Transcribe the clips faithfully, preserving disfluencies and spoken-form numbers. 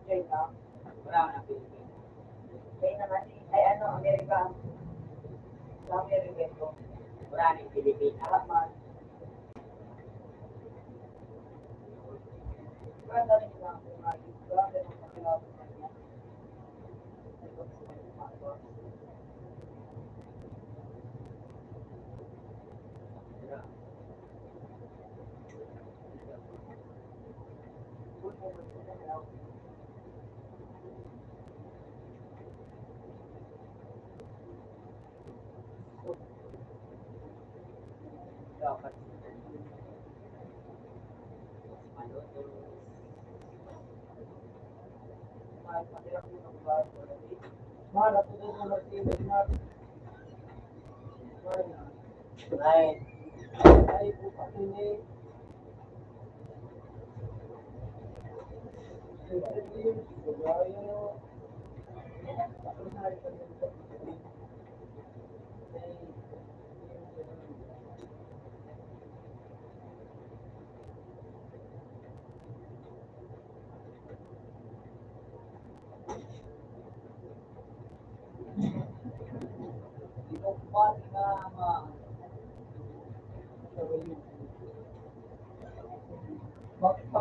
China, wala na Pilipinas. China man eh. Ay ano, Amerika. Sa Amerika ito, wala na yung Pilipinas. Wala man. Wala na rin yung mga ito, pero ang pakilaban na niya.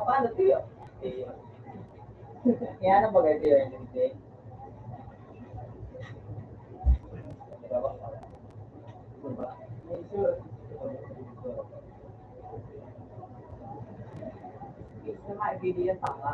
Paano ito yun? Kaya ano ba kayo yun? Gusto nga, ibili yung tanga.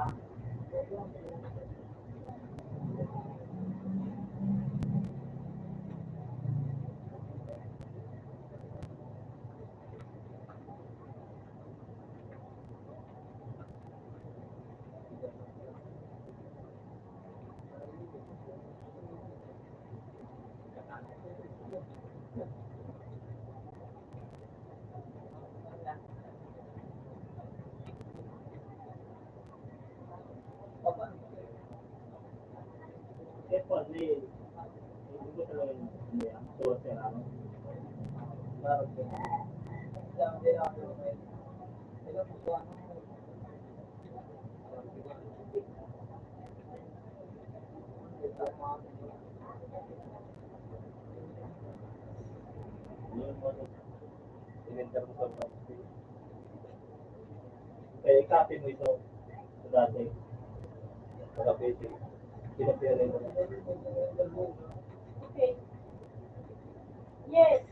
Kaya ikapin mo ito sa dati. Sa dati, pinapira ito. Okay. Yes.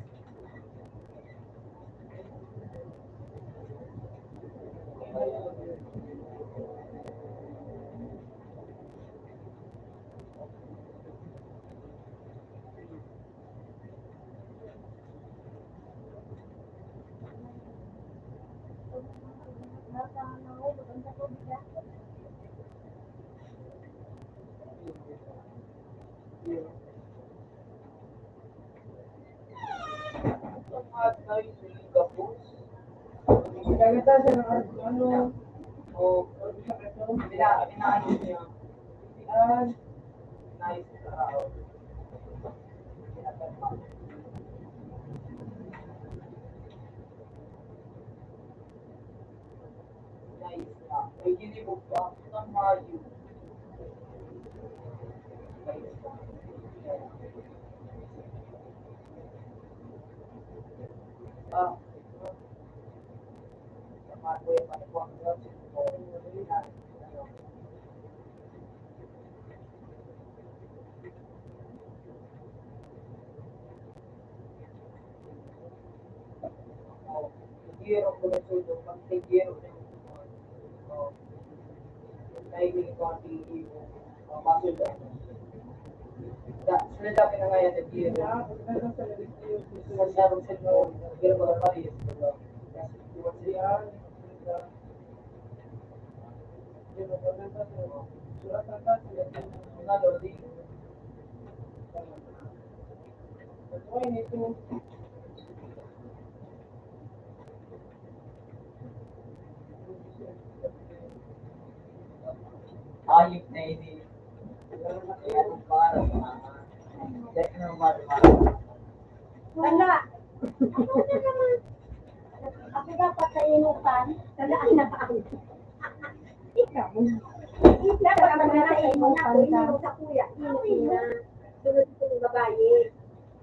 Ginagata siya ng ano, ano, o, pina-, pinaano niya. Yan. Nice. Nice na. May ginibog pa. Ang mayo. Ah. Ayup na ini. Para sa mga, dahil na ba, di ba? Tanda! Ako na naman. Ako dapat sa inutan. Tandaan na ba ako? Ikaw. Dapat ang mga sa imo na, kung imo sa kuya, imo na. Sunod ko ng babae.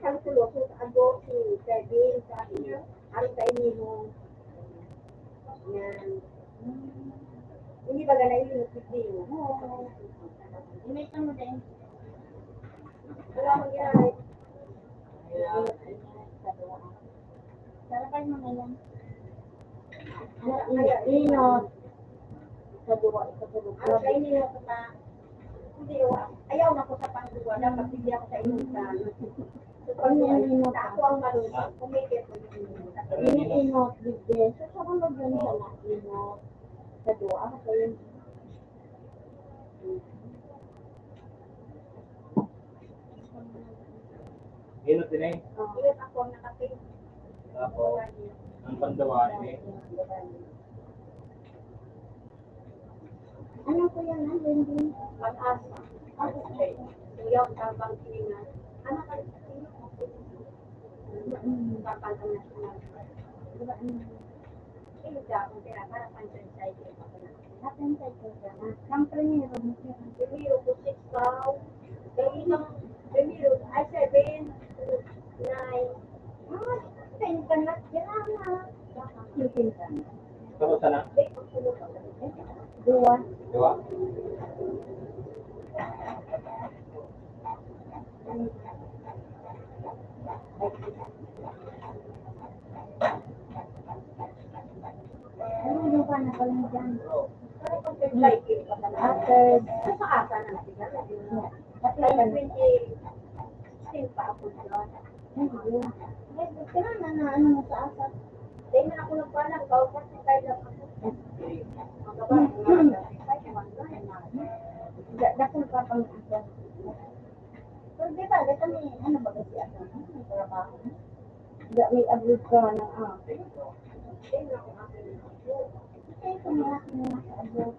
Kalkuloso sa agok si Kevin, sabi niya, "Aron sa inyo." Yan. Hindi ba ganay yung nagpipili mo? Hindi, ito mo din. Wala mong ginamit. Sarapan mo na yan. Inot. Ikaduwa, ikaduwa. Ang kainin mo pa. Hindi, oh, ayaw na ko sa pangduwa. Dapat hindi ako sa inutan. So, pag inot, ako ang marunong. Kumikit. Inot, bigyan. So, sa mga ganyan na inot. Ikaduwa, ako yun. Inot din eh. Inot ako, nakapin. Tapos, ang pandawa din eh. Ano po yan, ah, Wendy? Pag-asa. Tapos, eh, kuya, ang tabang tingnan. Ano ka rin sa tingin? Tabang ka na. Ito, kung pira, para pang-translate ko pa na. Ah, pang-translate ko pa na. Ang primero, primero ko, six daw. Dali lang, primero, ay, seven, nine. Ah, ten ka na, yan na. Ten ka na. Tapos na? Duwa. Duwa? Ano yung pa na pala dyan? After. Sa asa na natin? After. Twenty sixteen pa ako doon. Ay, yun. Ay, kaya na, na, ano mo sa asa? Dahil na ako nagpalang, kaupat sa tayo lang ako. Ang gabay, ang gabay, ang gabay, ang gabay. Da-, dakul pa pang isa. Pero di ba, di kami, ano ba kasi ako? May trabaho. Di, may abroad ka na, ah. Ay, kung wala ka na sa abroad.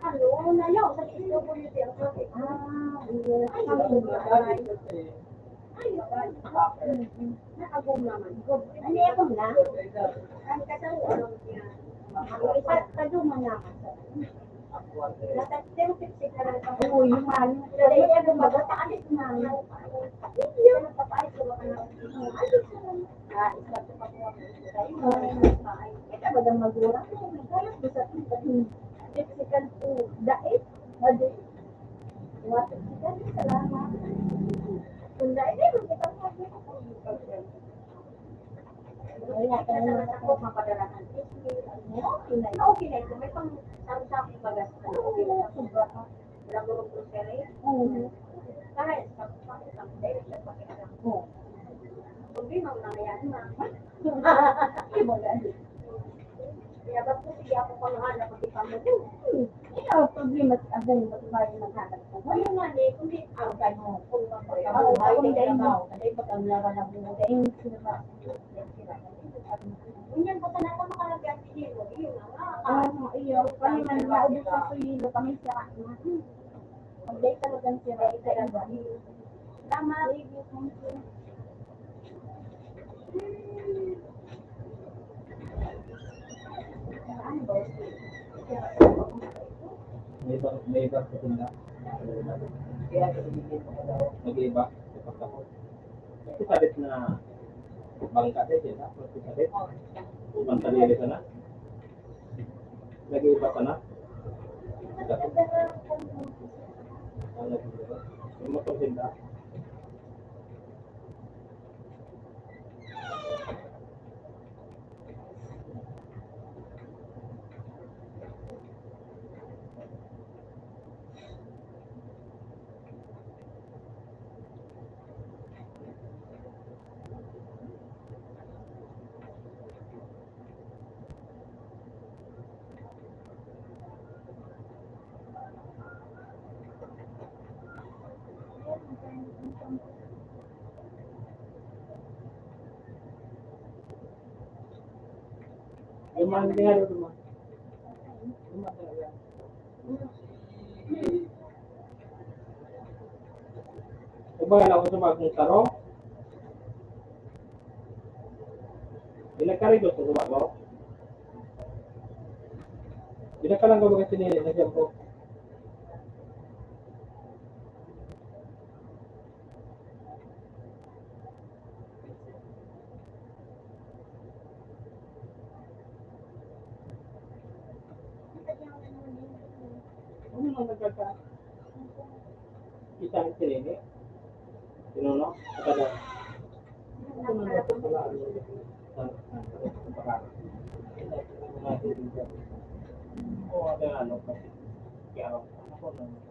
Ano, na yun, sa P W D ang sabi. Ah, yes. Ay, ay, ay. Ay, ay. Mm-mm. Nakagom naman. Gom. Ano yung gom na? Ang kasal, ano niya? Ang ipa-, paduma naman. Nasa, pero sexy ka lang. Oo, yung ano. Dahil yan, ang baga, paalis na. Hindi yan, papaalis ko, baka na. Ah, isa ko pa po. Ito, bagang magura. Kaya gusto ko, pati Mexican food. Dait. Madi. Iwasan kita, salamat. Kung dahil, hindi mo kita sabi ko kung ano pa siya. Kaya, kaya naman ako, mapadala ng chismis, ano, okay na, okay na ito. May pang, sabi sa akin, bagas na, okay na, sobra pa. Wala ko ng grocery. Oo. Kahit, sabi sa akin, sabi sa akin, sabi sa akin. Oo. Problema, mga yan, ma. Iba na. Kaya ba't ko sige ako panghanap ang ipamuto? Hmm. Ikaw, problema si Abdul, ba't ba yung maghanap ko? Ayun nga, eh, kung di, ah, ganun, kung magpapakabuhay, ako, may trabaho, kasi pag ang laban na buhay, eh, sino ba? Ngunyan, baka na ka makalagyan, hindi mo, yun na nga. Ah, iyo, kami man, naubos na ko yun, kami siya. Hmm. Ang dahil talagang sira, ika-iba. Tama. May iba, may iba sa tinda. Nag-iiba. Ito sabit na bangka din, di ba? Ito sabit. Bangka din, di ba na? Nag-iiba ka na? Yung motor din ba? Yung mga nangyari ko, ma. Yung mga talaga. Iba na ako sa bagong taro. Pinagkarigot sa suba ko. Pinagkalang ko mga sinili na siya po. Ano nagkaka-, isang sinini? Sino, no? Kada, ano na sa pala, ano, sa, sa, sa pagkain? O, ano, ano, kasi, kaya, ano po, ano,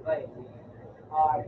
Like, like.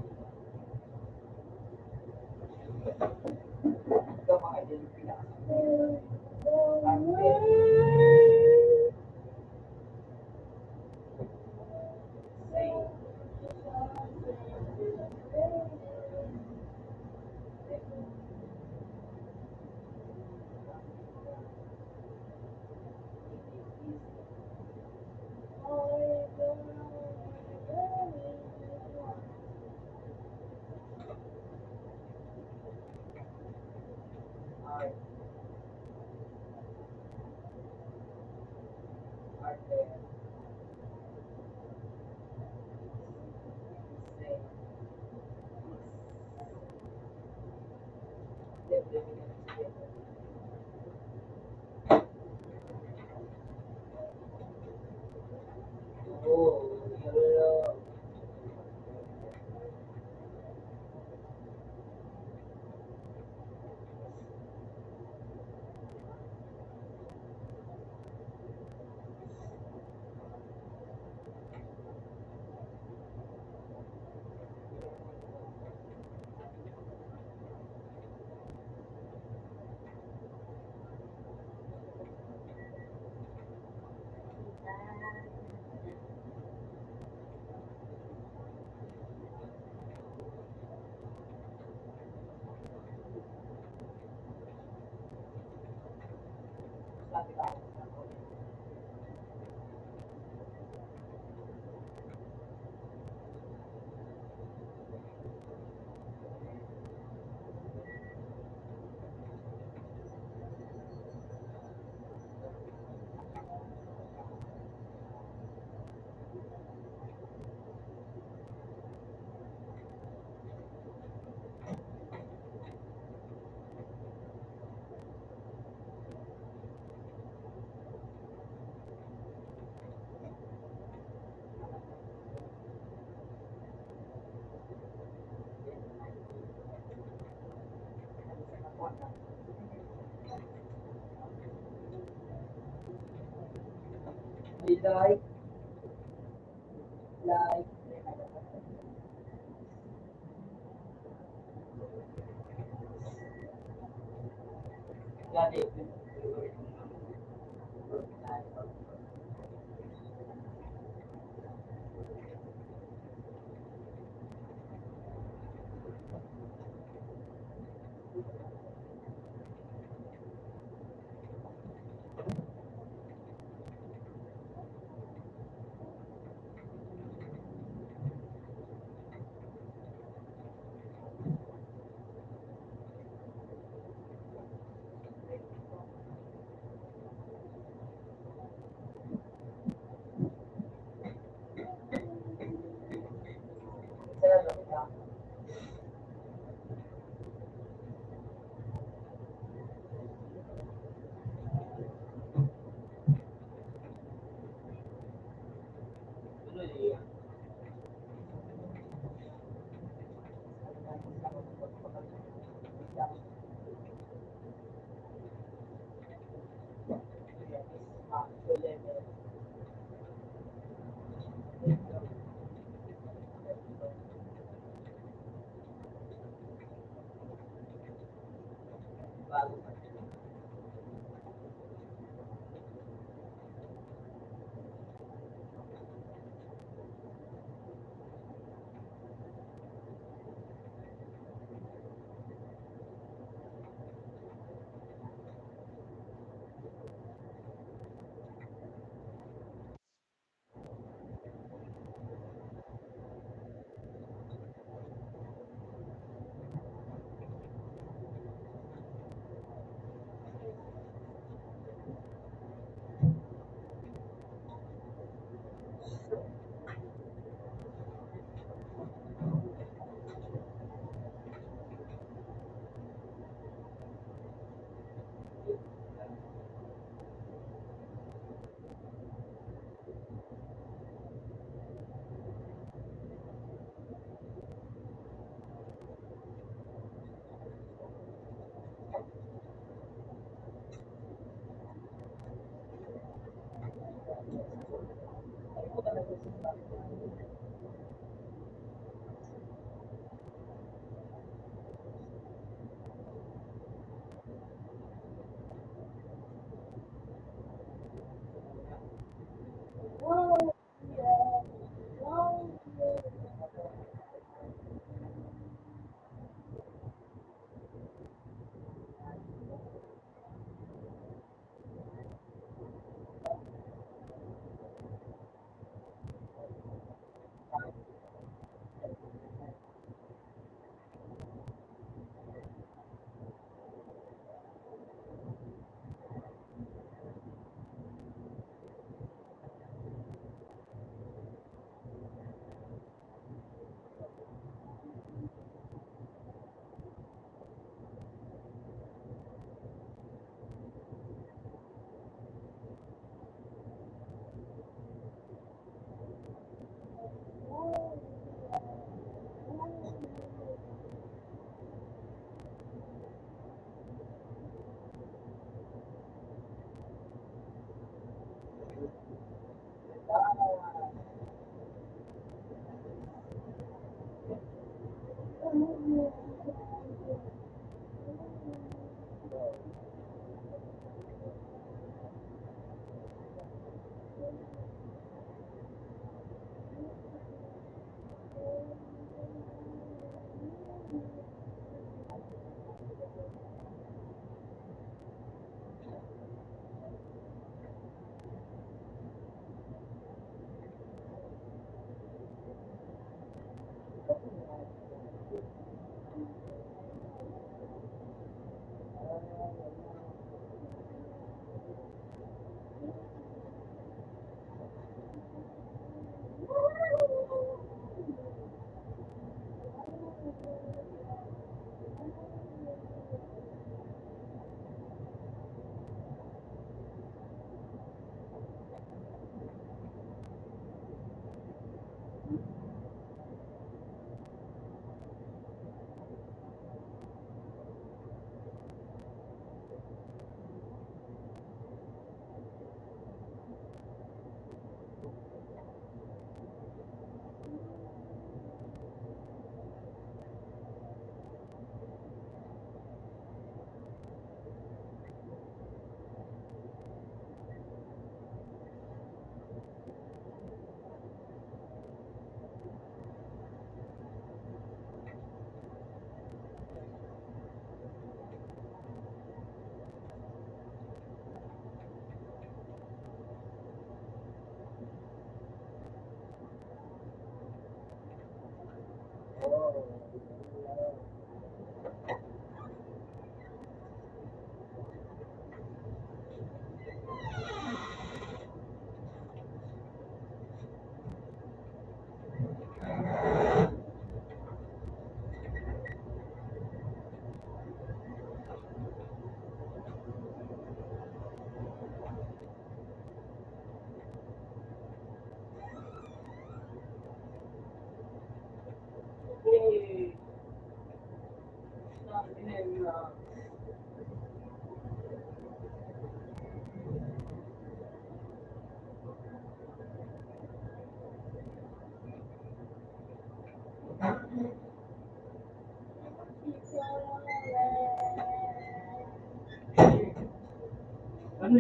Ano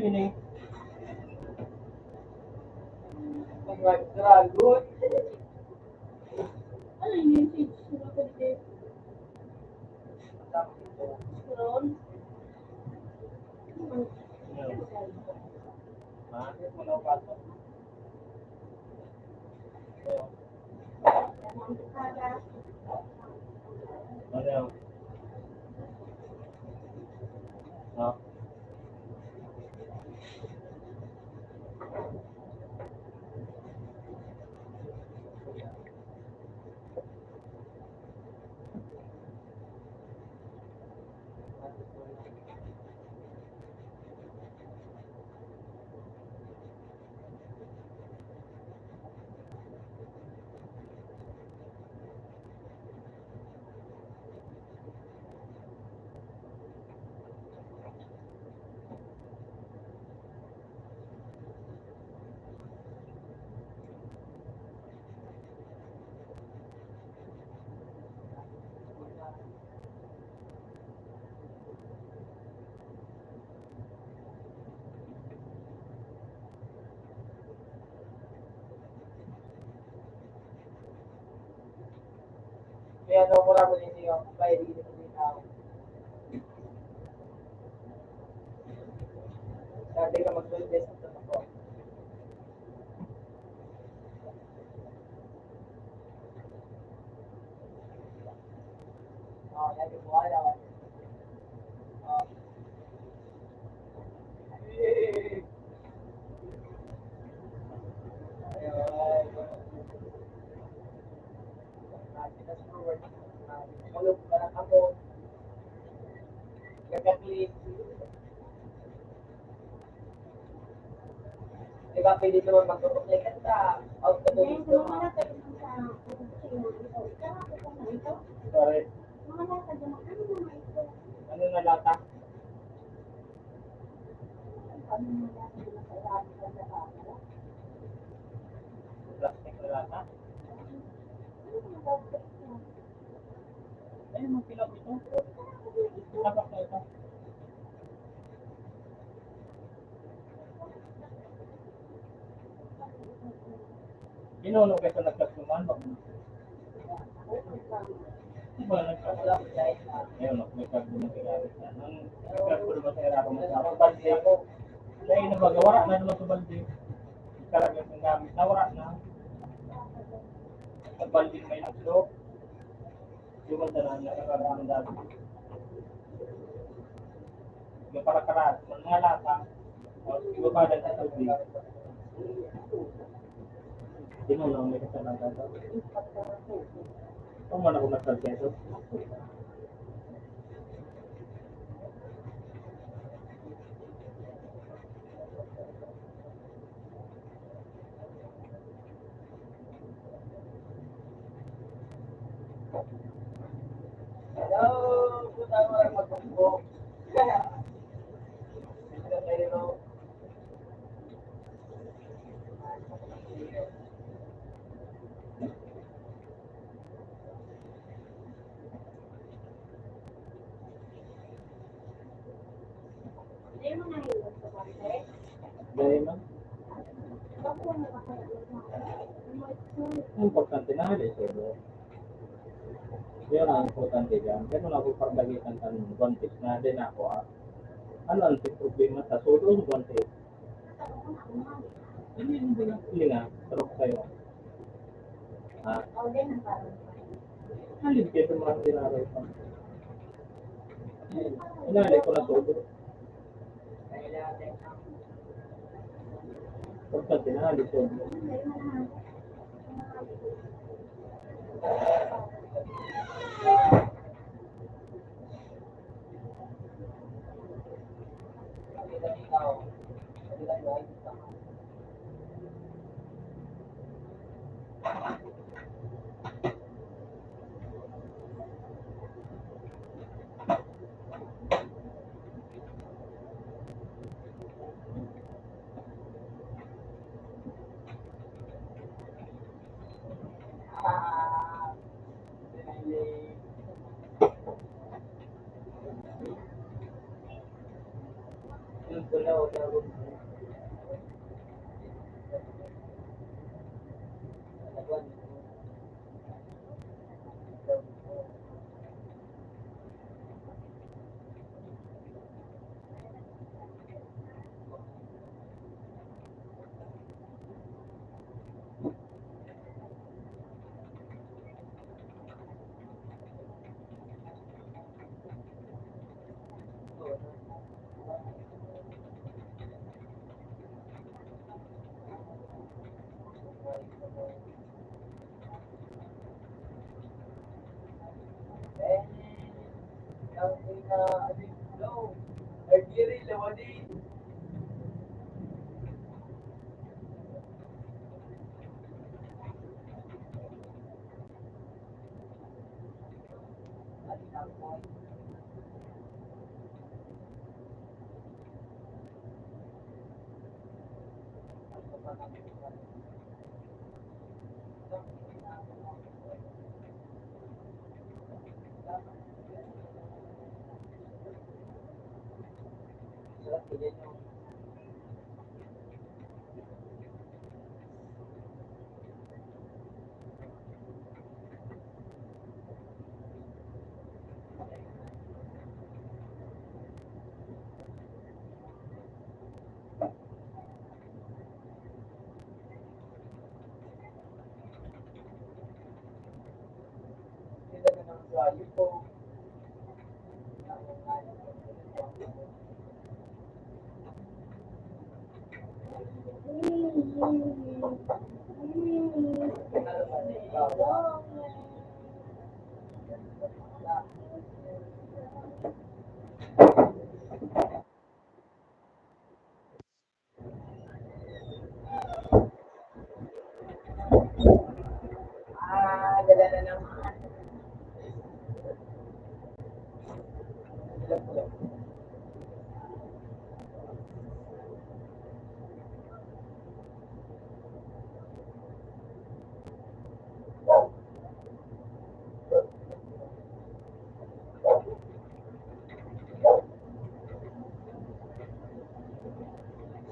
ini? Ang dragon. Ano ini? Sino ko dito? Drone? Ha? Ano? Ha? Kaya no, mura mo ninyo, bayad din sa tao. Sabi ka mag-invest sa tao. Di ba, pwede naman magpapakita sa output ng gusto mo. Pare. Ano na lata? Plastic na lata? Ay, magkilaw ito. Tabak na ito. Inuno kayo sa nagkagduman, bak-, di ba, nagkagduman? Ayun, no, nagkagduman sila. Ang nagkagduman sa ira ko, mas ako, balde. Kaya yun, baga, wala na naman sa balde. Talaga, ang gamit na, wala na. Sa balde may nagdo. Yung mga tanahan na kakaroon dati. Yung para-para, mga lata, o, ibabadan sa tubig. Sino lang may kasalanan ka? Kung man ako nagsalseso. Dai man. Importante na, dai, sir. Yun ang importante dyan. Kaya wala akong pagdagitan kan buntis na, dai na ako, ah. Ano ang problema sa sudo, buntis? Hindi, hindi na. Hindi na. Pero kayo. Ah. Halin kayo sa mga tinaray pa. Inali ko na todo. Pagka tinali todo.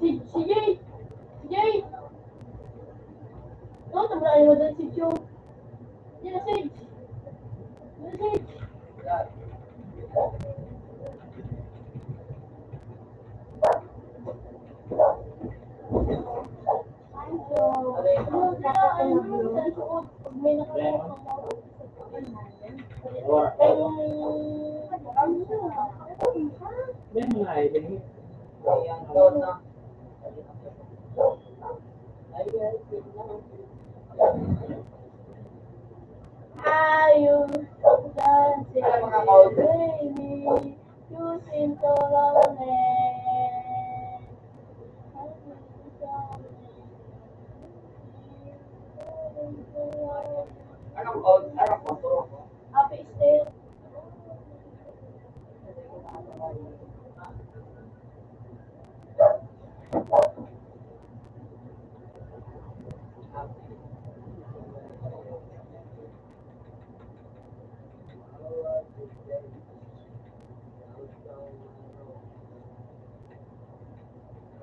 Si, si Jay! Si Jay! No, tabla ayo na si Joe. Di na si. Di na si. Ayun, dancing baby, you seem to lonely. Happy still.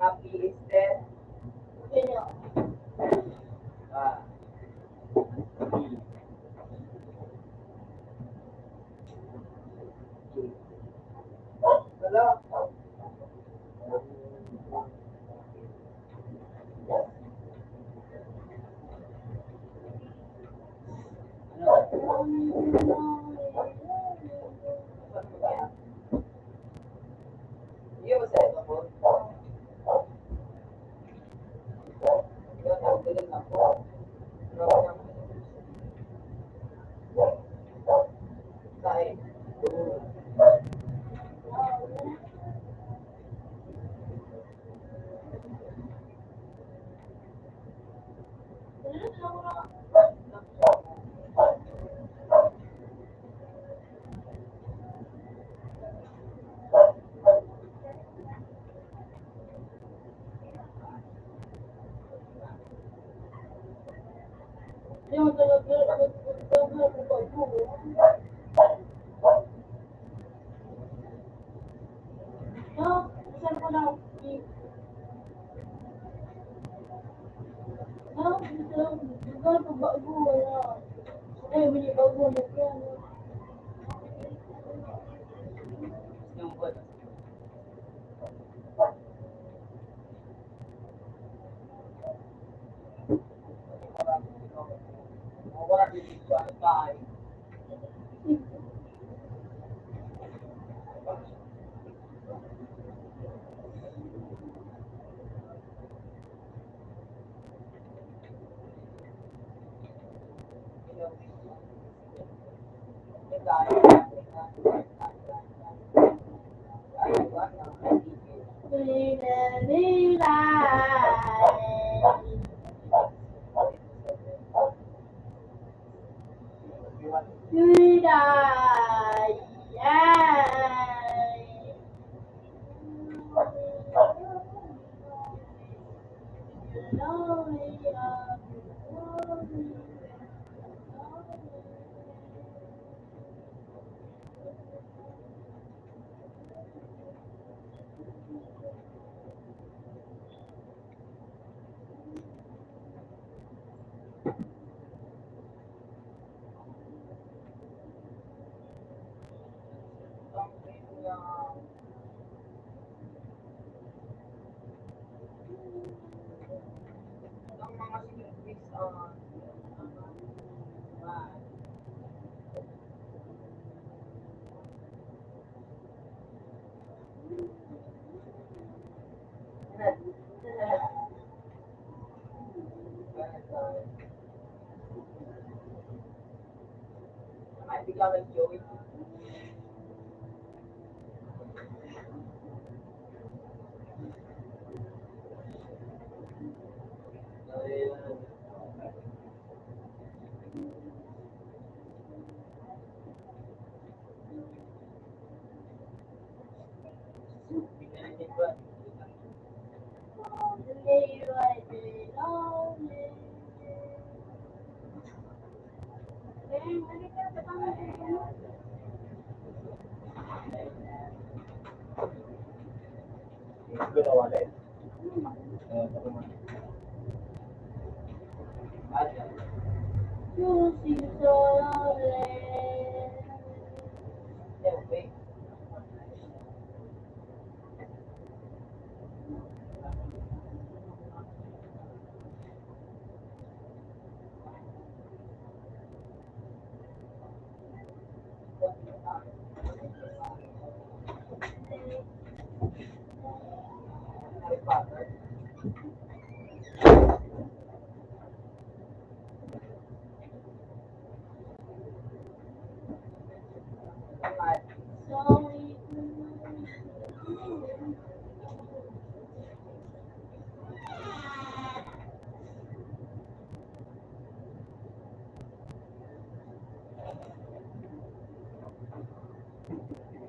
Happy Easter. Ah. Hello?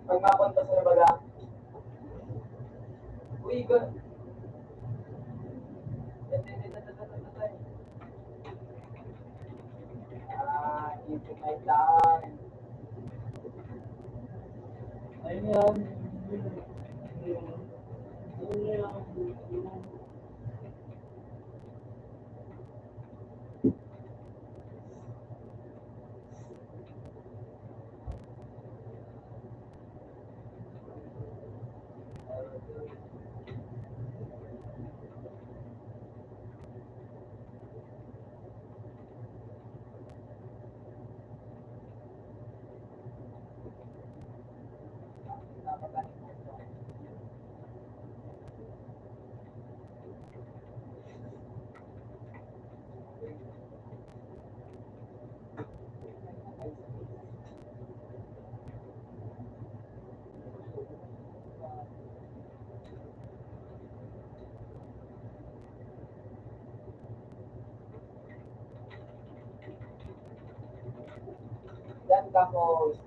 Pag mapunta sa baga, uy, gan-, ah, ito may daan. Ayun. Yan, tapos,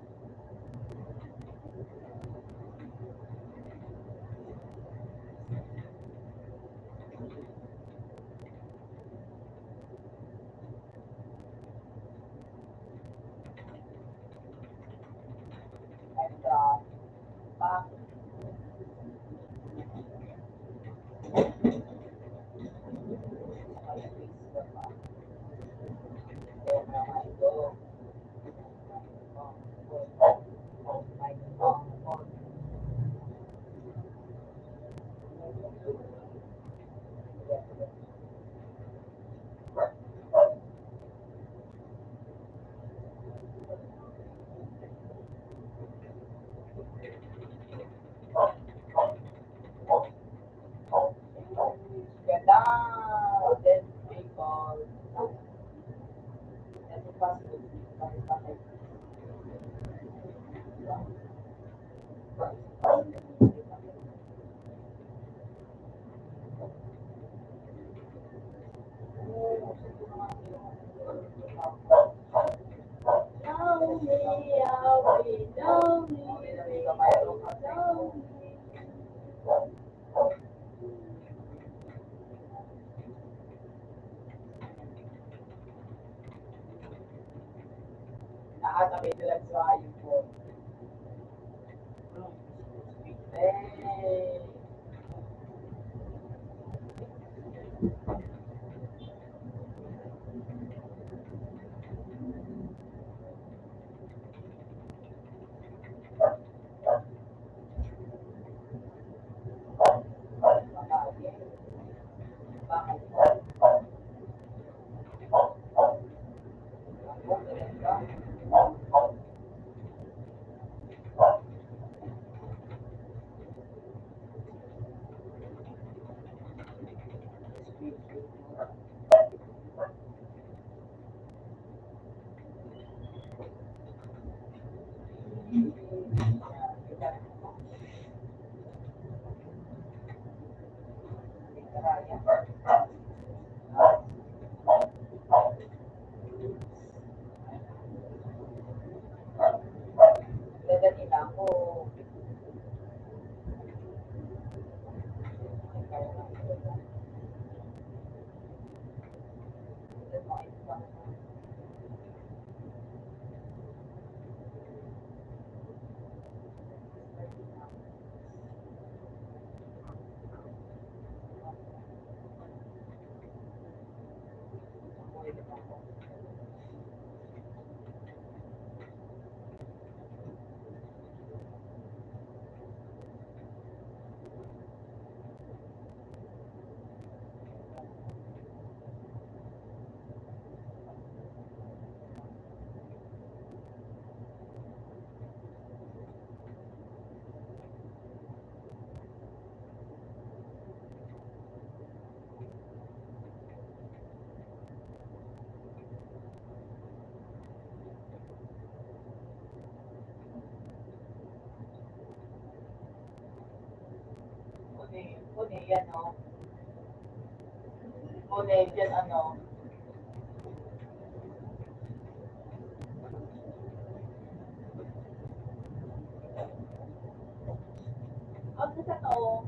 Ganda! Dead people. That's impossible. Nakakabit na lang sa ayun po. Eh. Pune, Pune yan, no? Pune yan, ano? Ang sa tao.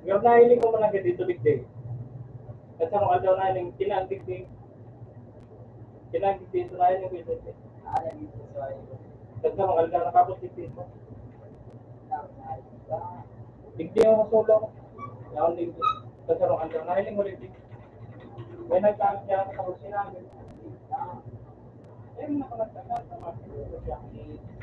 Nga nahiling ko man agad dito, digdi. Sa sarong aldaw nahiling, kinaagdigdi. Kinaagdigdi, ito nahiling ko dito. Sa sarong aldaw, nakapos digdi ito. Digdi ako sa sulong. Yaon digdi. Sa sarong aldaw, nahiling mo digdi. May nagtaas niya sa kusina. Ay, mga kamagtagal, mga kamagtagal.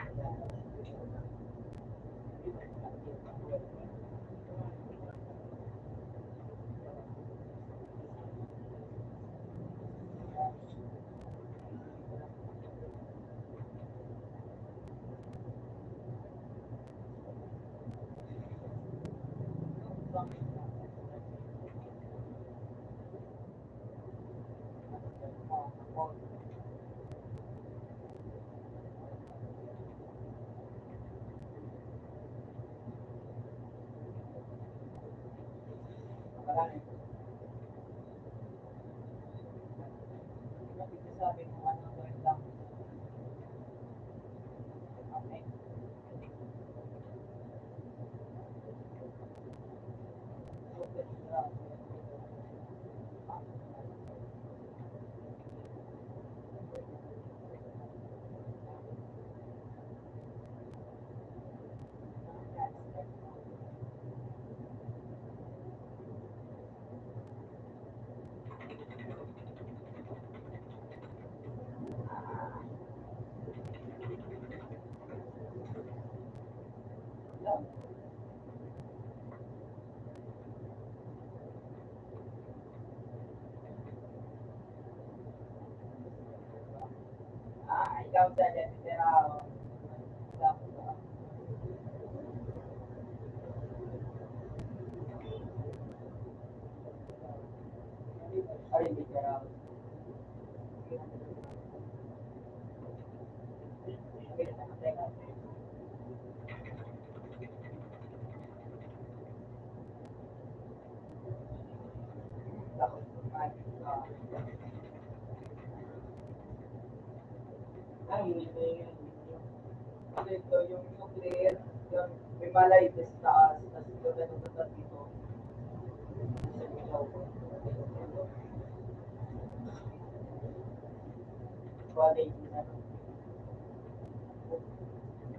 Ano yun? Ito yung nuclear, yung may malay sa taas, tas yung ganun na dito. Sa ilaw. Quality na.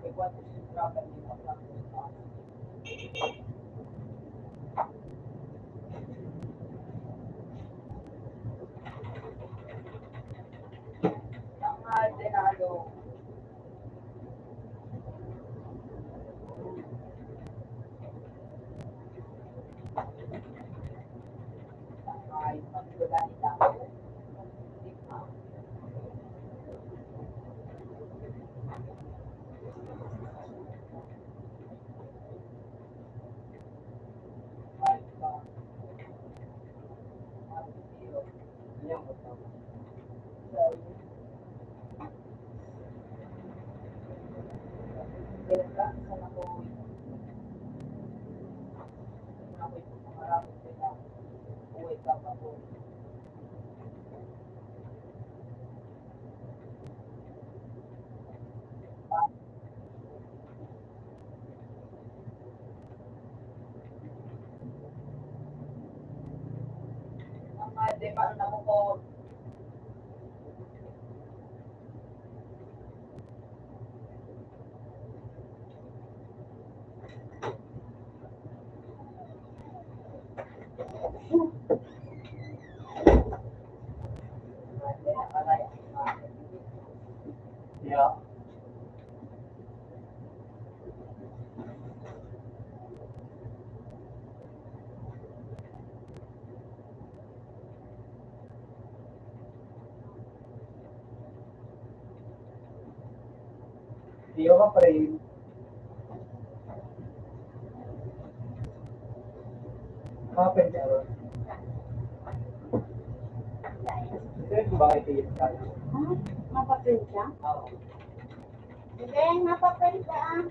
May quality yung travel nila. Iyo ka, pre. Happen ka ron. Ito yung bahay ko yung kaya. Ah, mapaprint ka? Oo. Sige, mapaprint ka, ah.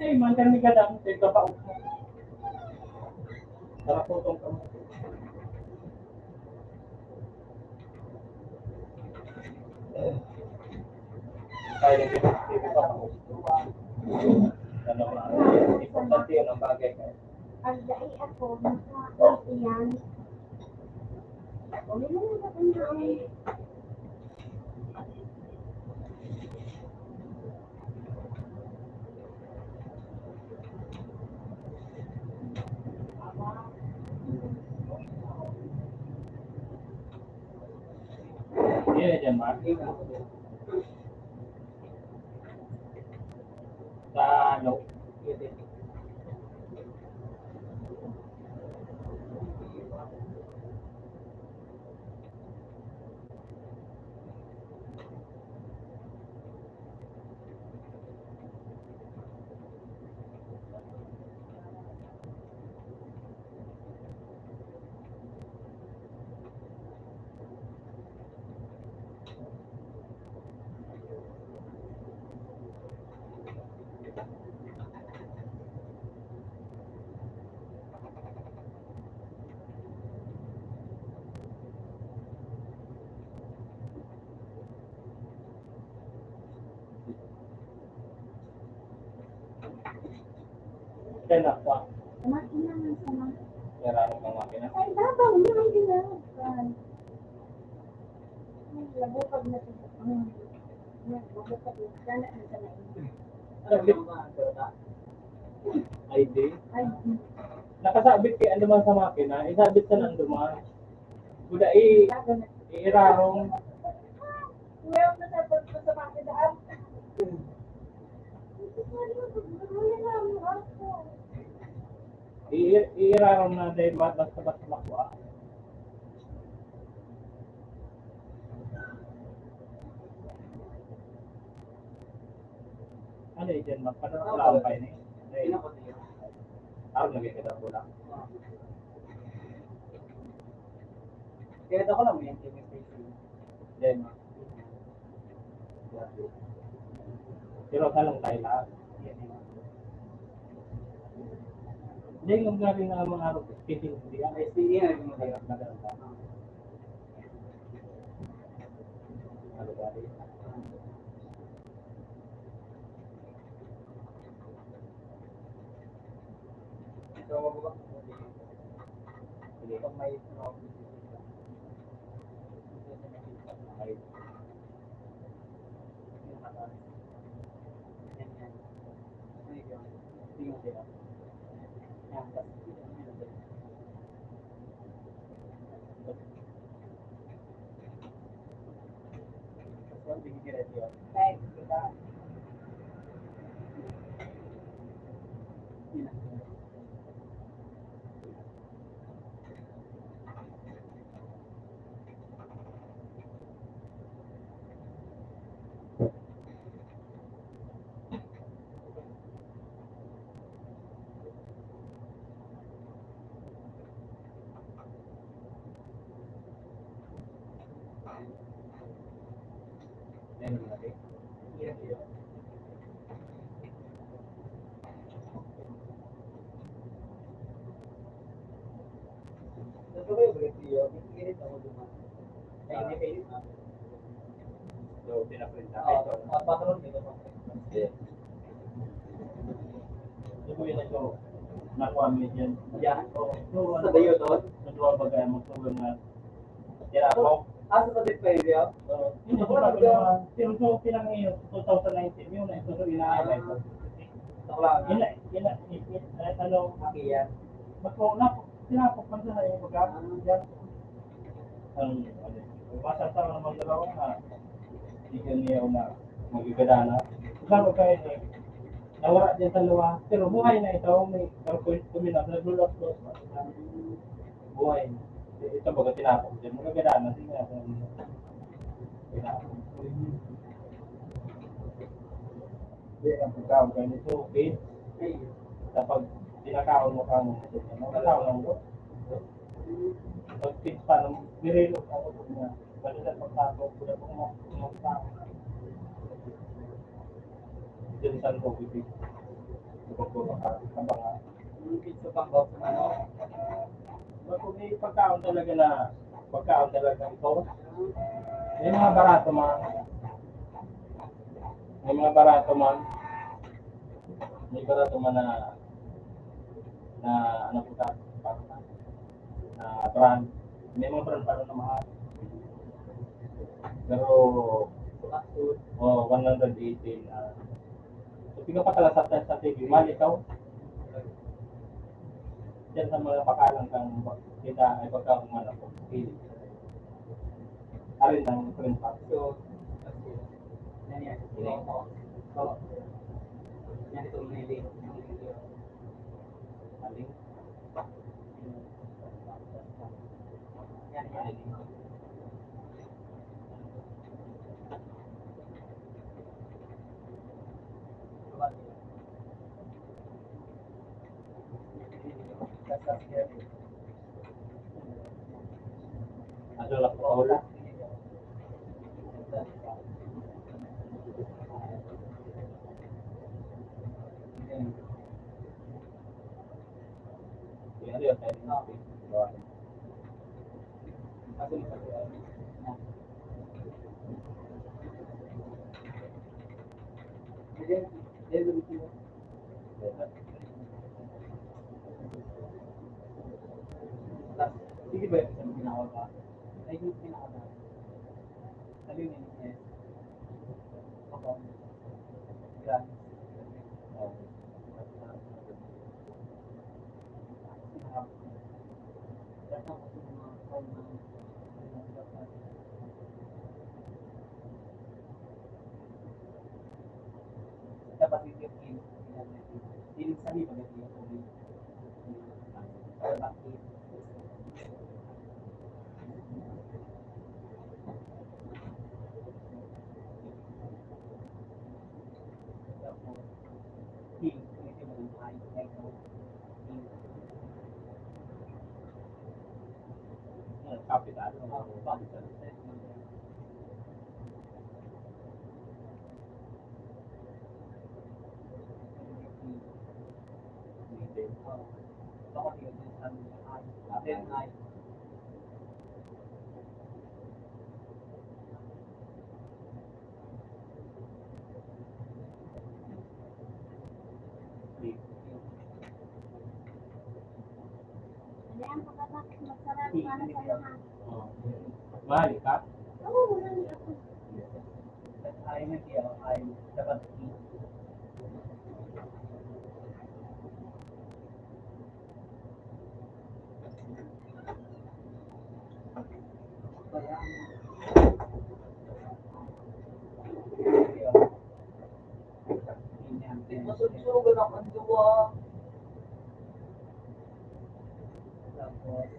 Eh, man kami gadang, ito pa. Tara po, tong kamo. Tayo lang dito. Ano ba? Importante yun ang bagay. Pag dai ako, nasa yan. Ano yung mga kanya? Iya, dyan, Mark. Sa ano? Kaya na pa. Kumain naman sa mga Kaya raro kang makina. Ay, babaw niya ang ginagawa. Ay, nabukag na siya. Mm. Yan, nabukag na. Sana ang sa nai. Sabit. Ay, di. Ay, di. Nakasabit kay ano man sa makina, isabit sa nando man. Kuda i-, iirarong. Kuya, ang nasabot ko sa makina. I-, iirarong na dahil ba-, basta-basta makuha. Ano yun dyan, magpadala ko lang pa yun eh. Ay, ako lagi kita po lang. Kaya ako lang may M T V station. Then, pero sa lang tayo lahat. Hindi, yung galing na mga araw, fitting, hindi, ah, ay, sige, ay, yung mga maganda. Ano ba, eh? So, wag mo ba? Sige, pag may, So, pinaprinta. Ito. Ito po yun, ito. Nakuha mo yun. Yan. Oo. Sa dayo to? Sa duwa bagay, magtugon na. Tira po. Ah, sa tabit pa yun, yun? Oo. Hindi, wala ba? Pero so, pinangayon, two thousand nineteen, yun na, ito, ito, ina-, Ah. Ito lang. Ina-, ina-, ina-, ano? Akin yan. Ba't po, na, tinapok man sa iyo, baga? Ah. Yan. Ang, ano, basta sa mga magdalaw na, hindi ka niya na magigada na. Bago kayo, eh, nawala din sa luwa. Pero buhay na ito, may, pero kung, kung may nasa, lulot-lot. Buhay. Ito, baga tinapok din. Magigada na, hindi nga, tinapok. Hindi, ang pagkaon kayo nito, okay? Kapag tinakaon mo kang, ano, tinakaon mo, pag pizza, nung nirilo ka, ano po niya, bali na pagkaon, kuda po mo, kuda po mo. Diyan sa loob, hindi. Kapag po makakit ka ba nga? Yung pizza pang box, ano? Ba't kung may pagkaon talaga na, pagkaon talaga ito? May mga barato man. May mga barato man. May barato man na, na, ano po ta-, na brand. May mga brand pa rin na mahal. Pero, oh, one hundred eighty na. So, pinapakala sa, sa T V, mali ikaw. Diyan sa mga pakalan kang kita ay pagkakuman ako. Pili. Arin ang print pa. So, yan yan. Pili. So, yan itong mali. Mali. Ano lang po, wala. Pwede sa pinakawa. Ay, yung pinakawa. Sabi mo, eh, ako, grabe. Dapat yung fifteen, hindi sa iba, hindi yung Ano yan, pagkatapos magsara, para sa lahat. Oh. Mahal ka? Oo, mahal ako. Ay, nag-, ay, dapat Masugsugan ang duwa. Tapos,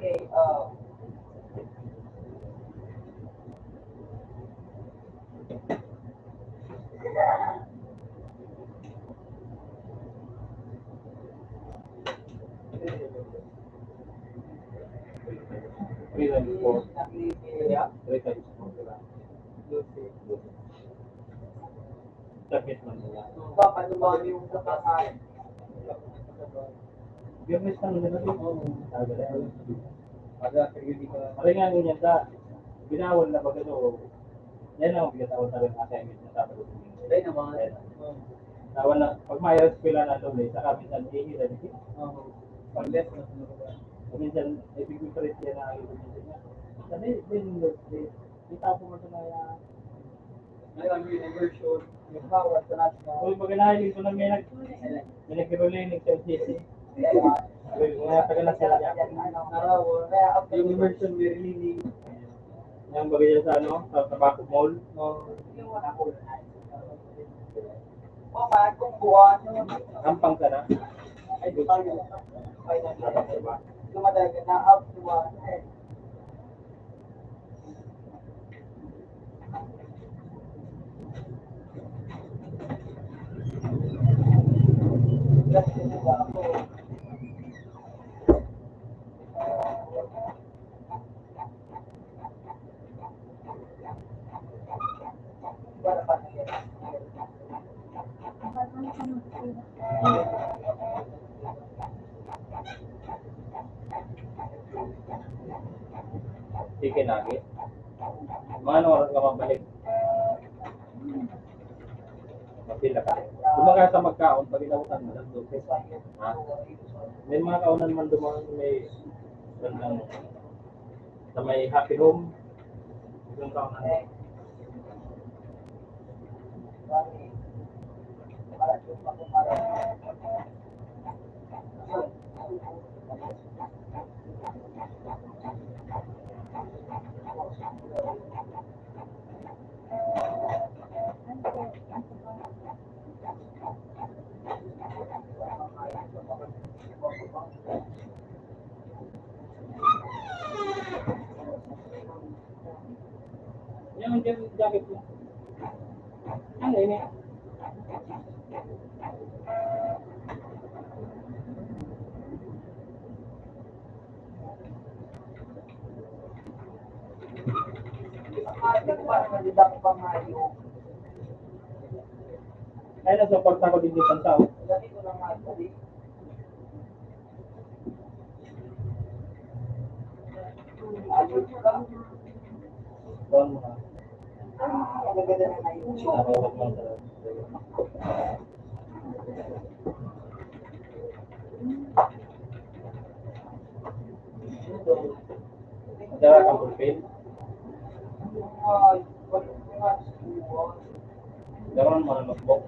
Okay, uh, Three times four. Three times four. Submit man nila. Biyernes na nila. Sabi na. Pag periodiko na. Pare nga ngunyan ta, binawal na ba ito? Yan ang bigat ako sa assignment na Sabado. Kaya naman. Yan. Tawa na, pag may eskwela na ito, may saka minsan, eh, hindi. Oo. Pag less na, minsan, eh, big difference yan ang ibig niya. Sabi, din, din, itapo mo ito na yan. Ngayon, yung immersion, yung power sa national. Uy, maganahin ko na may nag-, may nagkirulinig sa L C C. Uy, mga taga na sila niya. Narawa, kaya ang yung immersion, may relieving. Yung bagay sa ano, sa Tabaco Mall. Oo. Mama, kung buwan, yung Ampang ka na. Ay, di ba yun? Ay, nagkakasama. Lumadagan na, up to one. Chicken nugget. Mga ano oras ka mabalik? Mapila ka. Kumbaga sa magkaon, pag inabutan mo, alas dose. Ha? May mga kaonan man dumaan, may bandang sa may Happy Home. Yung kaonan. Yan ang jacket ko. Ano ini? Ay, nasa pagtako din yung tao. Dara kang pulpit. Daron mo na notebook.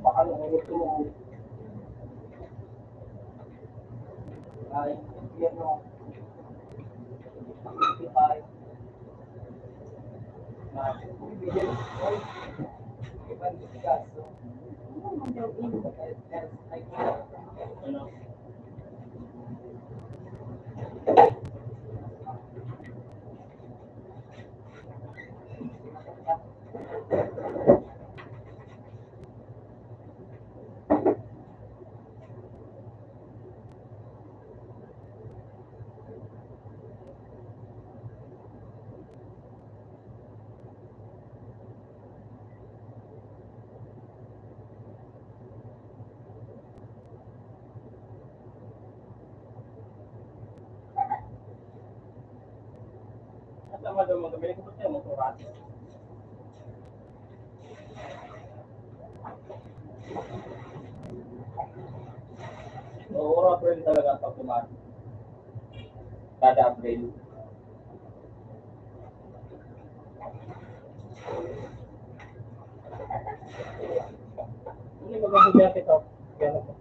Baka nung gusto mo. Ay, ano. At ang madamang gabi, ito siya, motorat. Oo, April talaga ang pagtumat. Kada April. Hindi, maganda siya, ito. Yan ako.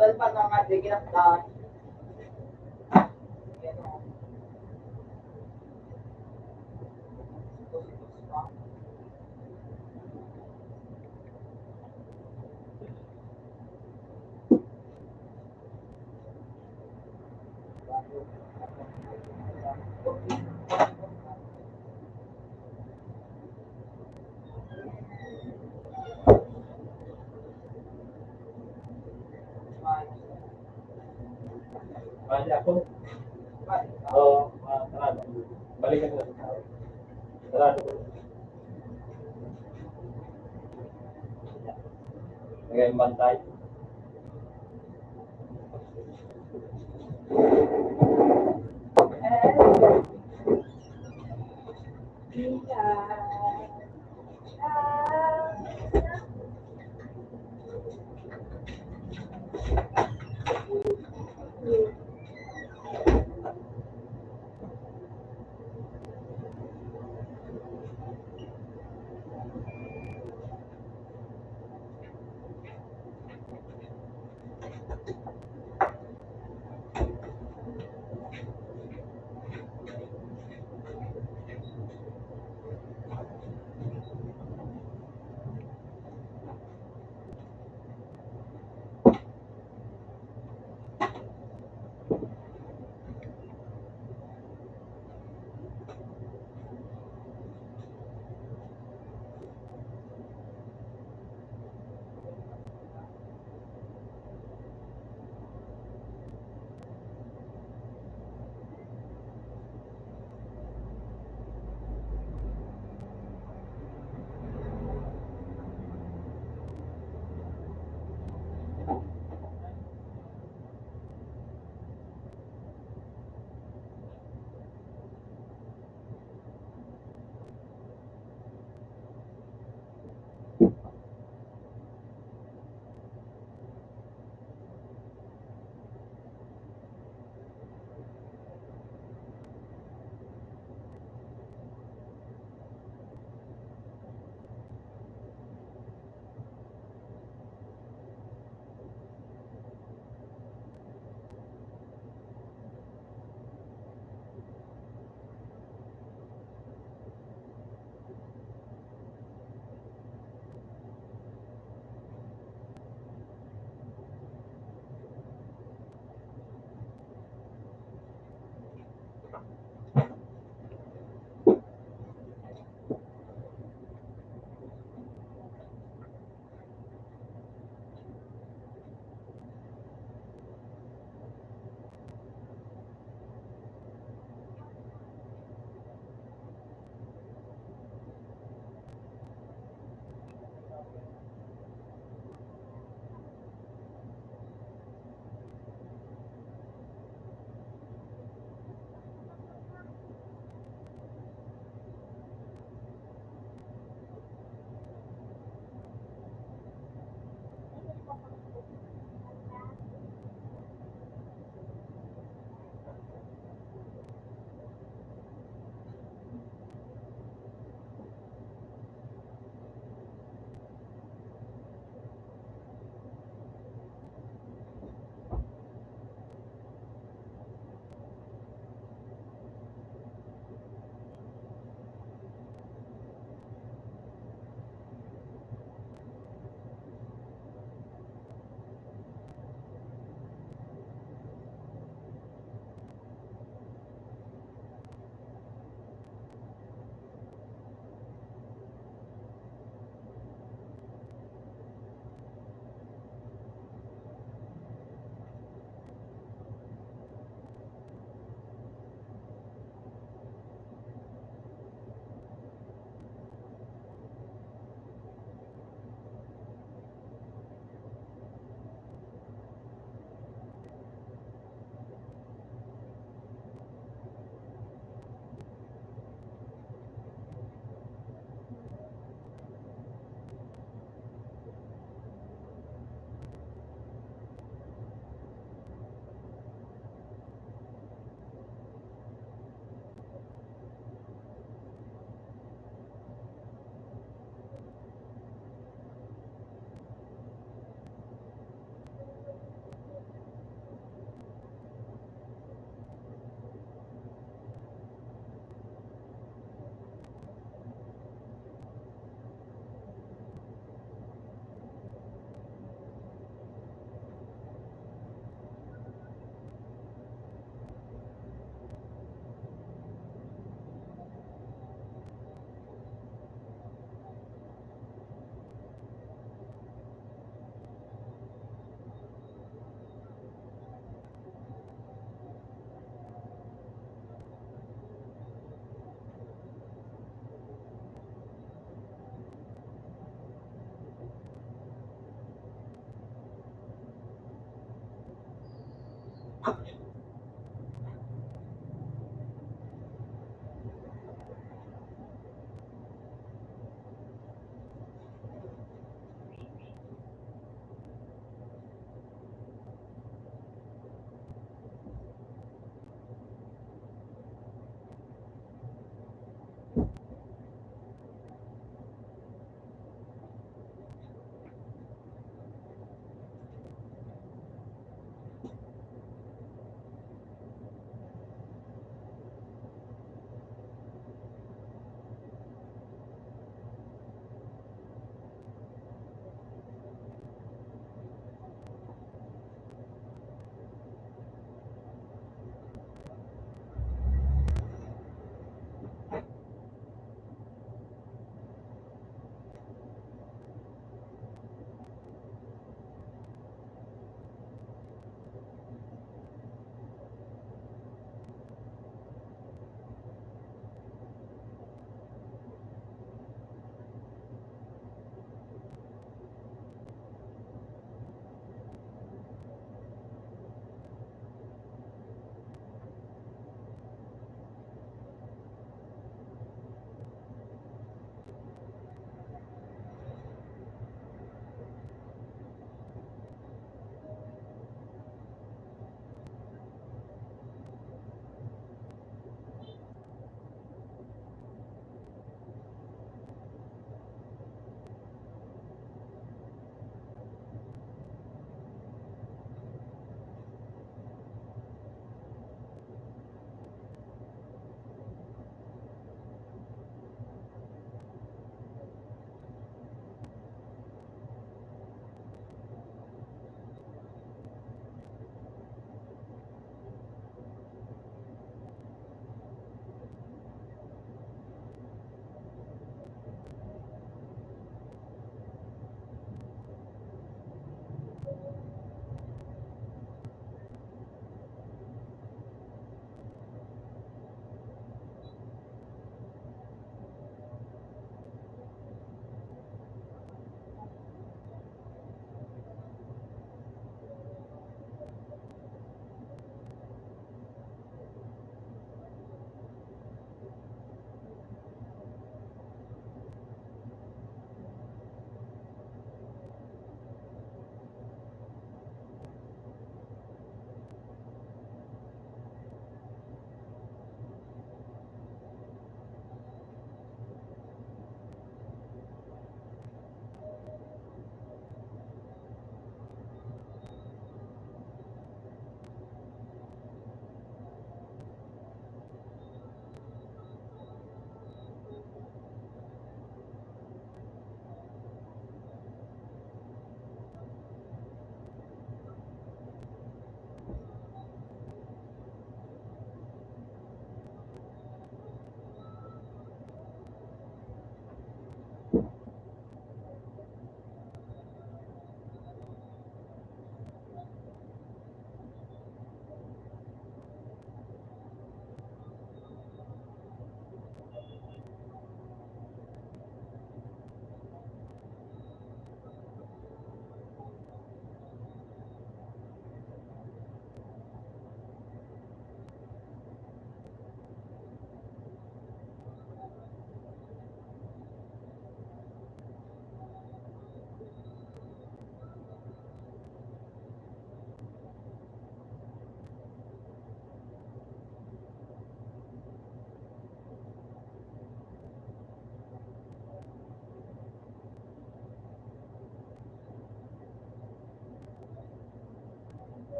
Tagal pa naman, di kinaktaan. Bali ako. Oo, ah, sarado. Balikan ko. Sarado. Lagay yung bantay.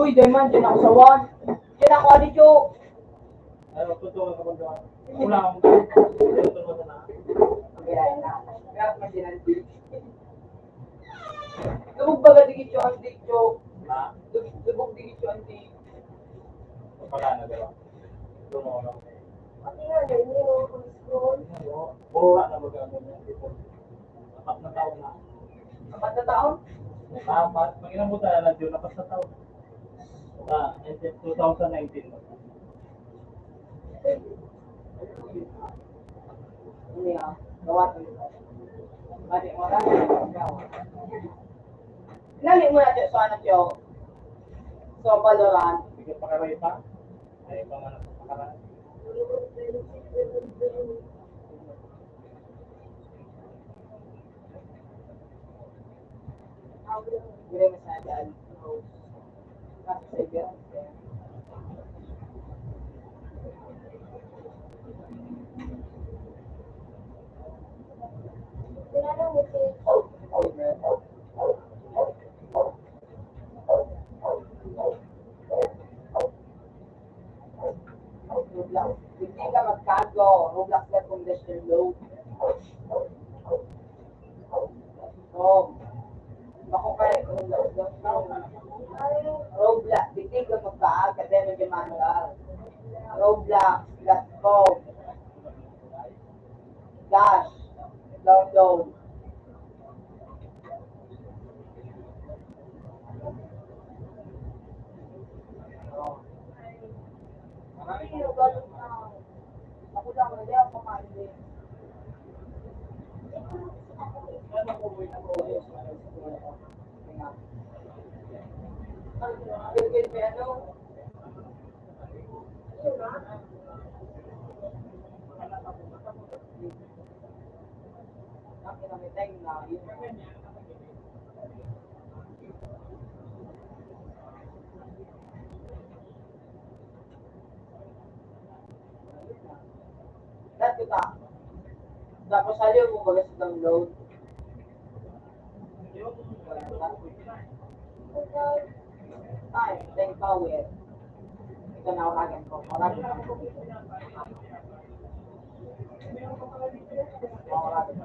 Uy, diyan man, diyan ako sa one. Diyan ako, Adi Cho. Ano, totoo ka ba? Wala akong totoo na. Ayan na. Kaya pa din ang di. Lubog baga digit yung antik, Cho. Ha? Lubog, lubog digit yung antik. Wala na, diba? Ito mo, ano? Pati nga, yun yung school. Oo, wala na baga, ano, yung people. Apat na taon na. Apat na taon? Apat. Pag inabutan na lang yun, apat na taon. Ah, two thousand nineteen. Ano yan? Gawa ko yun. Mali, wala na yung gawa. Lali mo na siya sa ano siya. So, Valorant. Sige, pakaray pa. Ay, pa man ako pakaray. Roblox. Hindi ka magkago. Roblox na kung destination load. Oh. Bako kay Roblox. Hindi ka magkaag. Kasi may demanda. Roblox. Platform. Dash. Download. Tapos, aliw mo baga sa download. Ay, then power. Ito na, oragan ko. Oragan ko. Oragan ko.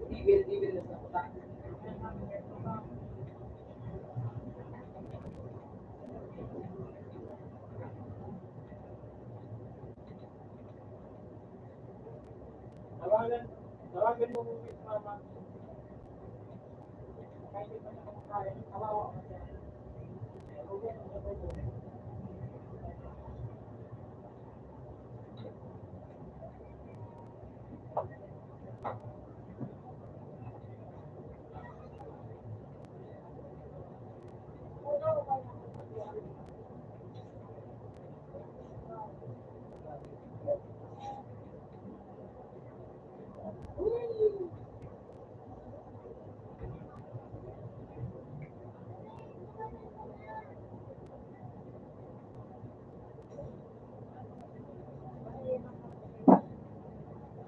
Evil, evil na sa Tawagan, tawagan mo muna si mama. Kahit di pa siya kumakain, kawawa ko siya.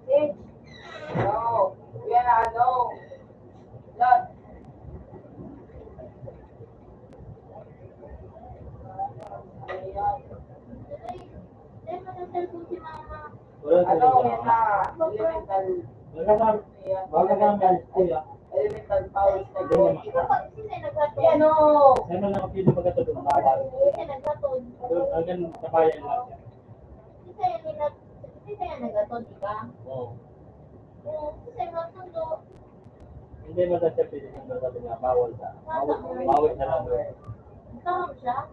Six. No. Yan na, no. Lot. Ayan. Wala Ano, talaga. Yan na. Elemental. Wala na. Ayan. Wala na, guys. Kuya. Elemental powers na Hindi yun. Yan, oh. Saan man nakapili magkatulog? Bawal. Doon, hanggang sa bayan lang siya. Kasi sa'yo, nila, kasi sa'yo nagkatod, di ba? Oo. Oo, kasi sa'yo magsundo. Hindi mo sa siya pwede sundo, sabi niya, bawal sa, bawal, bawal na lang. Tama siya?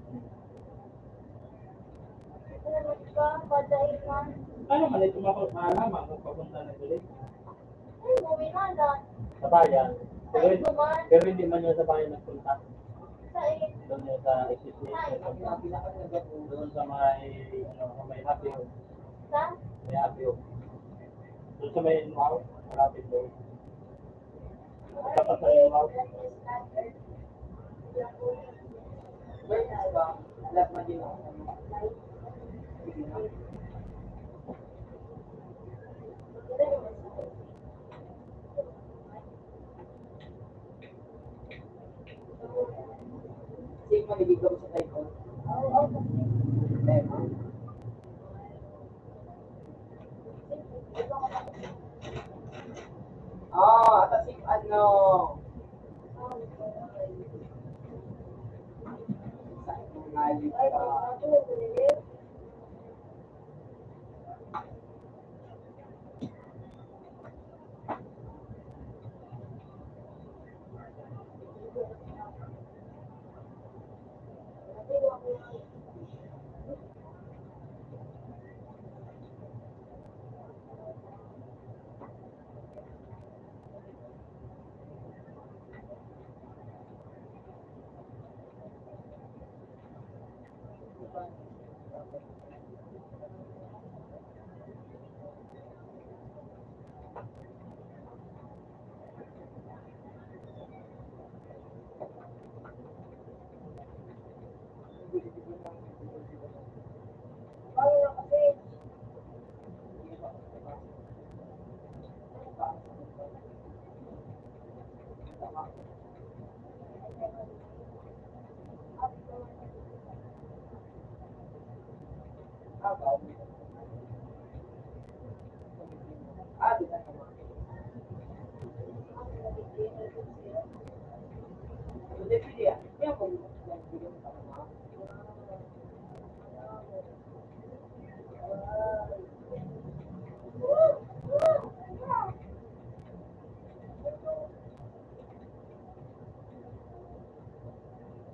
Ano naman ka, padaig man. Ano man, ito mako-, malaman kung papunta na dali. Ay, umuwi na lang. Sa bayan. Pero, Ay, duman. Pero hindi man yun sa bayan nagpunta. Sa i- Doon yun sa S S C. Ay, Doon sa may, ano, sa may Happy Home. Sa? May Happy Home. Doon sa may, ano, malapit doon. Sa may, ano, Malilig ako sa typhoon. Ah, atasip ano. Sakit ng hayop ka.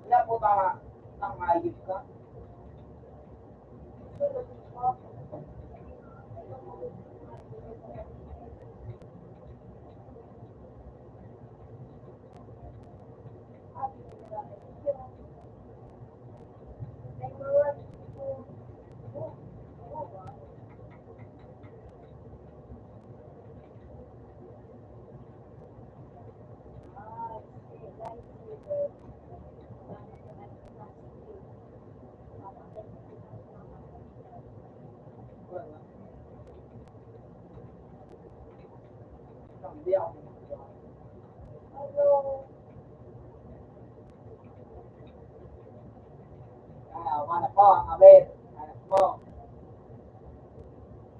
Wala po ba nang mayos ka? Ah, anak mo, ang awit. Anak mo.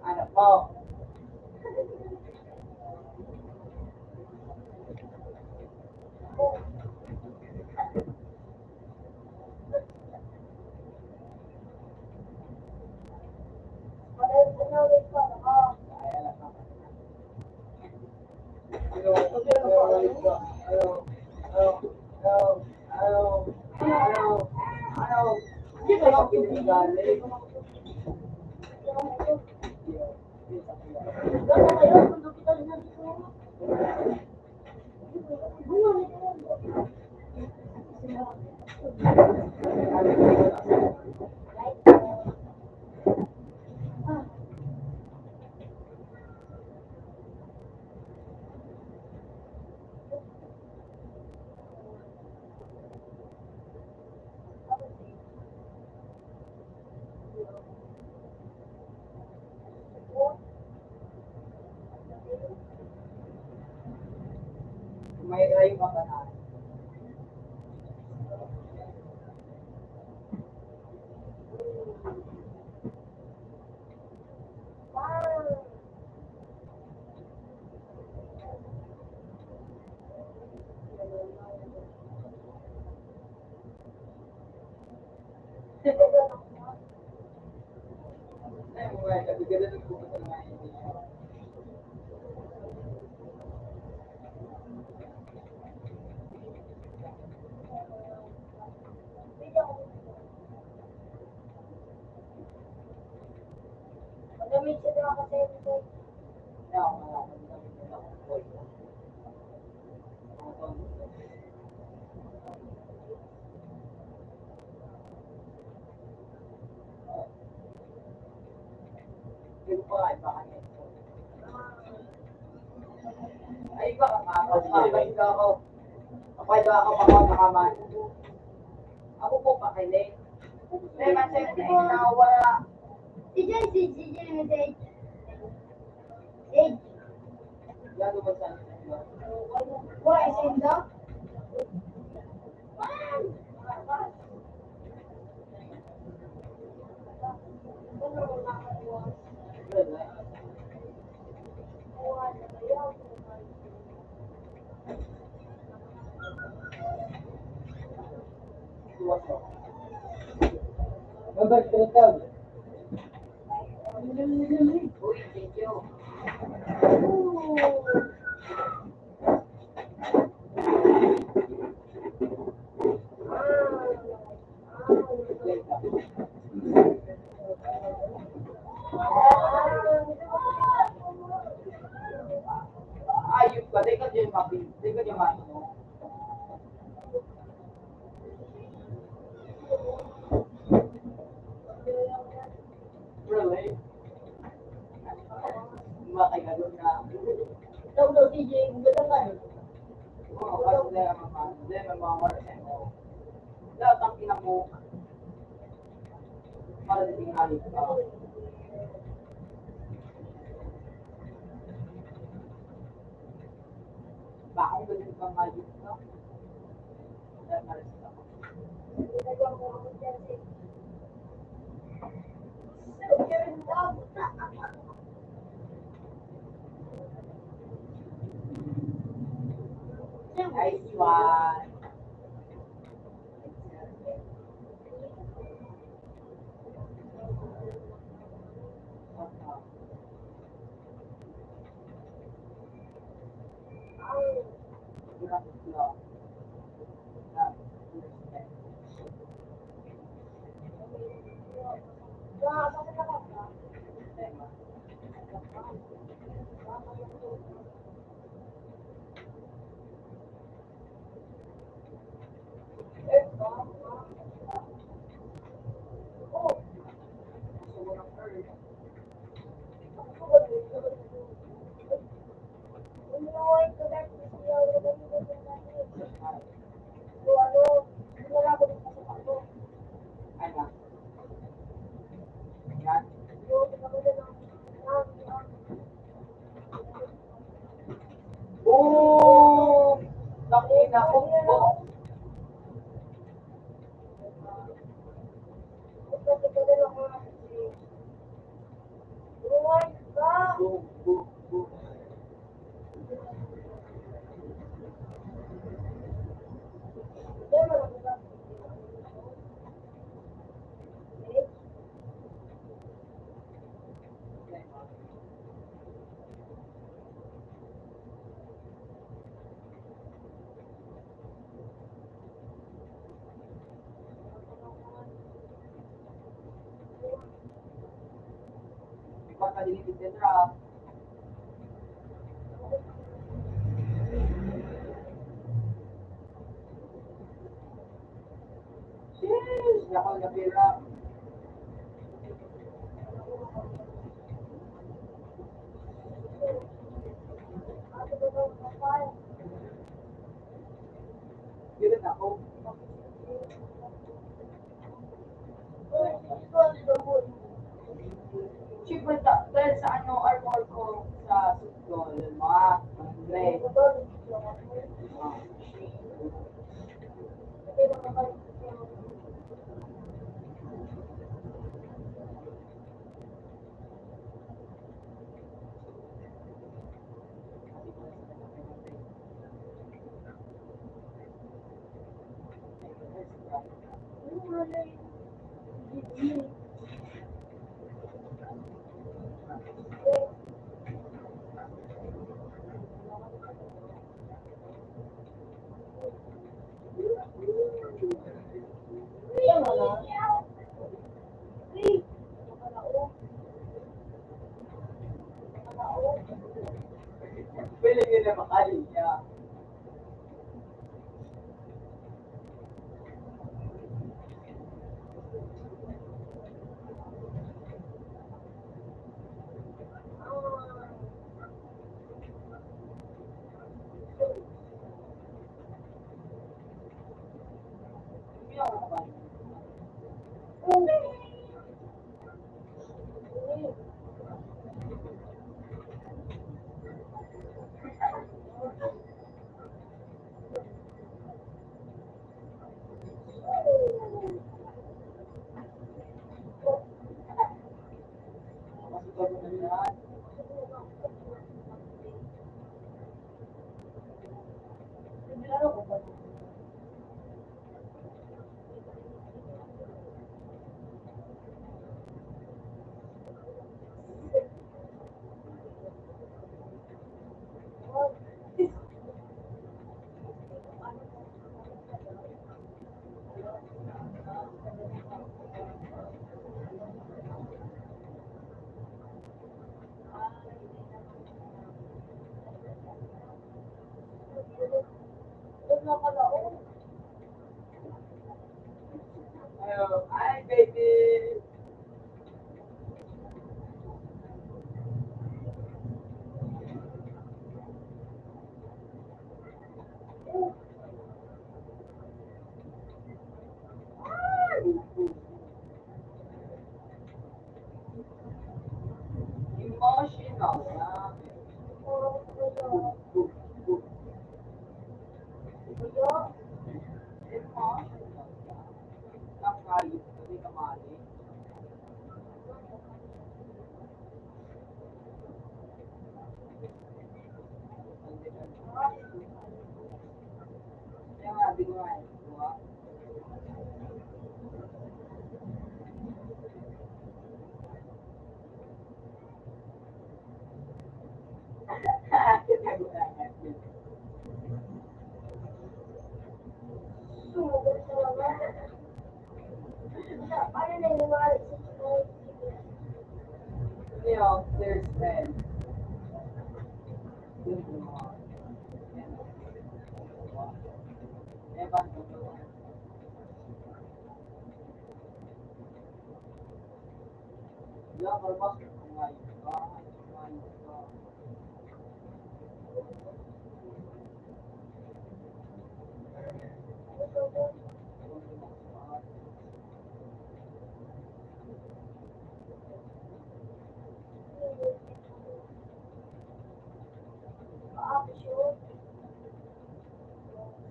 Anak mo. May rayo ka ba na? Ay, baka kapag kapag ako. Kapag ako, kapag makaman. Ako po, pakinig. May mansay na wala. Si Jen, si, si Jen, si Jen. Yan, duman sa Why is it that? Ayun pa, teka dyan, papi. Teka dyan, mano. Really? Makikagod na. Ikaw daw, D J, ang ganda nga eh. Oo, kasi dahil ang mga, dahil ang mga wala sa inyo. Dapat ang pinamo, para sa mga ayos ka. Bakit ba yung pangayos ka? Dahil malas ka. Ay, iwan. Oh, takina ko po. Sheesh, yakan na pira. Yun ako. Siyempre, da-, dahil sa ano, armor ko sa sugdol, mga Andre. Pwede nyo na makalinya. Emotional na. Emotional na. Nakayod ka, di ka mali.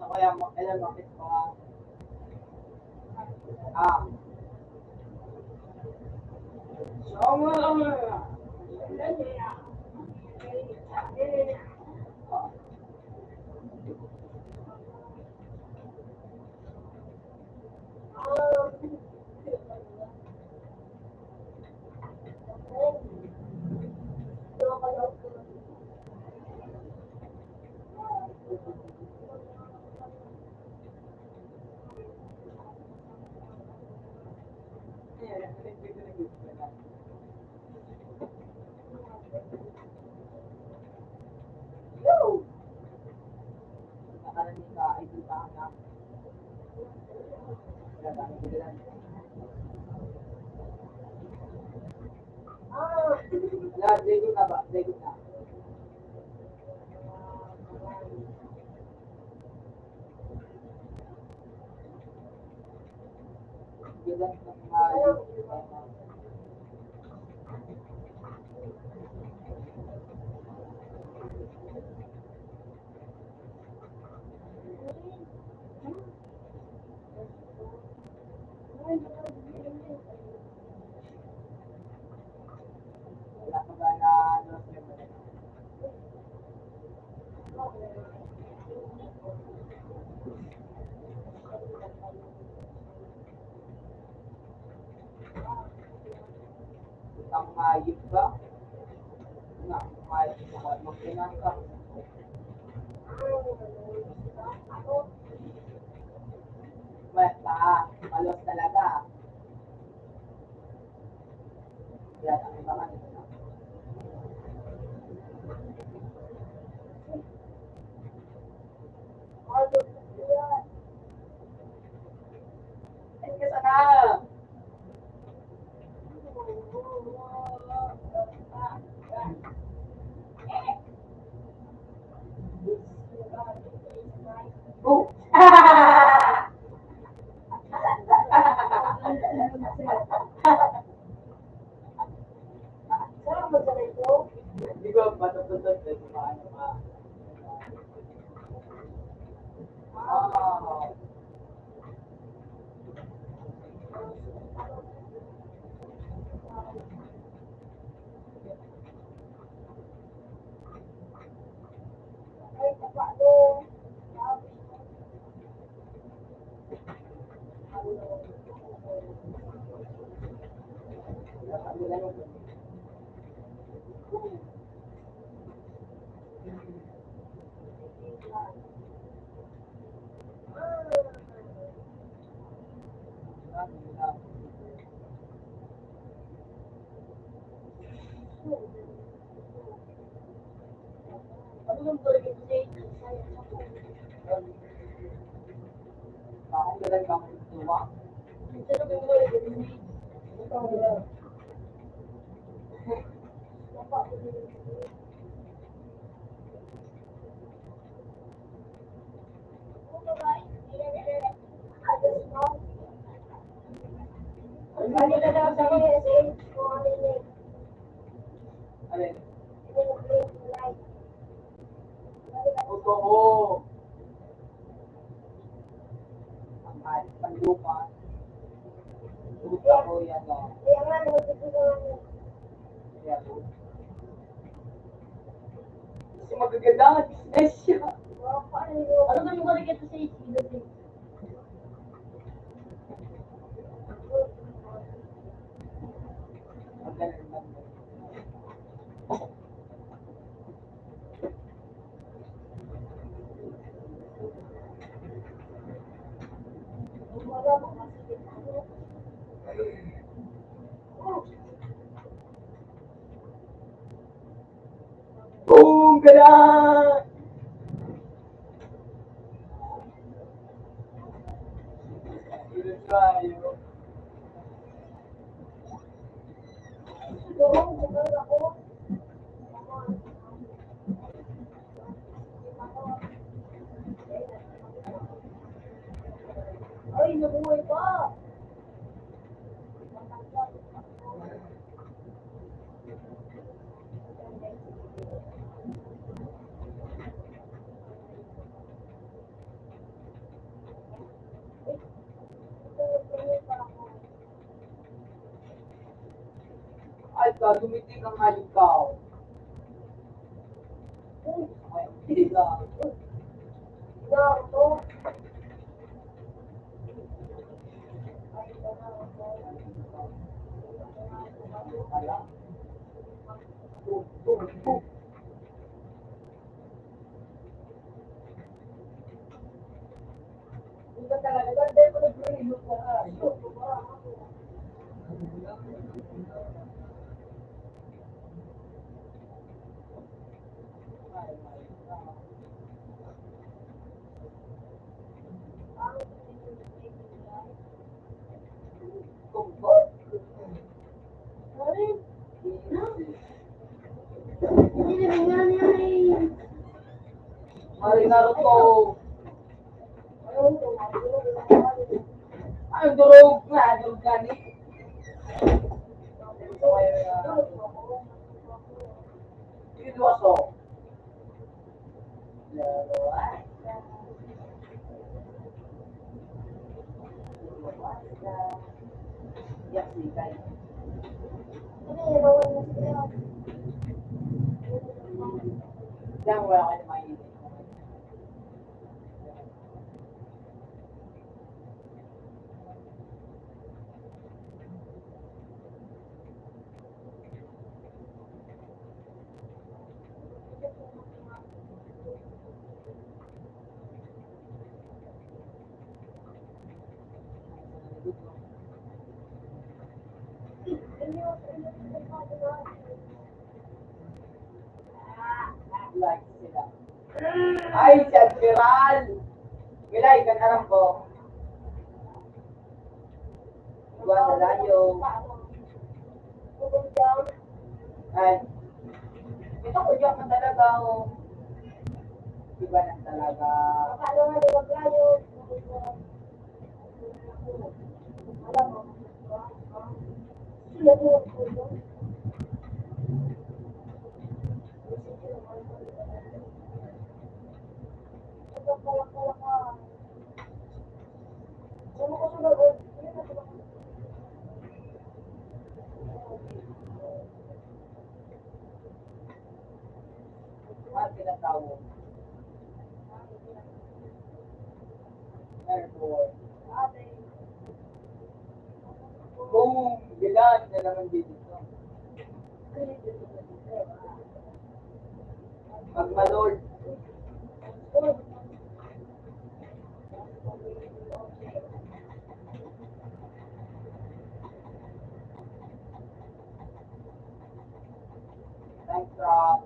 Sa kaya mo, kailan bakit pa? Ah. So, mga Ang mayot ba? Nga, mayot ka ba? Magkainan ka. Mayot ka. Malos talaga. Kaya ang iba nga, Ano ka daw sa Kuya James kung ano yun? Alin? Yung green light. Totoo. Ang ating panlupa. Lupa ko yan, oh. Kaya nga, nagtutulungan yun. Kaya po. Kasi magaganda ang business siya. Ano ba yung marikit sa isip? Boom! Ganda! Ay, nabuhay pa! Ay, ka, dumiting ang alikaw. Uy, ay, hindi ka. Naruto. Ala. Boom, boom, boom. Mari Naruto. Ang durog na, durog gani. Ito, aso. Diyan, wala ka na mainit. Like sila. Ay, si Admiral! Milay, kan aram ko. Buwan na layo. Ay. Ito ko diyan ka talaga, oh. Iba na talaga. Ang tinatawag. Airborne. Boom! Bilan na naman dito. Magmalord. Thanks, Rob.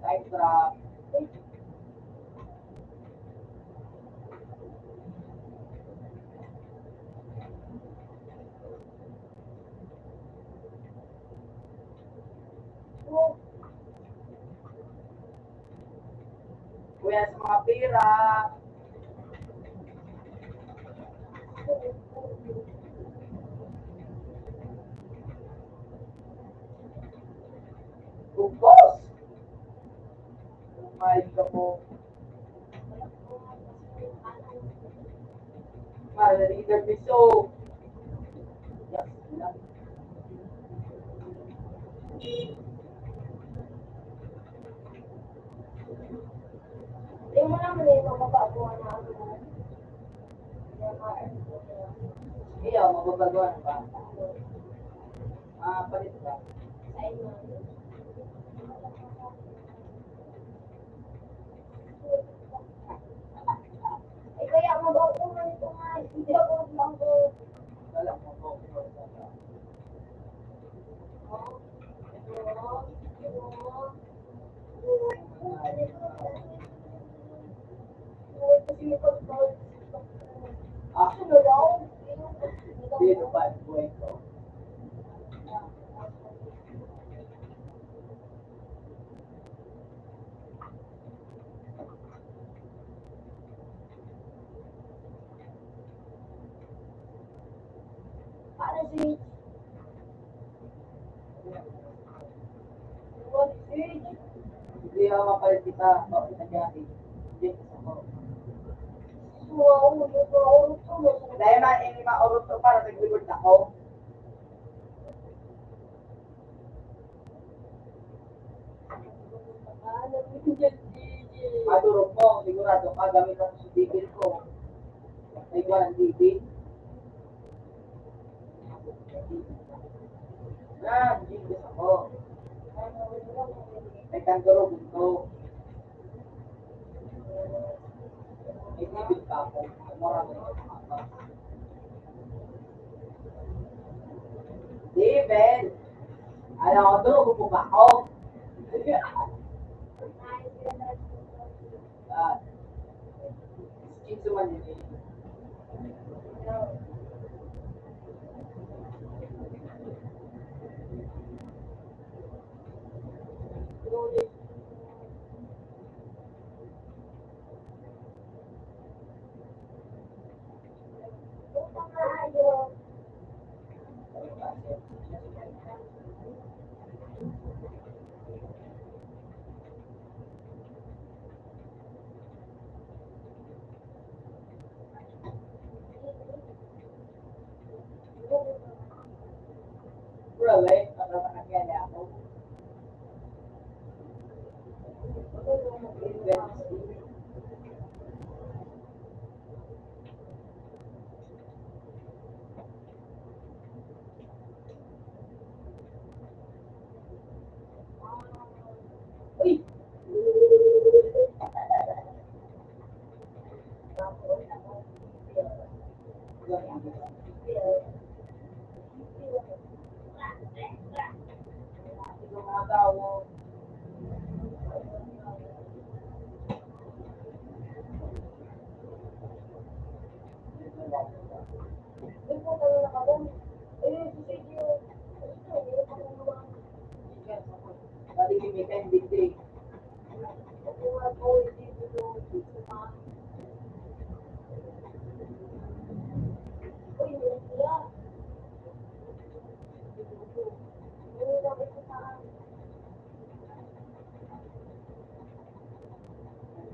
Thanks, Rob. Kuya sa mga pira. Bugos. Kumain ka po. Para na rin nagmiso. Yung mga mali, mababa ko na ano. Iyo, mababa ko na ba? Ah, palit ba? Sa inyo. Ay, kaya mababa ko na ito nga. Hindi ako bangko. Wala mo po. Paano si Hindi ako mapalit kita, bakit nangyari? Hindi ko sa ko. Dahil man, hindi maurot ko para sa gilid ako. Madurog mo, sigurado ka, gamit ang sudikin ko. Ay, walang D B. Ah, Jesus ako. May kandurog ito. May D B pa ako. Mura mo yung mga. Steven! Alam ko, durog mo ba ako? Ah, schizo man yun eh. Really? Nakakahiya niya ako. Uy!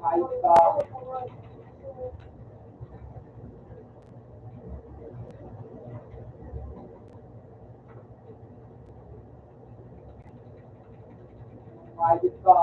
Ayos ka. Ayos ka.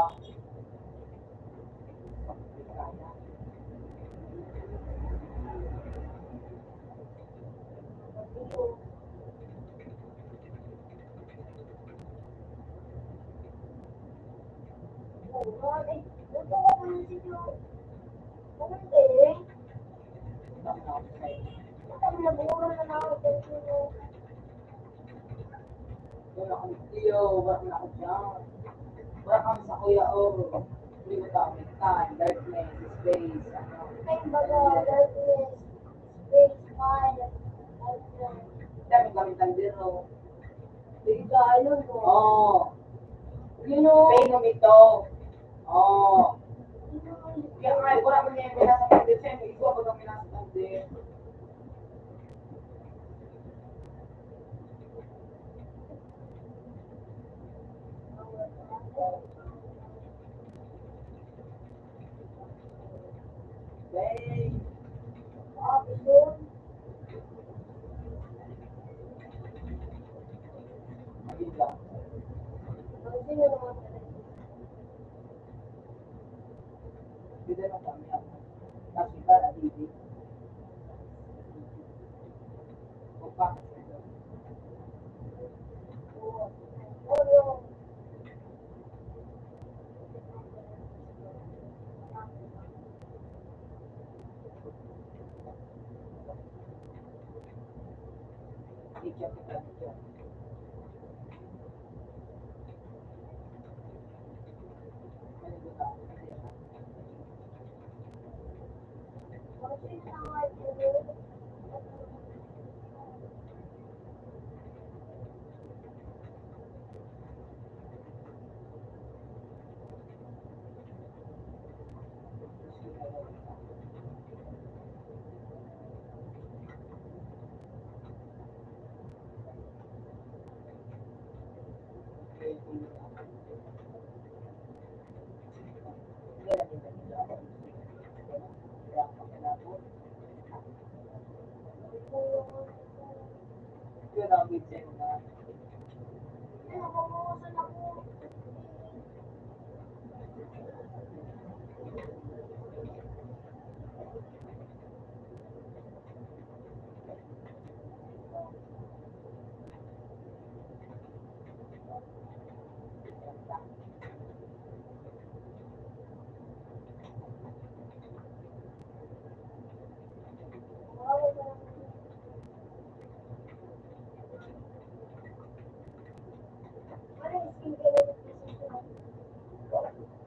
Wala akong tiyo, wala na ako dyan. Wala kami sa kuya, oh. Hindi mo kami time, darkness, space, ano. Ay, baga, darkness, space, fire, darkness. Dami kami kaldero. Bigay, ano mo? Oo. Painom ito. Oh. Kaya nga, wala ko niya yung pinasa ng December. Ikaw ba itong pinasa ng December?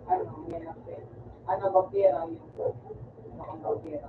Ano, may anak eh. Ano, vampira yun? Ano kang vampira?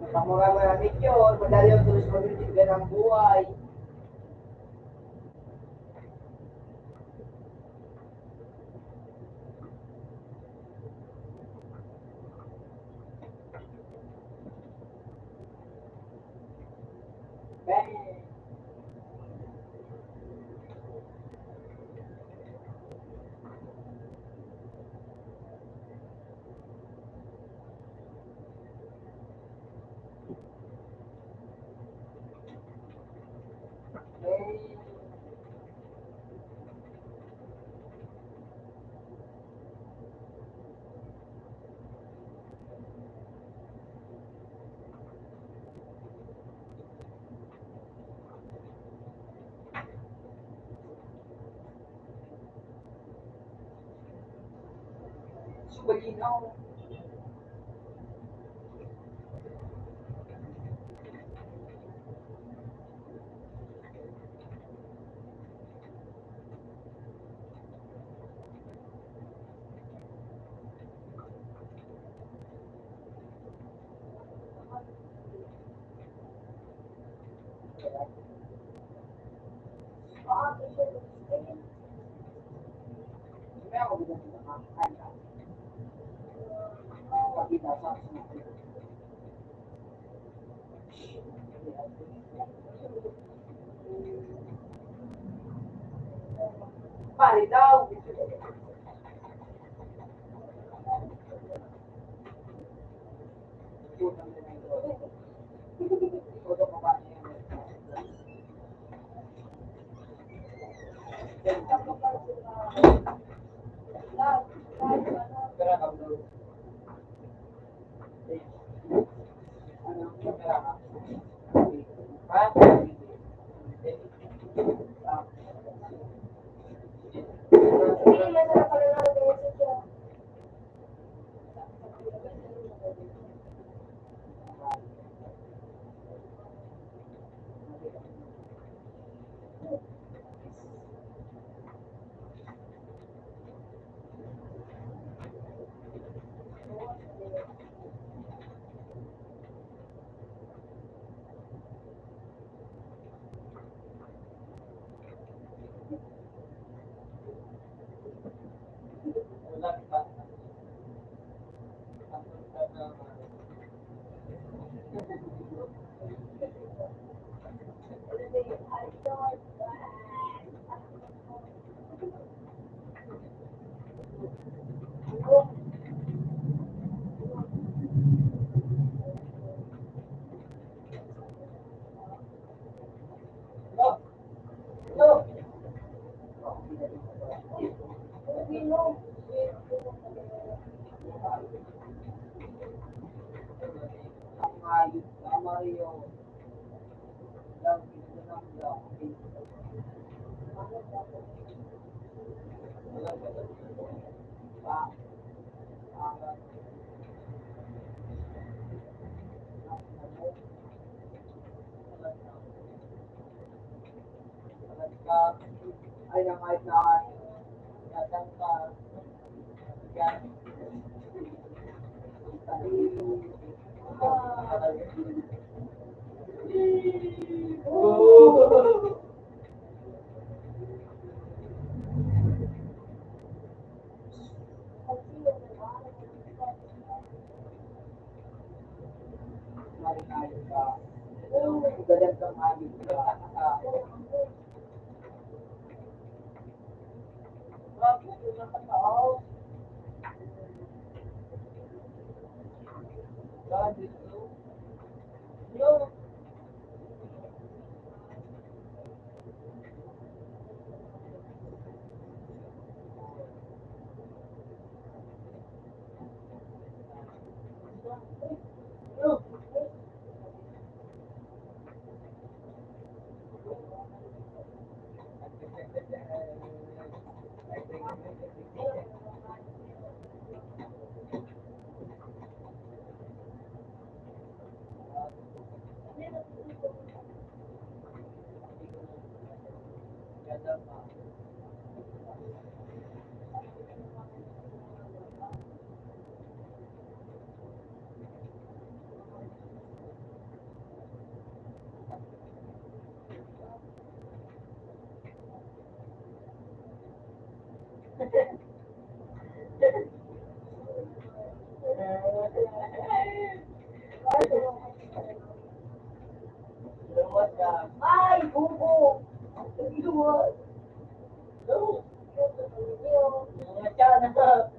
Napamura mo namin yun. Madali ang tulos mag-ibig ng buhay. Malinaw. Pare daw. Ay, bubo! Ang luwas! Mga tiyan, ha?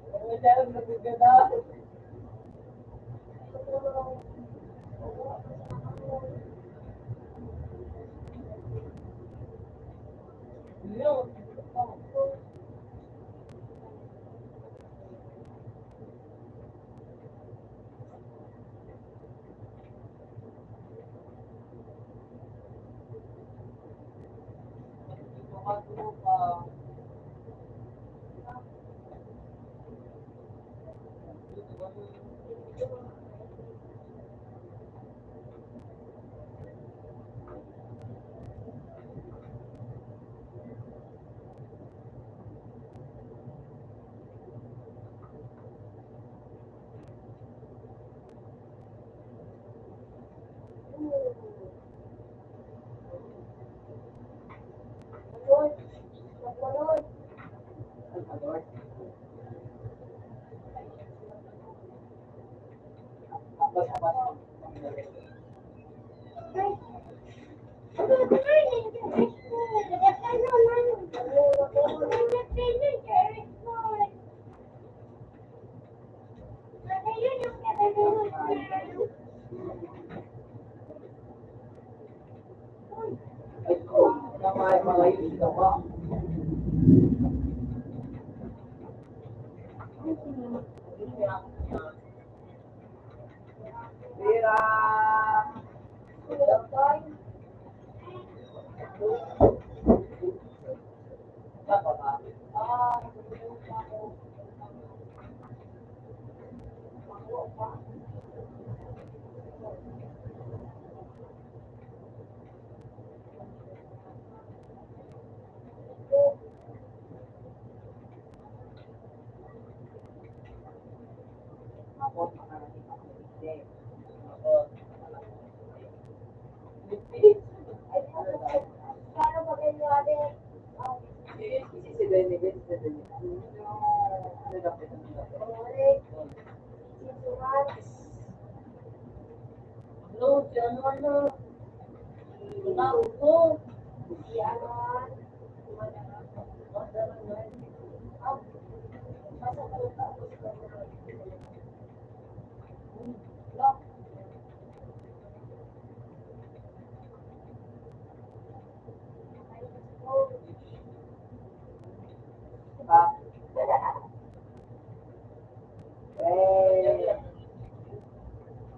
Mga tiyan, nagaganda.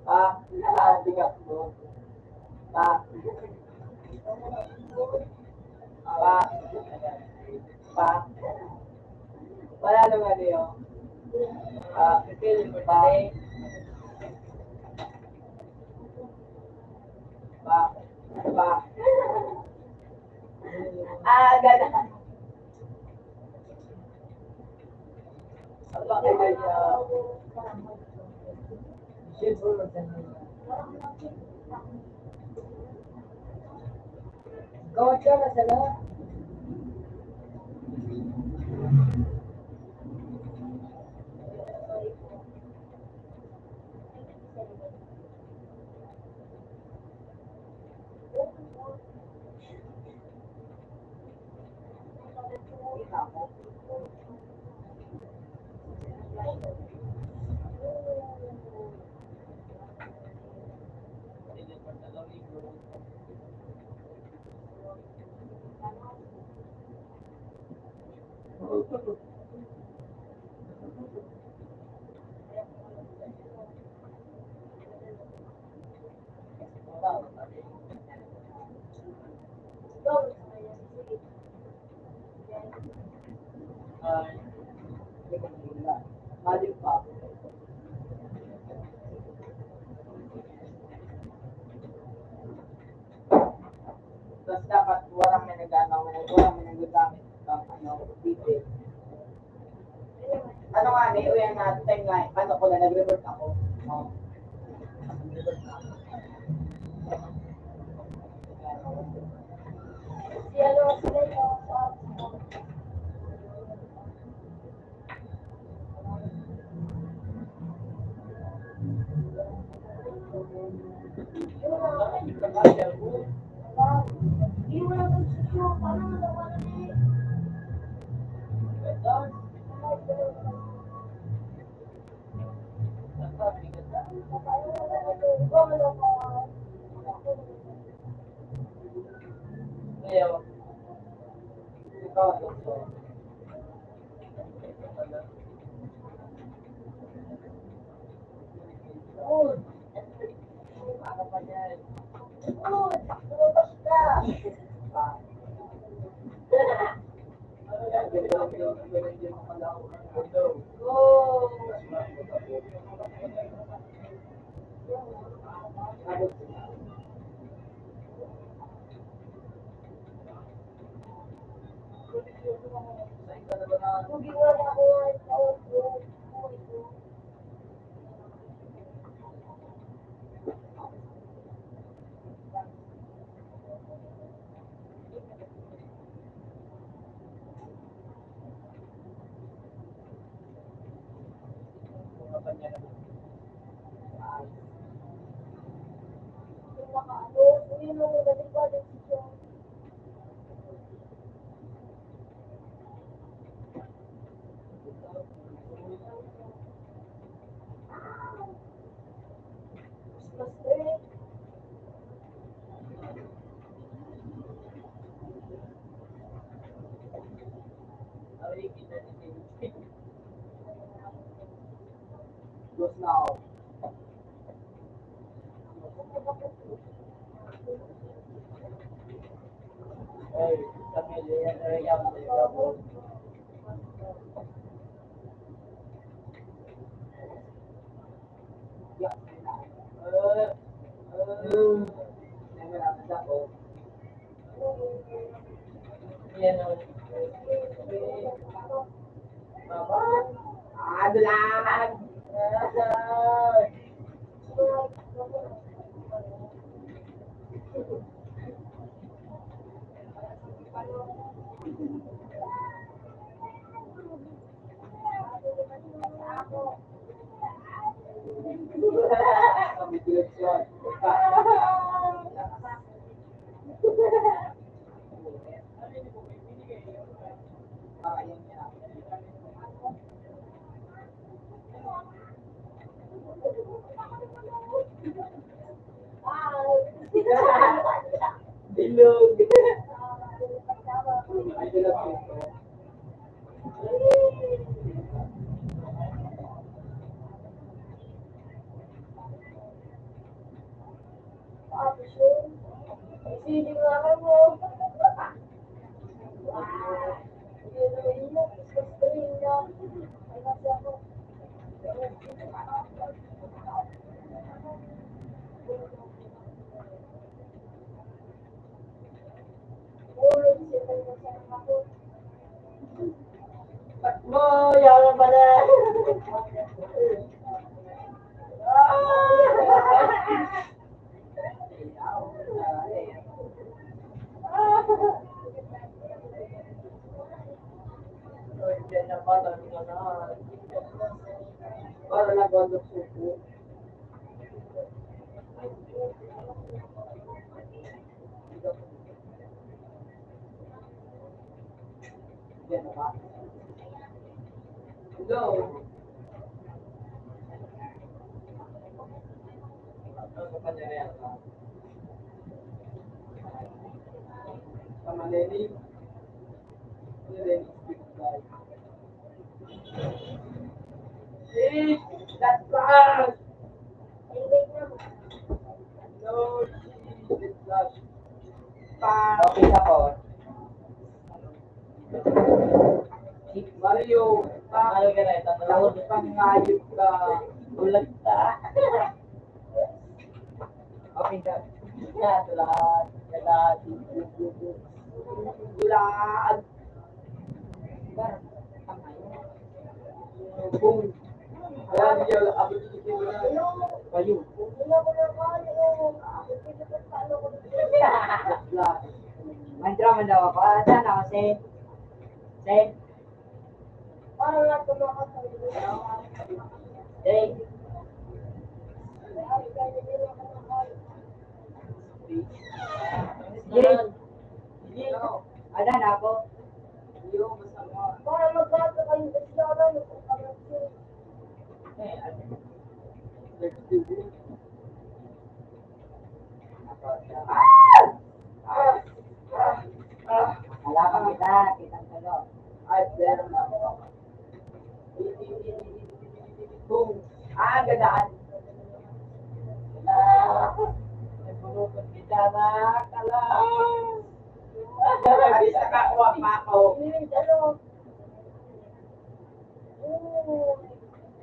Pa, pa, bigat mo. Pa, pa, pa. Wala nang ano yun. Pa, pa, pa, pa. Ah, gano'n. Tapos dapat walang may nag-ano, walang may nagagamit ng ano, detail. Ano nga ni, uyan na, time nga, paano ko na nag-revert ako? Oh. Si ano, si ano, Bilog. Mo, yaman pala. Para lang ko ang suko. Hello. Ano sa kanya na yan, ha? Sa Manila. Manila, speak like. Hey, that's us! Lord Jesus, pa. Okay na po. Mario, pa. Ano ka na? Takot pang hayop ka. Bulag ka. Okay ka. Yan, tulad. Yan, tulad. Tulad. Boom. Ayan, yan. Abot yung tingin mo na. Kayo. Mantra man daw ako. Ah, saan ako, Sen? Sen? Sen? Sige. Sige. Ada na ako. Para magbago kayo sa siyara, magpapagasin. Wala pa kita, kitang tulo. Ay, meron na ako. Boom. Ah, gadaan. Ah, nagpulupot kita na. Kala. Ay, sa kakuha pa ako. Ano? Oh,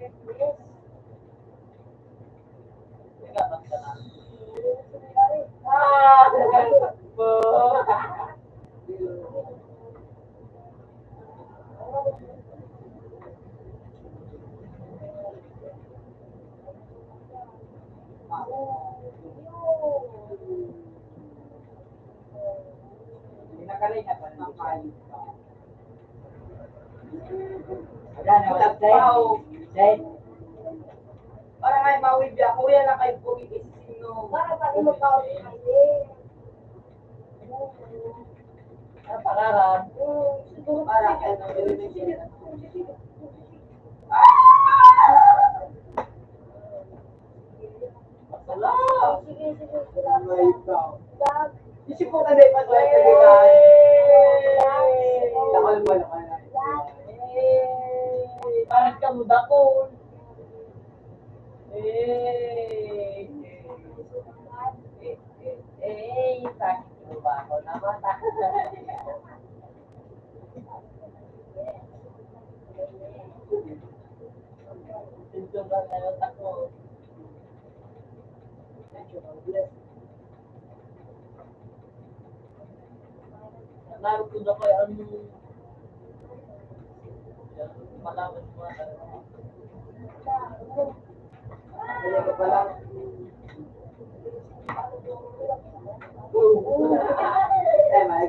yes. Ah! Hindi na kalay na pa ng payo. Wala na, wala. Tagpaw. Dahil, dahil, para nga mawid biya, kuya na kay Pugi, isisi Para pa rin magkaon kami. Ang pangalan, para ano, elementary. Wala. Sige, sige, sige. Isi po kami, paswerte kita. Dakol mo naman. Parang kamudakol. Eh, eh, eh, eh, sakit mo ba ako naman? Ito ba tayo tako? Narito na kaya ang malaman mo. Ano ka pala? Eh, may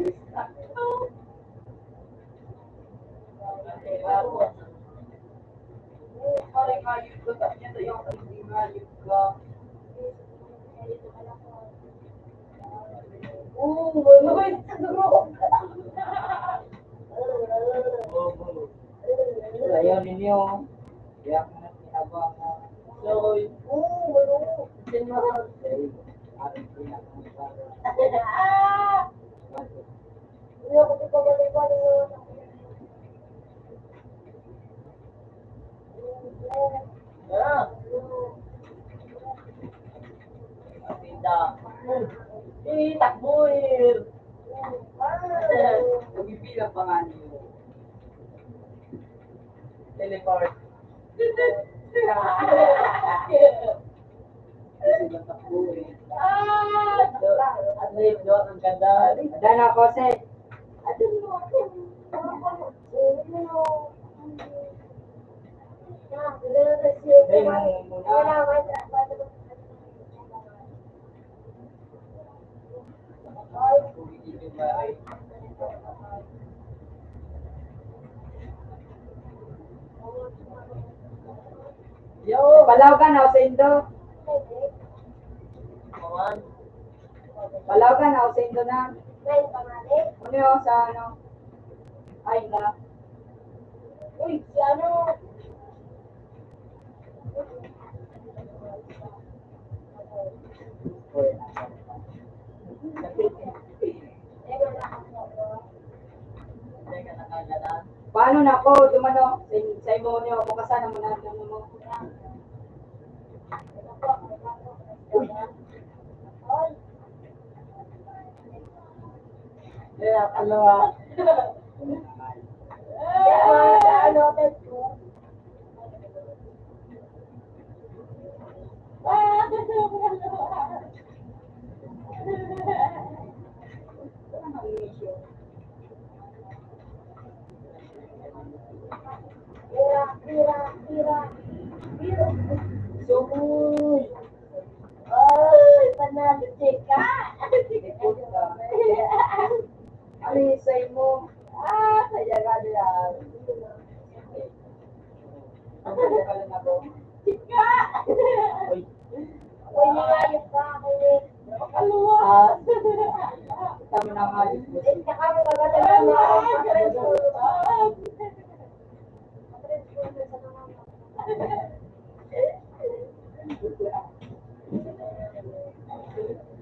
gusto. Ayaw ninyo. Kaya kung nagkinawa ka, so, Ah. Kapinda. Eh, takbo eh. Magbibilang pa nga niyo. Teleport. Ah, at least, no? Ang ganda. Dana ko, sir. Yo, palaw ka na, Osendo. Palaw ka na, Osendo na. Ano yun, sa ano? Ay, na. Uy, si ano? Paano na po? Dumano? Sa, sa imo niyo, bukasan ang mga ano mo. Uy. Kaya, ano, ah. Kaya, ano, Suboy! Ay, panalo, chika! Ano yung say mo? Ah, kaya nga nila. Ang pala na ako. Chika! Uy. Uy, nangayop ka, kulit. Makaluwas. Tama na nga, Diyos ko. Eh, saka mo maganda na mga.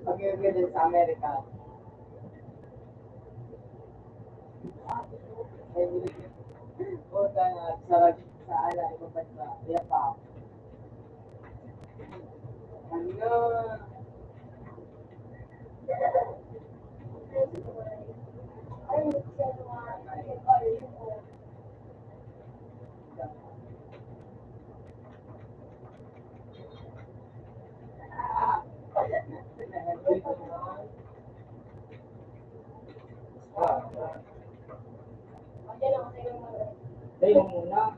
Pag-ibig din sa Amerika. Puta, sarag sa ala, ibabat na. Iya pa. Ano? Tayo muna.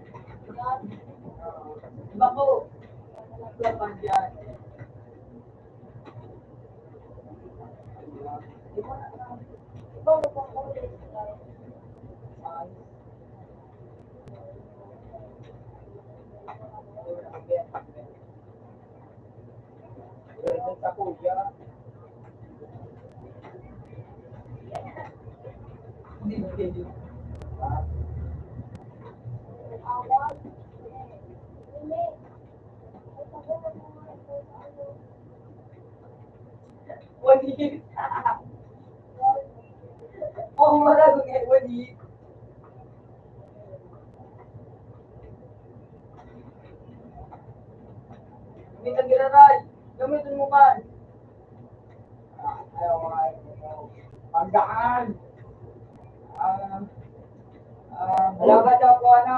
Bako. Wani. Oh, marag nga, wani. May nagiraray. Gamitin mo pa. Pagdaan. Ah, ah, Salamat daw po, ano?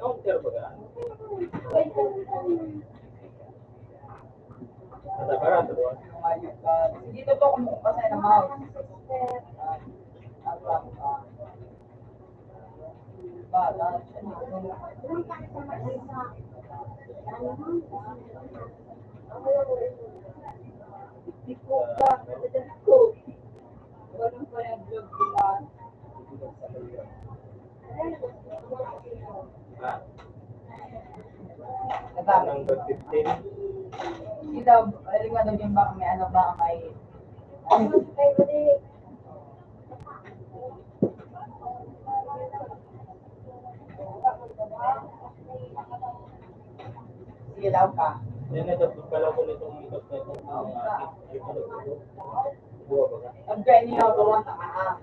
Counter ba ka? Barato, barato ba? Sige, totoo mo, basta na mouse. Number fifteen. Ito, alam nga daw yung baka may ano, baka may Sige, laog ka. Yan na, dapat pala ko nitong ikot na itong mga. Ang ganyan yung gawa sa kaa.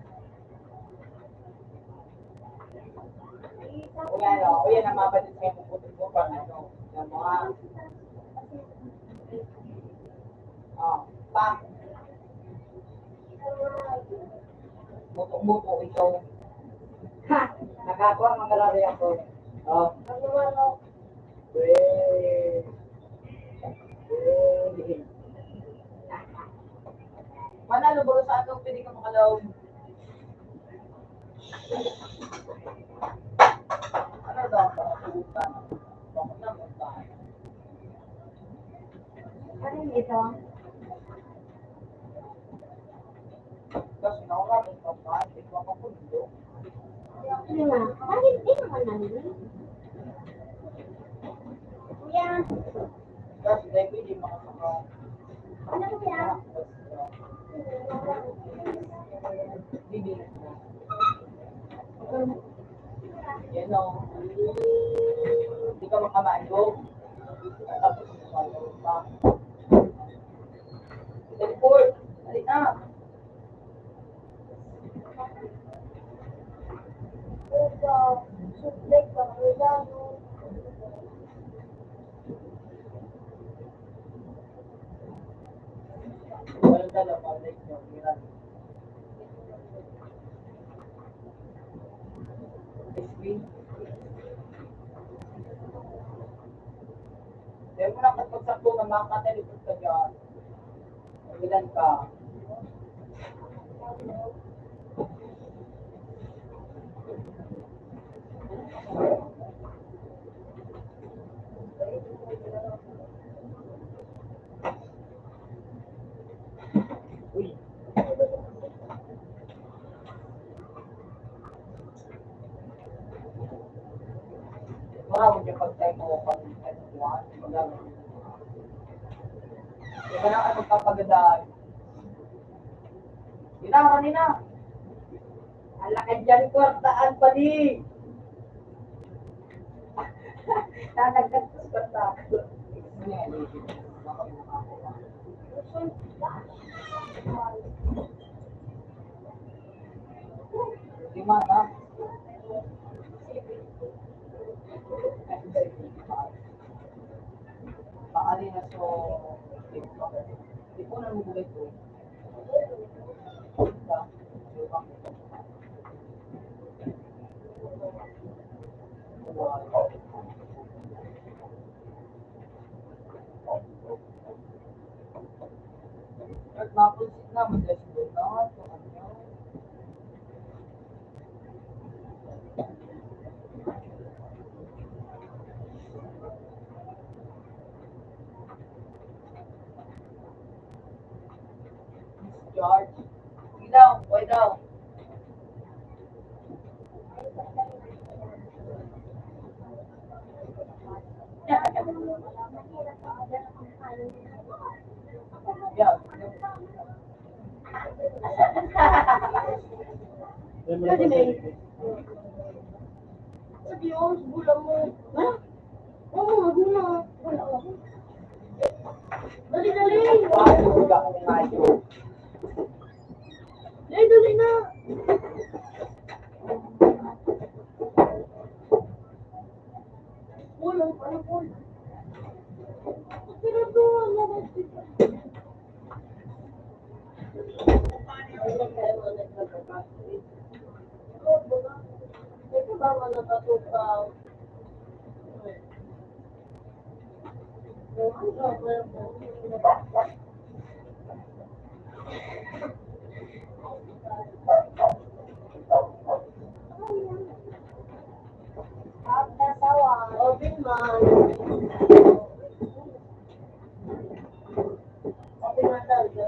O yan, o. O yan, ang mga batis ngayon, puputin ko pang ano. Yan mo, ha. O, pa. Buto-buto ito. Ha! Nakakuha, magalari ako. O. Weh. Weh. Manalo ba sa atong pwede ka makalaog? Ano daw ang pangatutan? Bakit na puntahan? Ano yun ito? Kasi nauna mong pagkain, di ba mapundo? Ano na? Bakit di naman namin? Kuya. Kasi dahil hindi makasaka. Ano kuya? Bibi. Yan o. Hindi ka makamayog. Tapos, pa. Teleport. Dali na. Dalawa, like, no, meron. Ice cream. Kaya mo na kapag sakto na makatalikod ka dyan. Ilan ka? Uy. Mura mo yung pagtay mo, pag-, ano mo, ah, pag-, ikaw na ang magpapagadaan. Yun na, kanina. Ala ka dyan, kwartaan pa di. Nanagdag sa kwartaan. Lima na. Paali na so, ipunan mo gulay ko. At mapunsit na, madalas doon na, ito, ano. George. Sige daw, okay daw. Yeah. Pwede na yun. Sabi, "Oh, gulang mo." Ha? Oo, magulang. Wala ako. Dali, dali. Dali, dali na. Kulang pa na, kulang. Pero doon, ano, ito ba mga natutukaw? Open man. Open man talaga.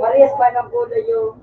Parehas pa ng kulay yung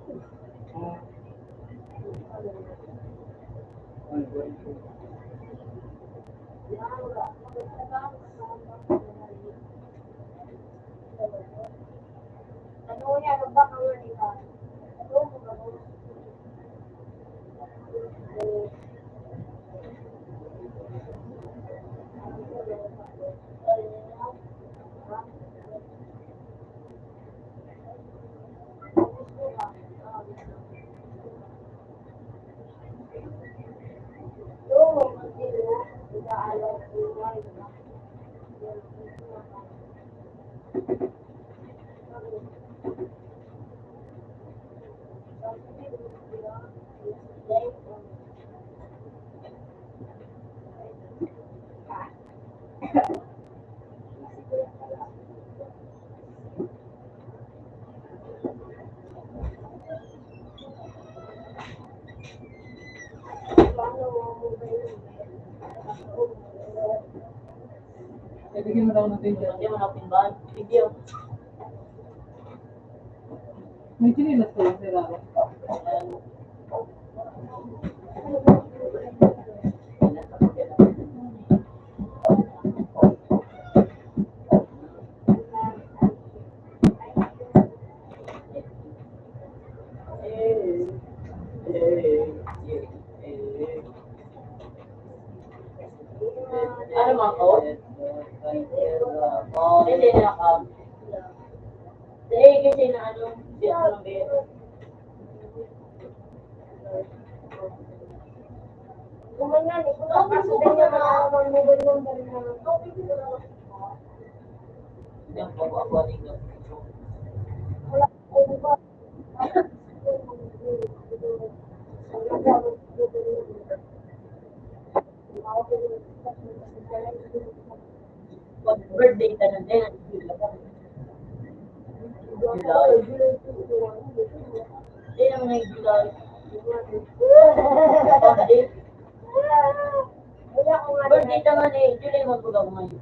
Pwede mo lang natin dyan. Hindi mo natin ba? Video. May chinelas ko lang, sir, ah. Ano, mga coat? Hindi na ka. Dahil kasi na ano, siya ng beer. Gumanyan, ikaw, kaso ganyan, ang mobile number na. Hindi, ako, ako, ako. Pag birthday ka na din, July. Hindi naman yung July. Birthday ka nga ni, July mo ko ba kumain?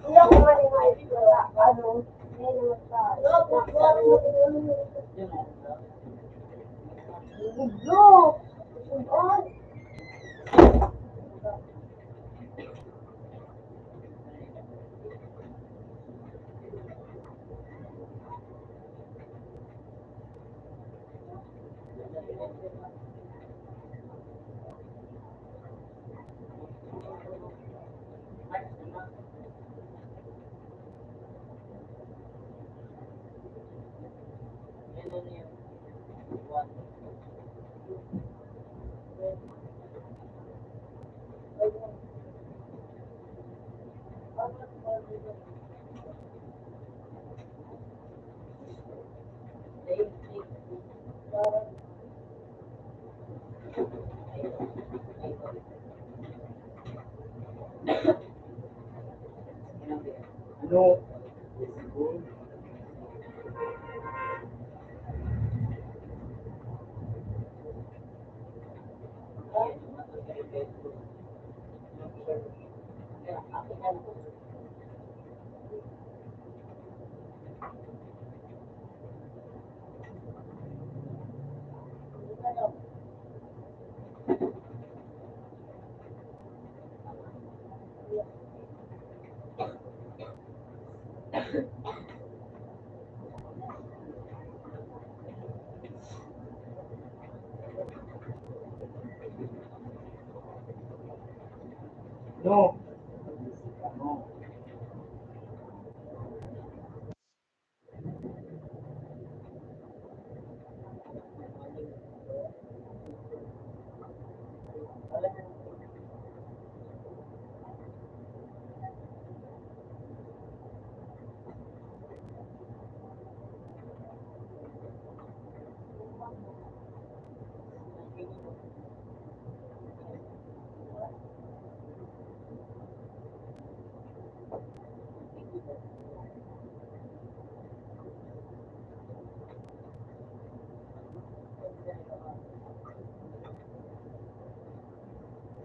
Wala ko nga ni, ano, ngayon naman sa, Bro! Ano? No.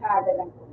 Kada lang po.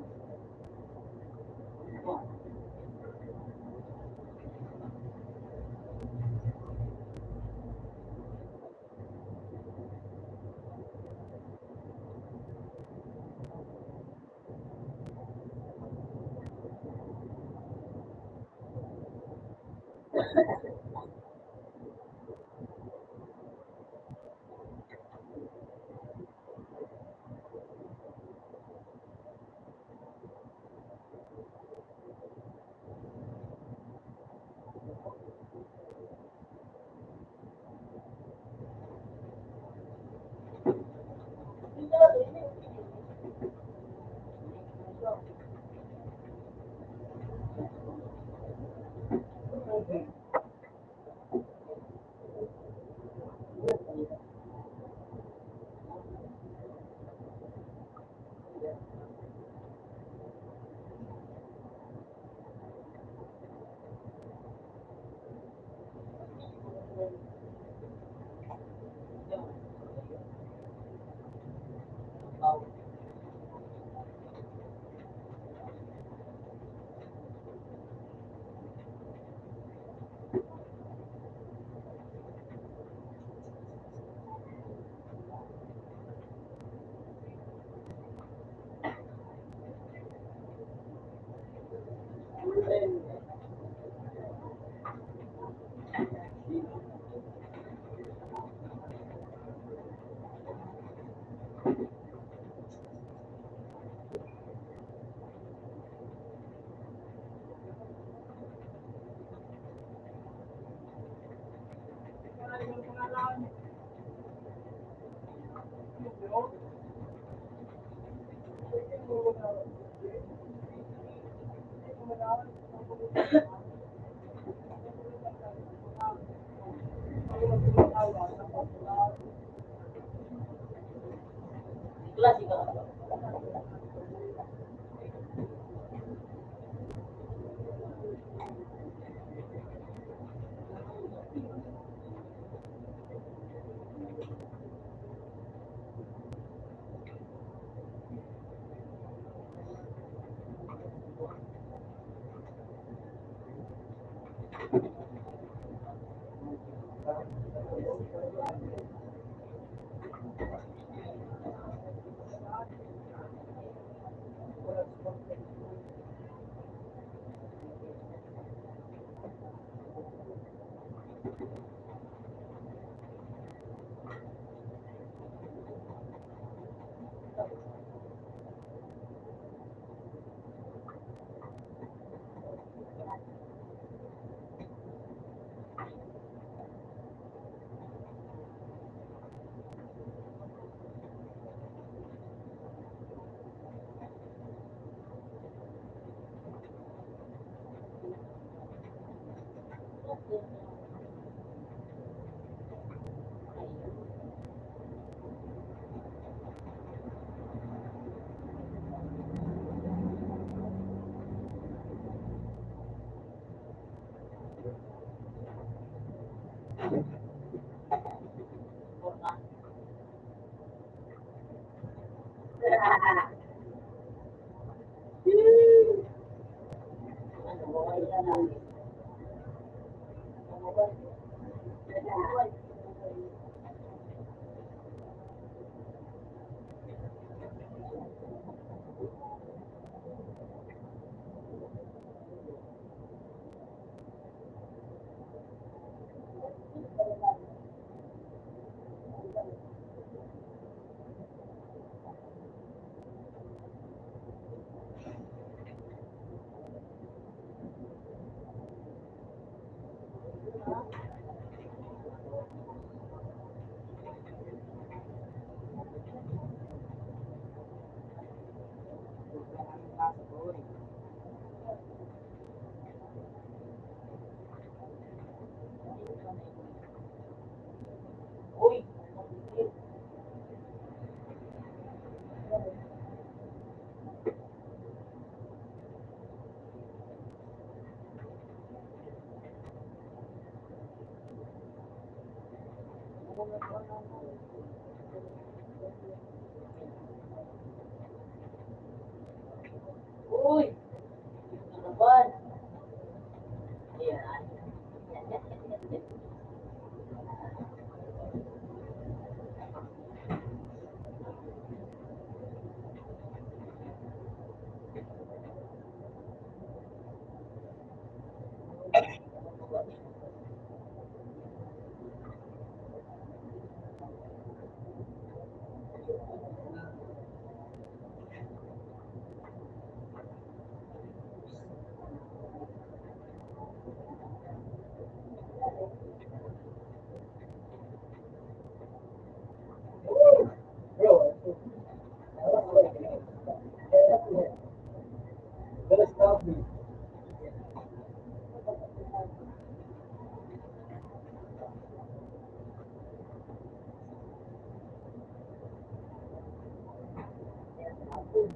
Oh.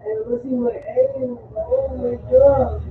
I'm losing my aim. Oh my God.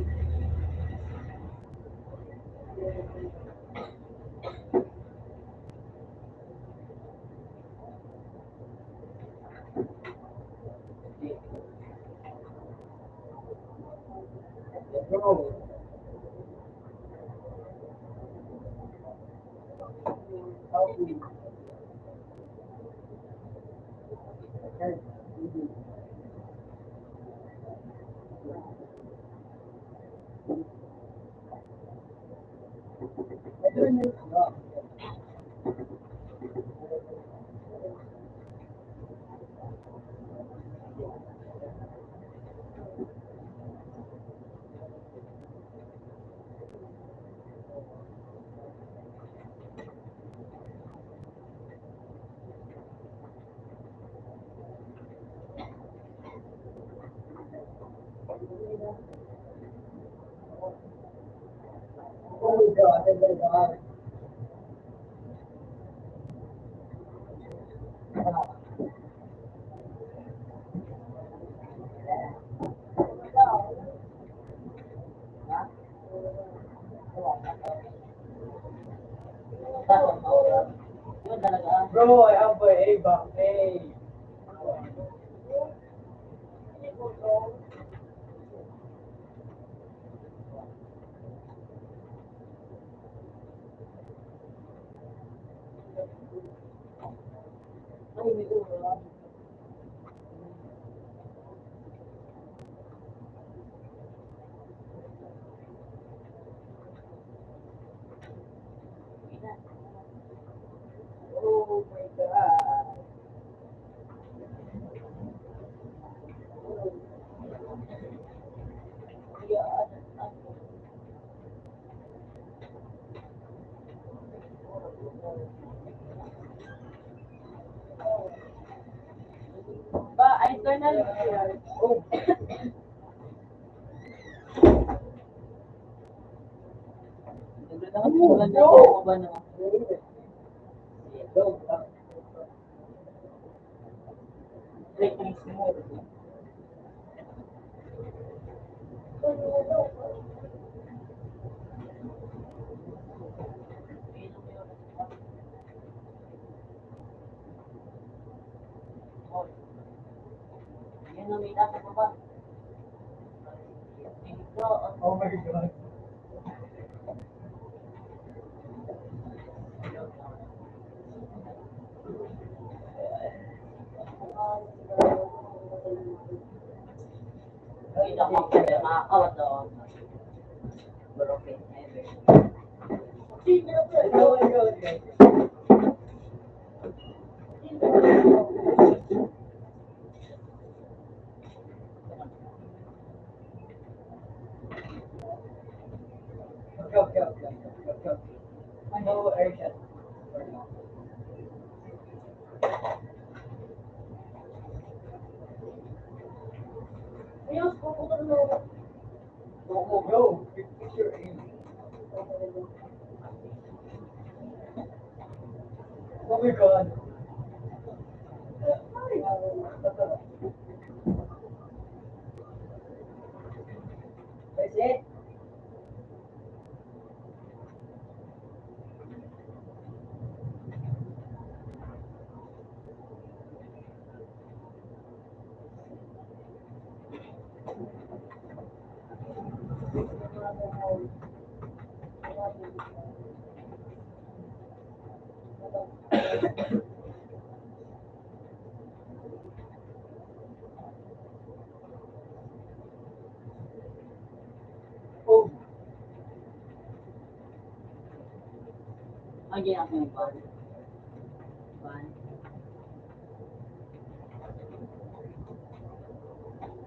Bro, I have a back pay. Oh my God. Ba, ay, ko na. Oh. Oh my God. Okay, okay, okay, okay, okay. No urgent. Go. Oh my God. That's it. Oh. Ang ginagawa ba? Ba?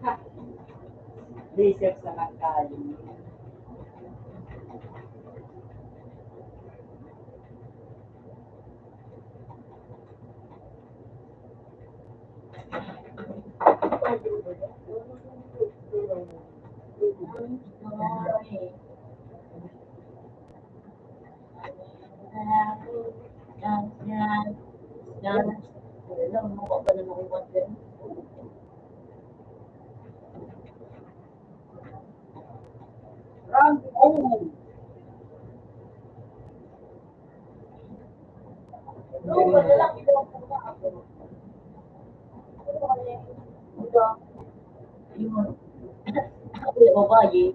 Ha. Research na lang tayo. Yan. Wala, makuha pa naman yung one ten. Run home. Ako yung babae.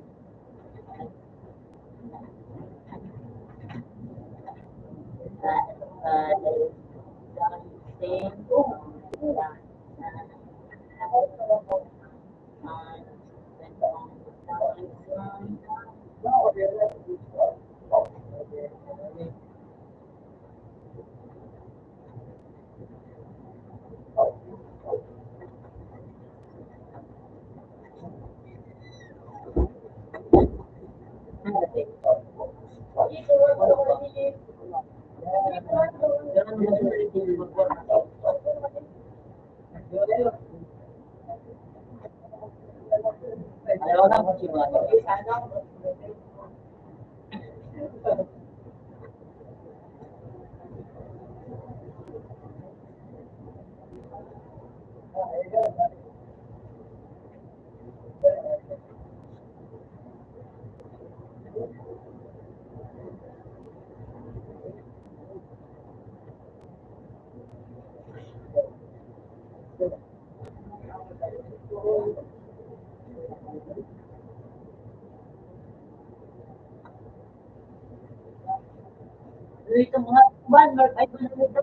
Ito mga kuwan, Mark, ay, mga ito.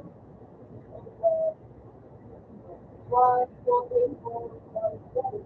One, two, three, four, five, six.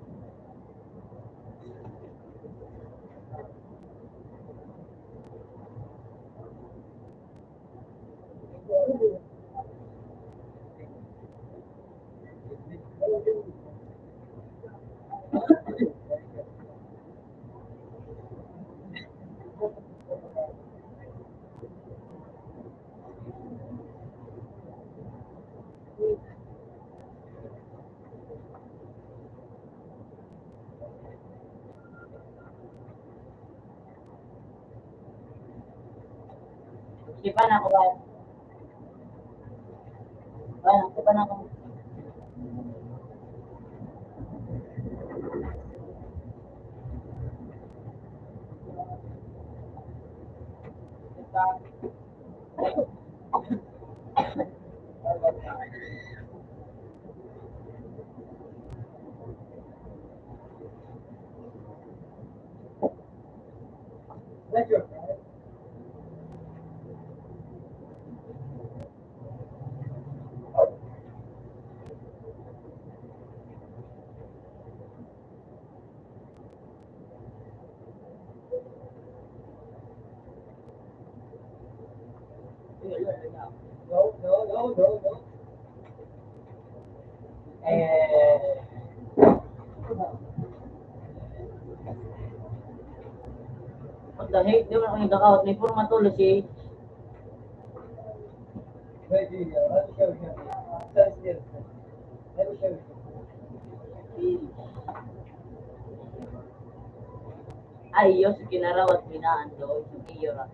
Di pa na ako, ah. Ah, di pa na ako. What the heck? Di ba ako nagkakawat? May forma to, Lucy. Ay, Diyos, kinarawat mi na an Dios, iyo ra.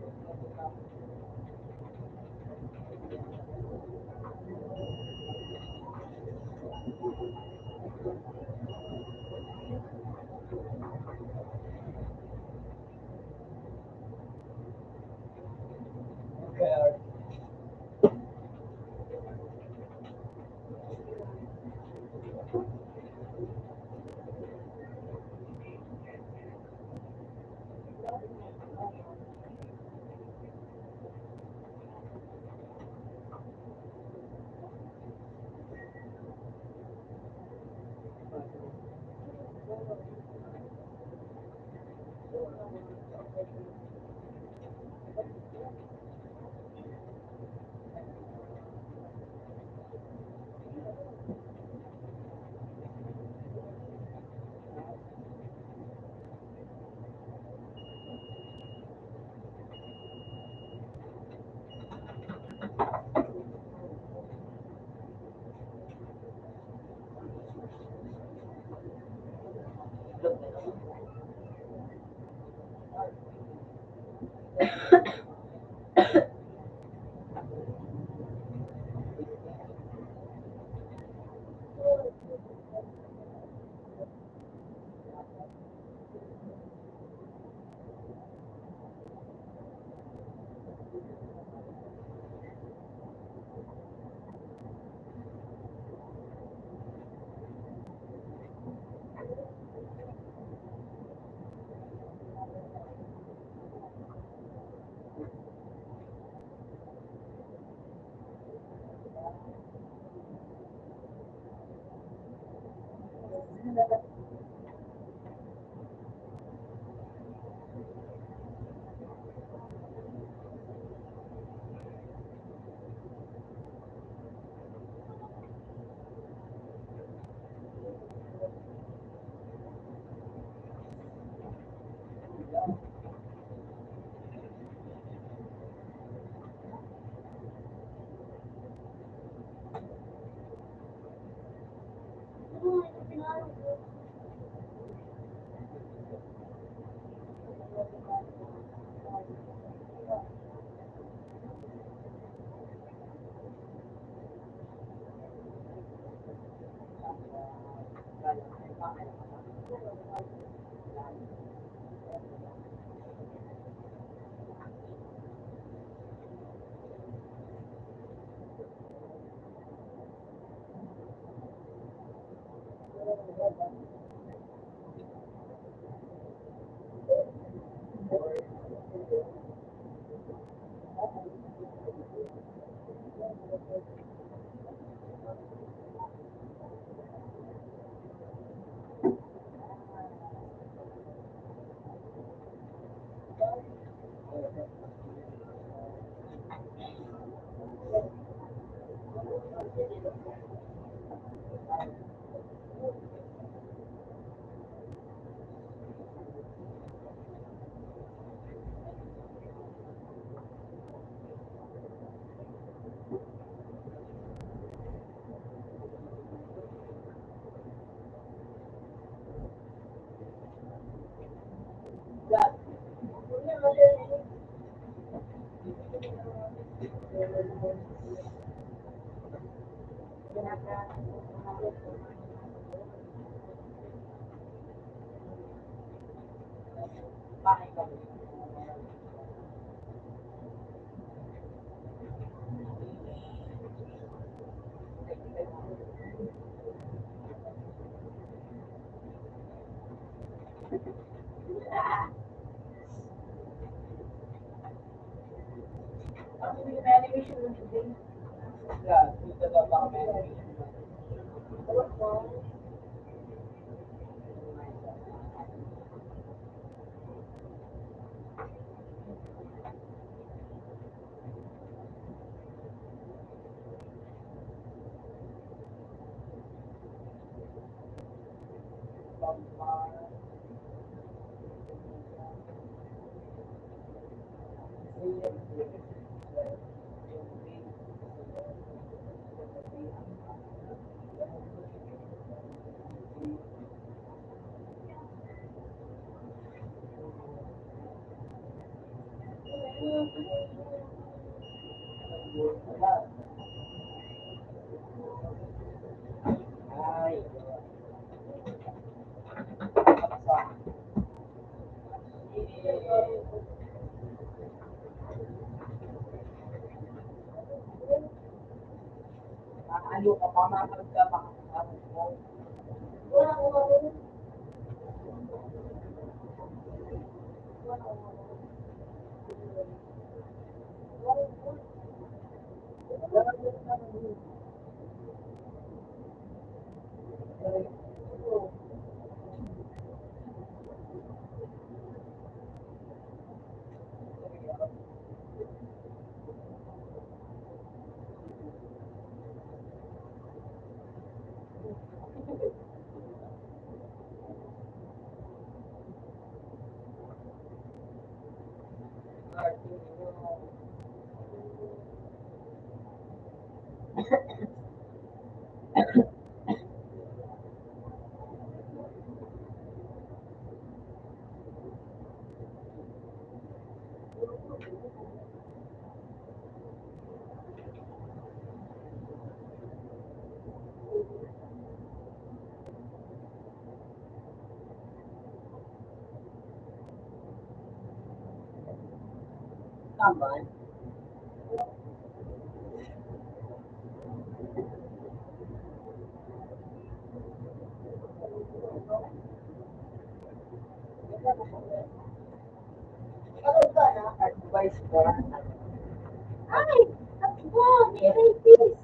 Ay, takbo! May rabies!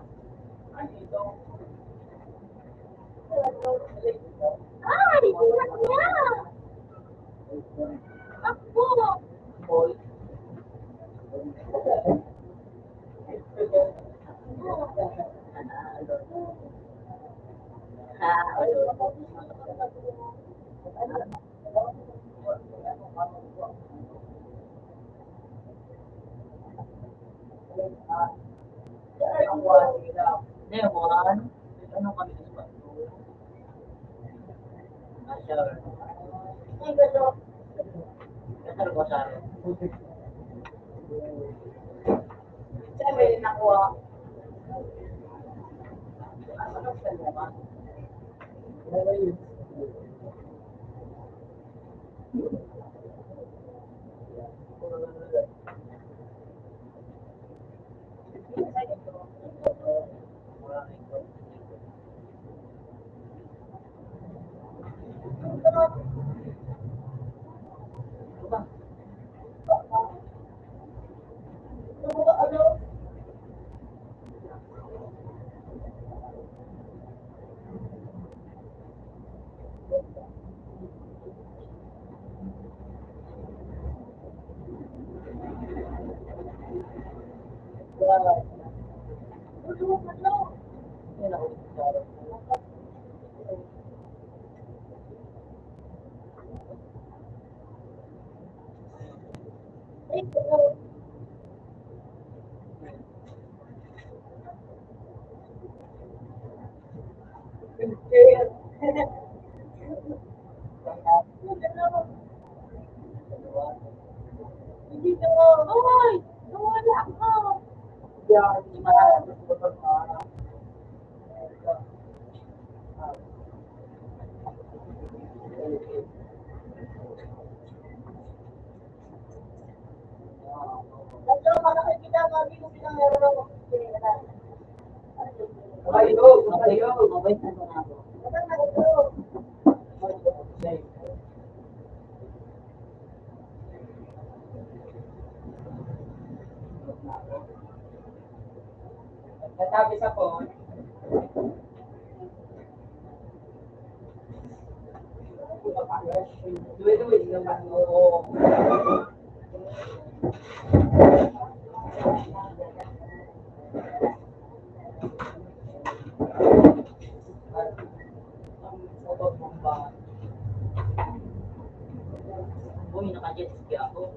Ay, ito. Ang one, hindi, one. Ano kami sa one? Ah, siya. Hindi, ito. Ito, ito, ito. Siya may nakuha. Ano sa naman? Natabi sa phone. Uy, naka-jet ski ako.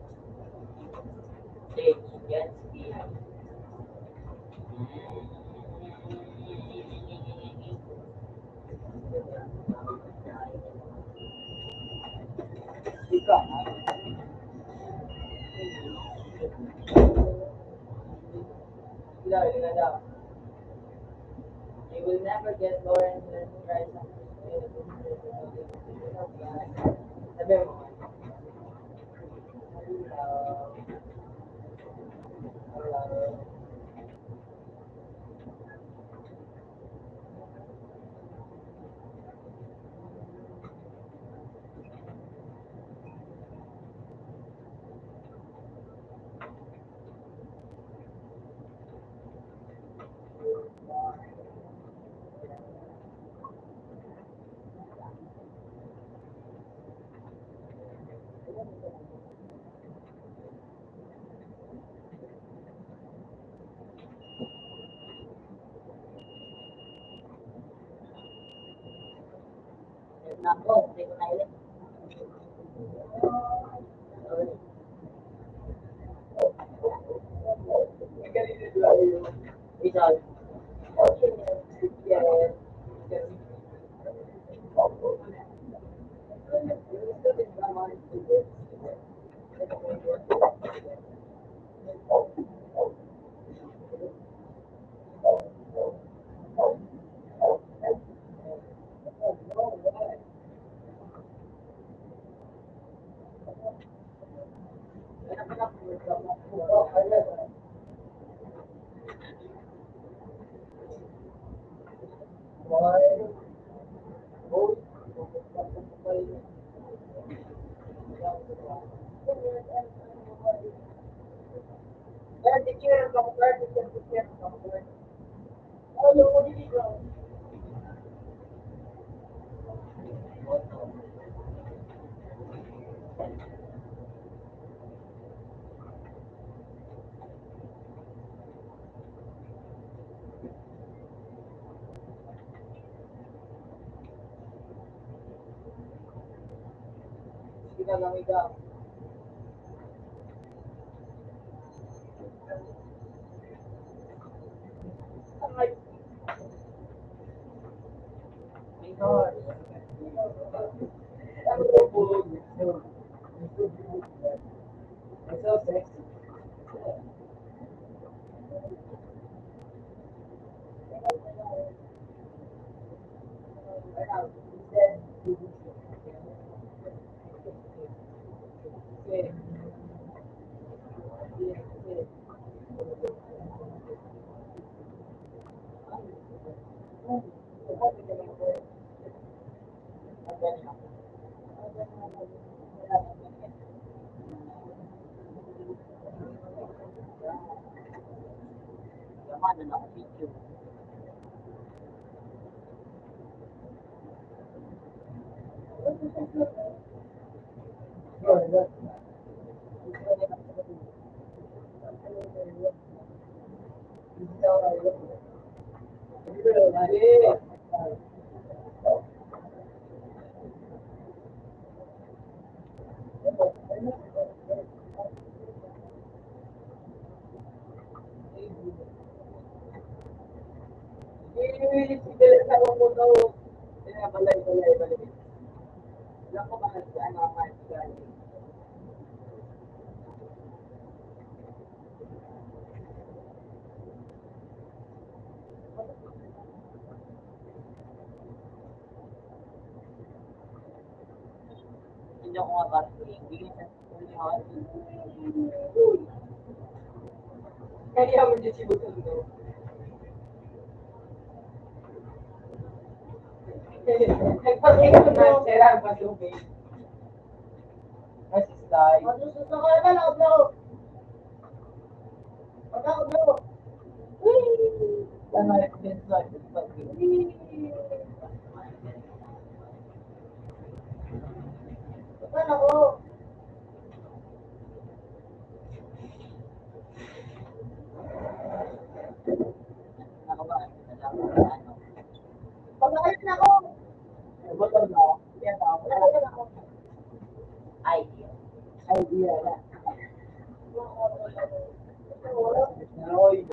Jet, jet ski. You will never get Lawrence Prize. Sabi mo. Nako, hindi ko na ulit. Ikaw. Sige na lang, ikaw. Inyo ko nga ba? Kaya mo dyan si Butong, no? Nagpakita na, sira ang patubig. Mas slide. Ano sa saka na lang, bro? Pagka, bro. Tama, it's like, it's like, Saan ako? Pagkain ako. Motor mo? Yes, ako. Idea. Idea na. Oy.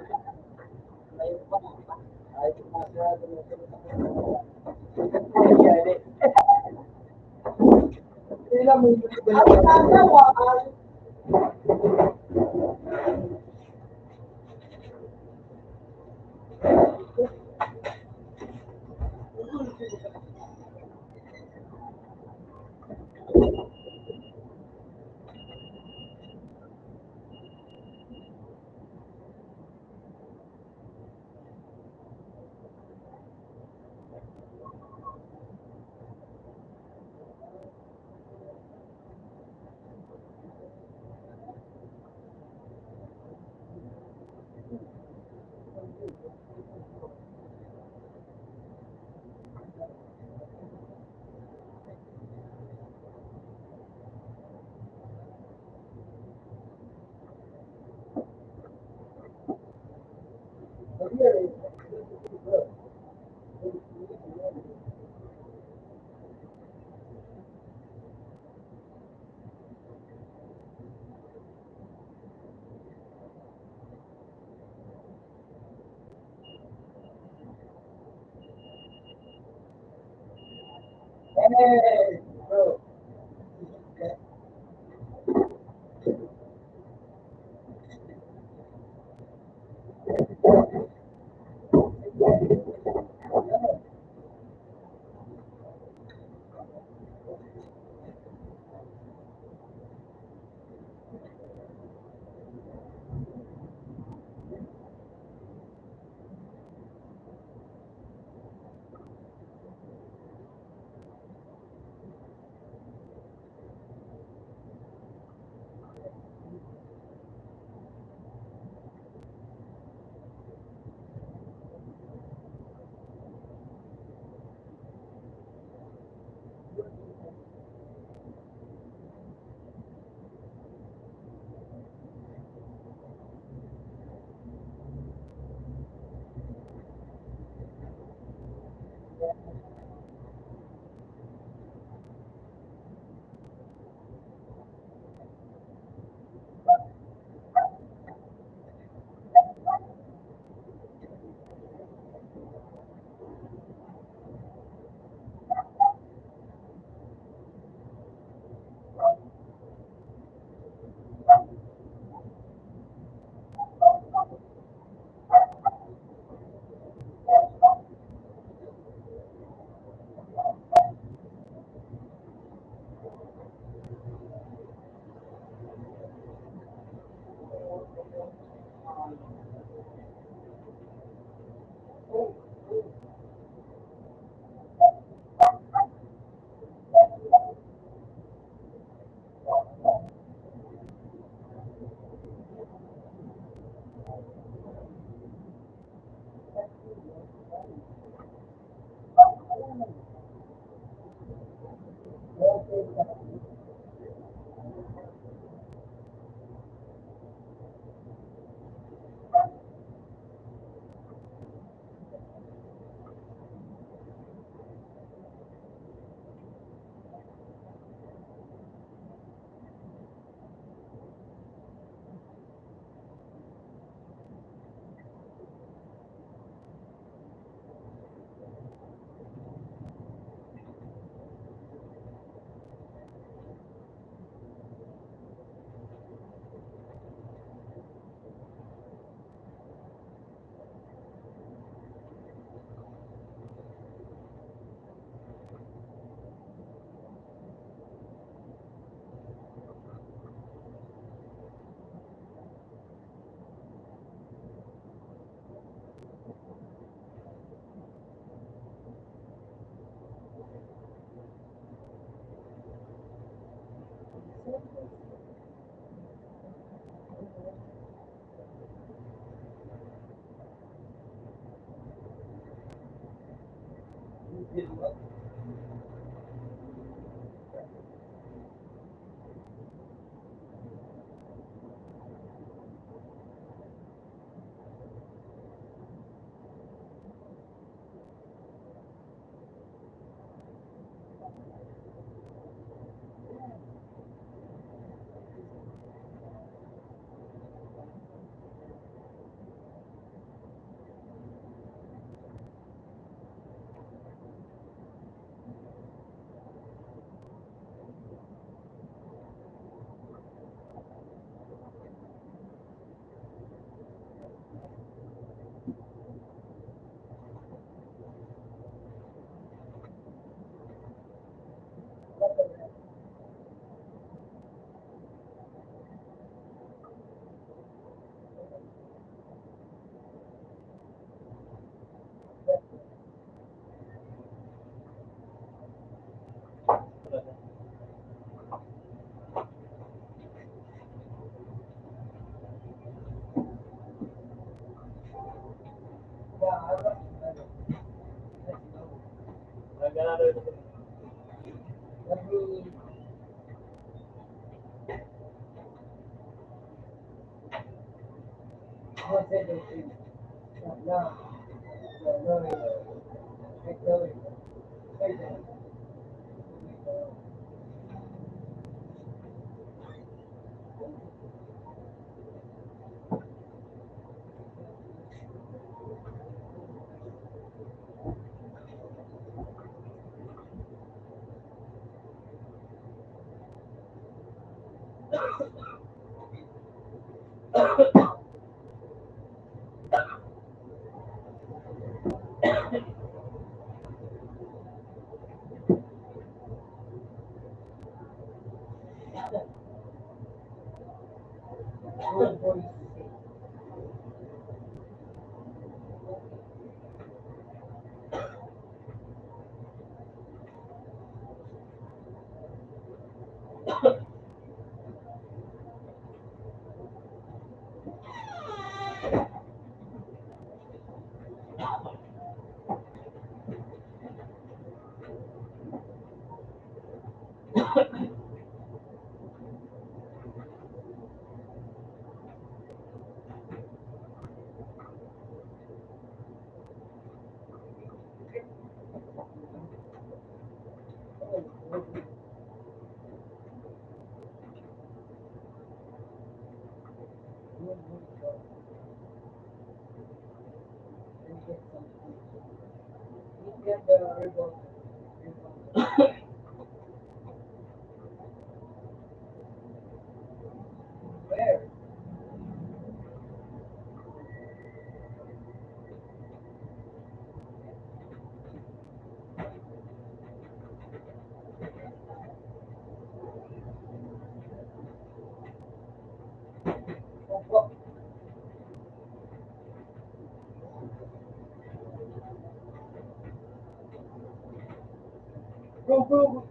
Oh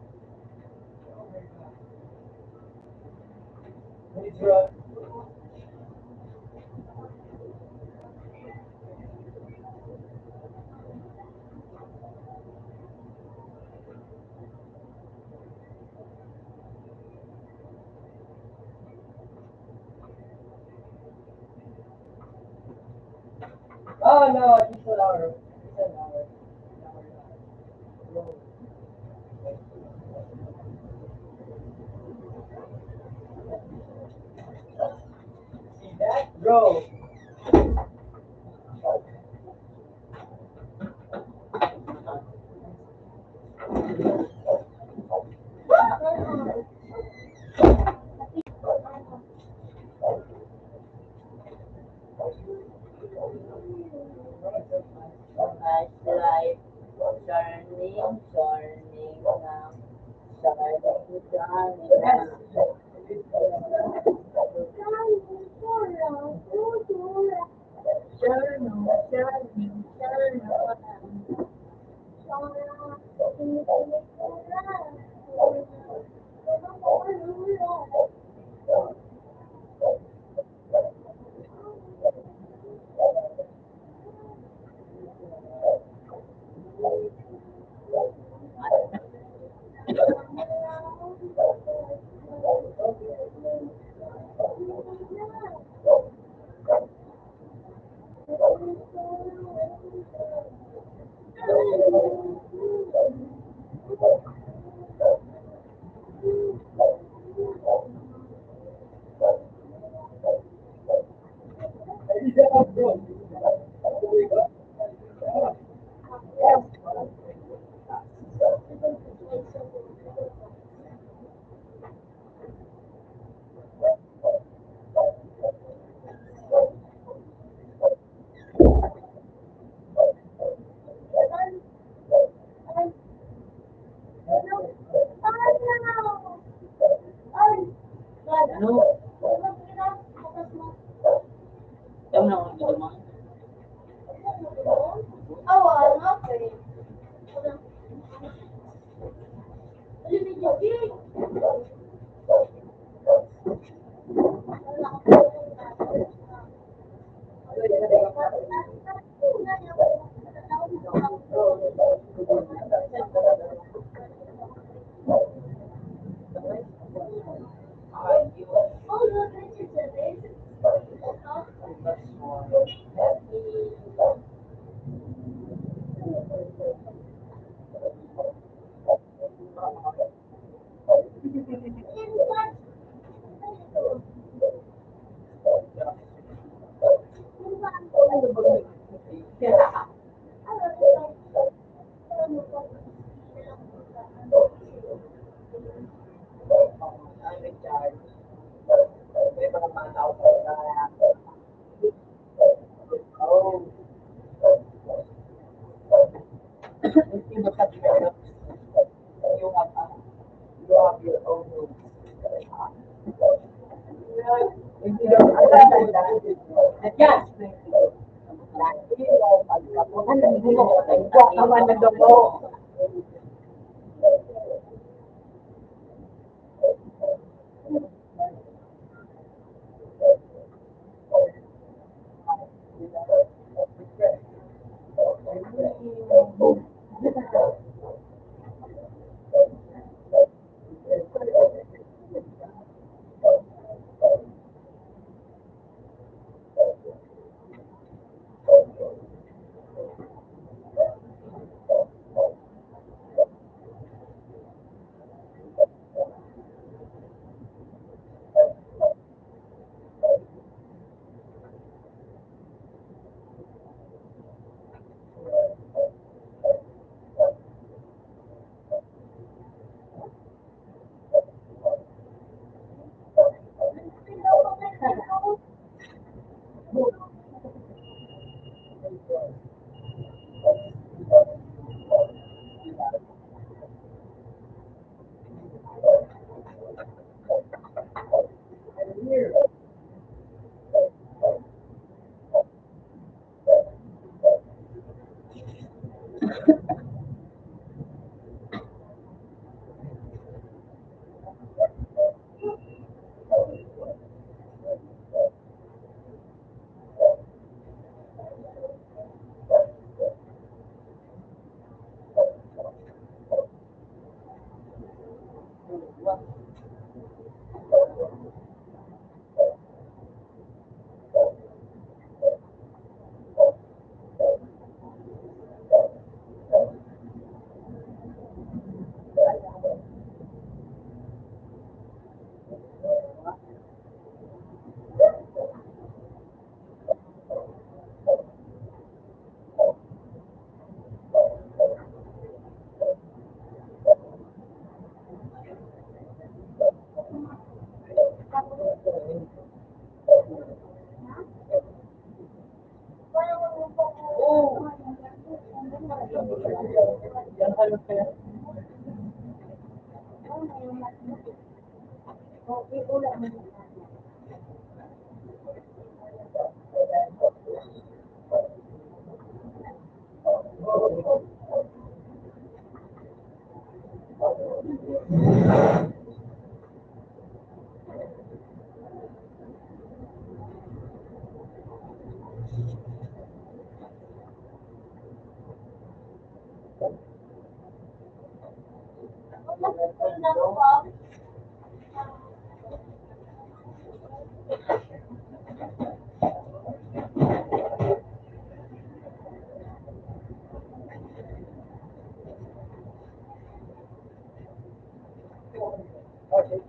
no, it's an hour. It's an hour. See that, bro? Past life, journey, journey na, journey, journey na. Journey, journey, journey na.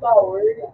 power.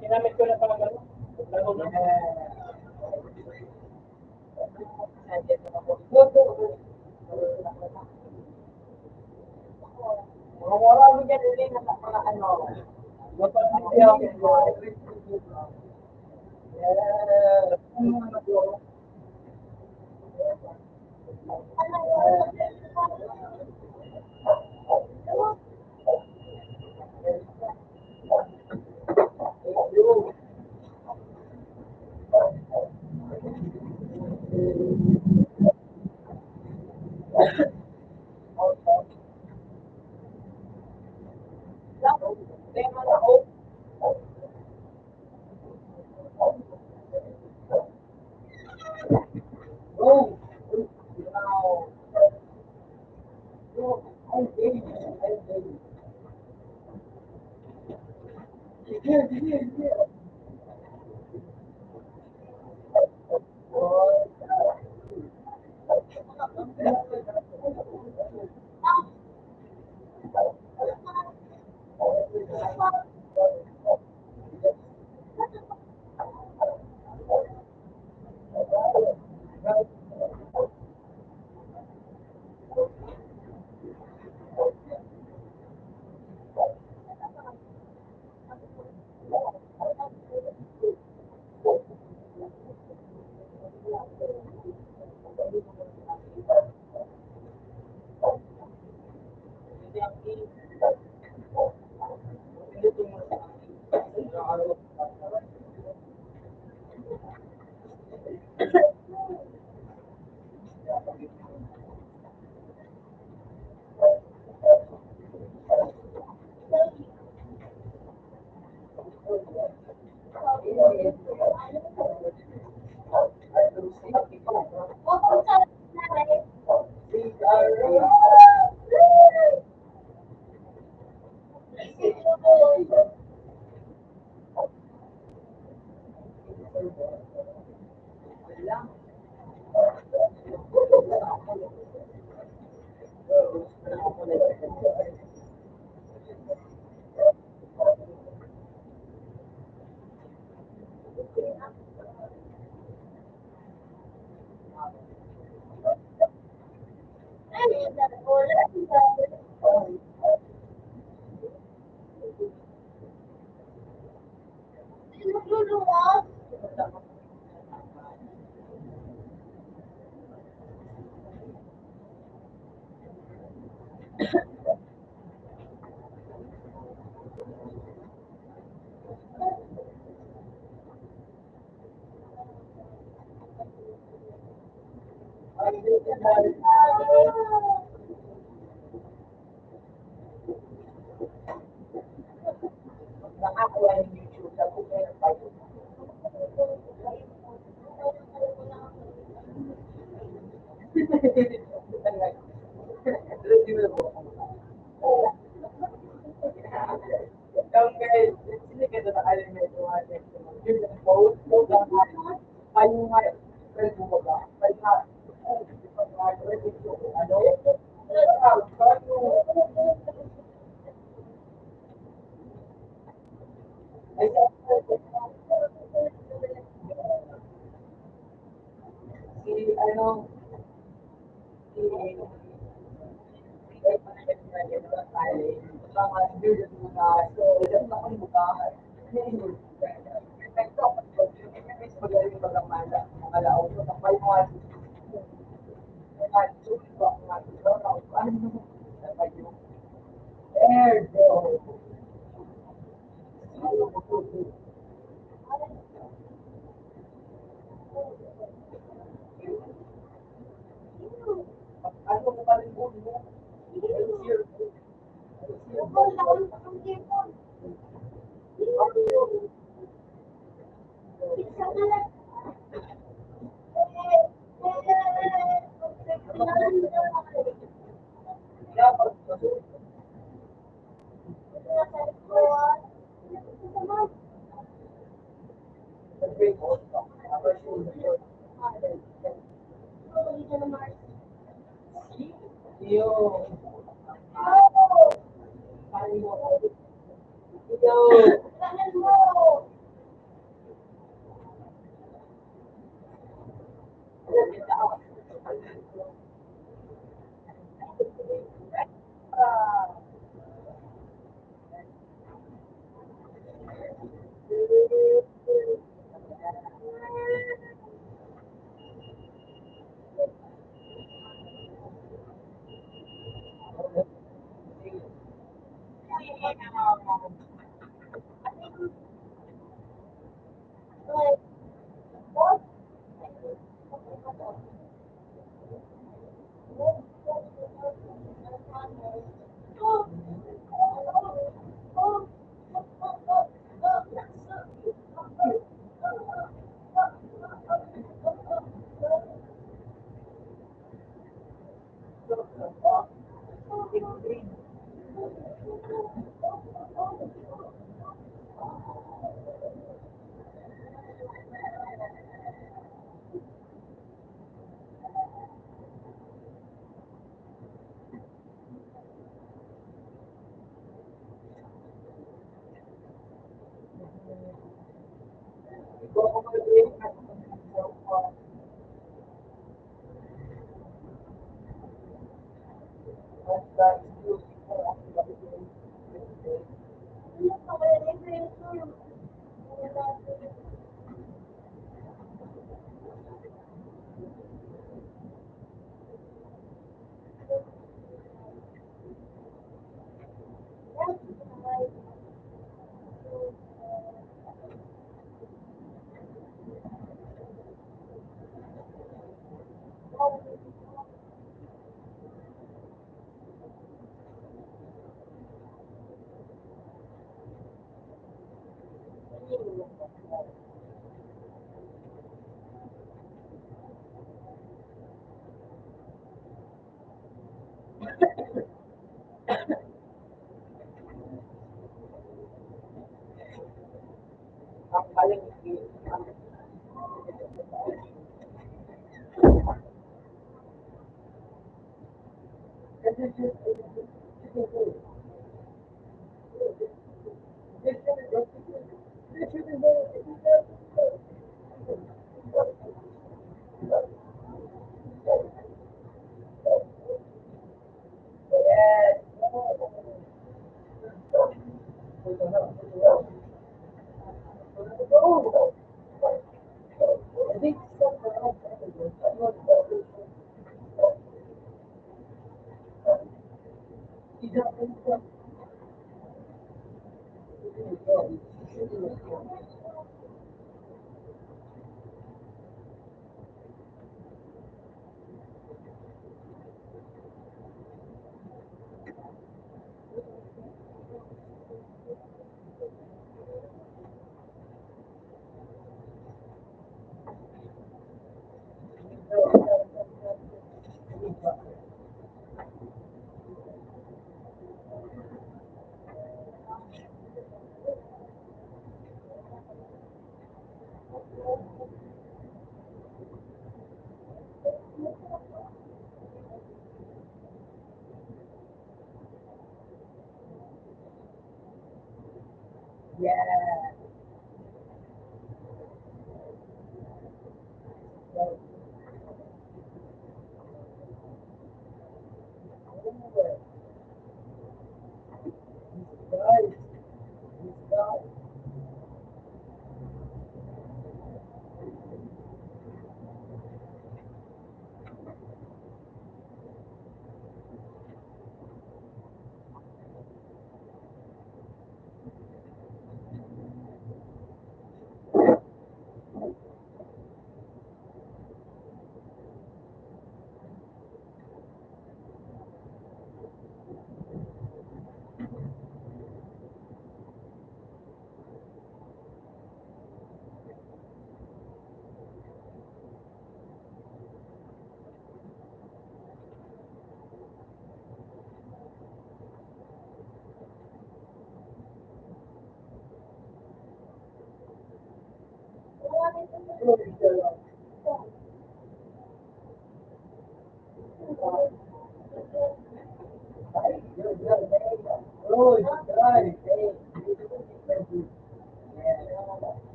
Ginamit ko na pala.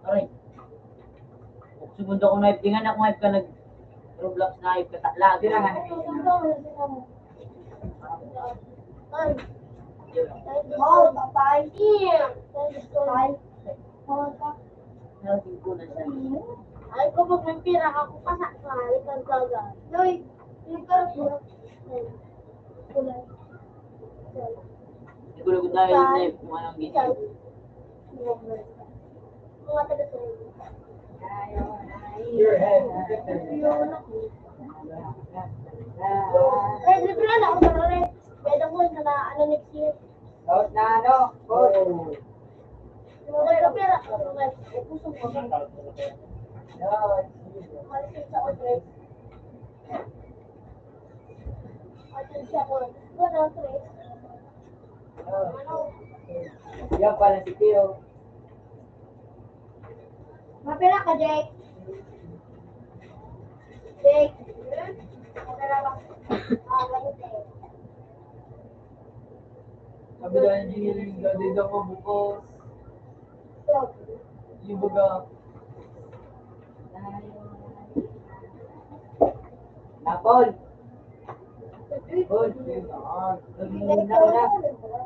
Aray. Sumunod ako na, tingnan ako nga ka nag-Roblox na hype ka ta-, lagi na nga. Ay, kapag may pira ako, pasakay, pagkaga. Noy, yung pera ko. Siguro ko tayo na yung kung anong gising. Mga taga-, Red, libre na ako, pero red. Pwede ko na, ano, next year. Out na, ano? Out. Yung mga pera, ano, red. Umalis sa office. Ano siya ko? Wala, pre. Ano? Yan pala si Tio. Mapira ka, Jake? Jake? Mapira ba? Ah, ganito eh. Sabi na engineering, dito ako bukas. Yung baga. Napol. Napol. Napol.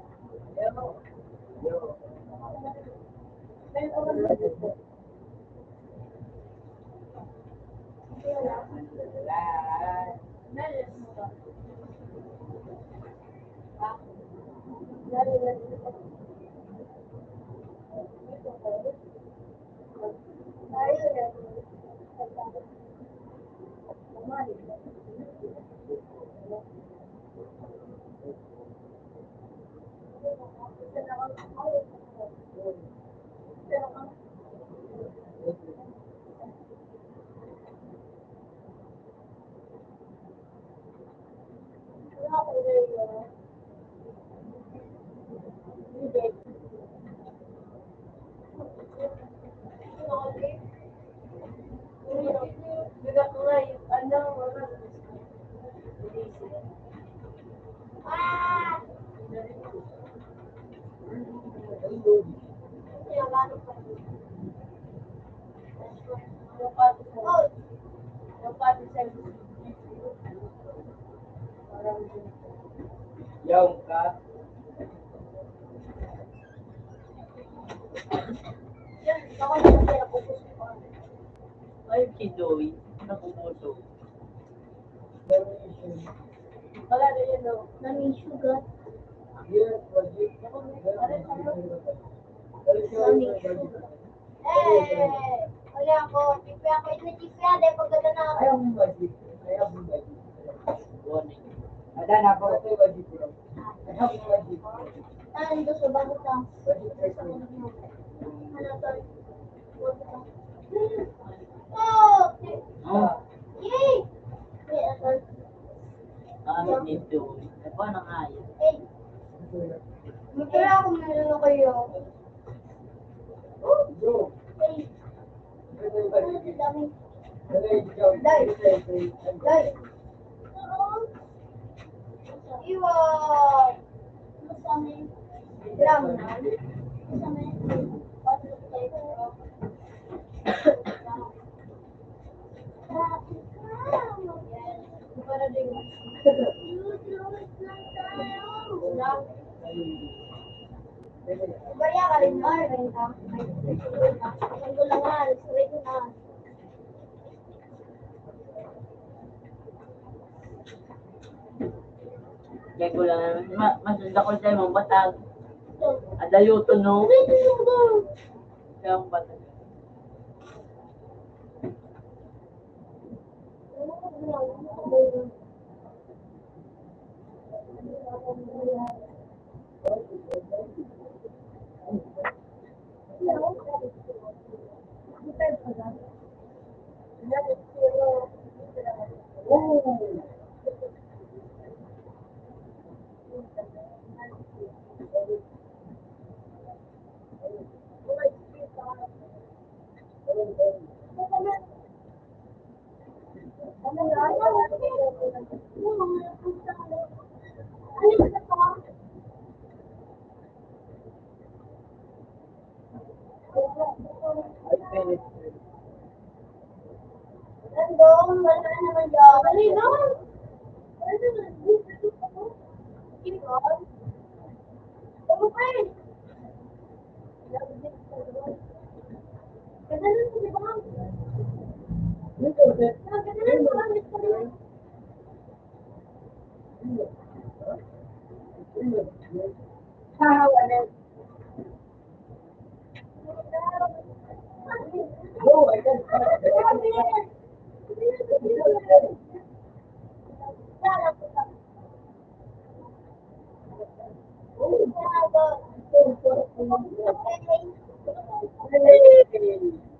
Yaw ka. Ay, kidoy. Nakukuto. Wala na yan, no? Nami sugar. Nami sugar. Eh, wala ako. Tipi ako. Ito tipi ako. Dahil pagkada na ako. Ayaw mong magic. Ayaw mong magic. Ada na ako. Ayaw mong magic. Tan, gusto ba ko tan? Ano to? Oh! Oh. Yay! Wait, ano? Ah, dito. Ano ba nang ayos? Hey. Magkaya ako meron na kayo. Oh, bro. Hey. Ano ba? Dai. Dai. Iwan. Masami. Gram. Masami. Para din. Baya ka rin, Mar. Ang gulangan, straight na. Kaya ko lang, ma-, mas dakul sa'yo, mong batag. Adayoton, no? Kaya ang batag.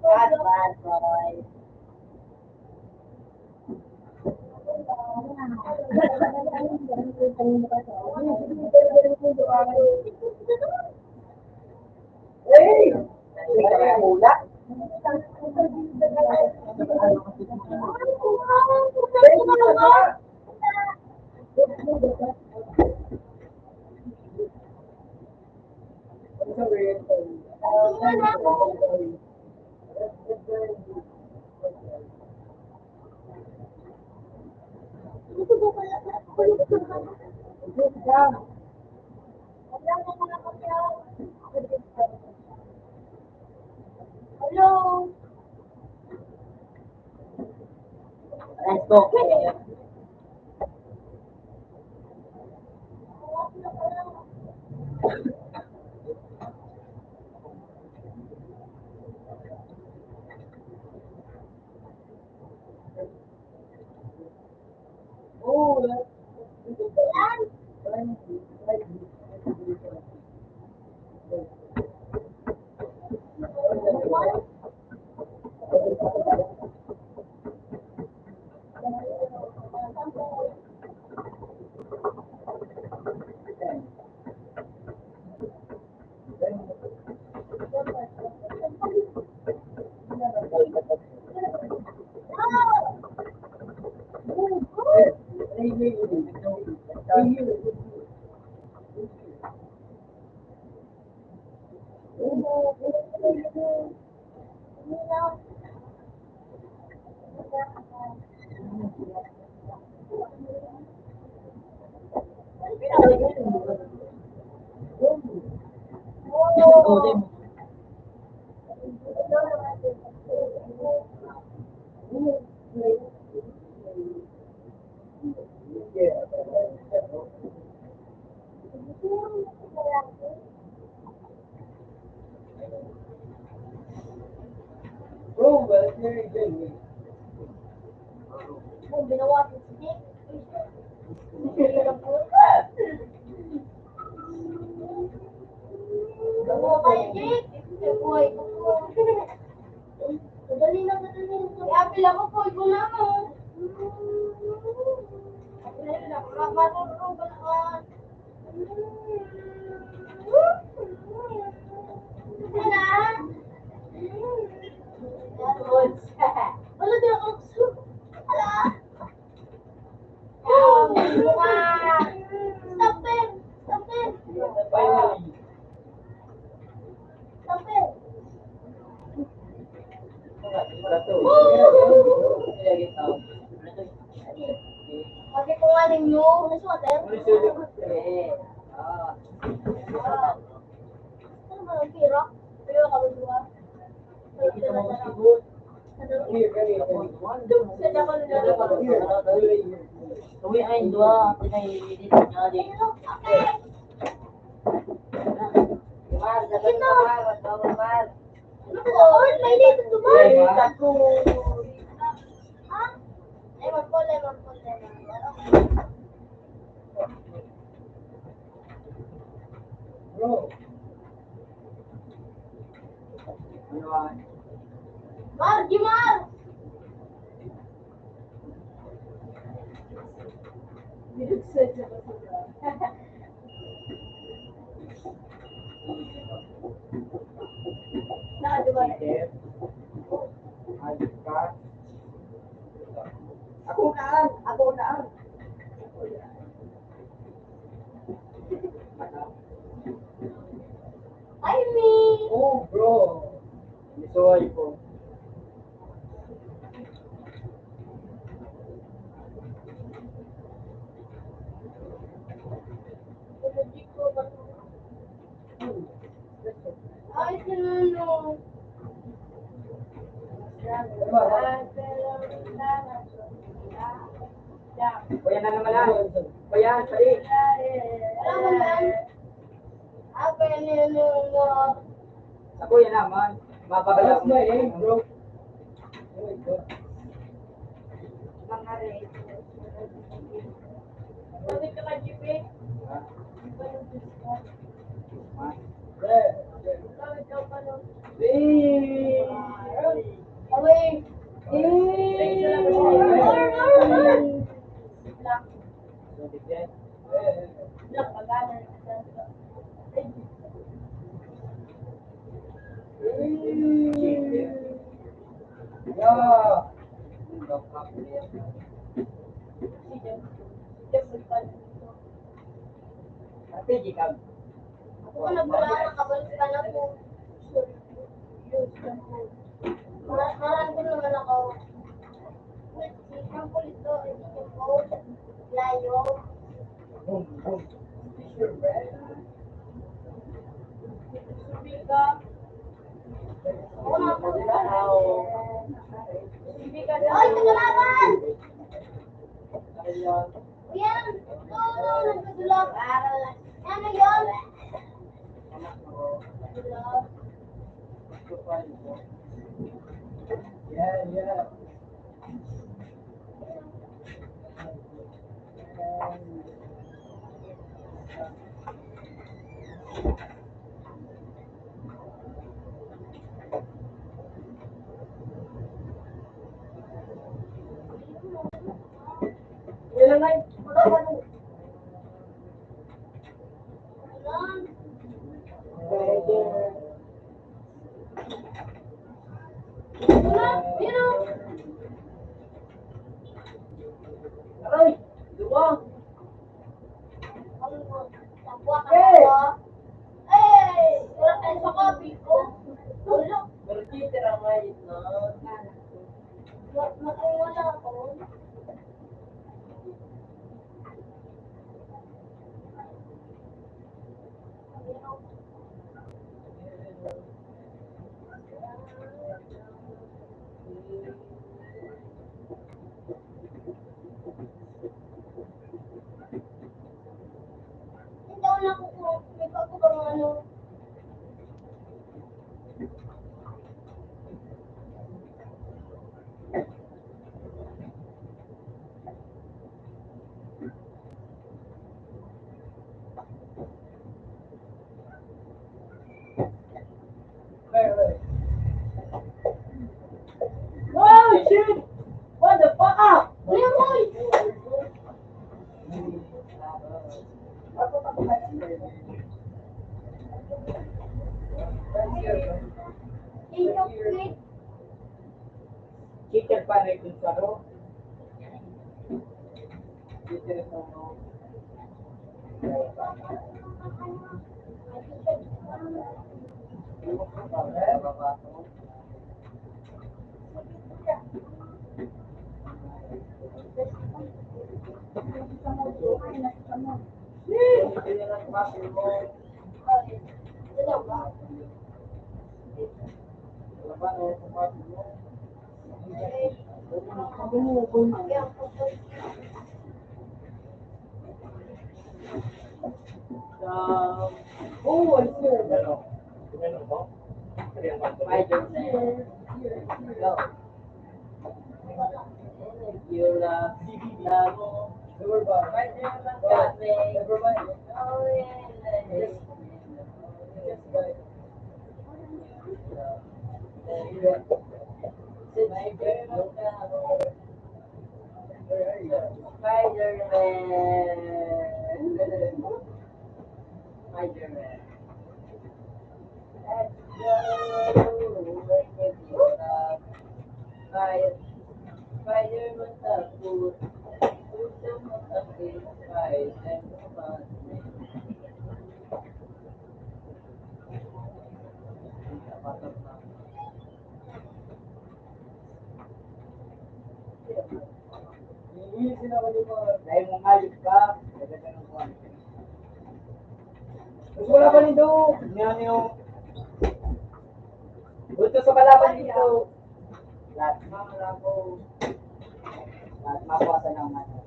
Bad, bad boy. Hey! Ay, mula. Okay. Kung ginawa ko si Nick, ginawa kayo, Nick. Buhay ko po. Madali na, madali na. Iapil ako po, ikaw na mo. Madali na, ma-, matutulog ka na. Wala. Wala, di ako. Wala. Stop it! Stop it! Stop it! Sabi ko nga ninyo, nasuwater. Ano ba ang pira? Pero kami dua. Uwi ay dua, pinahihili na di. Mar, gabi ka, Mar. Gabi, Mar. Ano po? Ay, may dito, Mar. Ay, naku. Ha? Lemon po, lemon po, lemon po. Bro. Mar, Jimar! Ako na, ako na. Hi, Mi! Oh, bro. Misuway ko. Ay, sinunod. Kuya na naman ah. Kuya, sali. Ako yan naman. Mapagalaw. That's my name, bro. Mga reyes. Bakit ka ka-G P? Ha? Away. Yeah. Ate, di ka. Ako na pala, nakabalik ka na po. Mar-, marami ko naman ako. Ang kulit ko, hindi ko po. Layo. Subi ka. Ako na po. Subi ka. Ay, kalaban! Yan. Ito, ano, nagdudulog. Ano yan? Yeah, yeah. Aray! Duwa! Hey! Hey! Wala kayo sa copy ko. Wala. Pero di, tira nga yun na. Wala, wala, wala ako. Ikaw na ko, may pagkubang ano. Oh, shit! What the fuck? Leroy! Cheater pa rin yung saro. Um, oh, I see. Spider-Man. Go. You love, love. Spider-Man got me. Oh, yeah. Spider-Man. Spider-Man. Let's go. Let's go. Spider-Man takot. Gusto mo takot, Spider-Man. Dahil mong hayop ka, nagagano'n ko. Mas wala pa nito. Yan yung gusto sa kalaban dito. Lahat mga malabo. Lahat mapuwasan ng mata.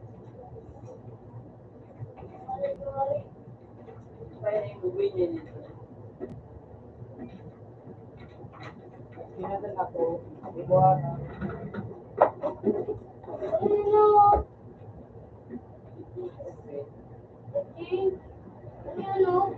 Pinadala ko, diba? Okay. Ano yan, oh?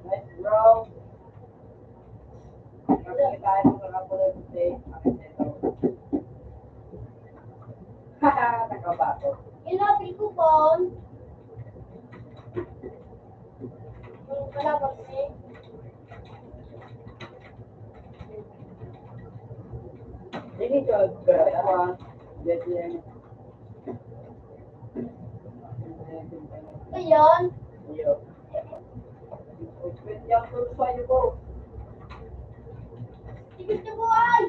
Nice, bro. Kami tayo sa mga pulot steak. Nakabato. Hello, Big Kupon. Yung kalabang steak. Dito, grabe ako, ah. Ayan. Tipid na buhay!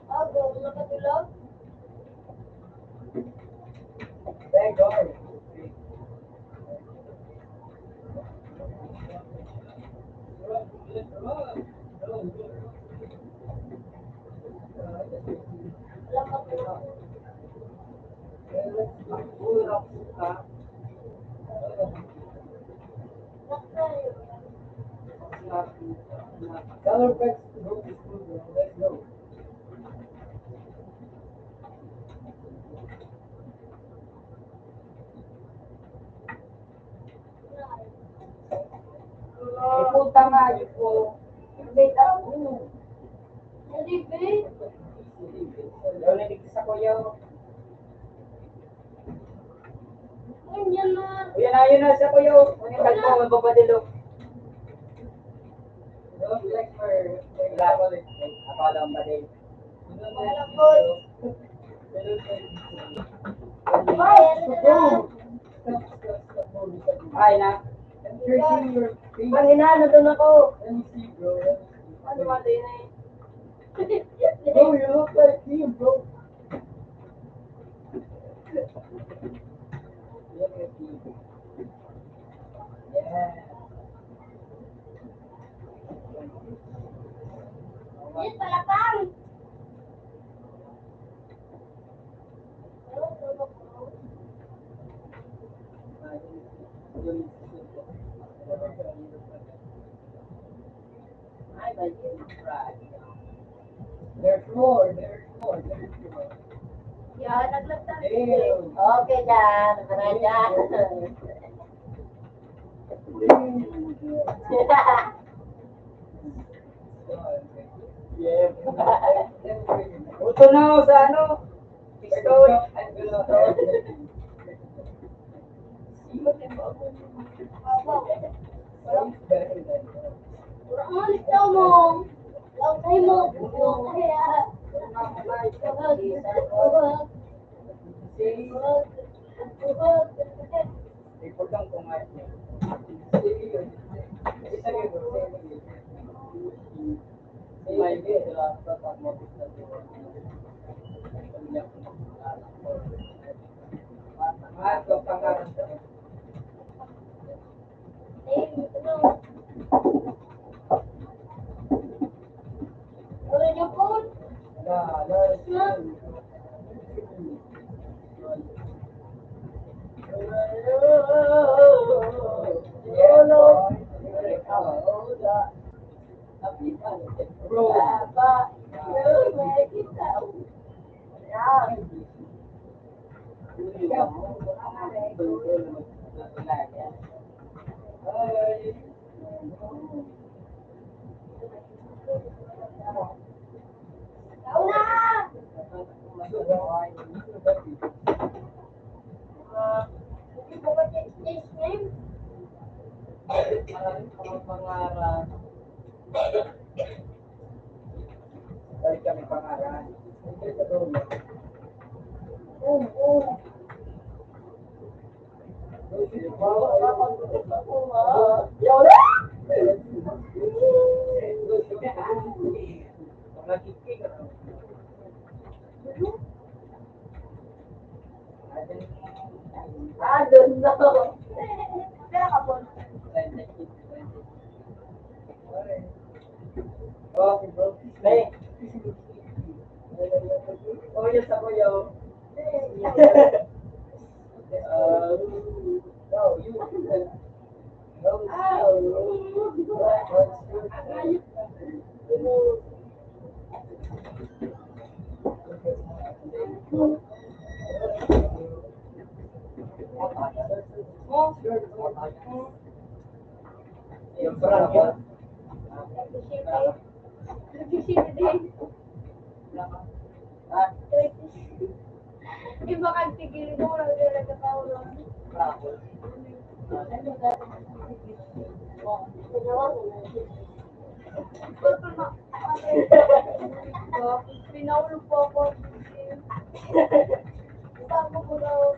Ah, bobo na katulog. Color packs to go to school, bro. Let's go. Puta nga, yun po. May tao. Hindi, be. Daw na dito sa kuya. Ayan na. Ayan na, ayan na, sa kuya. Ano yung tagpo, magpapadilo. Don't like her. Wala ko rin. Ako lang ba din? Wala ko. Ay, Ay, na. Ang ina, nandun ako. Ano ba din eh? Bro, you look like him, bro. Look at you. Yeah. Yun pala, pang. There's more, there's more, there's more. Yan, naglagtas. Damn. Okay, dyan. Tara, dyan. Uto na ako sa ano? Pistol. Ang litaw mo. Ang kayo mo. Ang kaya. Balik kami pangaran. Oo, oo. Pre. Oh, yes, ako yun. Yung prank yun. Iba kang tigil mo, wala ka tao lang. Pinaulo po ako. Saan ko po daw?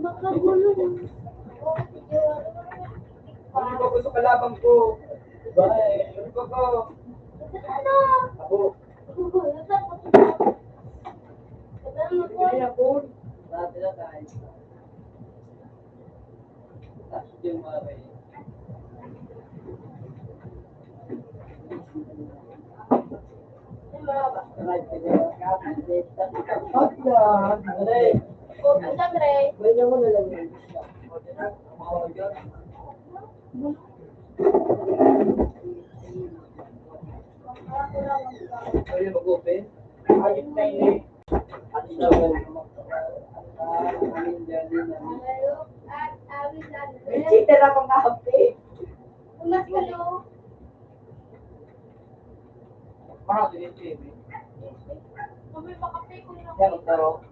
Makagulo. Ano ba gusto kalaban ko? Ano ba ko? Ano? Abo. Ano ba ko? Dati na tayo. Ayun, mag-open. Ayun na yun. Richie, tara pang kape. Unas ka, no? Parang sige, sige. Kami makape ko yun. Yan, magtaro.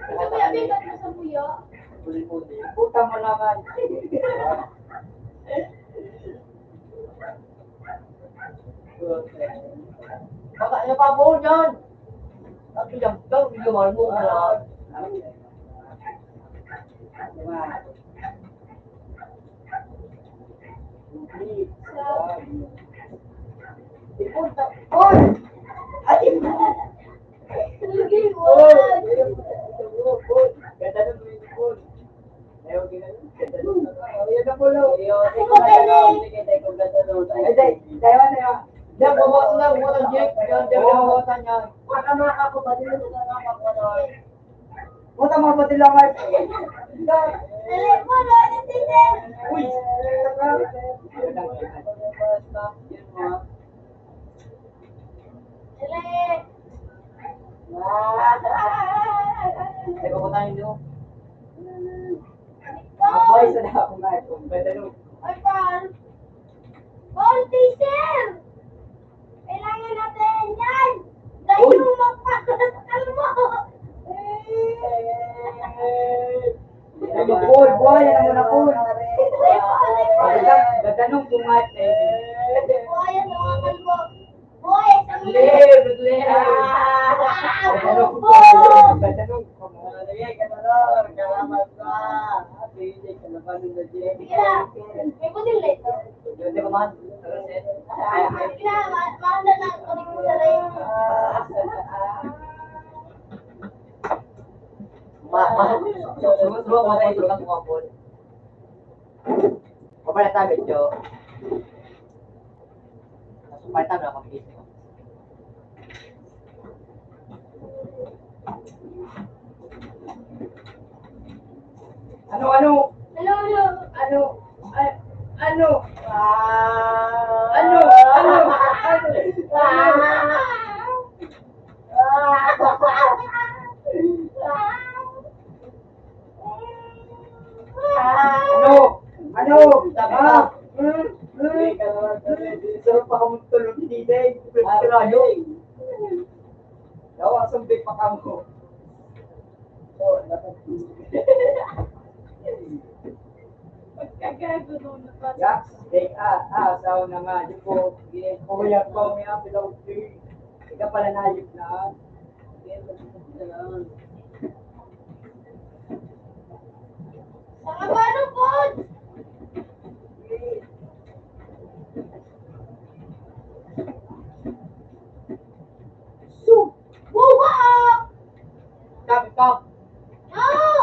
Sabi, abi, ba't mo sa buya? Uli-uli. Puta mo naman. Baka niya pa po dyan. At yung daw, yung mahal mo na. Ipon ta-, Paul! Ay, Paul! Paul! Ganda ng ipon. Ayaw, ginano. Ganda ng, oh, yan na po, lo. Iyo, ikaw, ganda ng, sige, ikaw, ganda ng. Ay, day, day, day, day. Diyan, bubuhat na, bubuhat ang Jake. Diyan, diyan, bubuhat niya. Baka mga kapatid, mga kapatid. Buta mga pati lang ay. Telepono, ano, teacher? Uy! Dali! Ay, bako tayo, no? Ikaw! Mabuhay sa dahon na ito. Ganda, no? Ay, Paul! Paul, teacher! Kailangan natin yan! Dahil Uy! Mo magpakasal mo! Ano, Paul? Buhayan mo na, Paul. Ganda, ganda nung bungat, eh. Buhayan mo nga, kalbo. Buhay sa mga Clear, clear. Ah! Ganda nung, ganda nung, ganda nung, salamat pa. Hindi, kalabanin na din. Sige na. May putil na ito. Hindi ko man. Sige na, ma-, maanda na ako ng putil na ito. Ma-, ma-, sugo-sugo ko na ito, sugo ko. Papalit tayo, medyo. Papalit tayo, mga pag-isip. Ano, ano? Ano, ano? Ano? A-, ano? Ah. Ano? Ano? Ano? Ano? Ano? Ano? Tama? Hmm? Hmm? Hindi ka naman, sarap pa kamo tulog, hindi, hindi. Ah, okay. Dawa, sumbi pa kamo. Pagkagago nung napat- Yaks, take a, ah, asawa na nga, di po, di po, yan po, may apil ako, ika pala na, yun na. Sa kabalo po! Su-, buwa! Sabi ko. Oo!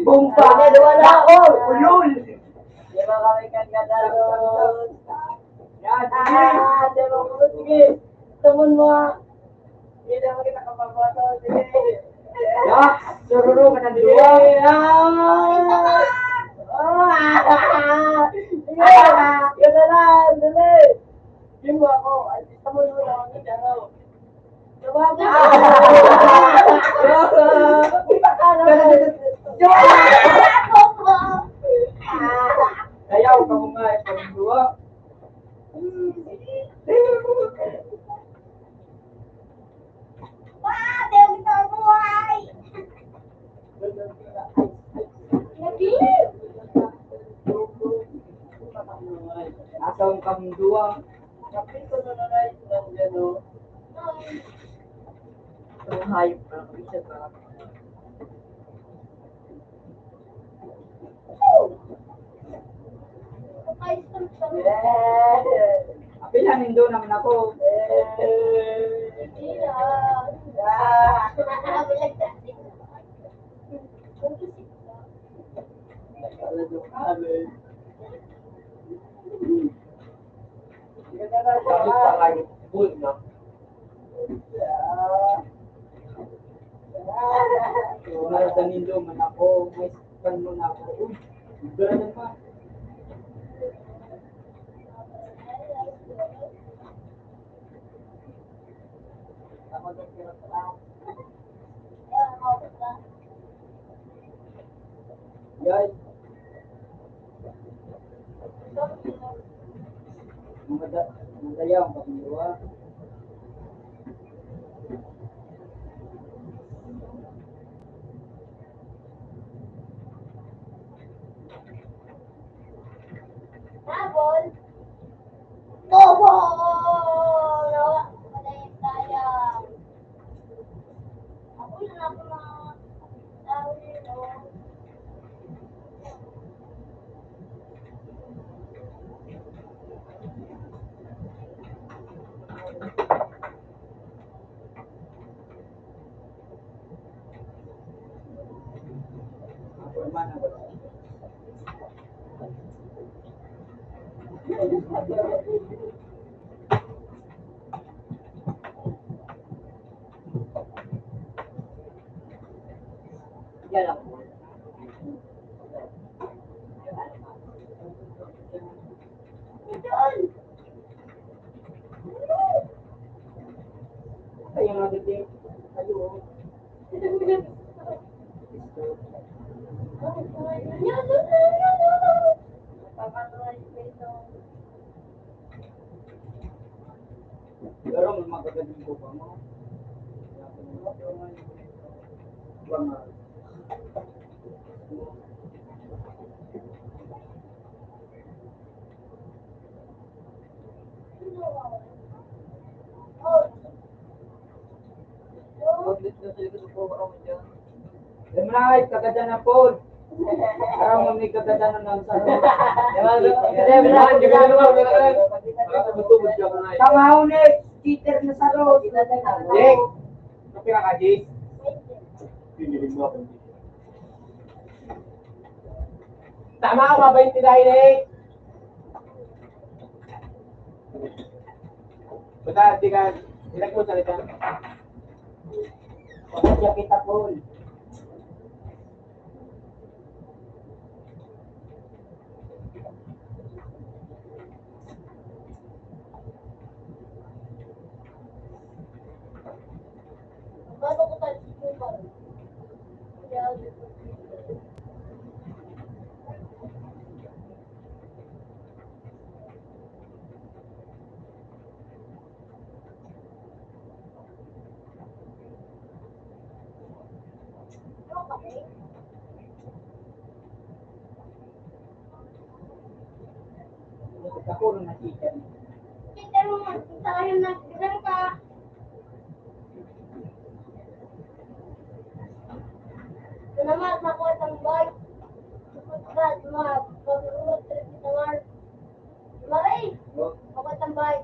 Bomba! Wala, wala ako! Uyol! Di ba kami kagadalos? Yan, sige! Ah, di ba, sige! Tamon mo, ah! Hindi naman kita kapagbato, sige! Ya! Sururo ka ng duwa! Sige! Ah! Ah! Sige! Yan na lang! Dali! Yun mo ako! Ay, tamon mo lang ako dyan, oh! Ayaw ka mo nga, eh, pagduwa. Asa ang kamduwa? Kapito na na na yung gano. Ang hayop na, ang isa ka. Apihan nindo naman ako. Marasa nindo man ako, may saktan mo na ako. Uy, dara na pa. Yay. Mga da-, mga dayaw, ang pagmuluha. Tabon. Bobo! Nawa, patay tayo. Ako yun, ako na. Tao yun, oh. Kaya nga, dito, ayun. Pero magagaling ko pa mo. Lemnay, kagadanan, Paul. Aram mo ni kagadanan ng sa. Tama, ni cheater na sa road. Jake, kapira ka, Jake? Tama ka, mabait sila, eh. Basta, di ka, di ka mo salita. Pagkakita ko, eh. Ako nang nakita. Kita mo, tayo na, diyan ka. Salamat, nakuha sa bike. Salamat, mag-, mag-, mag-, mag-, Maray! Ako tambay.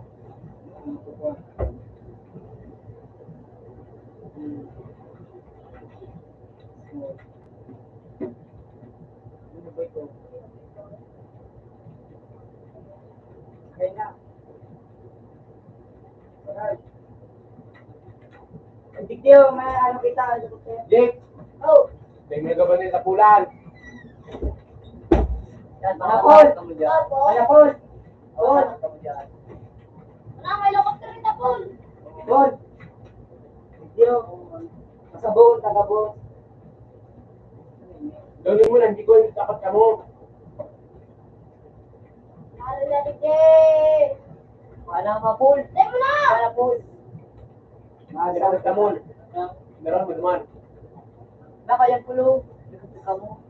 Kaya na. Tigdiyo, may ano kita. Jake! Oh! May mega ba na yung tapulan? Manapol! Manapol! Pol! Wala, may helicopter kita, Pol! Pol! Tigdiyo, masabon, tagabon. Gawin mo lang, di ko yung dapat kamo. Lalo na, Dike! Wala ka, Pol! Dahil mo na! Wala, Pol! Mga gamit ka, Mol. Meron mo naman. Nakayang pulo. Gamit ka mo.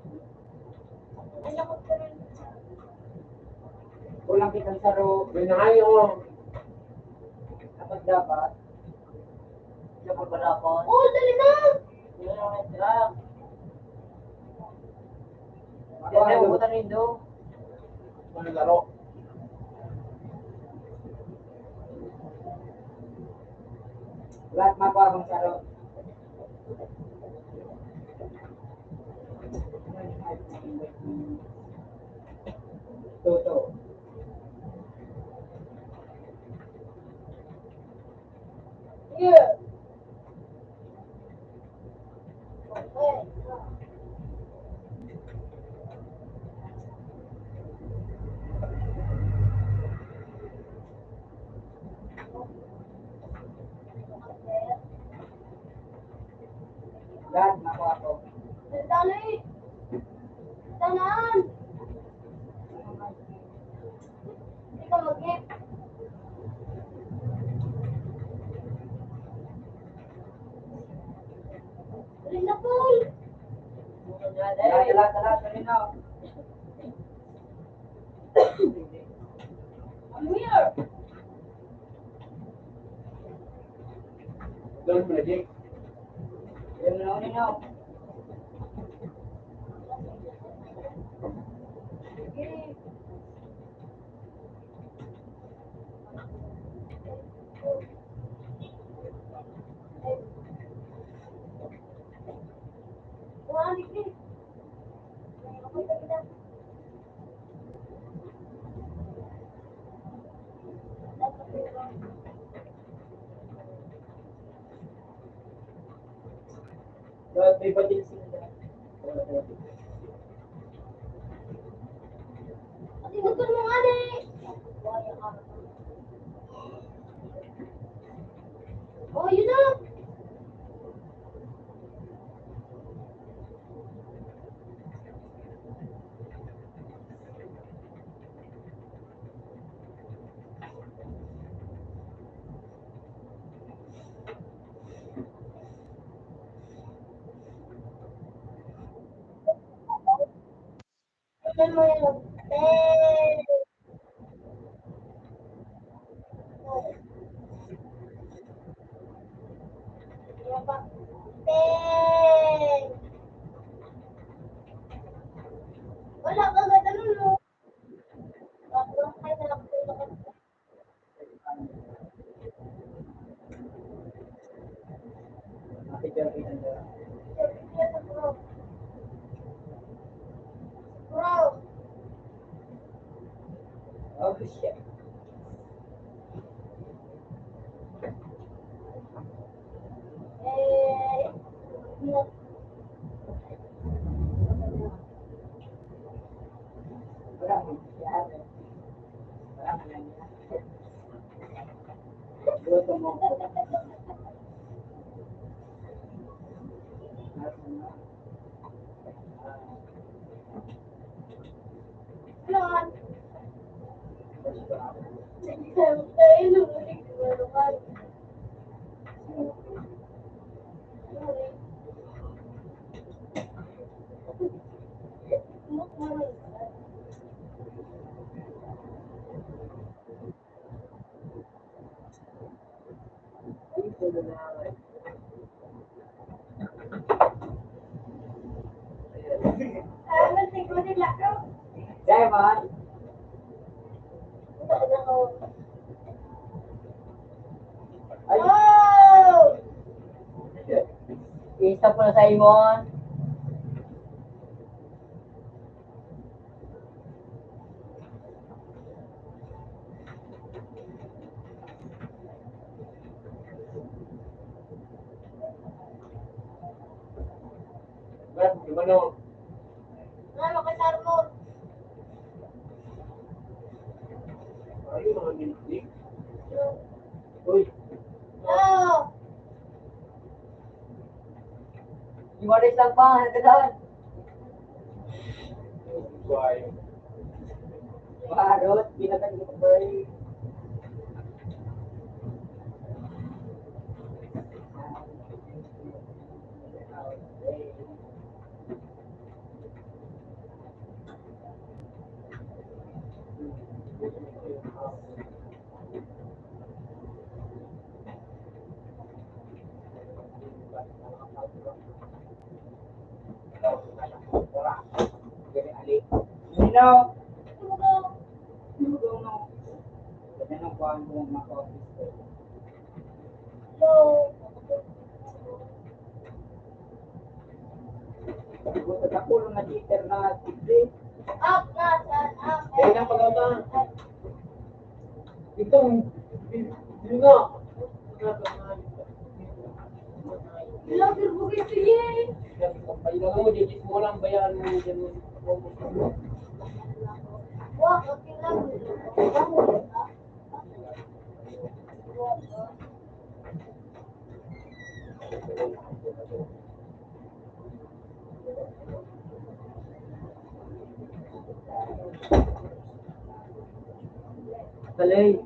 Kulang kitang saro. May nangayo. Dapat, dapat. Dapat ba dapat? Oh, dali na! Yan ang truck. Yan ang utang nindo. Ano laro? Lahat makuha mong saro. Toto. Yeah. Yan, nakuha ko. Dali! Tanan! Ikaw mag-, Dali na, Paul! Dali, dali, dali, dali na. Come here! Doon mo na, Jake. Ayun na, ayun na. Dapat may batik sila. Pati mo nga, eh. Oh, yun na. Ano mo yun? Ten. Ten. Wala ka ganda nun, no? Wala ka ganda nun. Bro. Oh, shit. Eh, Diamond. Ay. Oh! Isa po na, Simon. Brad, gumano. Ano ka, Sarmo? Ay, mga minti. Uy. Oh. Iwaris lang pa, ano ka doon? Barot, pinatay ko pa eh. Hello. Hello. Gusto sa pulo na cheater na tigre. Up na, saan? Up. Kaya lang pag-abang. Itong, yun nga. Ilang turbo kayo, sige. Ay, lang mo, digit mo lang, bayaan mo yung ganun. Wah, okay lang. Kalay.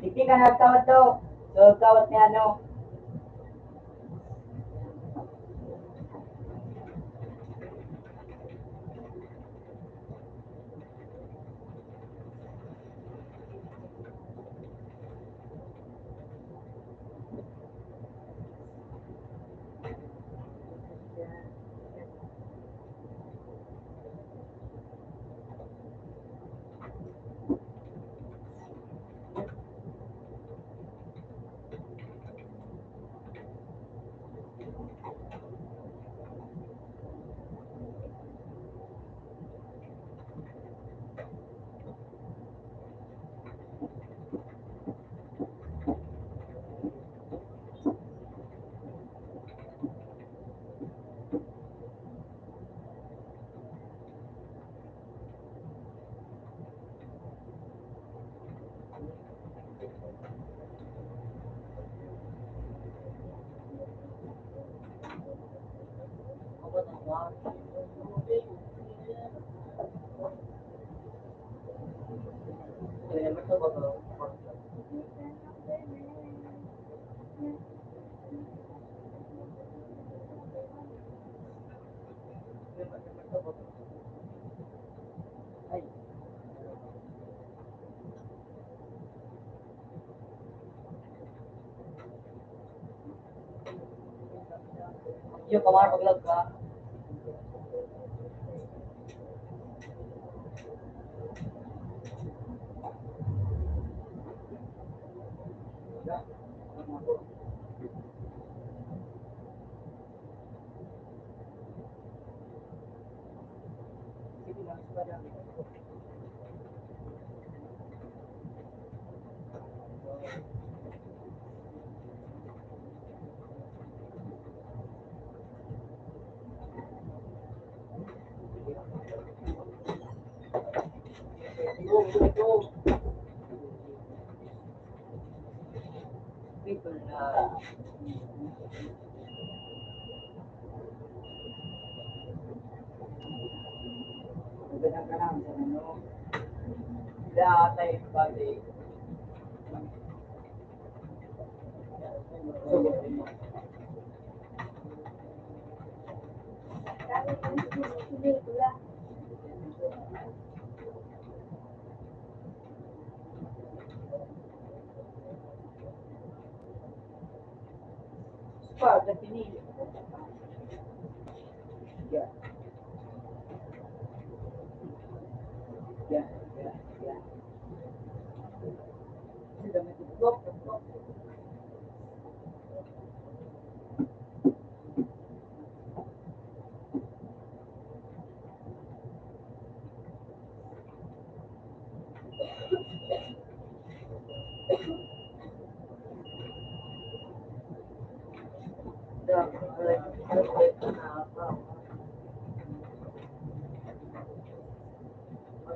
Digdi ka nagtawad to. So, kawat ni ano. Yung kamar pag-vlog ka.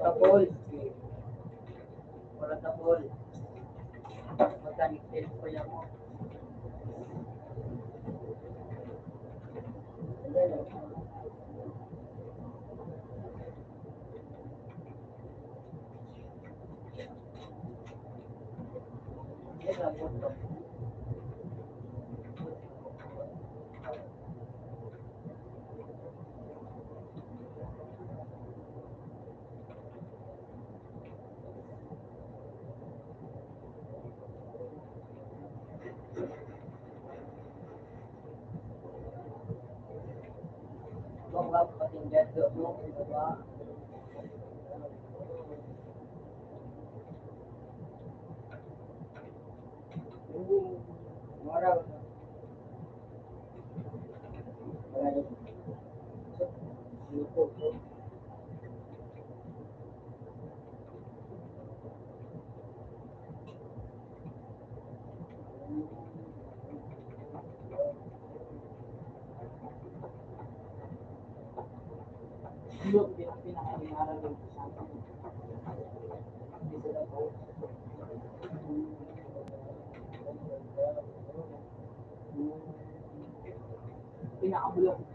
Tapos, Wala ka, Paul. Magkanikil ko yan mo. Pinakabulok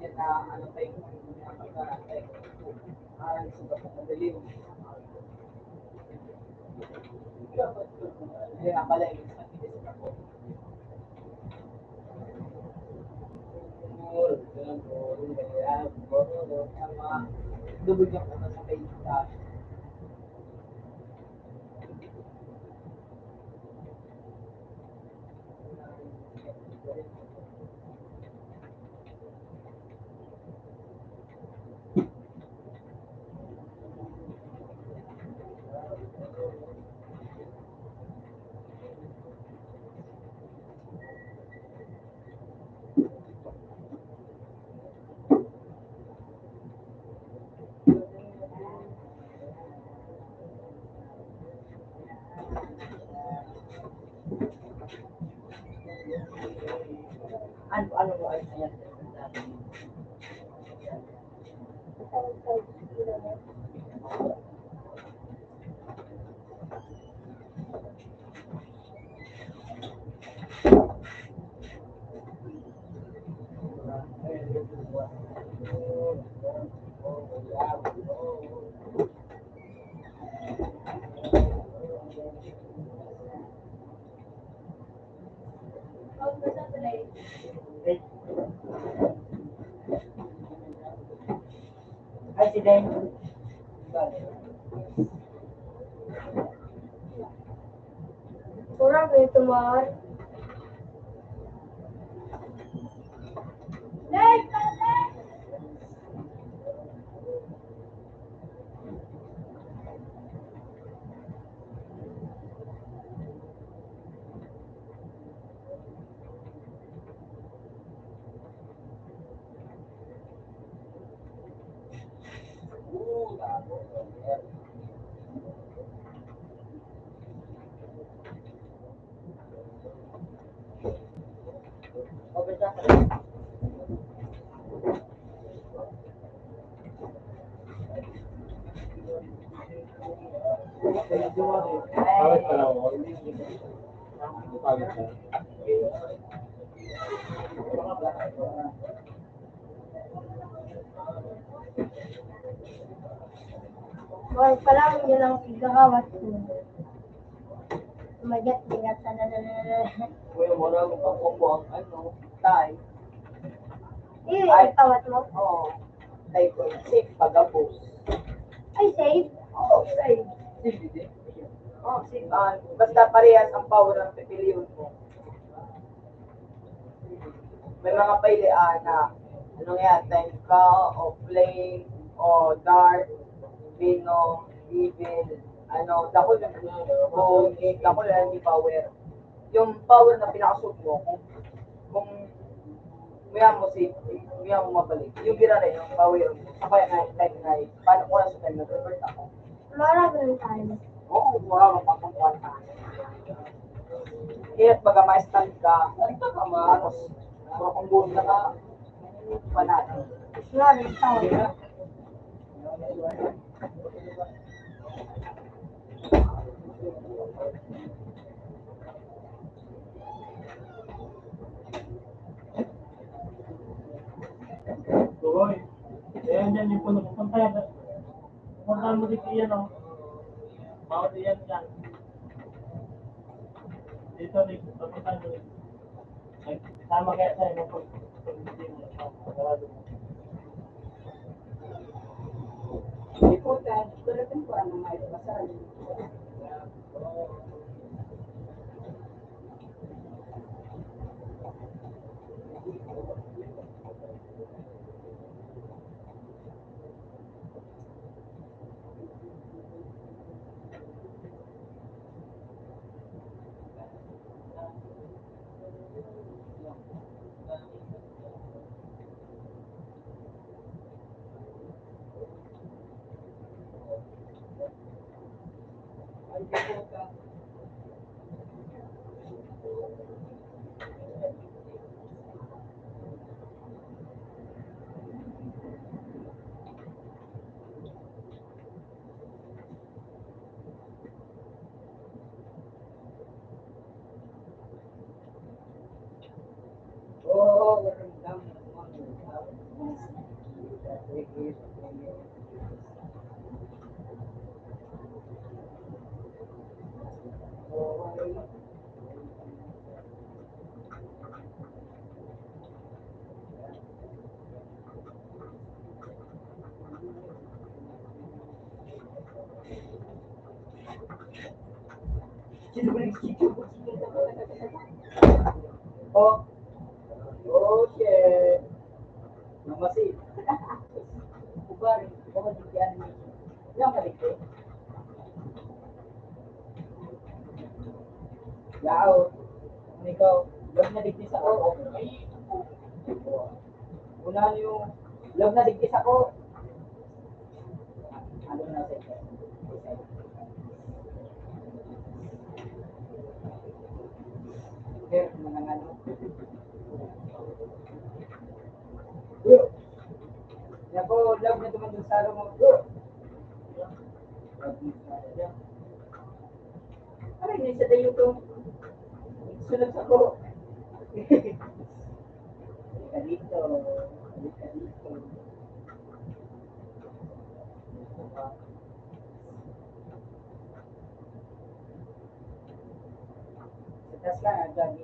niya na ano pa yung pinaka-, ah, sa madali. Kaya pala yung double jump na sa kay Ano, ano mo ay ayan? Ay, si Deng. Kurang ito, Mar. Pawit pala ako. Pawit ka. Pawit pala ako, yun ang igkakawat ko. Magat-magat sa na, na, na, na. Kuya, mura ko pa po ang ano, tay. Eh, ay, kawat mo? Oo. Tay ko, safe pagabos. Ay, safe? Oo, safe. Safe, di? Oo, safe. Ah, basta parehas ang power ng pipiliin mo. May mga pili, ah, na, ano nga yan, Tenka, o Flame, o Dark, Venom, Evil, ano, dakul yung, o, dakul yung power. Yung power na pinakashoot mo, kung, kung maya mo si, maya mo mabalik. Yung gira na yung power mo. Sa kaya nga, like, like, paano ko lang sa time nag-revert ako? Marami ng time. Oo, wala kang pagkakuha na. Kaya pag ma-stand ka, tapos, pero kung buhay ka, wala na. Marami ng time. Tuloy. Ayan, yan yung puno. Punta yan. Punta mo dito yan, oh. Bawat yan, yan. Dito, dito. Punta mo dito. Ay, tama kaya tayo, no? Pag, pag hindi mo, sarado mo. Importante, pero temporary na may pasal. Oh. Oh, shit. Mamasid. Ubar, ubar di yan. Yan ka dito. Yao. Ano ikaw? Love na digdi sa ko. Una niyo. Love na digdi sa ko. Ano na sa inyo? Sir, mga ano? Yo. Yan po, love na tumandun sa araw mo. Yo. Love na sa araw. Aray, may isa tayo to. Sunod sa ko. Halika dito. Halika dito. Sa taas lang, ang gabi.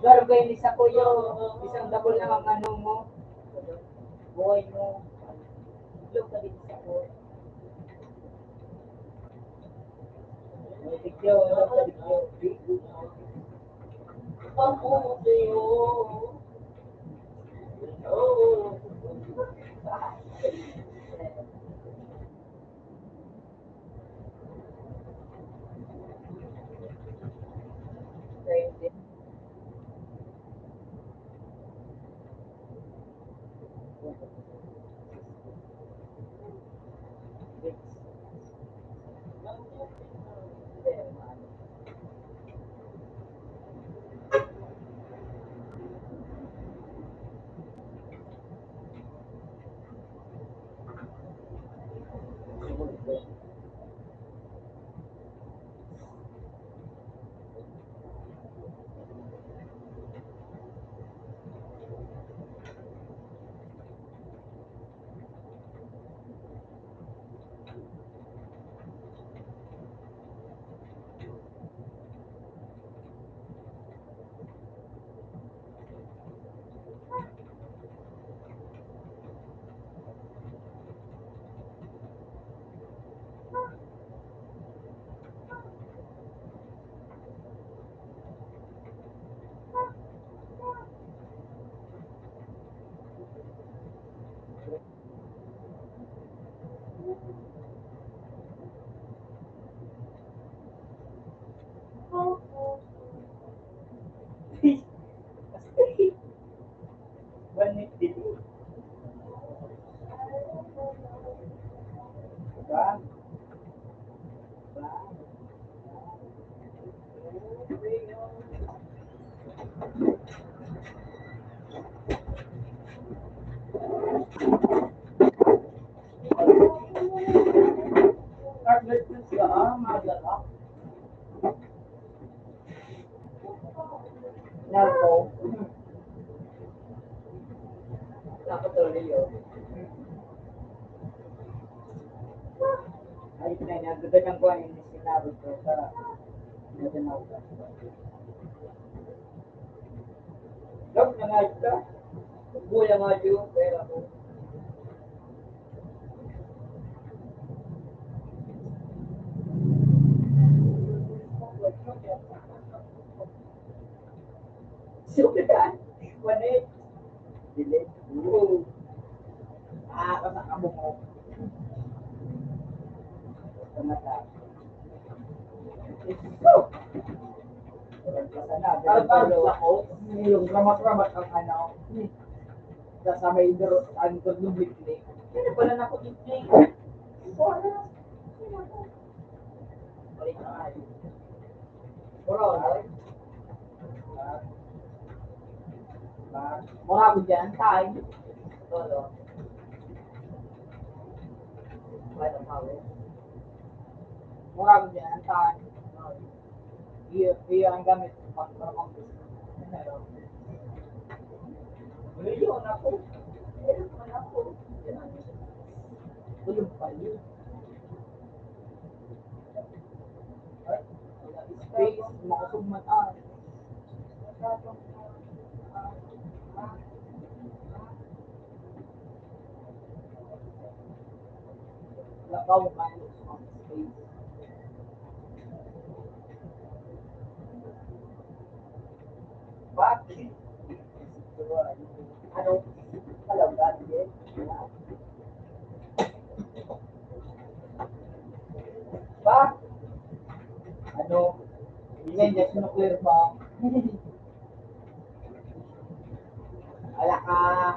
Garugay ni sakuyo, isang dakul na ang ano mo, buhay mo. Itlog ka din sa ko. May video, wala ka video. One minute din. Diba? Target ka, ah, madala. Narco. Narco Tornillo. Ayos na yun. Ang ganda ng kuha yung sinabi ko sa ganda ng ugat. Dok, nangalit ka? Kuya nga, Diyo, pera ko. Sudan. Wanek. Delete. Oo. Ah, kasa ka mo. Kamata. Ito. Walang kasana. Ang tawag sa ko, yung ramat-ramat ang ano. Sa, sa may dro-, ang dro-, ng bibli. Kaya pala na ako bibli. Wala. Balik na nga. Bro, no? Mura ko dyan, time. Todo. By the power. Mura ko dyan, time. Iyo, iyo ang gamit ko pang pang office. Wala yun, ako. Ayun, ako. Tulog pa yun. Space, makasog man, ah. Labaw man, space. Bakit? Ano? Hello, God, yes. Ba? Ano? Ingay niya, sinuclear pa. Ala ka. Ah.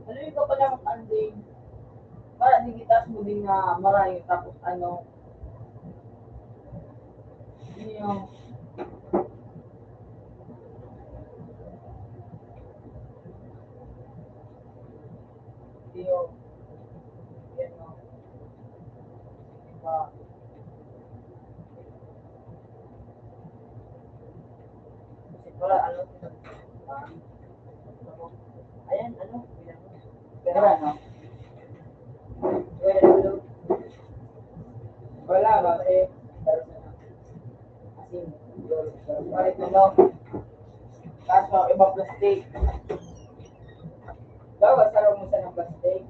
Ano yung kapalang anding? Para di kita mo din na marayo tapos ano? Ano yung Iyo. Yan, no? Diba? Kasi pala, ano, ayan, ano, pero ano, wala ba, eh, kasi, balik na daw. Kaso, ibang plastic. Daw, saro mo sa ng plastic.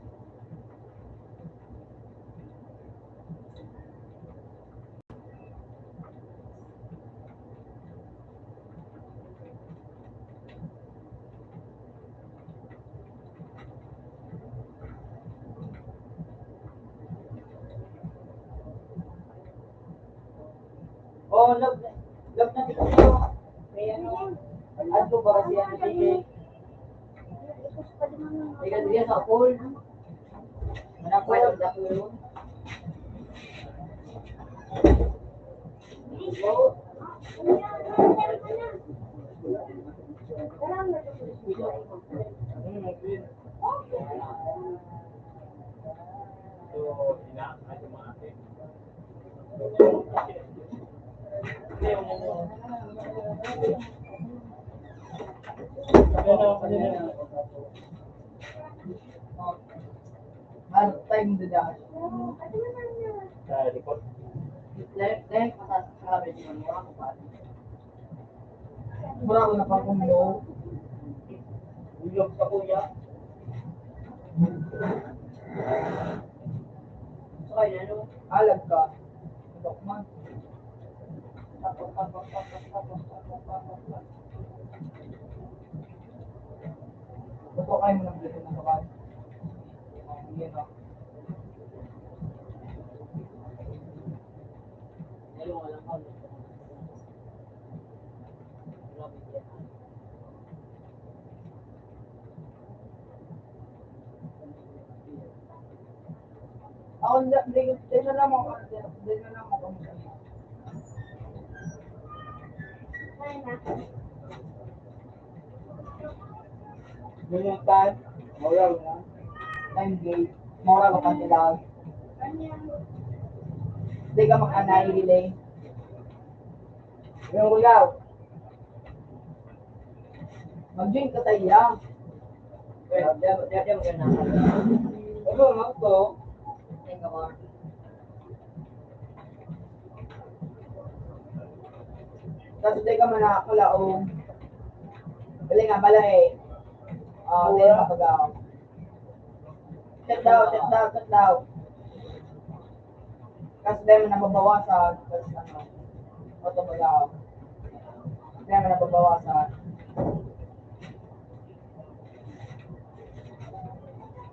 Oh, love, love na dito. Kaya ano, ano ba kasi ang bibig? Ikaw diyan sa pool. Manapay ang dako yun. Ano, time the dash? Sa likod. Like, like, masasabi niyo, mura ko ba? Mura ko na pang umlo. Ulog sa kuya. Sa kanya, no? Alag ka. Ito, man. Gusto kayo mo ng dito na bakal? Hindi, no? Pero walang pag-, Ako, hindi, hindi, hindi na lang ako, hindi na lang ako. Ganyan, time. Moral na. Time gate. Moral na kanila. Hindi ka makanay, delay. Yung ulaw. Mag-drink ka tayo, ya. Well, diyan, diyan, diyan, maganda. Ano, ano to? Thank you, Lord. Tapos, di ka man nakakalaog. Dali nga, bala eh. Ah, di ka pag-aaway. Check daw, check daw, check daw. Kasi dahil mo nababawasan, tapos ano, automatic. Dahil mo nababawasan.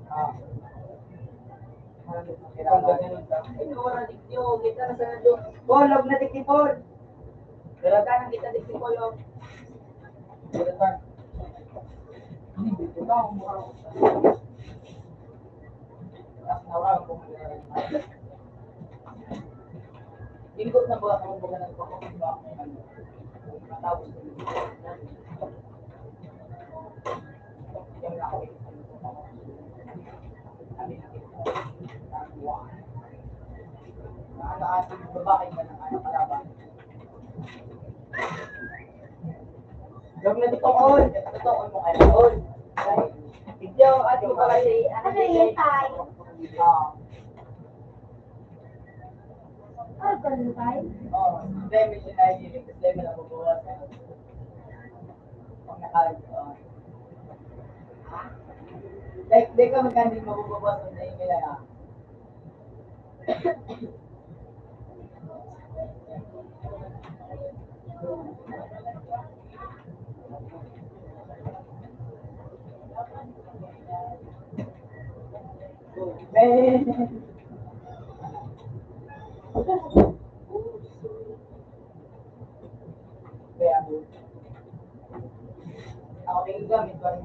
Ah. Ano, kailangan. Ito, wala dito. Kita na sa nandun. Bolog na tikipon. Pero tanang kita tikipon, oh. Pero tan-, hindi, dito na, umuraw. Lingkod na ba ako, baga nagpapakita ako ng ano? Tapos, yung ako, ano, ano, babae ba na ano, kalaban? Huwag na di pa, Paul. Totoo mo kayo, Paul. Video, at yung pala si, ano, ano yun, Tay? Ah. Ah, ganun, Tay? Oo. Hindi, may sinay, hindi, kasi may nabubuwas, eh. Pag nakalag, oh. Like, di ka magkano yung mabubuwas, hindi, hindi, ah. Kaya, ako din gamit, parang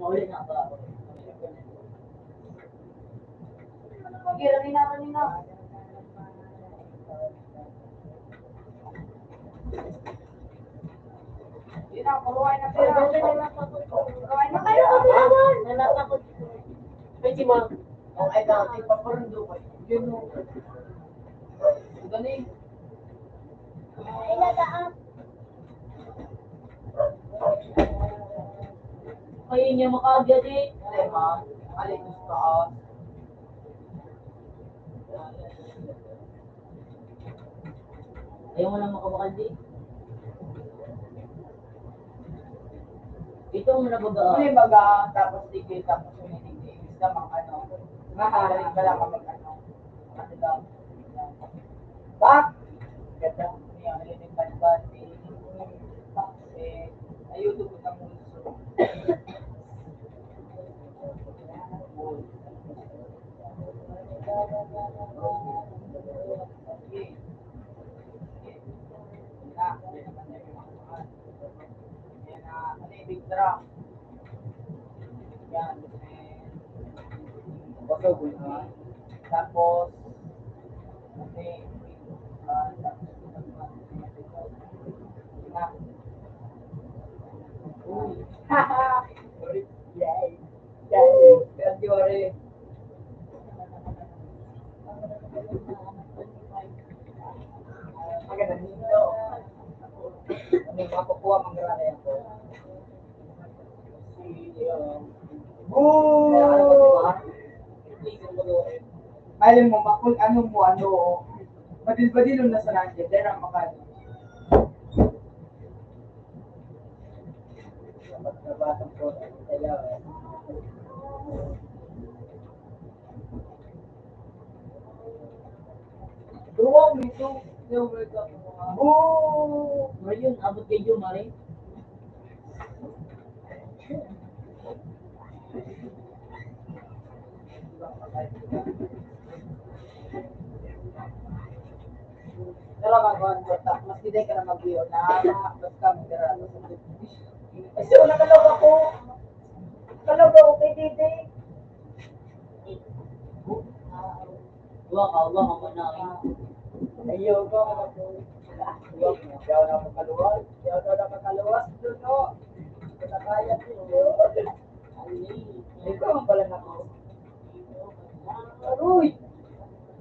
Mauli na ba? Sige, kanina, kanina. Yun na, kuruhay na pera. Kuruhay na pera. Ay, si Ma. Ang ay dati, paparundo ko. Yun, no. Galing. Ay, nataas. Kaya niya makaagad eh. Hindi, ma. Alin, mas taas. Ayaw mo lang makabakal di. Ito ang nabaga. Ano yung baga, tapos tigil, tapos yung hindi, hindi, isda, mga ano. Mahal. Galing ka lang kapag ano. Ano lang. Bak! Ganda. Yung hindi, balbal, eh, ayun, doon ang gusto. Yan, ano yung big drum? Yan. Tapos, okay. Ah, tapos, na. Uy. Yay. Yay. February. Maganda dito. Ano yung makukuha, manggara na yan po. Boo! Alam mo, ma-, kung ano mo, ano, badil-badilon na sa langit, yan ang makano. Dapat na batang po, kaya, Duwang dito, yung may kakuha. Boo! Ngayon, abot kayo, Mare. Pero kung ano, mas hindi ka na mag-iwan na, basta mag-iwan na. Kasi wala ka lang ako. Ka lang ako kay Dede. Duwa ka, duwa ka man na, eh. Ayaw ka, ako. Ayaw ka, ayaw na makaluwas. Ayaw ka na makaluwas, Bruno. Hindi ka kaya, Bruno. Ikaw ang pala na ako. Aroy!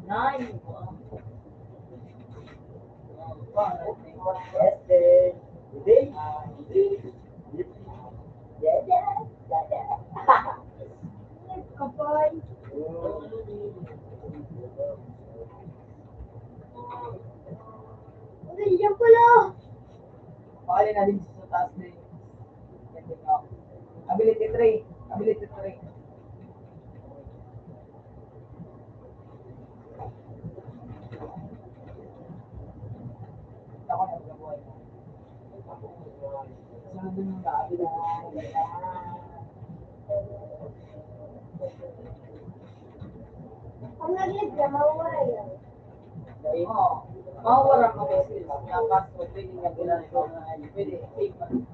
Nine. Yes, sir. Hindi. Yes, yes. Yes, yes. Kapay. Ay, yan pala. Pakali na din sa taas na yun. Ability three. Ability three. Ako na, gabuhay na. Sunod yung dati na. Ang naglit ka, mawawala yan. Dahil mo, mawawala ka may sila. Dapat, pwede nga ginagawa na, pwede, safe pa rin.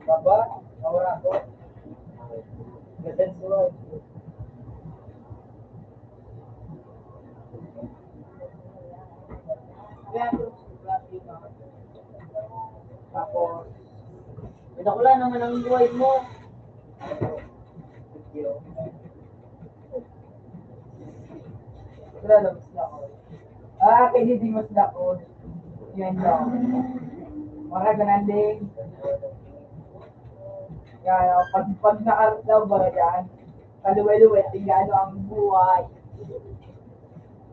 Baba, nawala ko. Gasensual. Tapos, pinakula naman ang buhay mo. Wala na, mas na ako. Ah, kaya di mas dako. Yan daw. Mga gananding. Kaya pag, pag naarlaw ba dyan, kaluway-luway, tingnan ang buhay.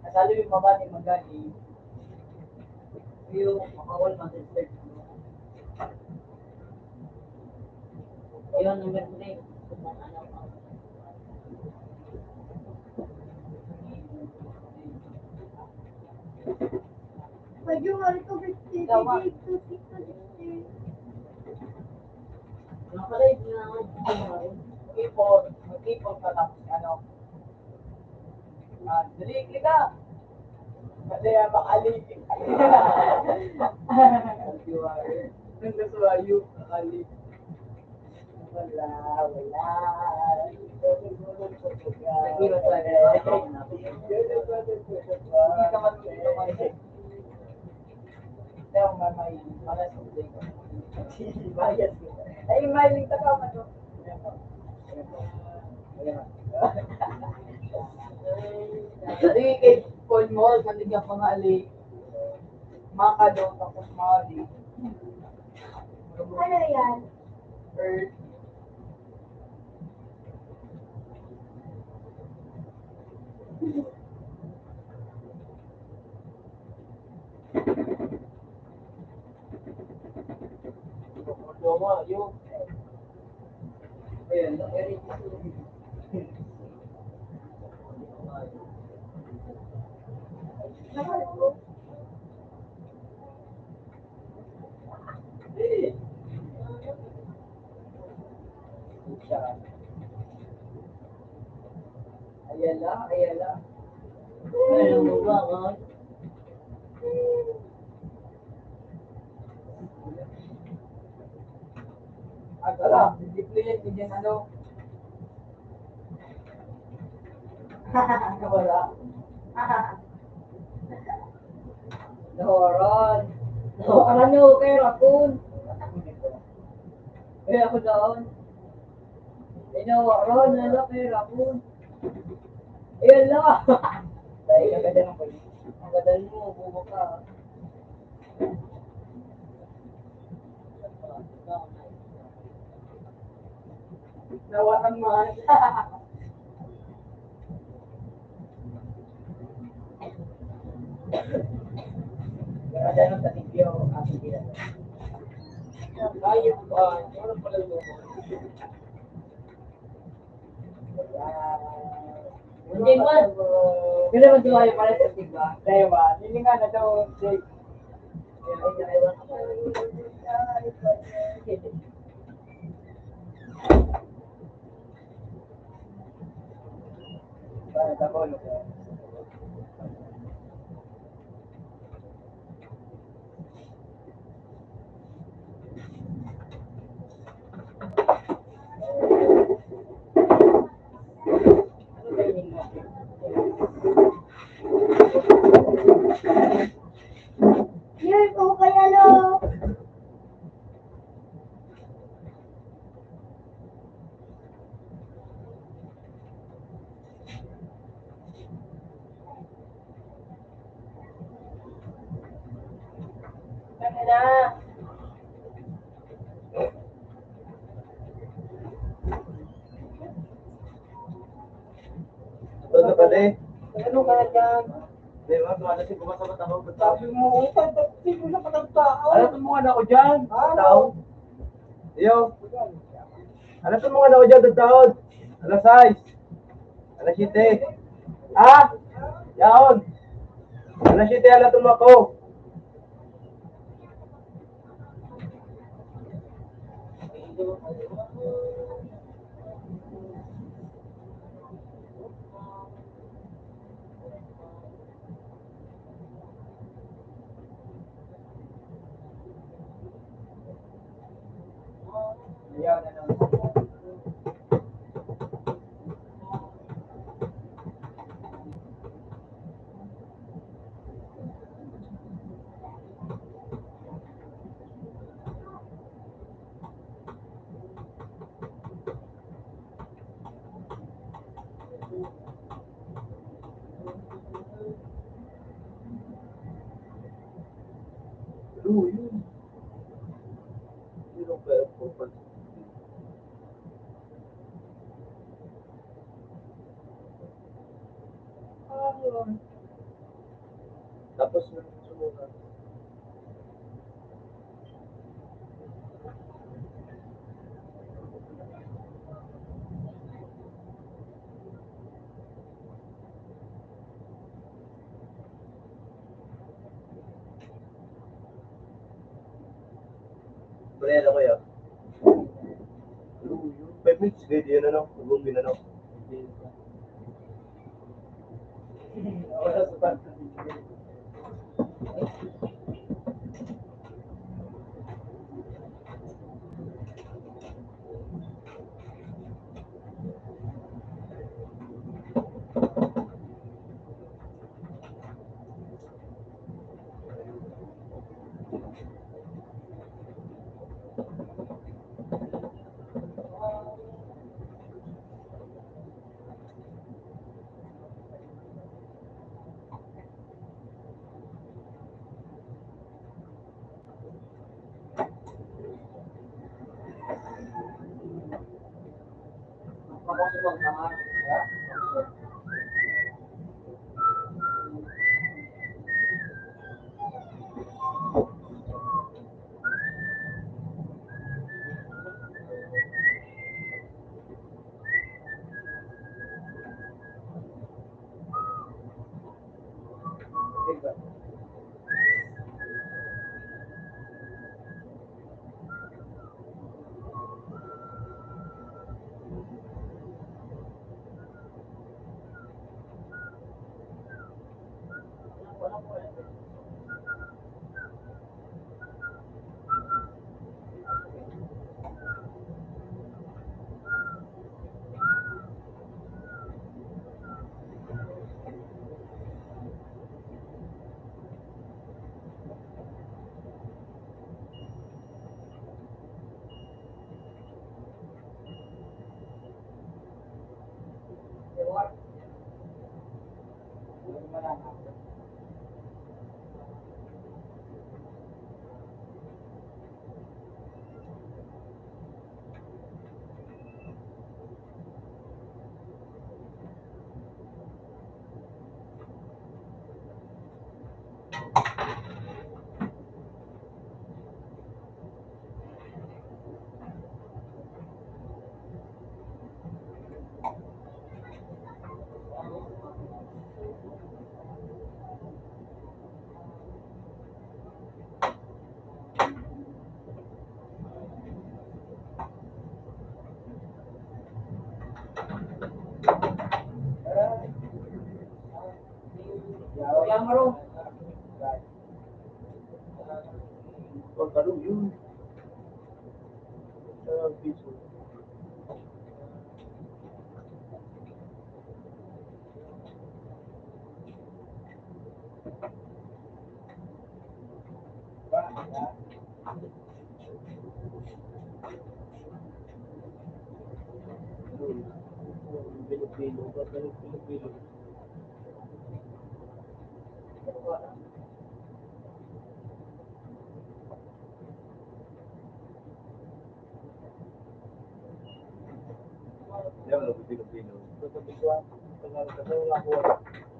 Nasalo yung mabati magaling. Yung makawal man sa church. Yun, number three. Pwede nga ito, fifty, fifty, fifty. Mag-ipon, mag-ipon ka tapos ano? Ah, dali, klika! Kasi ah, baka alipin. Nang nasuwayo, nakali. Wala, wala. Hindi ka man, hindi ka man. Kaya may, may, may, bias. Ay, may, may tama, ano? Di kay Paul Moore, maligya pa nga ali. Maka daw, tapos mali. Ano yan? Earth. Ayan lang, ayan lang. Ayan mo ba, ha? Agala, hindi ko yan, hindi yan, ano. Wala. Nahoran. Nahoran nyo, kay Rapon. Eh, ako doon. Inawa ron, ano, kay Rapon. Ayan lang. Dahil ang ganda ng, ang ganda mo, bubo ka. Nawaran man. Pero ano sa video, ang video. Ayun, ah, ano pala yung Hindi man. Pero man, di ba, yung pala sa tigba? Dahil ba? Hindi nga na daw, Jake. Para sa bono. Yun, okay, ano? Tangina. Ano ka, de? Ano ka na dyan? Di ba, tumatasin ko, masabat ako. Sabi mo, "Uy, pagdating mo na, patagtaan." Ano itong mga anak ko dyan? Ah, tao? Iyo. Ano itong mga anak ko dyan, tao? Alas sais. Alas siyete. Ha? Yaon. Alas siyete, alas tumaw ako. Luyo. Sino kaya po pag- Ah, yun. Tapos nung sumulat. Pre, ano ko yun? Five minutes, ready yun, ano? Boom, yun, ano? Oras pa.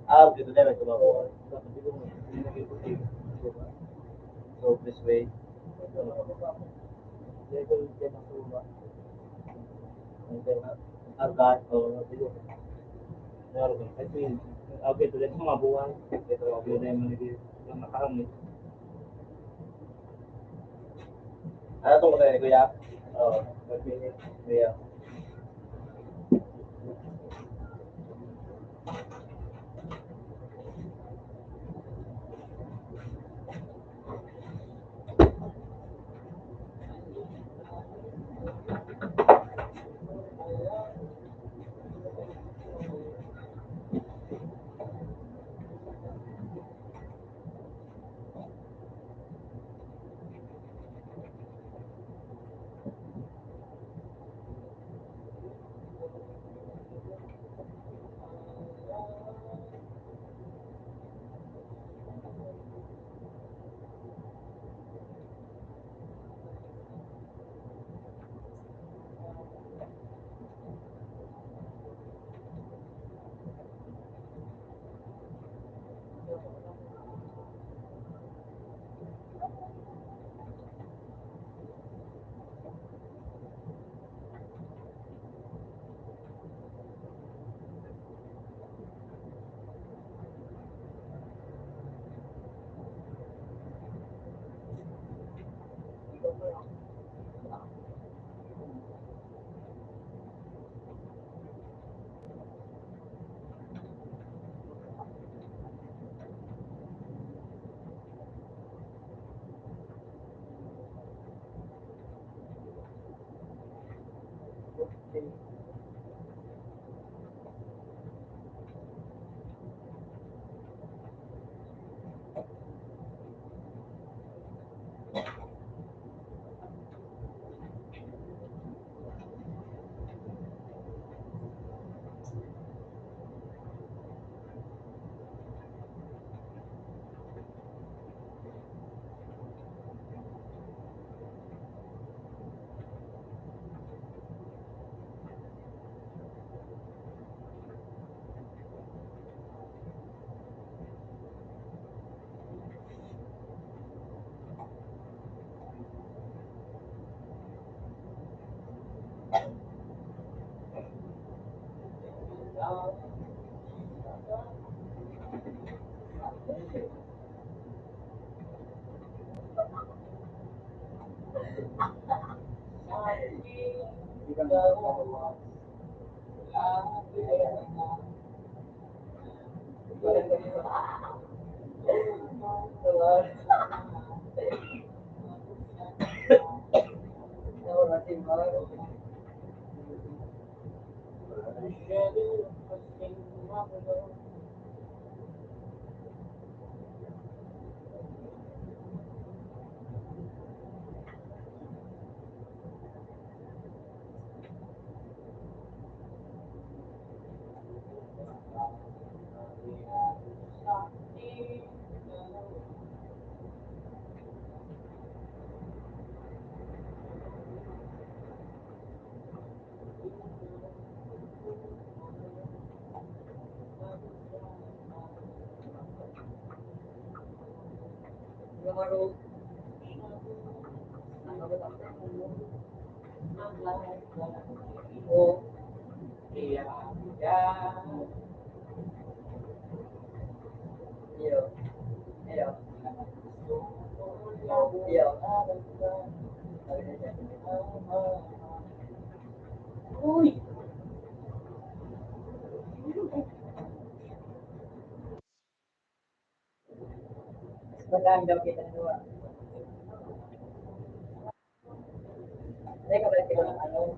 Ah, dito na lang kumakuha. So, please wait. Argat, o, dito. Pero, ito yung, okay, ito yung mga buhay. Ito, okay na yung mga, mga makahamit. Ano itong kuya? Oo, kuya. Uy! Bataan daw kita dua. Teka, balik kita ng ano.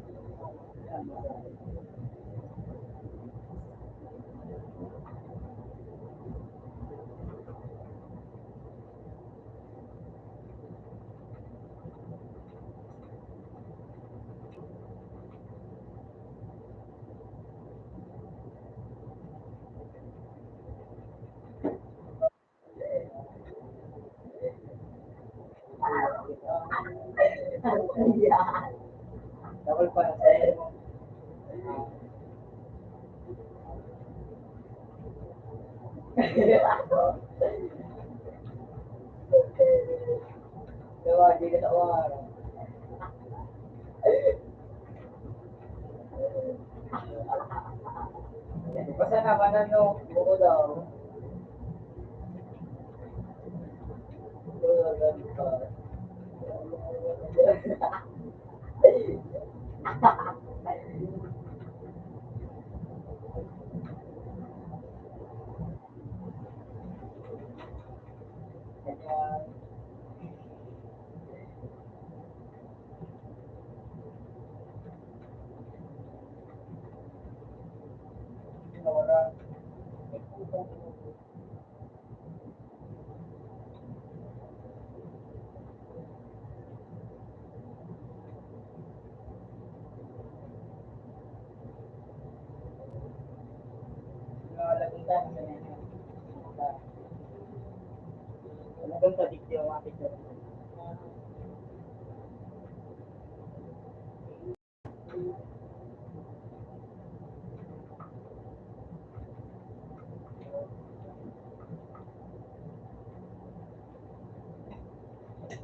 Basta naman, ano, buko daw.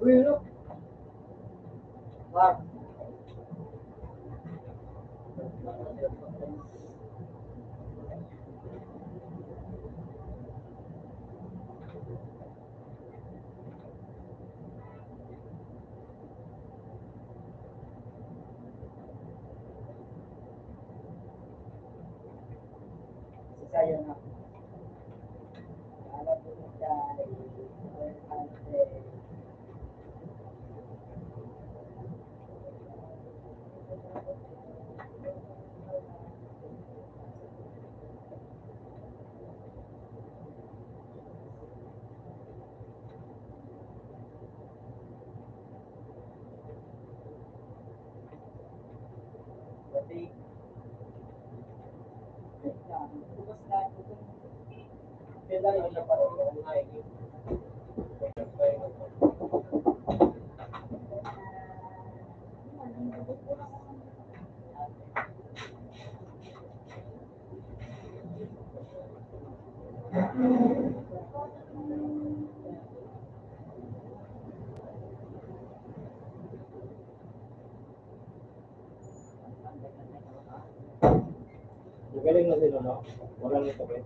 Uy, look. Mark. Sasayan na. Alam ko na siya, eh, Magaling na sila, no? Walang sakit.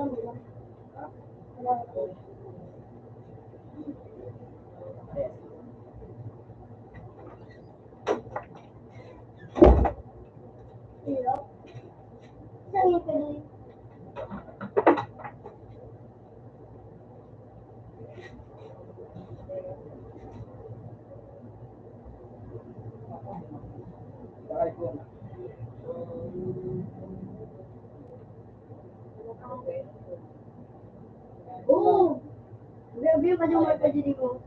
Oo. Grabe yung kanyang mga pagdiri ko.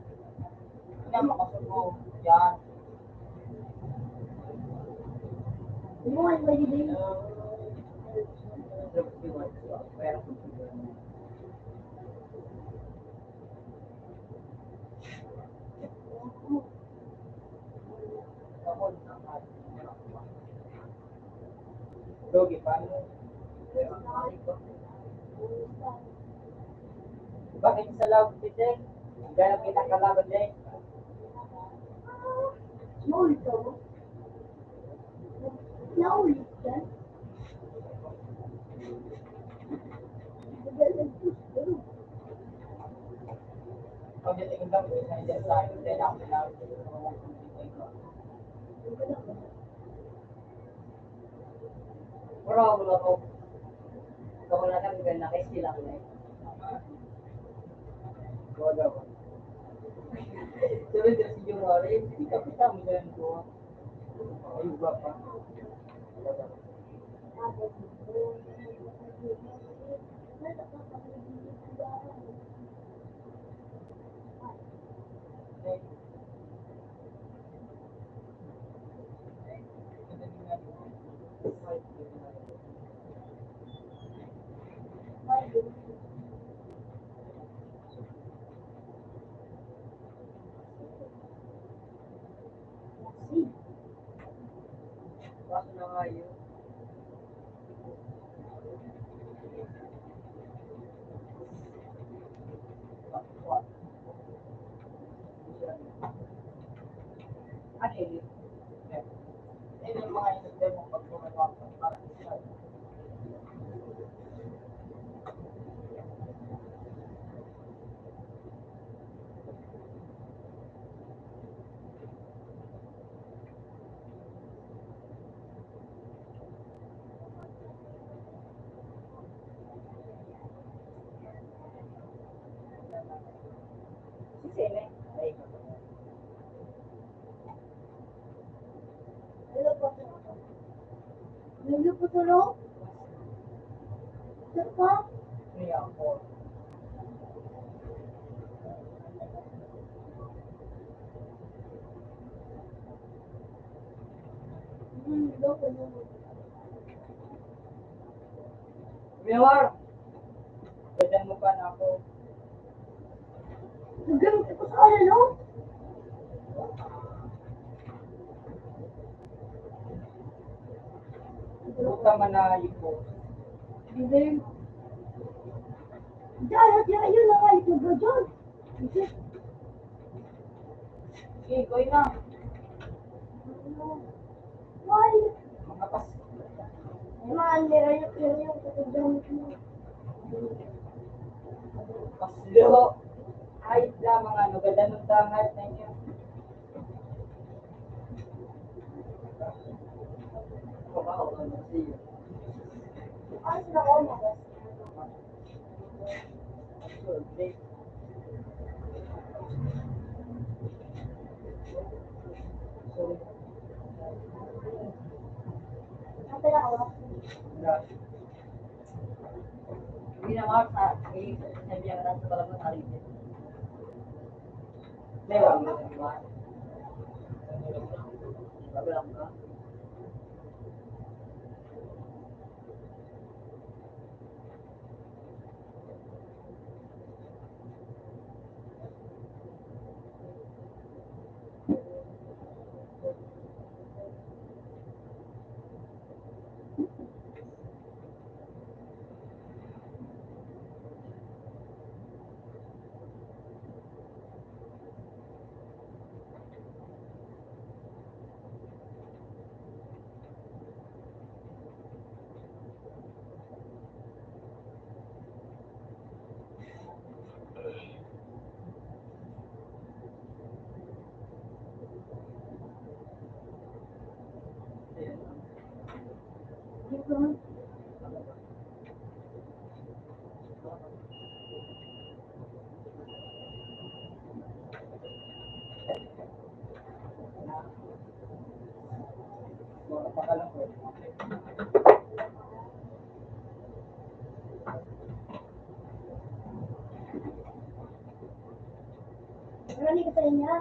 Yan, makasubo. Yan. Yung mga pagdiri. Lugi pa. Bakit sa lawag, Tite? Gaya kita kalaban, eh. Small to. Naulit yan. Pero wala ko. Kung wala kang ganda, kaya sila ko na eh. Wala ko. Sabi ko, "Sige, Mare, hindi ka kita mo dyan ko." Ay, iba pa. Hello po, sir. Hello po, sir. Sir po? Hmm, hello po, sir. Mayor! Pwede mo pa na ako. Hanggang tapos ka na, no? Puta man na ipo. Hindi. Diyan, diyan, yun na nga, ito ba dyan? Sige, koy na. Why? Makapas. Mga nira yung, yung, yung, yung, Paslo. Ay, da, mga ano, ganda ng tangat na inyo. Ay, sila ko, mga Hindi na, Mark, sa, eh, sabi niya, sa pala mo, sa rin. May wala mo, Mark. Wala mo, Mark. Marami ko sa inyo.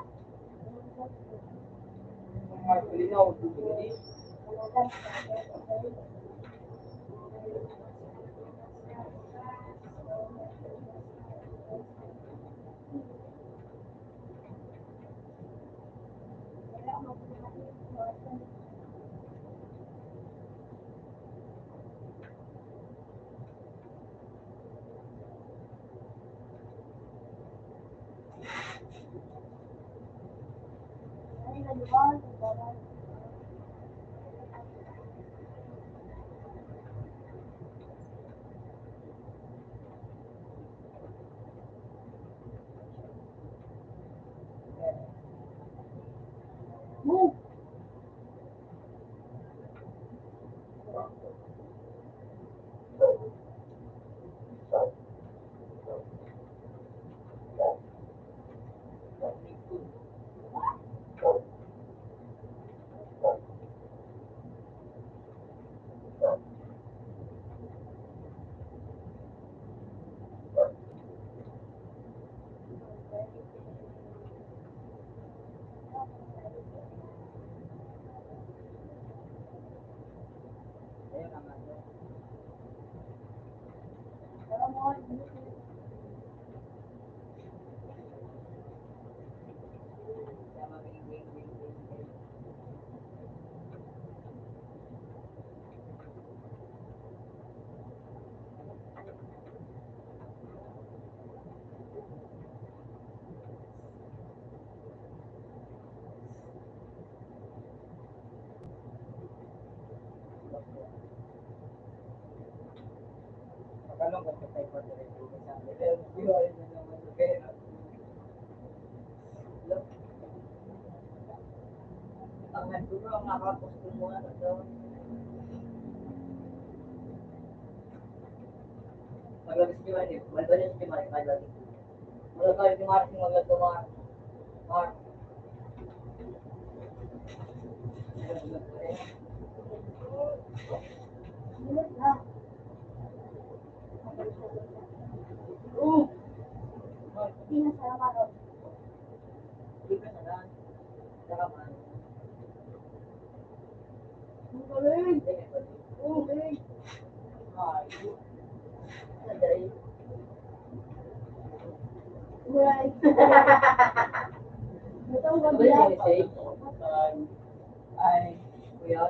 Ay, kuya.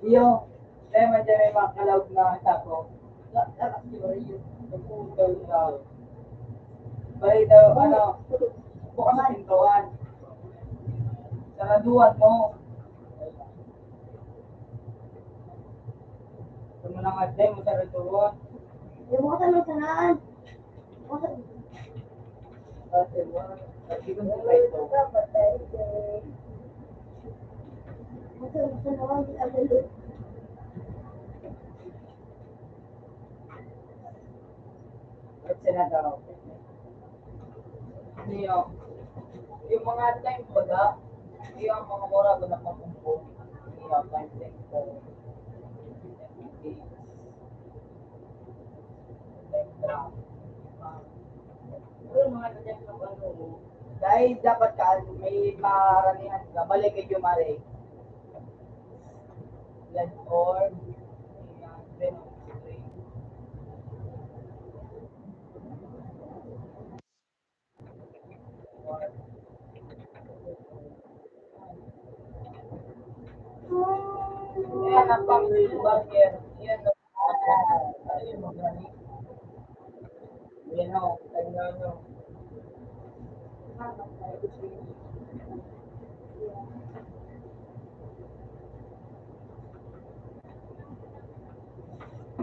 Iyo, kaya man dyan may mga kalaog na sako. Naputol na. Bali daw, ano, bukas sa pintuan. Saraduan mo. Ito mo na nga, dahil mo saraduan. Yung mga tanong-tanaan. Senador. Niyo, yung mga time baga, yung mga mura ko na pagkumpong. Niyo, time, time ko. Yung mga time na ano, dahil dapat ka, may maranihan ka, balik kay Jumare. Blood orb, Ayan ang pang-, bagger. Ayan ang, ayan o, kanya nyo.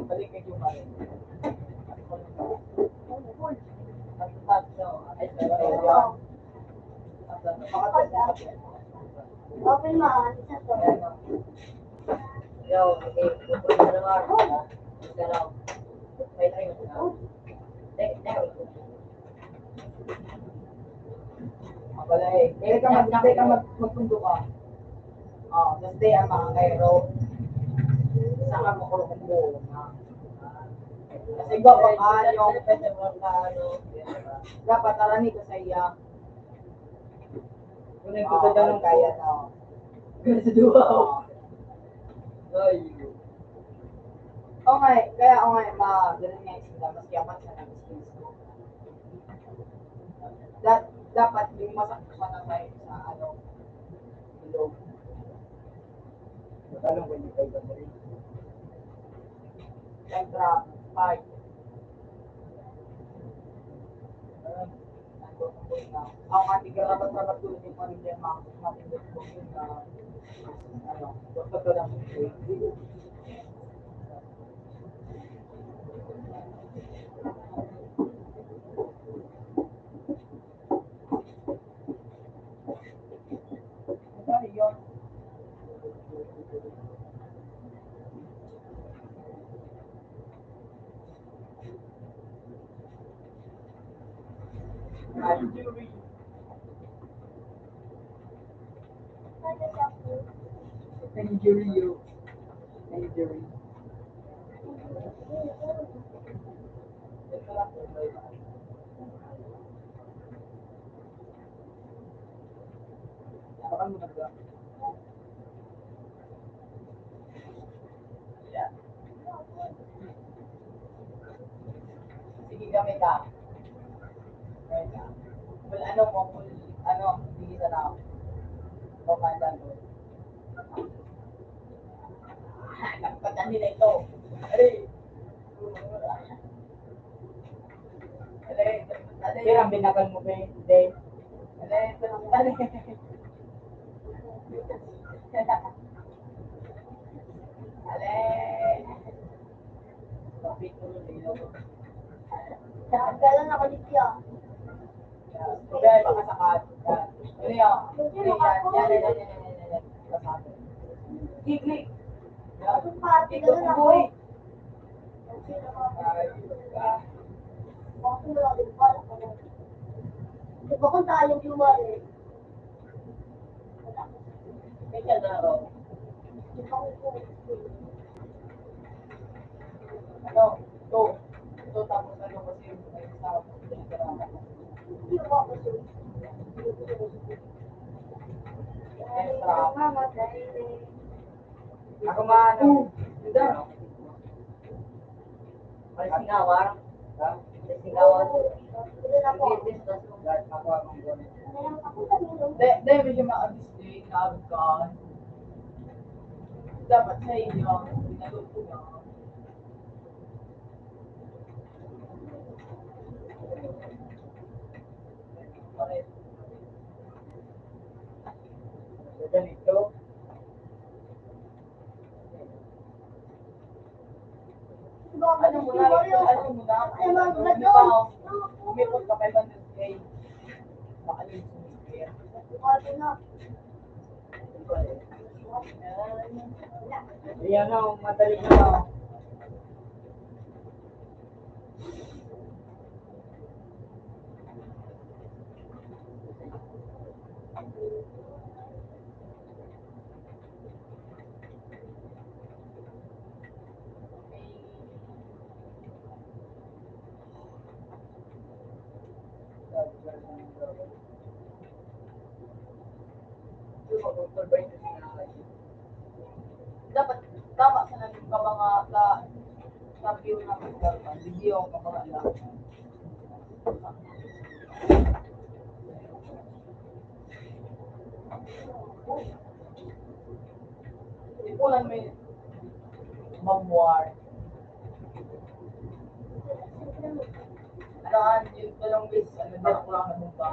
Balik kayo, pare. Open mo, ah, isa to. Yo, okay. Ano nga? Isa lang. May tayo na. Tek-, tek-, Mabalay. Dili ka mag-, dili ka mag-, magpundo ka. Oh, tapos di ang mga kairo. Saka makurong buo na. Kasi iba pa ka, yung pwede mo ka, ano, dapat arani ka sa iya. Kung nagkakadalong kaya na ako. Ganun sa duwa ako. Ay. Oo nga eh, kaya ako nga eh, ma-, ganun nga yung sila, maski ako sa nag-skills ko. Dat-, dapat yung masakit siya na tayo sa ano, ilog. Magkano ang twenty-five na rin? Extra five. Ang ating karapat-dapat tulad yung pamilya, mga kapatid, yung mga, ano, pagkakalang Injury. Injury you. Injury. Parang mo na ba? Sige, gamit ka. Well, ano mo, full, ano, sige sa tao. Pamandan mo. Nagpatani na ito. Aray. Aray. Aray. Pero ang binakan mo, be, hindi. Aray. Aray. Aray. Galang ako dito. Dahil baka sakad. Ano yan? Hindi, yan, yan, yan, yan, yan, yan. Gig, gig. Yan. Pati Ito, galang ako. Boy. Bakit wala din pala? Di ba kung tayo yung wala eh? May ka na, oh. Ano? Ito. Ito, tapos ano kasi yung may sa Extra. Ako nga, ano? Hindi. May singawan. Ha? May singawan. Hindi, hindi. Ako, ako, ako. Hindi, hindi, medyo ma-display na ka. Dapat sa inyo, pinagod ko na. Sa ganito, Ano mo na, ano mo na, ano mo na, umipot ka kay Manong Jay. Baka yun, sumipir. Ayan o, madali na o. Dapat tama sa naging kabanga sa, sa view ng video, kabanga lang. Ipunan mo yun. Mamuar. Ano, ah, yung tulong bis, ano, dala ko lang ng bumba.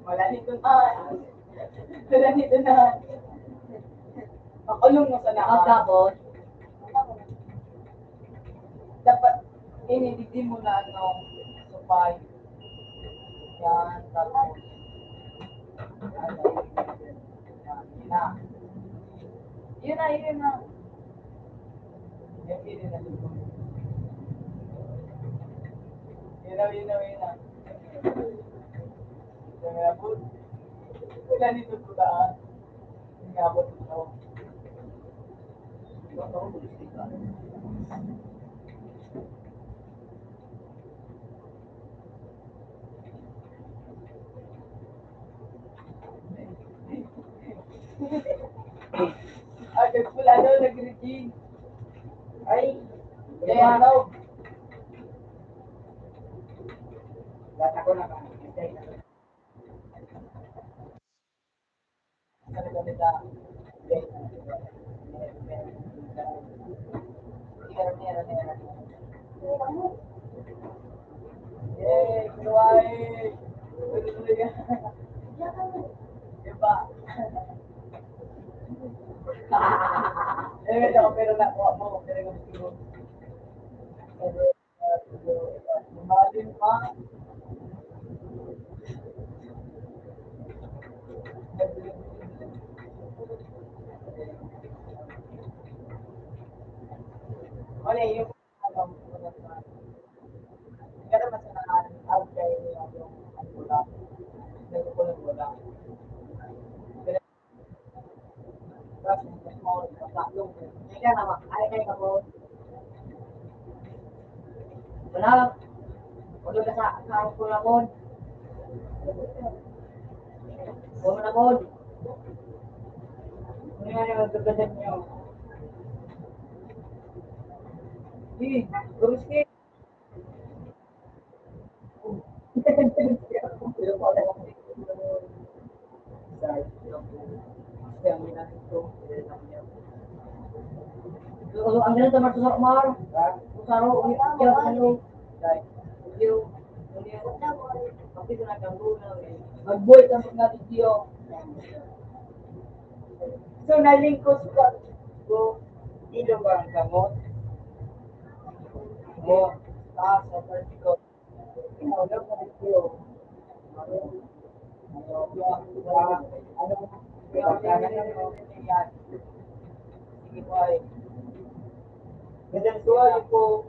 Wala nito na. Wala nito na. Pakulong mo sa lahat. Tapos, dapat, inididi mo na, ano, supay. Yan, tapos, ano, yan, yun na. Yun na, yun na. Yan, yun na, yun na. Yun na, yun na, yun na. Yun na, yun na. Wala nito po daan. Yun nga po, ito. Ito, ito, ito. Ay, kaya daw. Bata ko na ba? Eh, kinuha eh. Diba? Eh, pero nakuha mo, pero gusto mo. Lumalim pa. Wala yung ano, pero mas naaarog kayo yung ano, wala. Nagkukulang wala. Wala. Wala ka sa, sa kulamon. Kulamon. Ano nga yung gagawin nyo? Eh, Ruski. Ang ganito, Marcos Omar. Ha? Usaro, uy, uy, uy. Uy, uy. Magbuhay ka mga video. So, nalingkos pa. So, dito ba ang kamot? Mo, taas sa vertical. Ikaw, dapat ito. Ano? Ano? Ano? Ano? Sige po, ay. Ganyan po, ay po.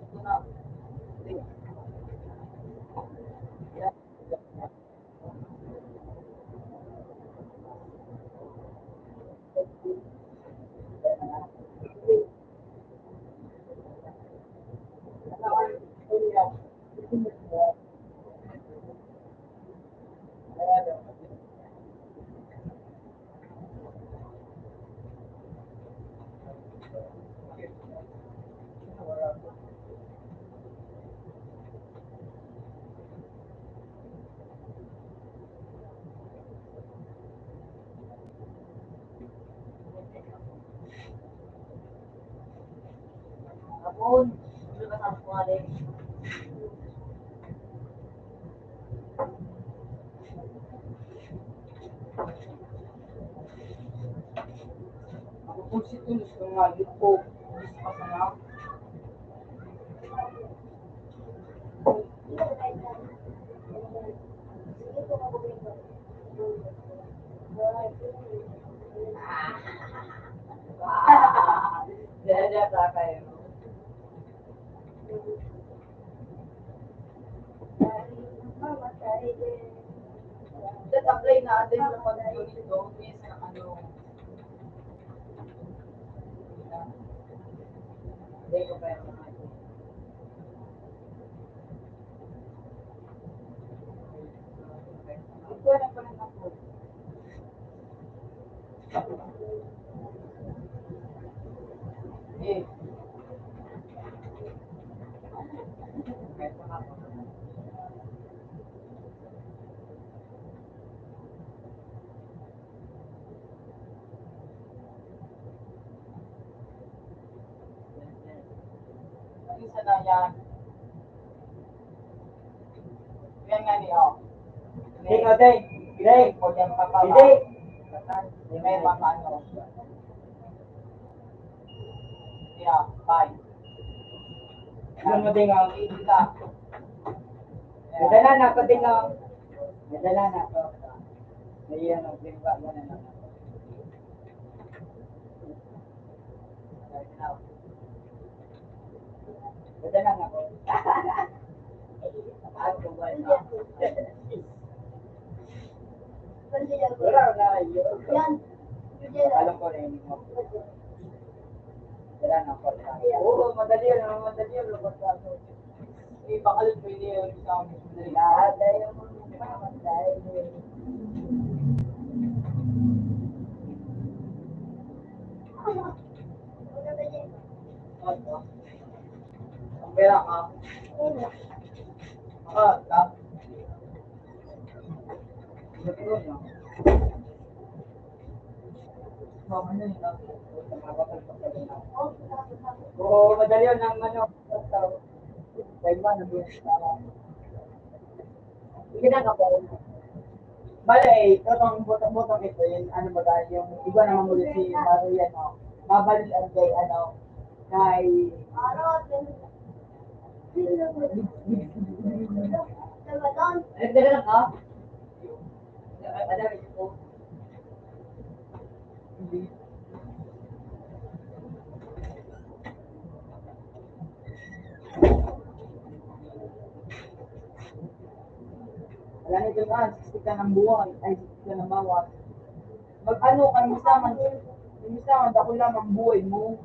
Hapon, ano ka sa kuwari? Ako po si Tulos ng mga yuko. Gusto ka sana? That apply na din sa pag-unit doon, may sa ano. Hindi ko pa yung mga ito. Ito na pala na po. Eh. Isa na yan. Yan nga ni, oh. Ding, oh, ding. Ding. O, yan pa pa. Ding. May mga ano. Yeah, bye. Ano mo, ding, oh? Hindi ka. Nadala na ako, ding, oh. Nadala na ako. Ayan, oh, ding, ba? Yan, ano. Dala na ako. Ako ba na? Wala na yun. Alam ko na yun. Dala na ako. Oo, madali yan. Madali yan. Lubot na ako. Eh, baka lang pwede yung isang madali. Lahat tayo magmamatay. Pera ka. Ah, ka. Oo, madali yun ang ano. Kaiba na yun. Hindi na ako. Bale, itong butang-butang ito, yung ano ba tayo, yung iba naman ulit si Maria, no? Babalian kay ano, kay... Ay, teka lang, ha? Ay, madami ito. Wala na ito na, sixty ka ng buwan, ay, sixty ka ng bawat. Mag-ano ka, imbis naman, imbis naman, dako lang ang buhay mo.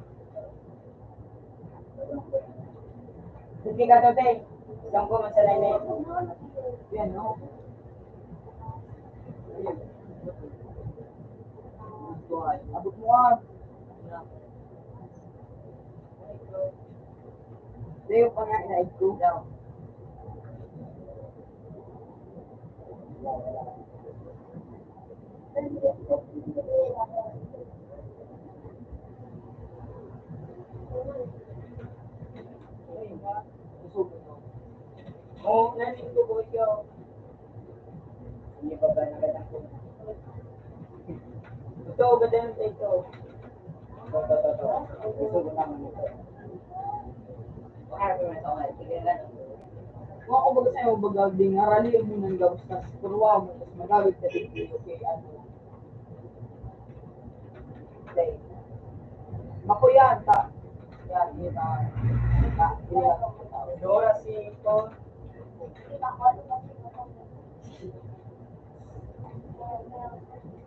Hindi ka to, te. Isang ko, masalay na yun. Yan, no? Abot mo, ah. Layo pa nga, inaig ko. Oh, nandito po siya. Hindi pa ba nagkatapos? Ito, ganda yung ito. Ito, ito, ito. Gusto ko naman ito. Baka ito na ito, sige na. Kung ako baga sa'yo, baga, di ngarali mo nang gabos na sitruwa mo, tapos magawit ka din, okay, ano. Okay. Makuyan ka. Yan, di ba? Di ba? Dora si ito.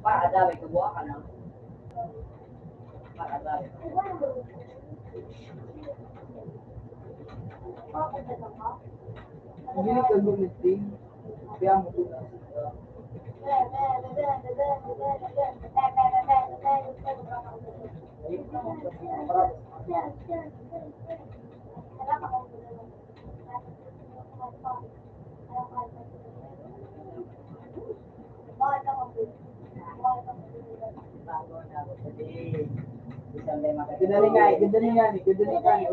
Para dami ko buha ka na. Para dami. Hindi ka gumiting. Kaya mo ko na. Ganda ni nga eh, ganda ni nga eh, ganda ni nga eh.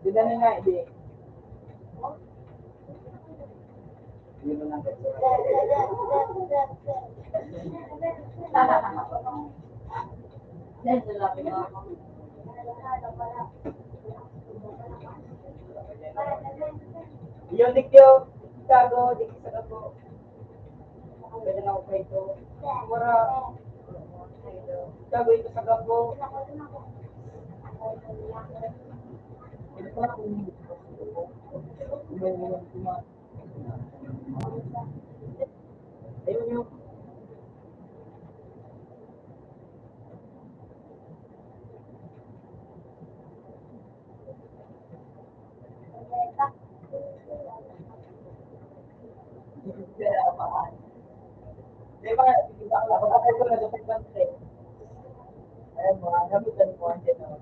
Ganda ni nga eh, di. Yung dikyo, tago, dikit sa gabo. Pwede na ako pa ito. Wala. Tago ito sa gabo. Ito pa ako. Ayun yung Di ba, di ba, kapag ako na sa pagkante, ayun, mga gamitan mo, ang ginawa,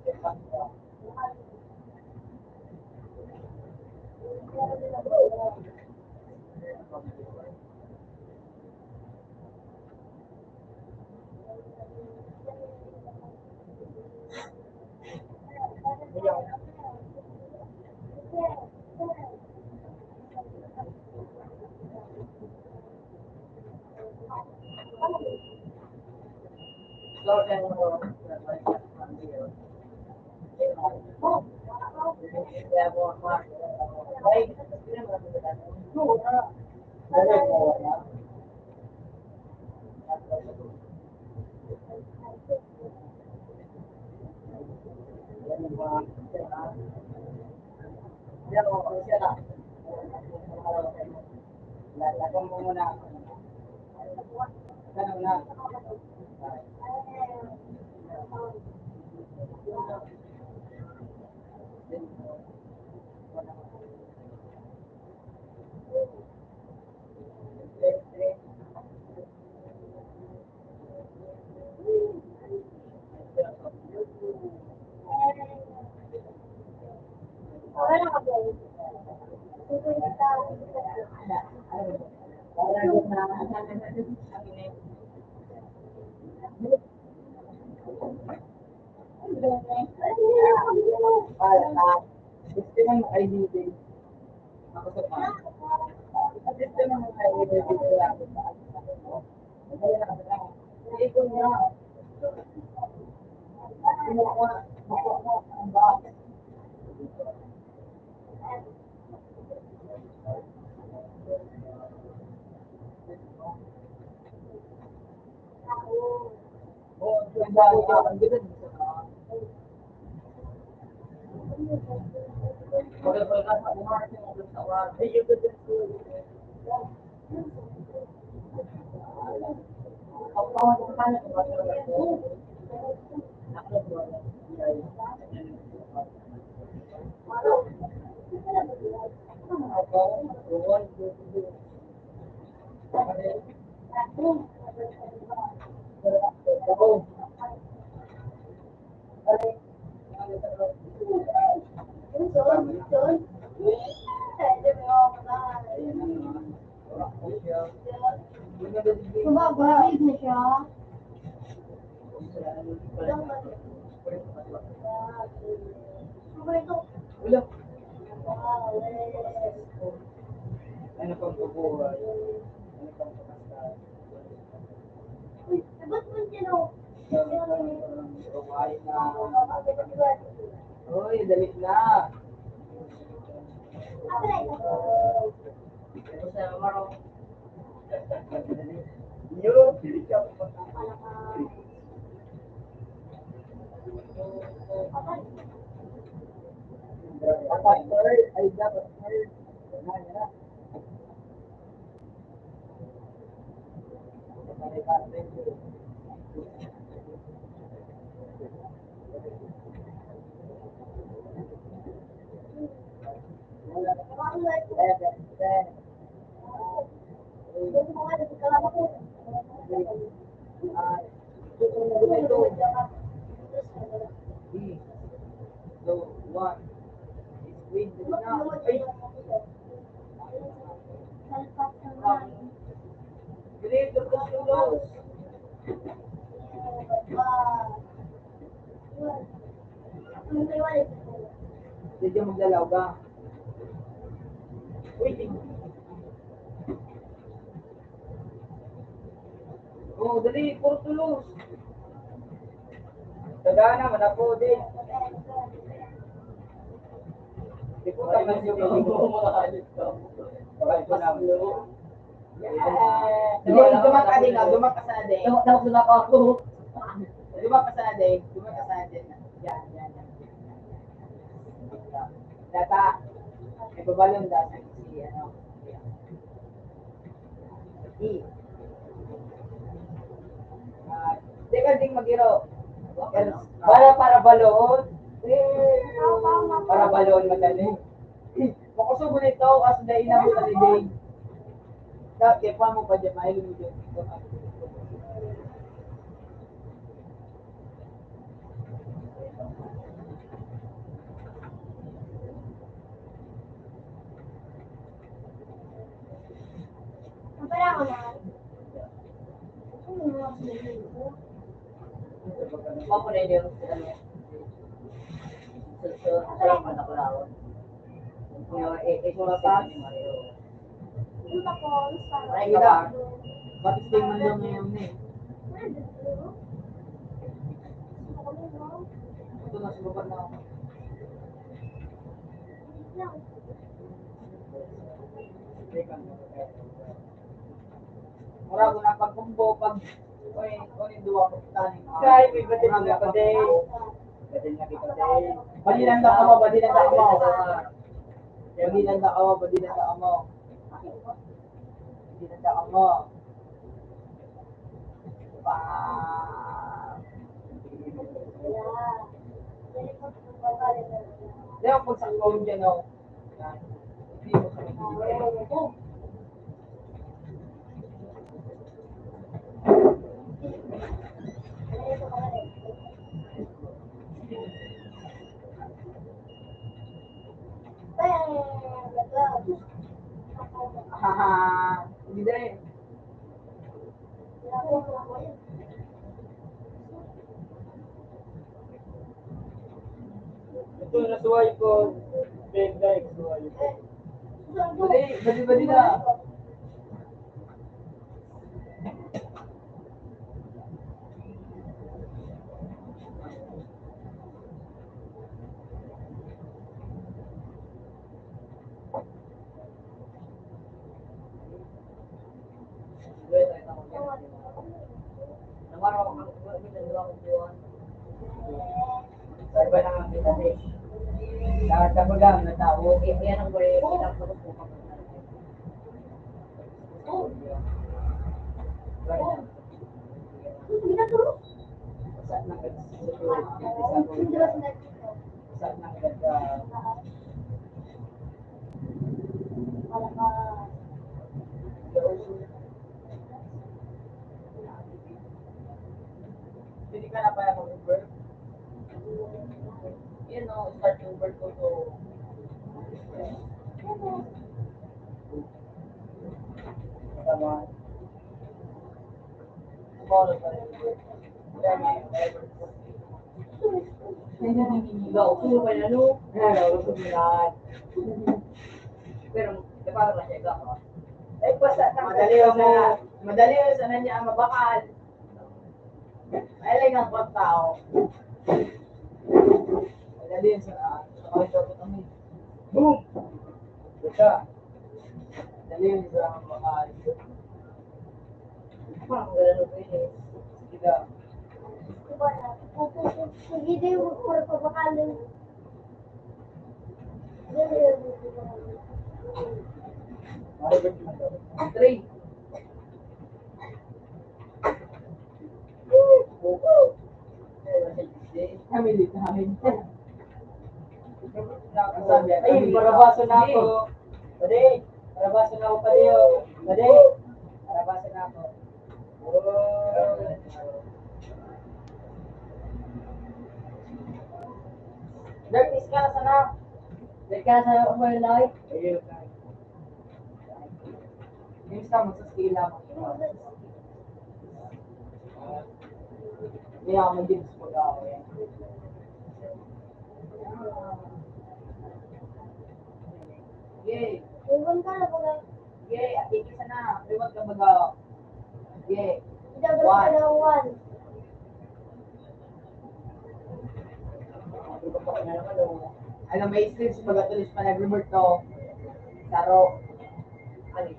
Kumbaga, na siya. Ano pang kabuhay? Ano pang kapaskal? Uy, sagot mo dyan, oh. Uy, dali na. Tapos na, marong. Yo, pili ka. Dapat third, ay, dapat third. So, one. Ay. Dito, dito, dito. Hindi ka maglalaw ka. Uy, di-, oh, dali, puro tulos. Taga naman ako, di. Di po, tama niyo. Hindi, dumak ka din, ah. Dumak ka sana din. Dumak, dumak, dumak ako. Dumak ka sana din. Dumak ka sana din. Yan, yan, yan. Data. May babalon data si, ano. Di. Ah, teka, ding magiro. Para, para balon. Eh, para balon, madali. Makusog ulit ako kasi dahil na mo talibig. Dati, pa mo pa dyan, mahiling mo dyan. Ako na yun. So, so, so, ako na kulawan. Yung, eh, eh, yung mga pag-, Ay, kita. Batis din man lang ngayon, eh. Ito na, sumabat na ako. Mura ko na pagkumbo, pag, oy, oy, duwa ko taning, ah, Kay, may batil na pati. Batil na kita, eh. Badilan na kamo, badilan na kamo. Badilan na kamo, badilan na kamo. Badilan na kamo. Ba. Leo, pag sa Colombia, no? Haha, hindi. Ito na suway ko. Big bag, suway ko. Bali, bali, bali na. Pwede ka na pala mag-Uber? Yan o, start Uber ko to. Tama. Pero, di ba, wala siya ka. Ay, basta, madali lang sana. Madali lang sana niya ang mabakal. Ay, lang ang pagtao. Madali lang sana. Sa kawin daw kami. Boom! Ito siya. Madali lang sa mga. Parang wala nang pwede. Sige daw. Sige, di mo, puro pabakalin. Three. Kami dito, kami dito. Ang sabi, ay, kami dito. Parabaso na ako. Pwede. Parabaso na ako, pwede, oh. Pwede. Parabaso na ako. Darkness ka, sana. Darkness ka, sana, Uber Light. Ayun. Yung sa mo, sa sila mo. Kaya may games ko daw, eh. Yay! Iwan ka na pala. Yay! At isa na. Iwan ka baga. Yay! Idagdag ka ng one. Ano, may stage pag atulis pa nag-remote to. Taro. Ay, ay,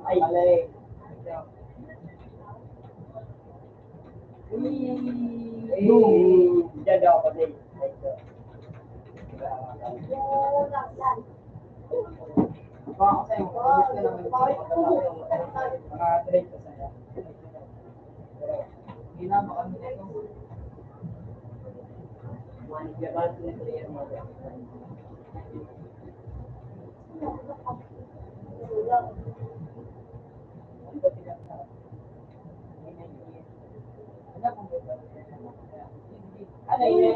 ay, ay, ay, Uy! Diyan daw ako, Dave. Baka sa'yo, ubos ka naman. Mga trade ko sa'yo. Hindi na, baka hindi na ito. Mga naglaban, sila player mo. Ano yun?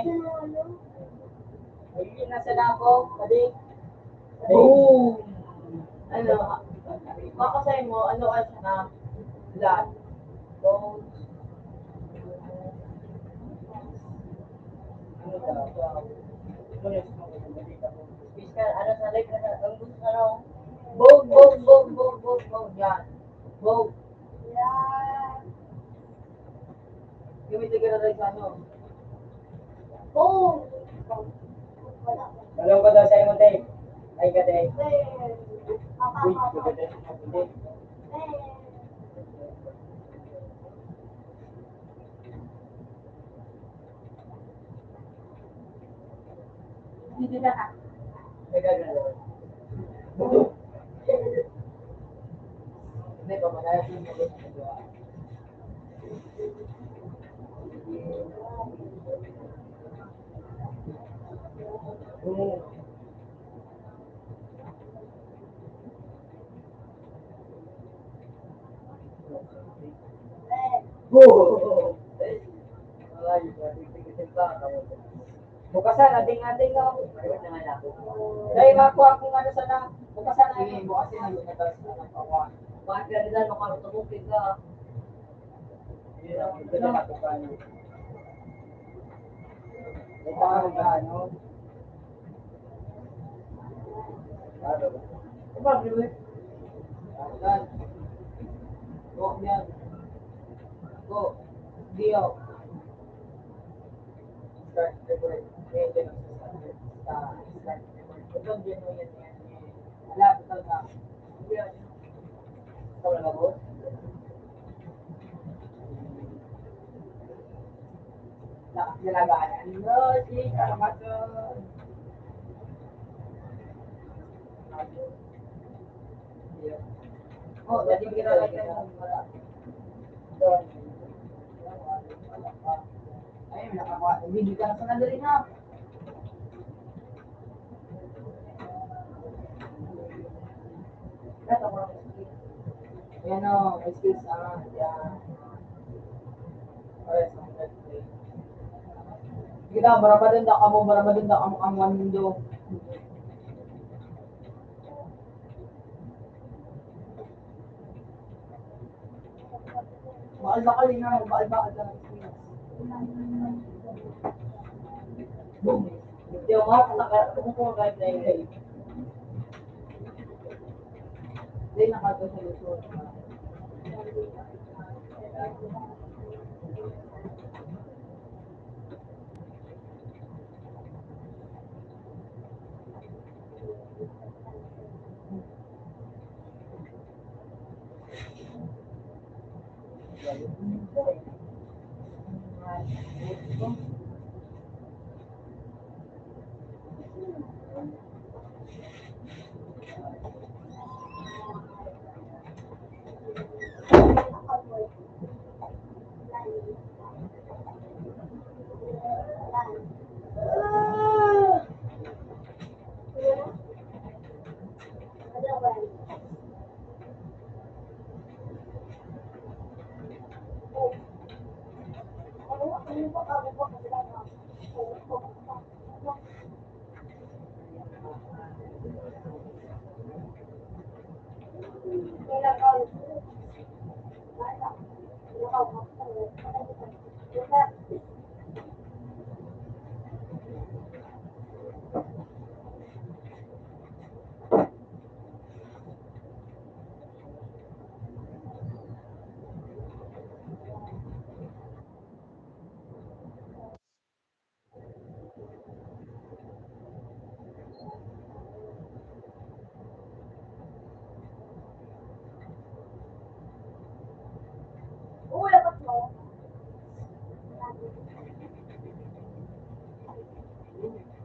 Ayun, nasa na ako? Padi? Boom! Ano, makasay mo, ano ka siya na? Blood. Bones. Ano ka? Ano yung Fish ka, ano sa lake, ano, ang gusto na raw. Bog, bog, bog, bog, bog, bog, yan. Bog. Yan. Gamitin ka na rin sa ano. Bog. Alam ko daw sa'yo, Tay. Ay, ka, Tay. Uy, maganda siya, Tay. Hindi na ka. Hindi pa, malayo yung mga. Bukasan, ating-ating na. Dahil makuha kung ano sana. Bukasan na. Sige, bukasin na yun. Bakit ka nila makarutubog ka? Yun ang pinagkakatukan. Ito ang ano. Go, yan. Go. Dio. Start the break. Ayan, dyan ang sa, sa, start the break. Ito, dyan mo yan, yan, yan. Wala, ito na. Hindi, ano. Ito na, boss. Nakakilalagaan. Ano, si Karamaton. Oh, dati kita lagi na. Doon. Ayun, nakakuha. Hindi ka na sa kadali na. Ayan o, may skills, ah, yan. Pares ang red play. Sige daw, maramadon daw kamo, maramadon daw kamo, ang one window. Bakal-bakal yun nga, bakal-bakal lang. Boom. Hindi ako makakataka, kung kung kahit na yun. Hindi, nakato sa Luzon.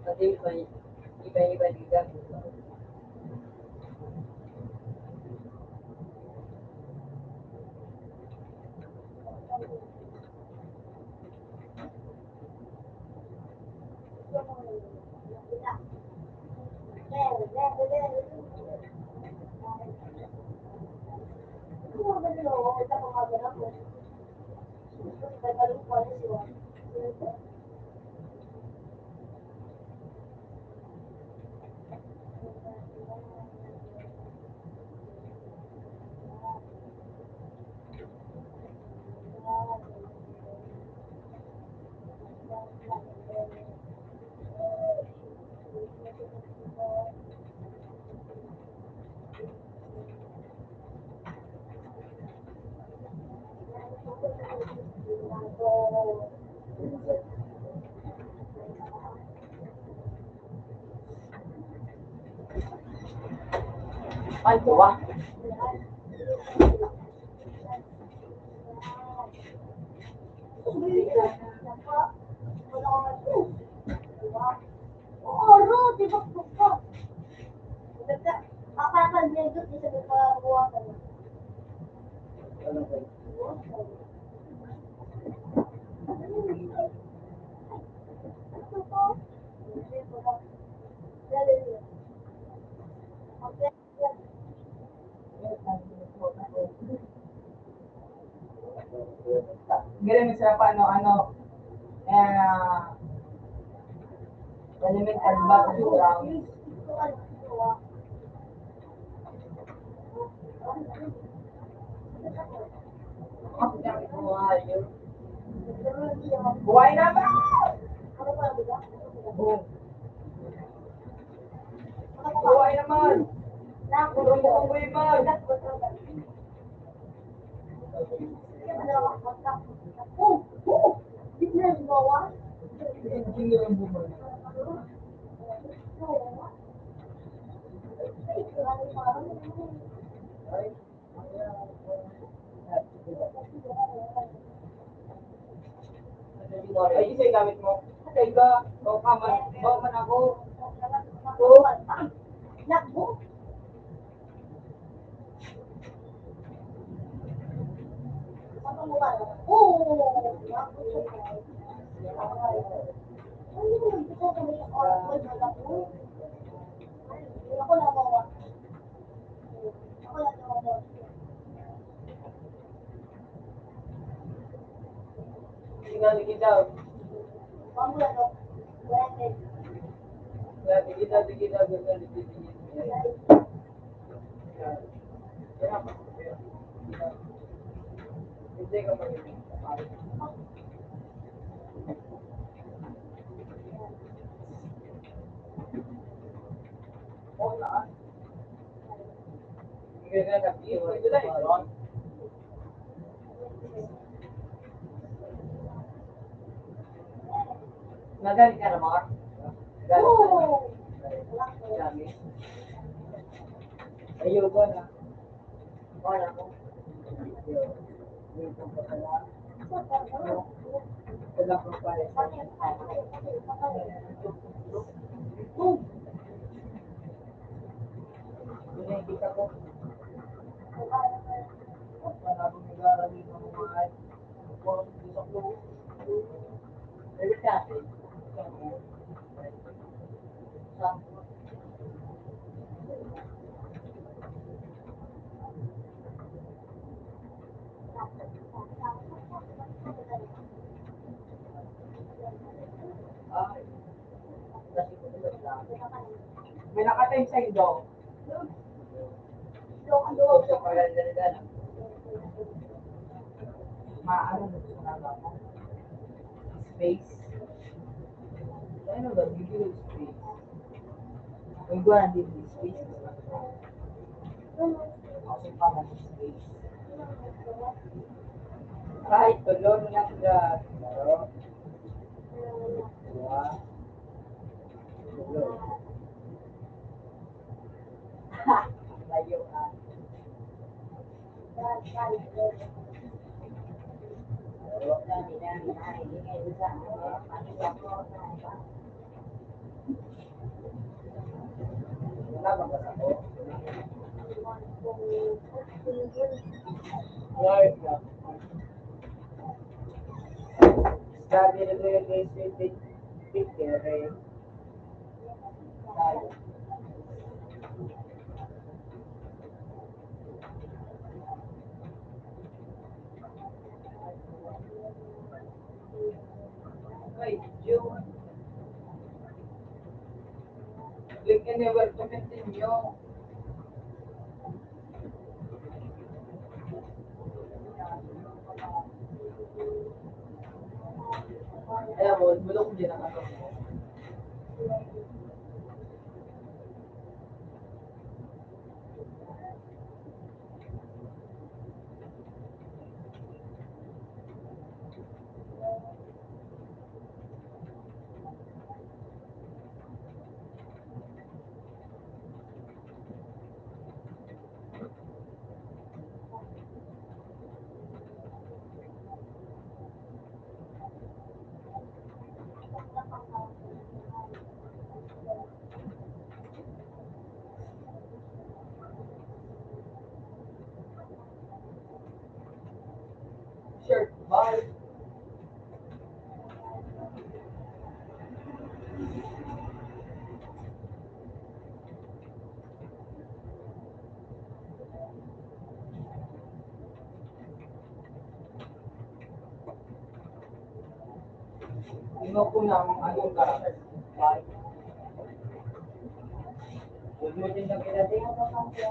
Pati iba, iba-iba di gagawin. Ay, kuha. Oro, di ba, buka? Papakan niya ito, di sa buka, buka. Galing sa paano, ano, eh, Elementary ba? Sa ground? Buhay naman! Buhay naman! Buhay naman! Ay, isa yung gamit mo. Ay, ka, baka man, baka man ako. Oo. Sige, sige daw. Sige, sige daw, sige daw, sige daw, sige daw. Magaling ka na, Mark? Magaling ka na? Oo. Magaling. Ayoko na. Wala ko. Wala ko pala. Nakikita ko. Wala akong nag-aaral ng mga May nakatay sa indo. Maano na ito na ba? Space. Ano ba? Bibili ng space. Ang gwan, di space. Kasi pa na space. Ay, tulog na nga. Tulog. Diba? Tulog. Layo ka. Right. Sabi ni Kuya Casey, big, big, eh. Ay, Diyo. Click anywhere to continue. Kaya mo, bulok din ang ano. Sure. Bye. Ino ko na ang ano ka. Bye. Place in the place, place in the place.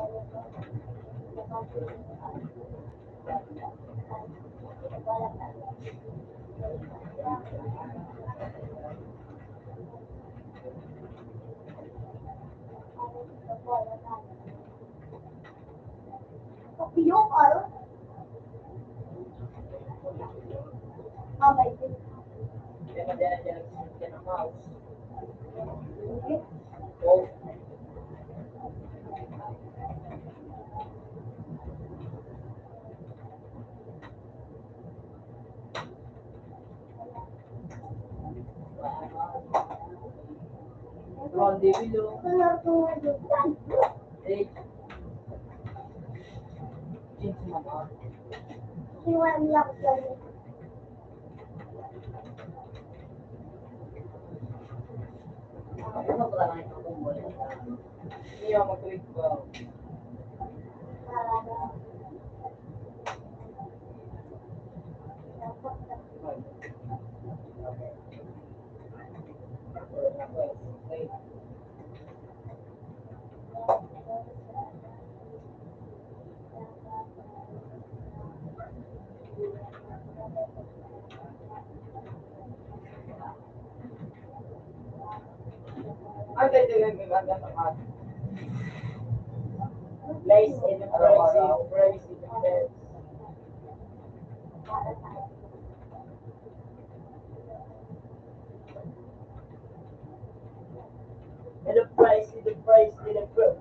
Hello, price, hello, price, hello, price.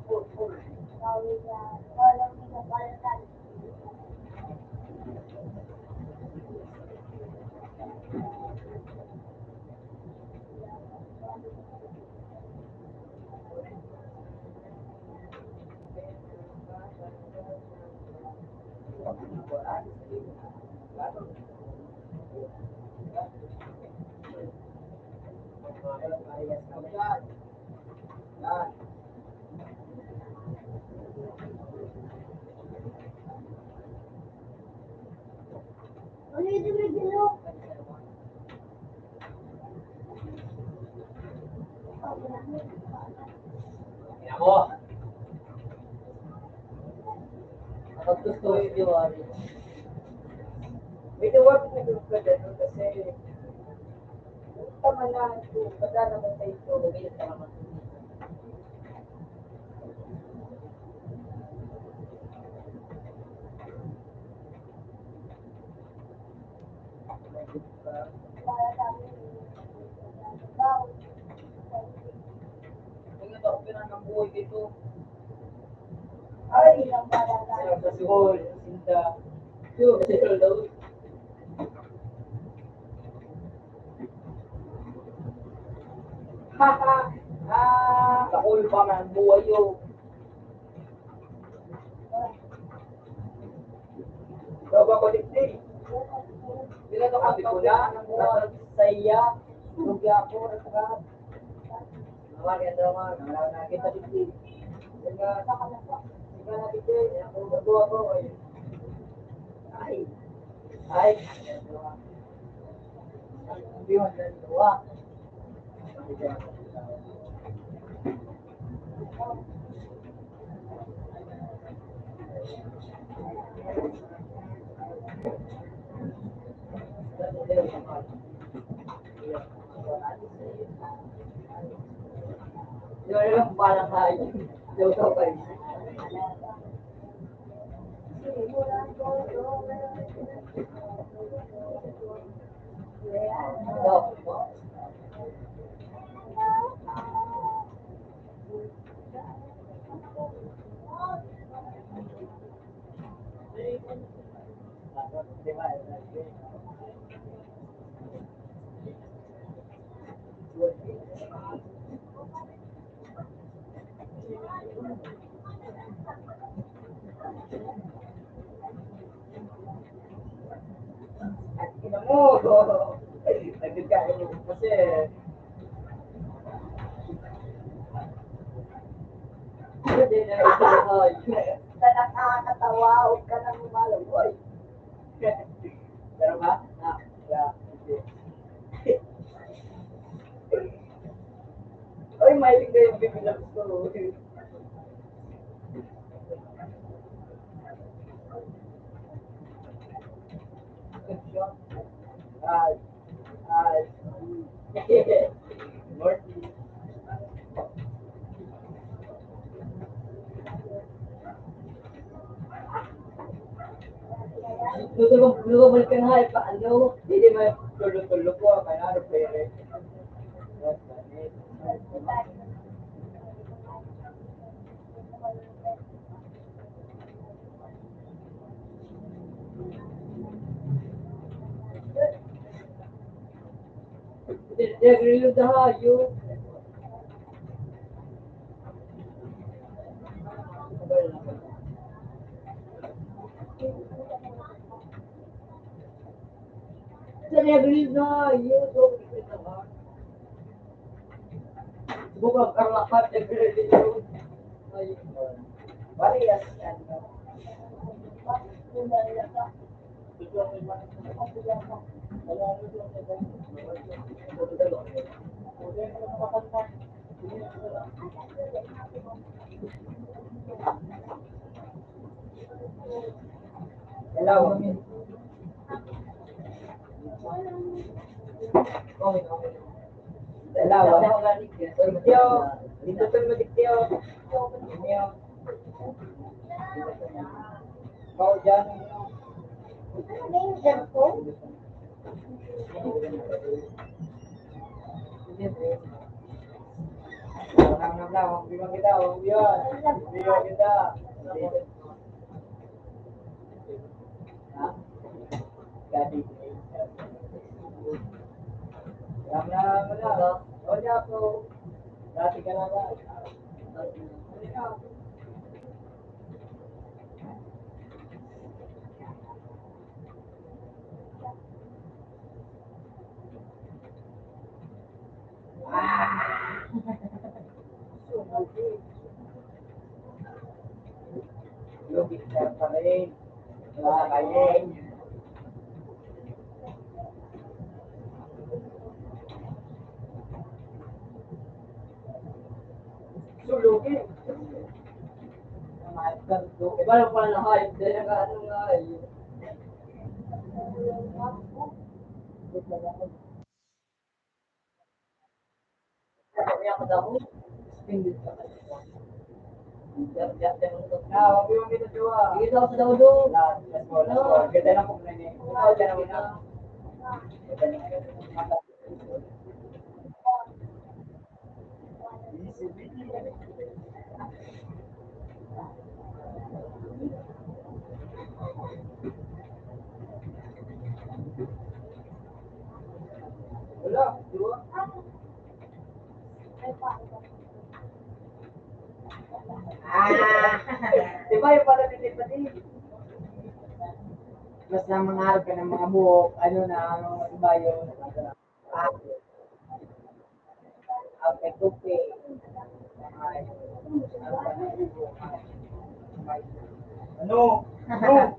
Ako. Pag gusto ko yung diwali. May diwali na yung kadalo kasi tama na ito, kada naman sa ito, may tama. Ang iba ko pinanang buhay dito. Ay, ang bata na. Sa, sa Sihol, sa Sinda. Yun, sa Sihol daw. Haha. Ah, takol pa man ang buhay yun. Daw ba ko digdi? Sila to kami ko na, nasa saya, lugi ako, nasa lahat. Mga kaya daw mga, mga nakita digdi. Sila, sila na digdi, ako, bago ako, ay. Ay. Ay. Hindi man, dalawa. Yun lang, parang kayo. Yung kapal. Ina mo! Nagkakain mo kasi. Hindi na ito. Nakakatawa, huwag ka nang lumalagoy. Pero ba? Ah, yeah. Oy, mahilig na yung bibilang ko. Ay, ay. Morning. Lutulog, lutulog ka na, ipaano? Hindi man tulo-tulo ko, kaya ano, pwede. Nagre-reload na kayo. Nagre-reload na kayo. Bukang kalakat, nagre-reload. Ay, parehas yan. Hello. Hello. Dito sa Madikyo. Dito. Ikaw dyan. Ano ba yung cellphone? Wala na, wala. Wala kita, wala yan. Wala kita. Wala na, wala. Wala ako. Dati ka na ba? Ah! Lugi siya pa rin. Wala kayo. Sulugi. Iba lang pala na hype. Dahil nag-ano nga eh. Wala, di ba? Ah, di ba yung pala nilipad eh? Mas na mangarap ka ng mga buhok, ano na, ano, iba yun. Ah, okay, okay. Ano? Ano?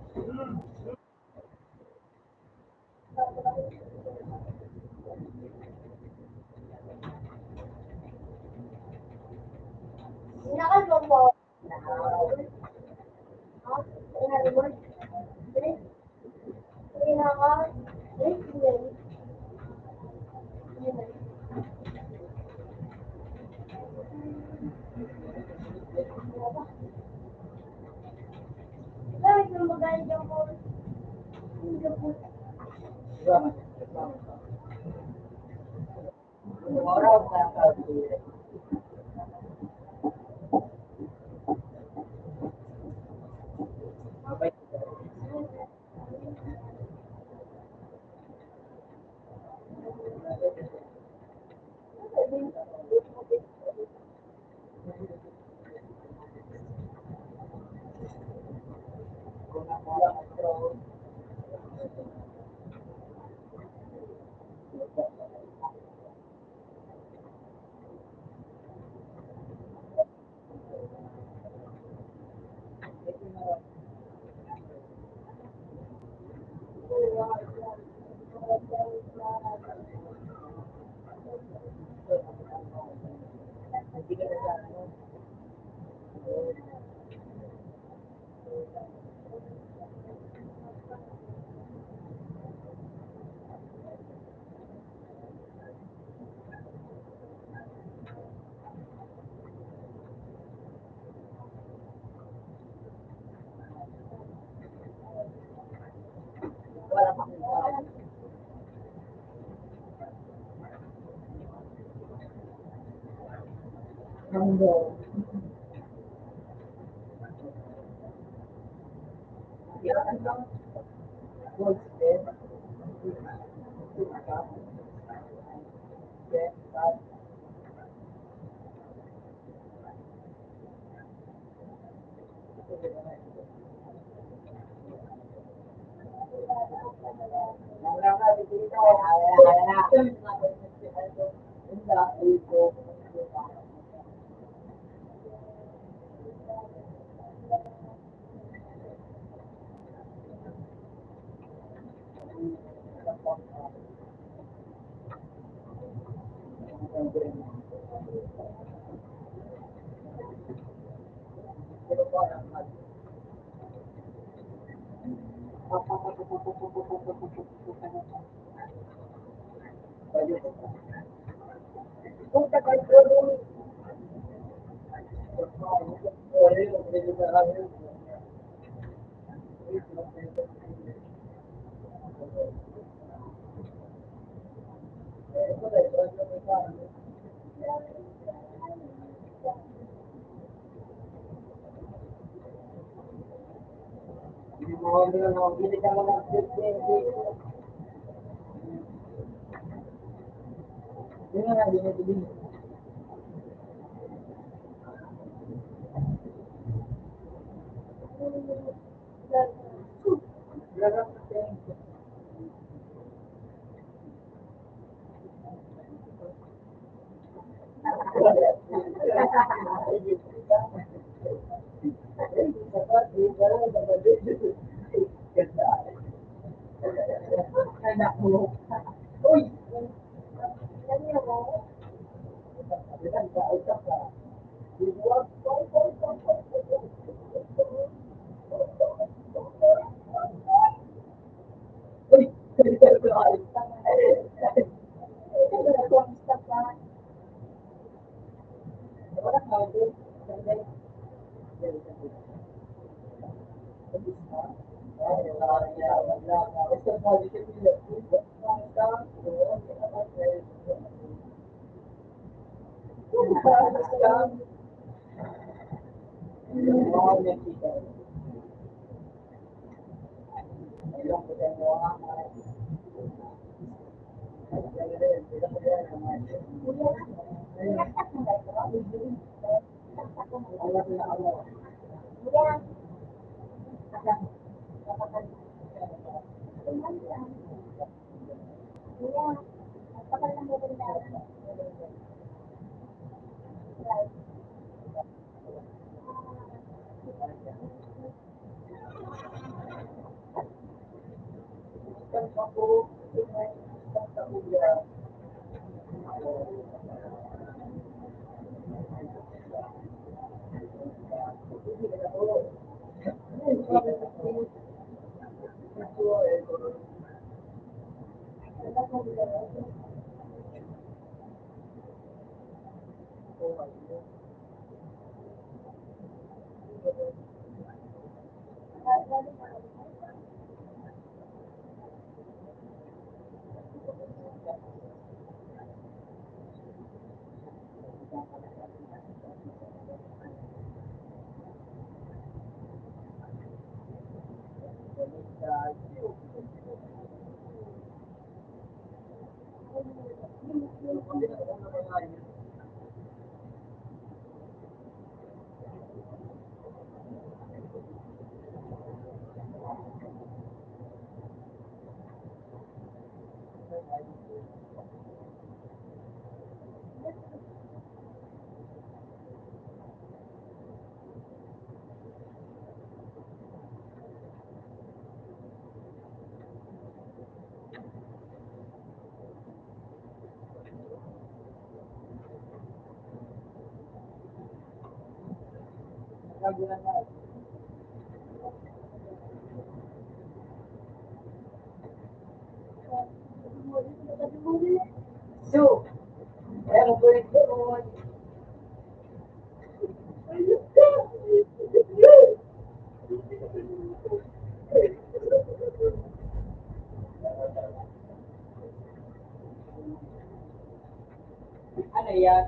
Ano yan?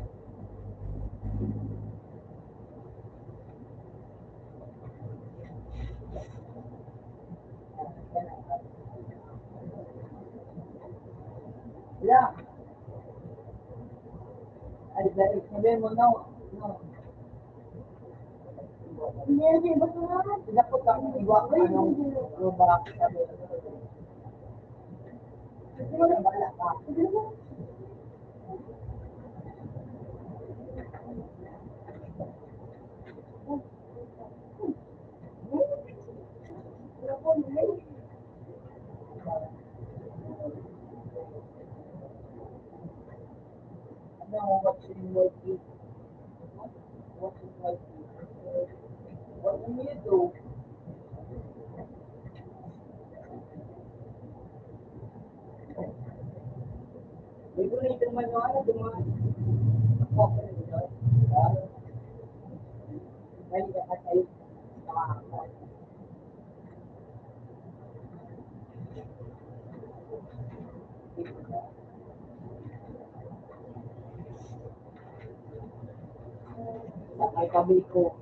Yeah. Ay, dali, sabihin mo, no. No. Hindi, hindi, basta nga. Dapat ako, iwa ko, anong, ano ba, sabi ko. Hindi mo na bala ka. Ano, watching movie. Watching movie. What do you do? May gulay naman yung ano, dumaan. Ako, ano yun? Ah, may nakatayo. Ah, ay, kami ko.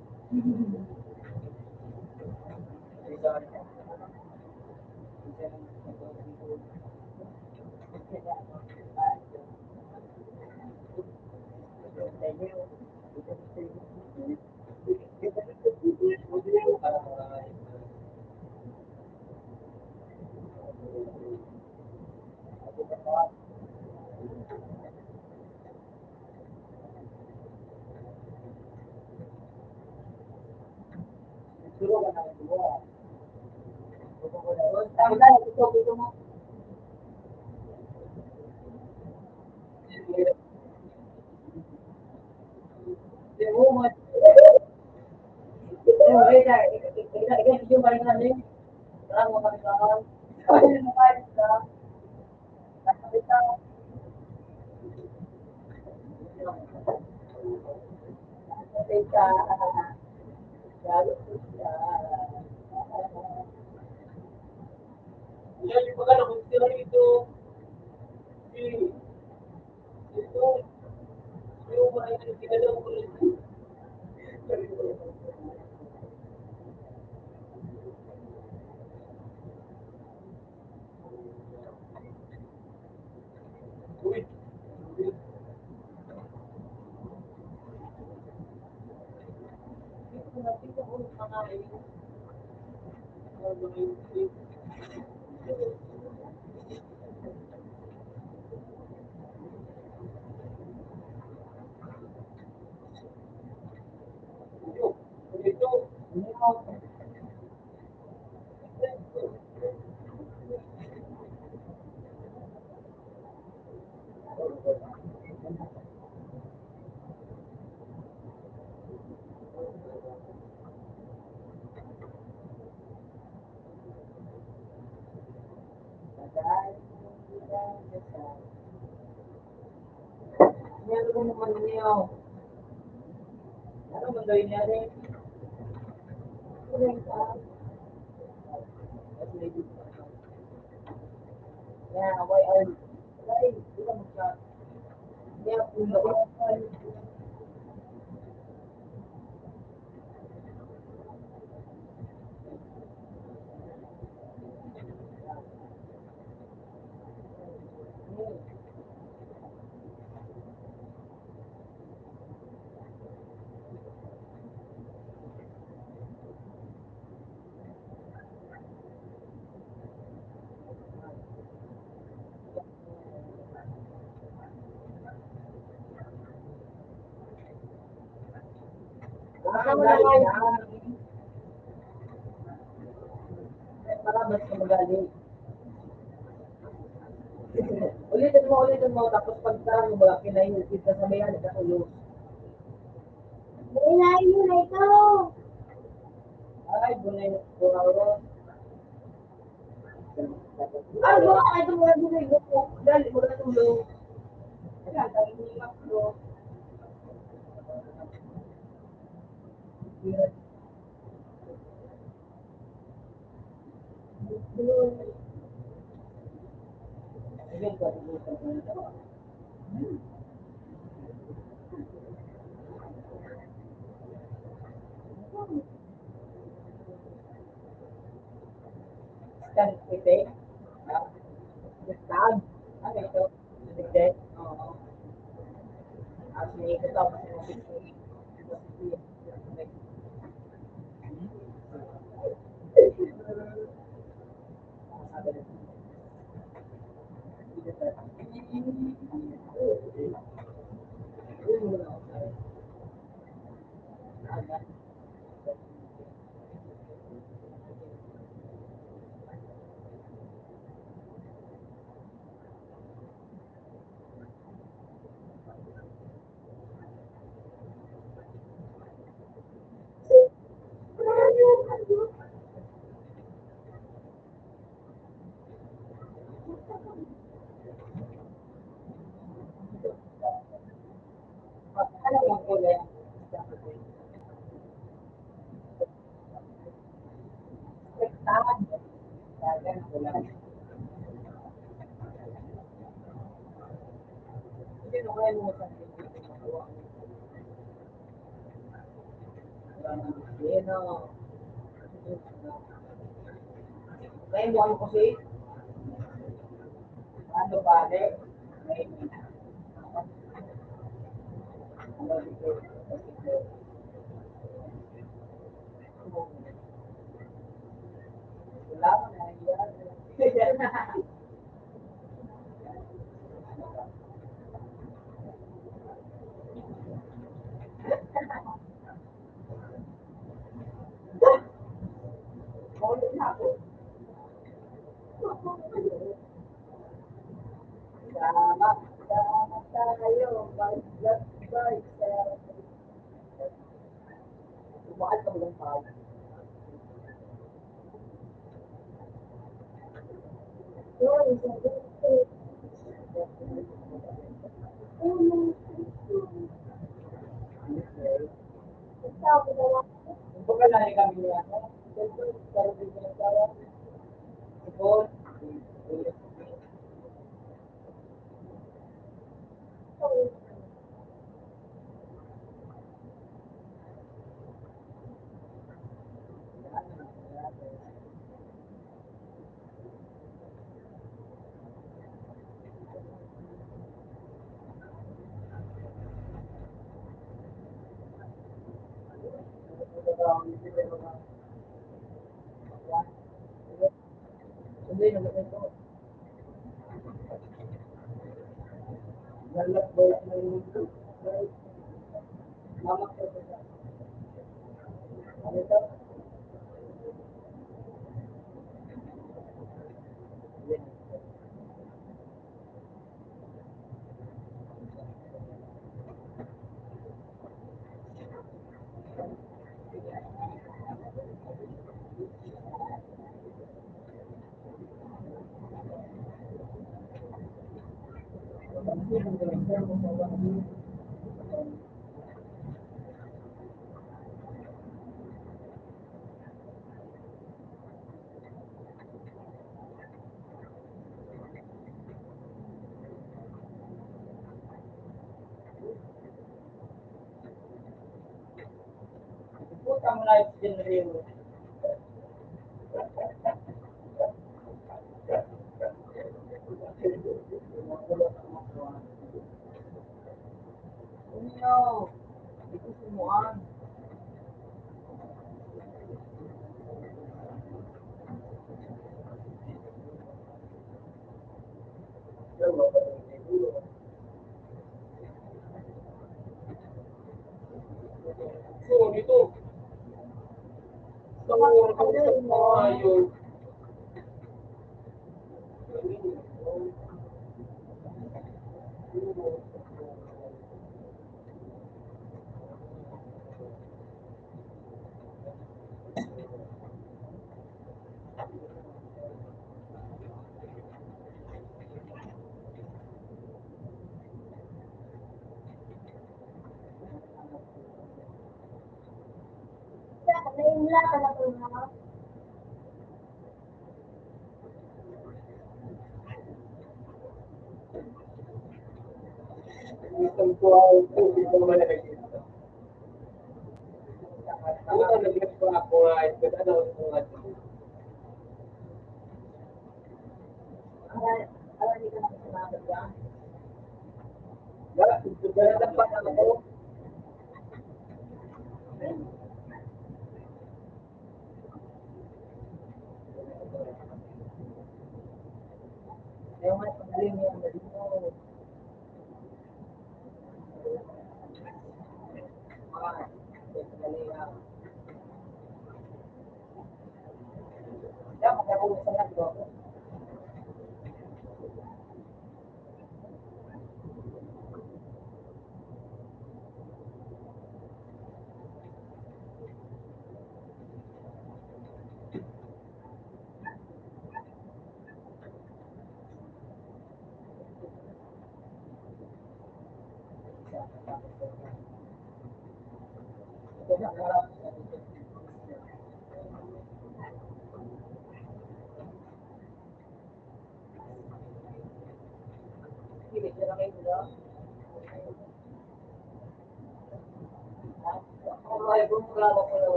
Ano ba naman niyo? Ano man daw nangyari? Yeah, why are you? Why? Di ba magka-, yeah, kung Ulitin mo, ulitin mo, tapos pagtarang mo, wala kinahinglan kita sa may ano, sa ulo. Ay, bunay na burawa. Ay, bunay na burawa. Dali, wala tulog. Ayan, dali, wala tulog. Stand effect. Stand. Ano ito? Yes. Oo. Actually, ito tapos yung sixty-eight. Kaya mo ano kasi? Ano pare? Wala ka na yan. Salamat. Salamat tayo. Mag-, mag-, Dumaan ka ba ng tao? Kumbaga, lagi kami ni ano, Sipon. Puta mo na yung general. Umiyaw. Ito si Juan. So, dito. Sa oras ng maayo.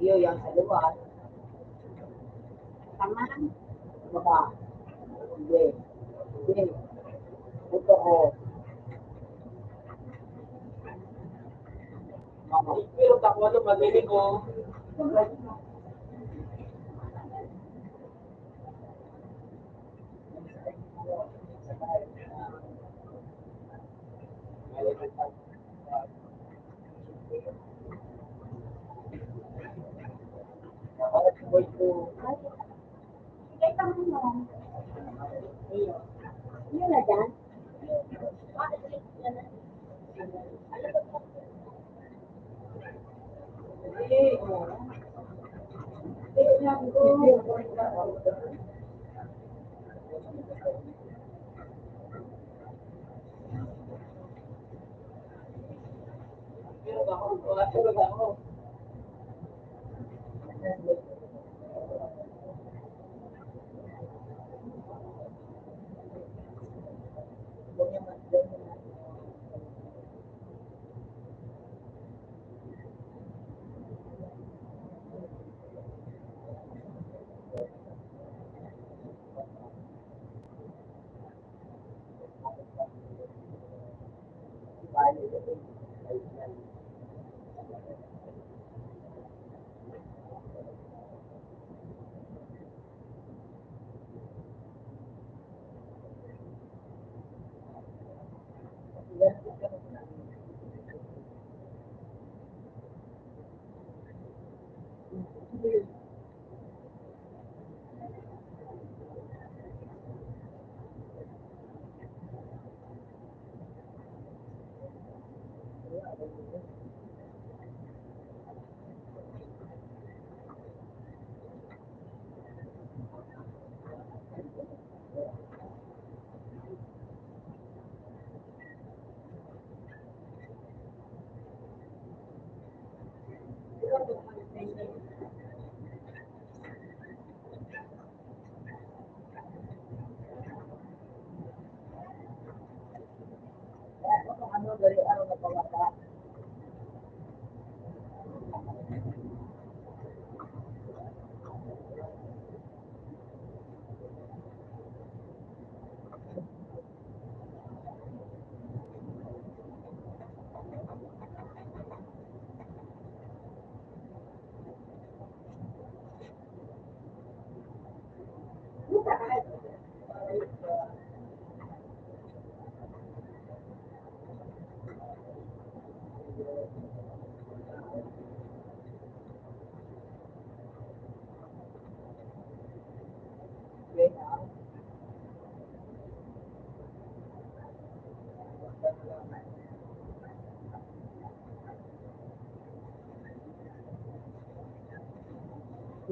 Iyo, yan sa luwas. Taman. Baba. Hindi. Hindi. Ito, oh. Mama. Pero tako, ano, madinig, oh.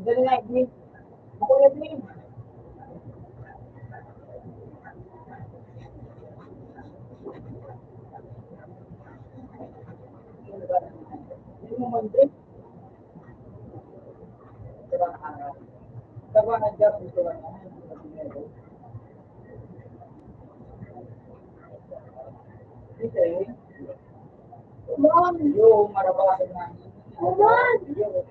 Dali na, Edwin. Ako, Edwin. Hindi mo man, Edwin. Ulan! Ulan!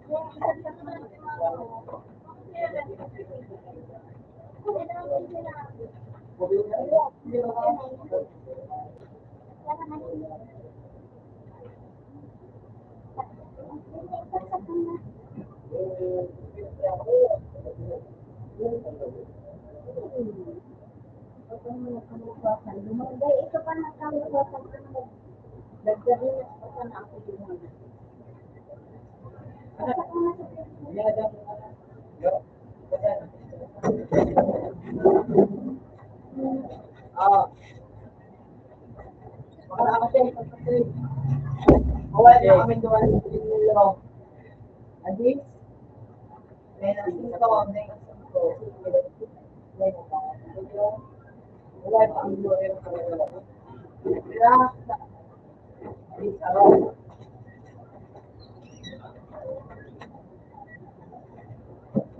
Ah. Wala na kami doon. Adi? May nagsinto, may nagsinto. Wala pa ang lawyer.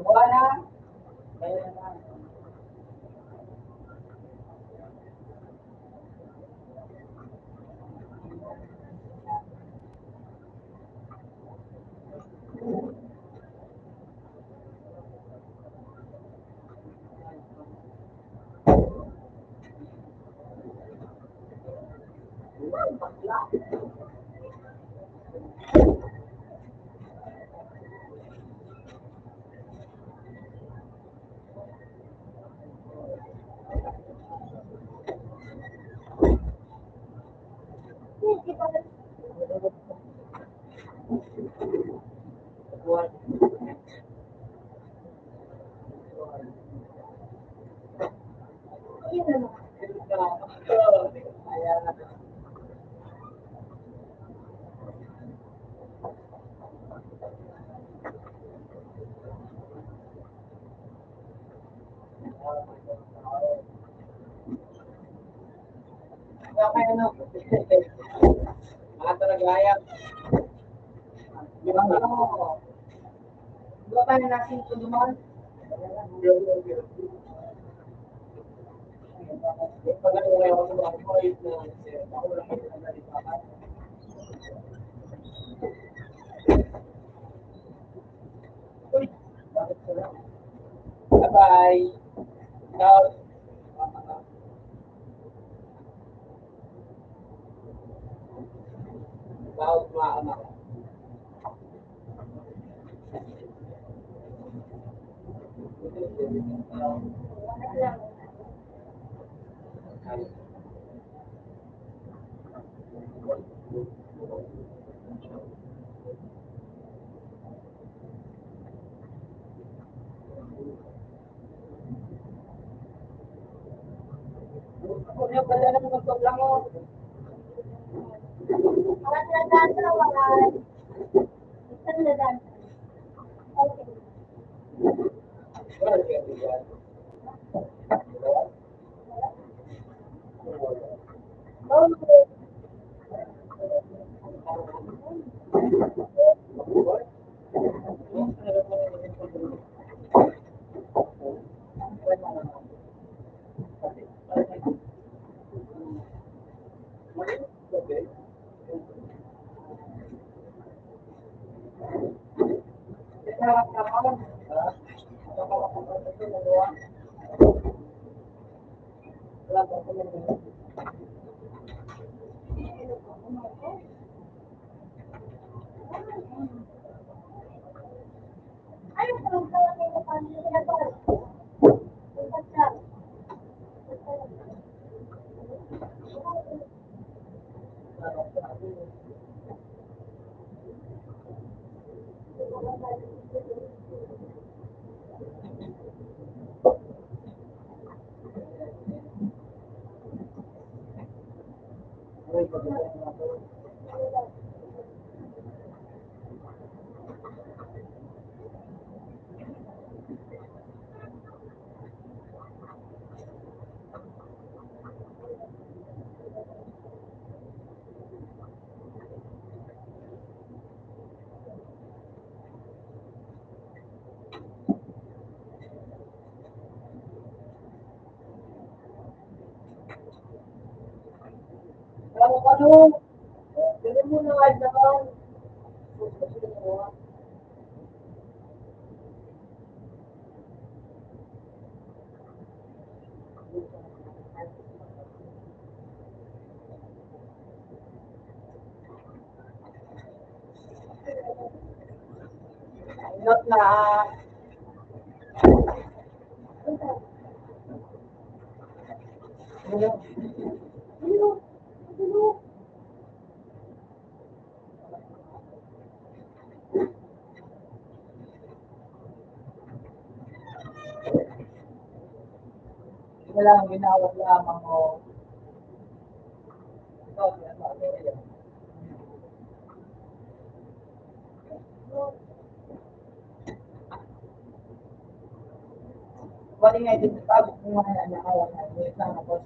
Wala. Mga taragayang. Di ba, ano? Di ba, paano natin ito duman? Bye-bye. Ciao. Ciao, mga anak. Ano, ano? Ganun mo na, ay, naman. Not na. Walang ginawag lamang o. Wala nga identify kung ano na ako.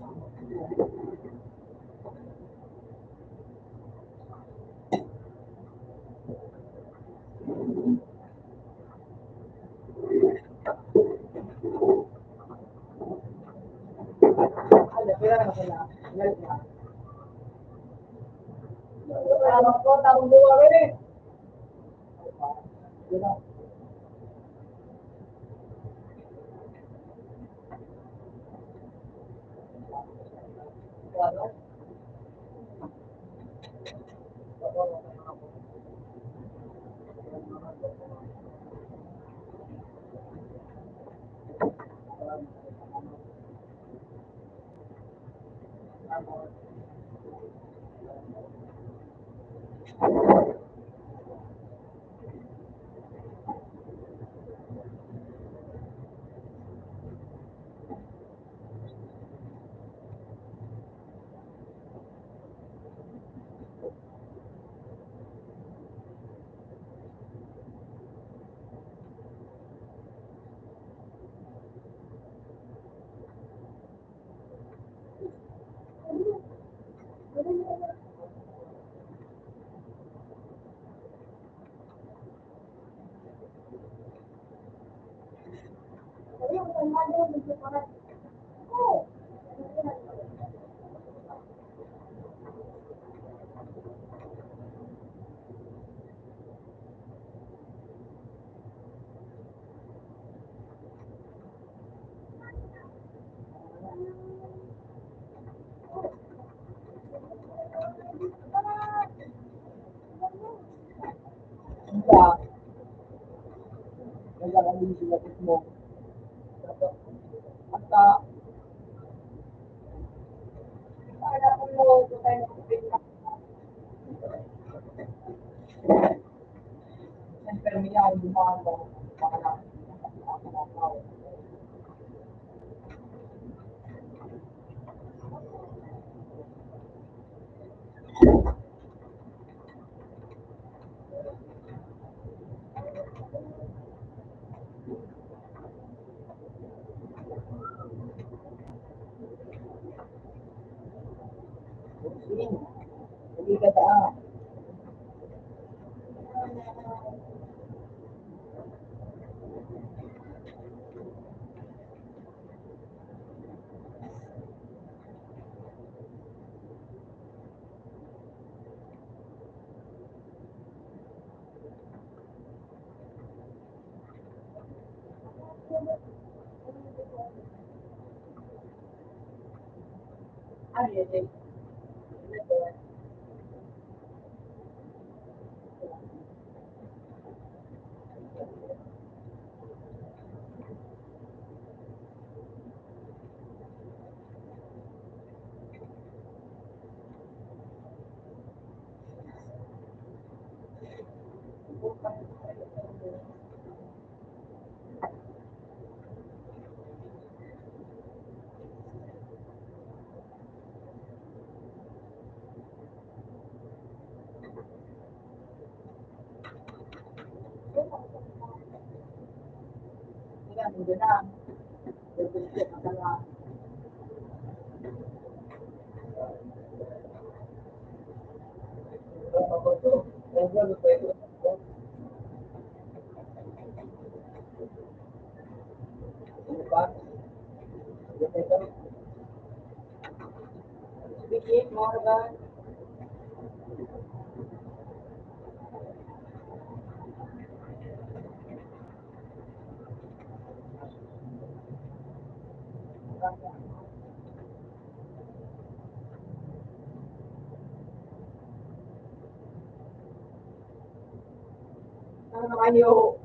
Ano naman yun?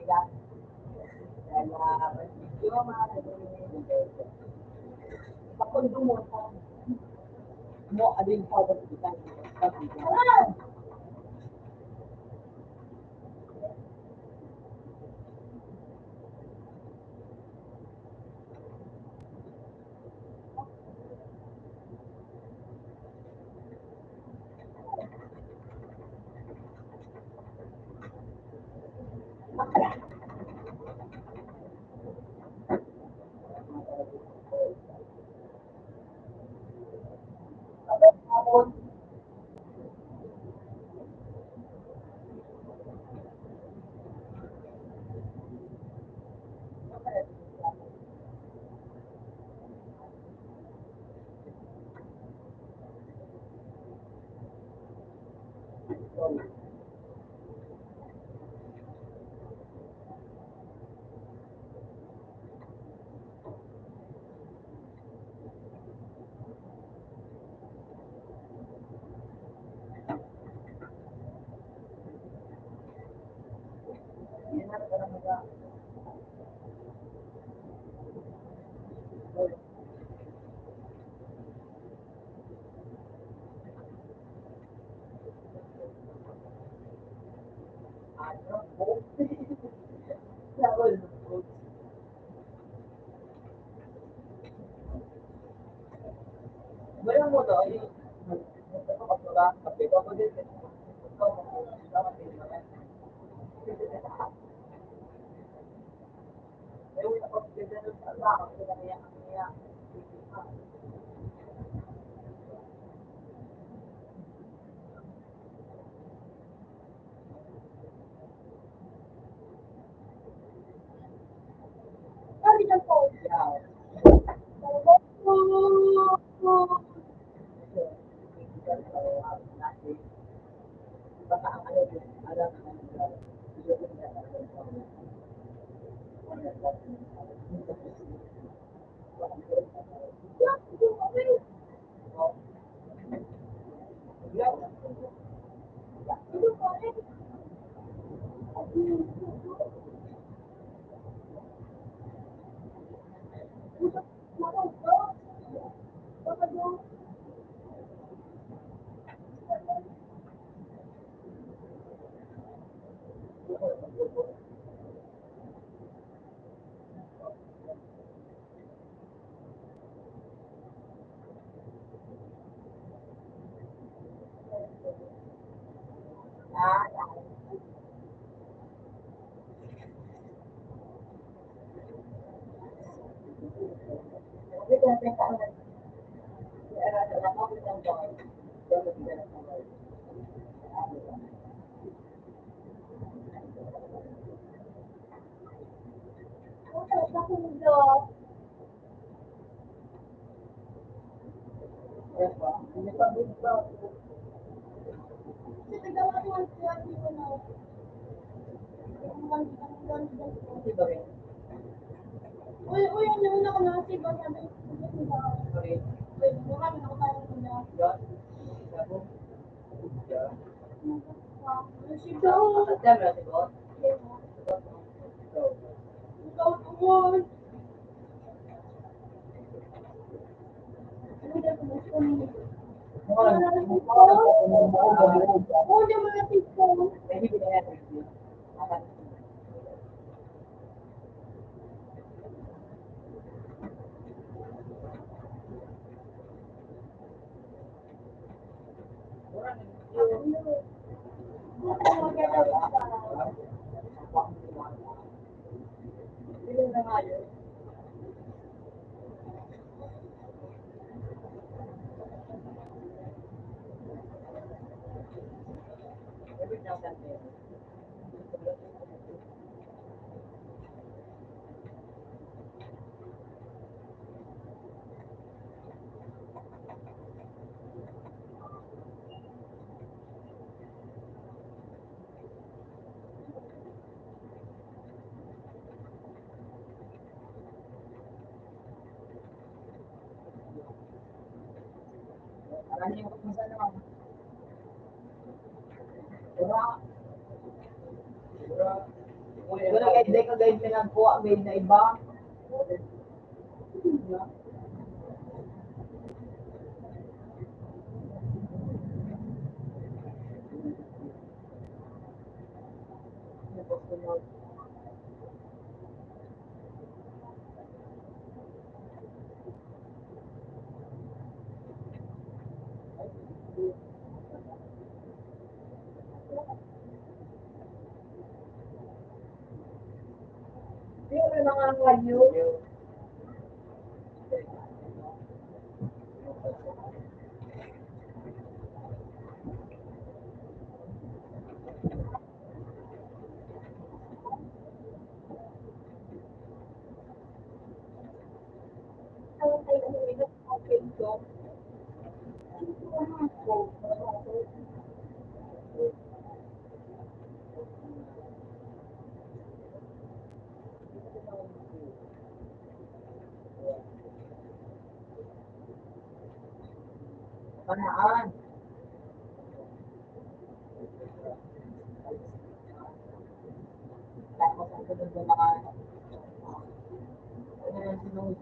Kaya, medyo, mga, sa kondo mo, mo, alin pa ba kita? Pero kahit di ka guide na nagkuha, guide na iba. Di may mga kalyo. Kanaan. Tapos ang sunod na mga, ano yung sunod?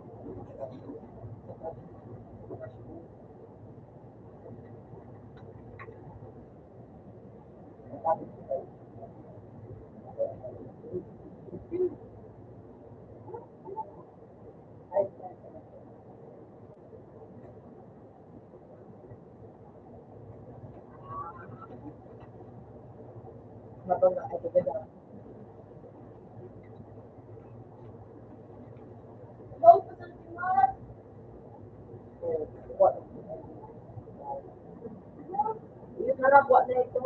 Yung harap, wa na ito.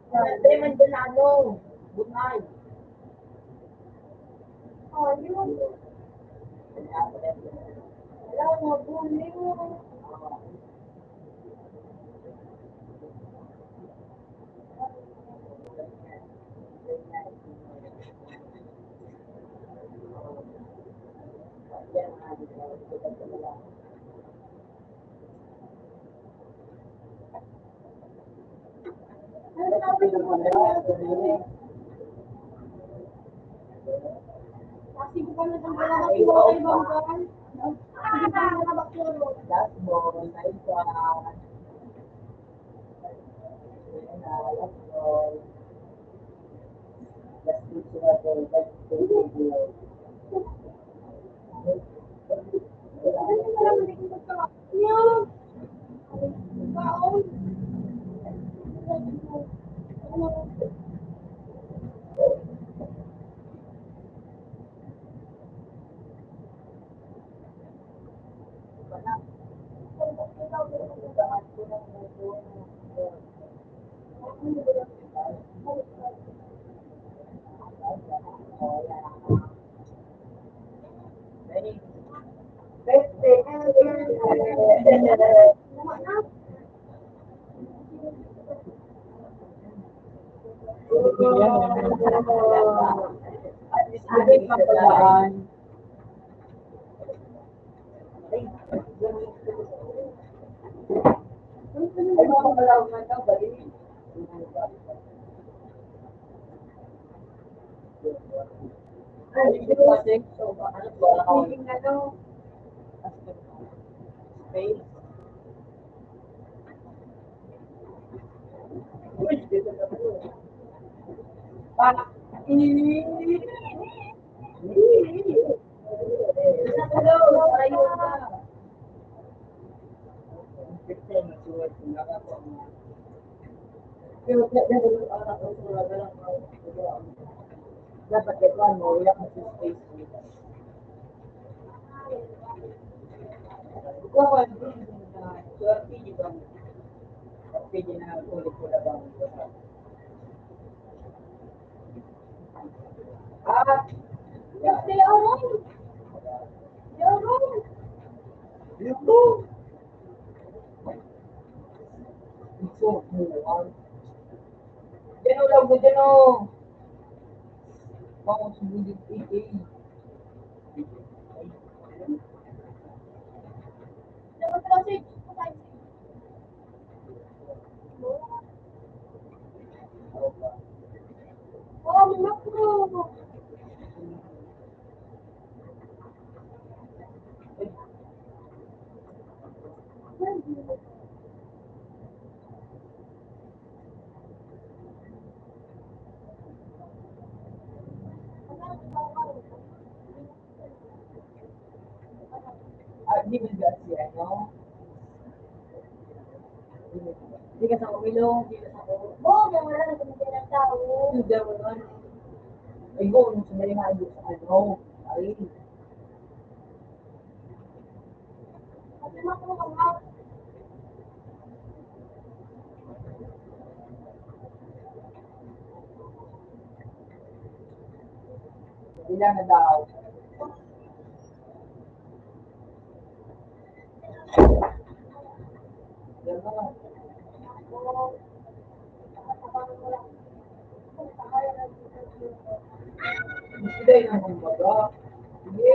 Hindi man din ano, bunay. Oh, yun. Wala na, bunay. Dapat ito, ano, wala kang space. Ikaw, ano, swerte, di ba? Pwede na ulit ko na bang Ah, ya, ya, aray. Ya, aray. Ito. Ito, buwan. Diyan o, laog na diyan o. Baka sumulid, eh, eh. Di ka sa kumilong, di ka sa kumilong. Oo, may wala na kumilong ng tao. Hindi daw naman. Ay, go, nung sandali na, ay, sa ano, ay. Ilan na daw? Yan na. Hindi na kumbaga. Sige.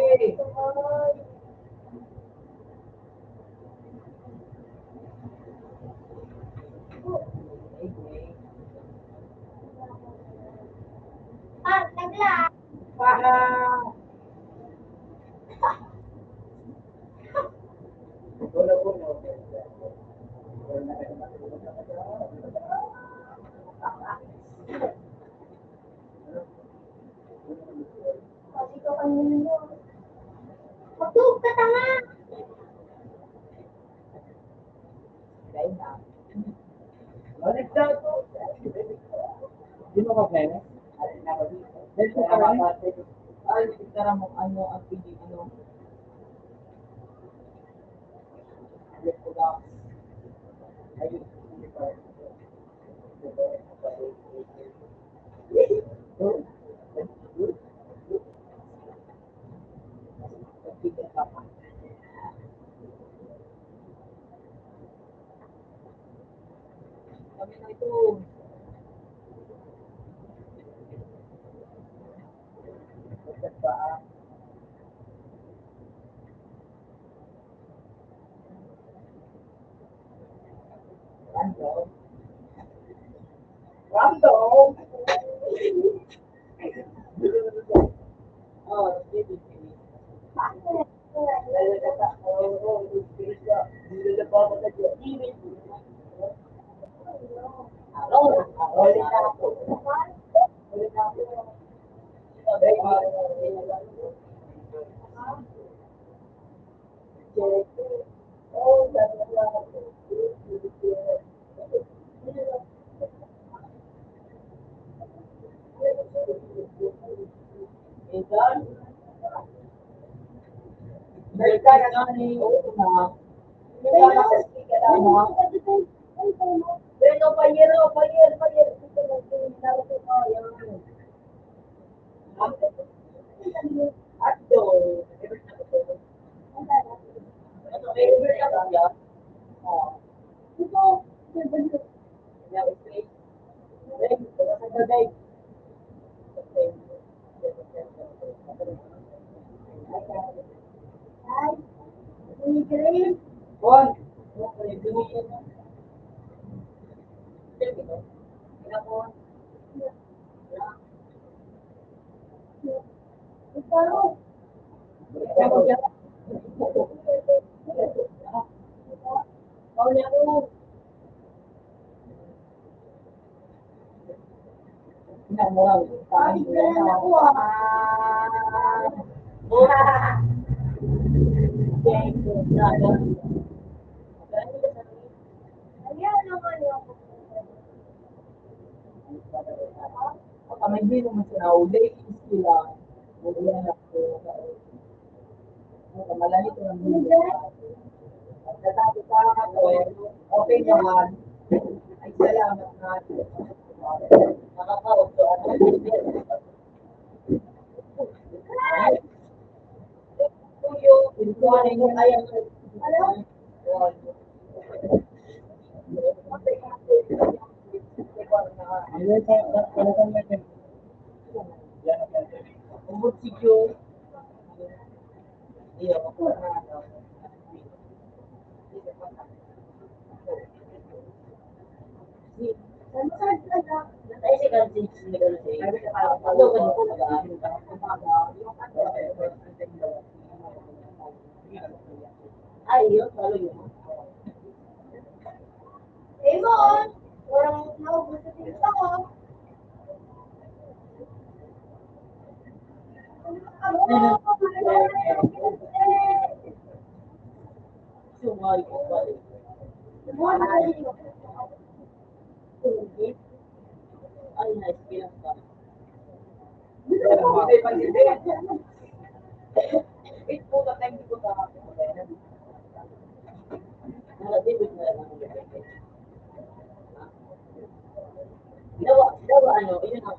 Ah, nagla. Para. Matug ka, tanga! Di mo ka pwede? Ay, kita mo, ano, ang pili, ano. Kami na ito. Random. Random. Oh, sige, sige. Pamahimong man sila, o ladies sila, o yan ako. Malangit ang mundo. Pagkatapos sa ako, okay naman. Ay, salamat nga. Nakakaot ko. Ano? Ay, yun, lalo yun. Raymond, parang naubos na tingin ako. Sumali ko pa rin. Dawa, dawa, ano, yun ang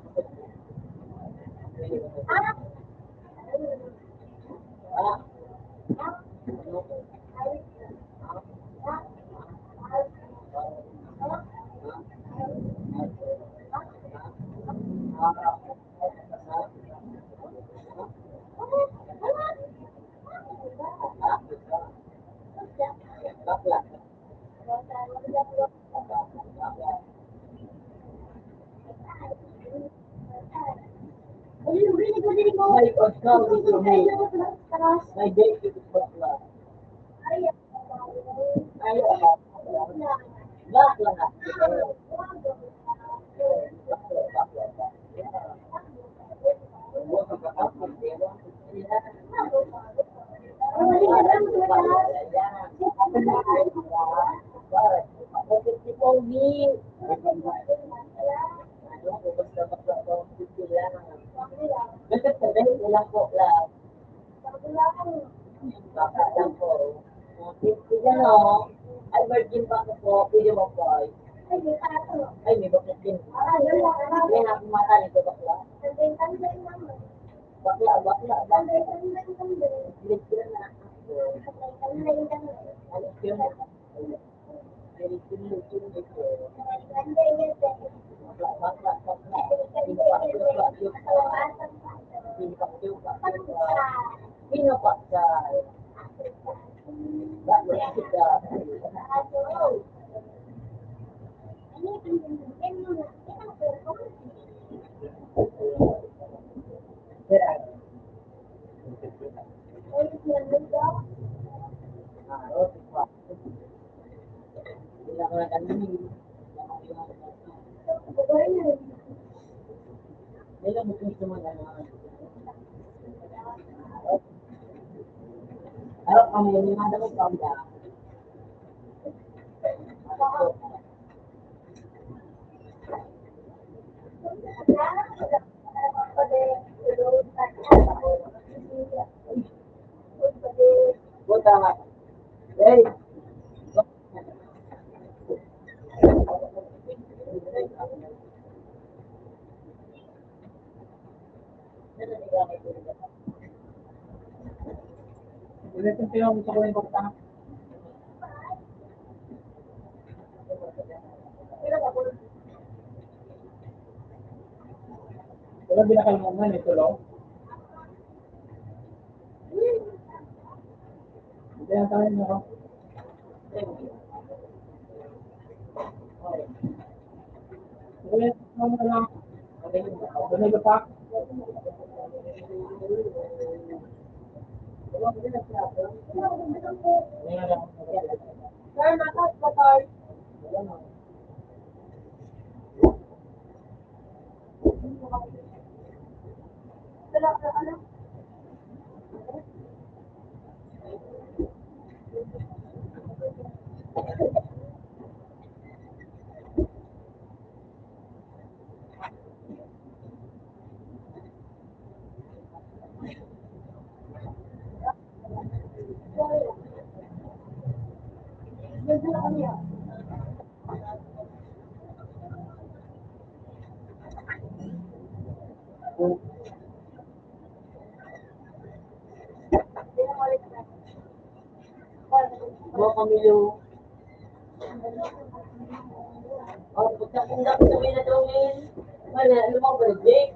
My God, come with me. My date with bakla. Ay, bakla. Basta lang po. Tignan mo. Ay, virgin pa ako po. Pwede mo po. Ay, may bakit din. May hapon mata nito bakla. Bakla, bakla, bakla. Alis yun na. Alis yun na. Harap kami, hindi nga daw ikaw na. Puta nga. Hey! Wala itong pinag-, gusto ko yung importante. Wala binakalungan ito, lo? Hindi na tayo, no? Mo kami yung, oh, pagka kung dapat sabihin na daw ngayon, wala, ano mo, project?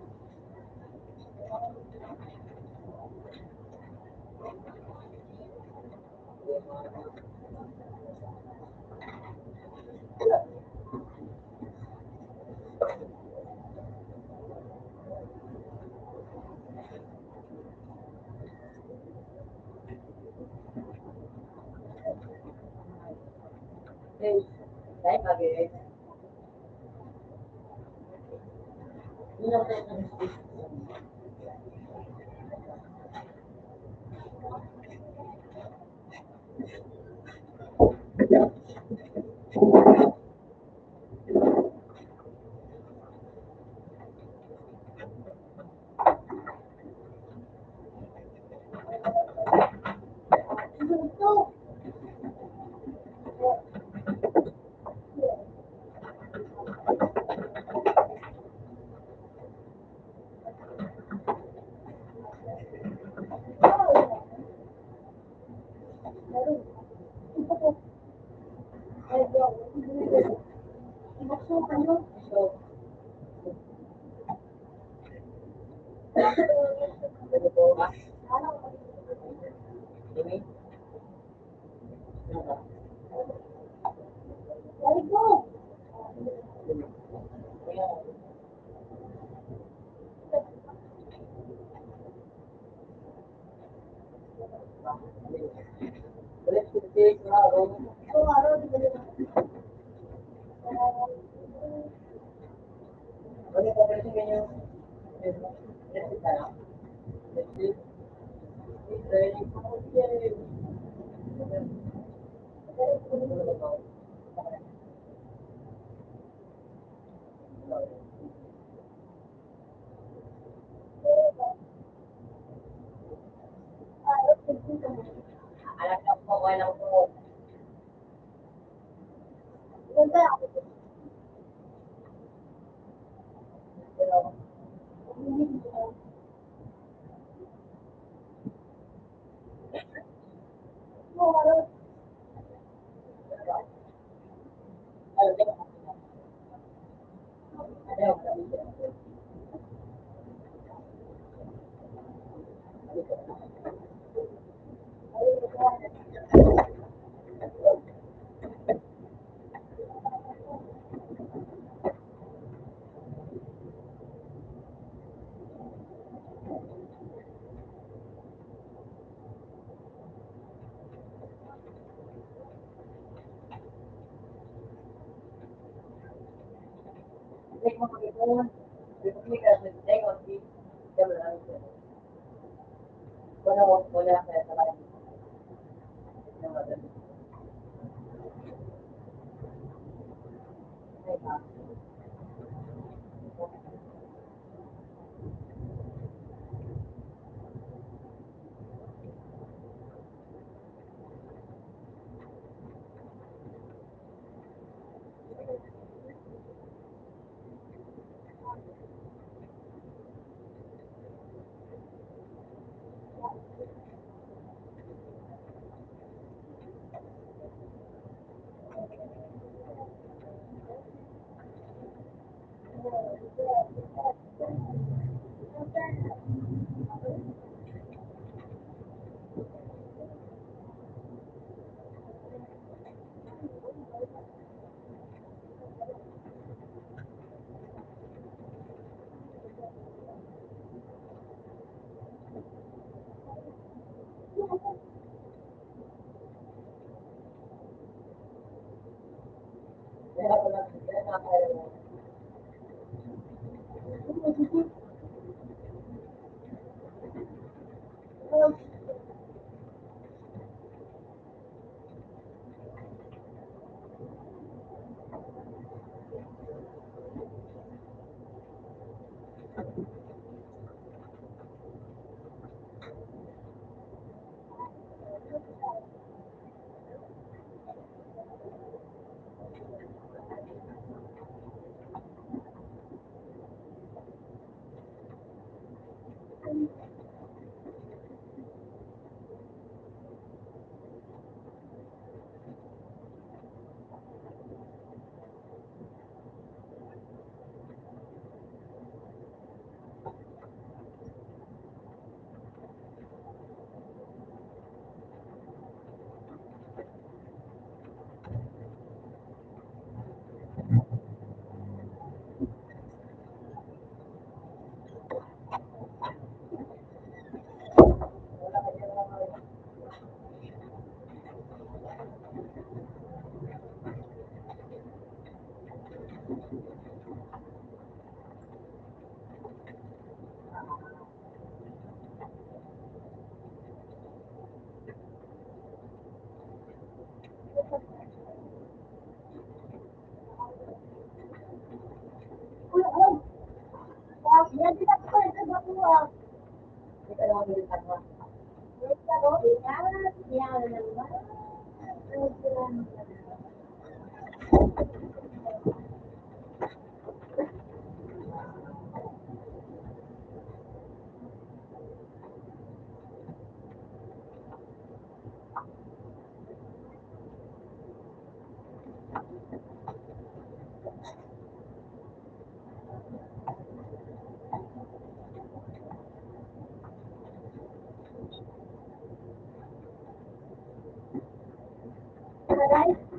Aray,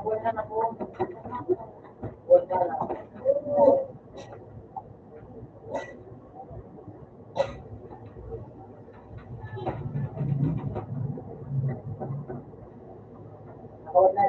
Wala na po. Wala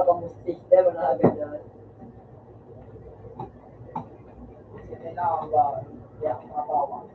kang mistake, wala agad yan. Sige na, ang ba, kaya ang mga bawang.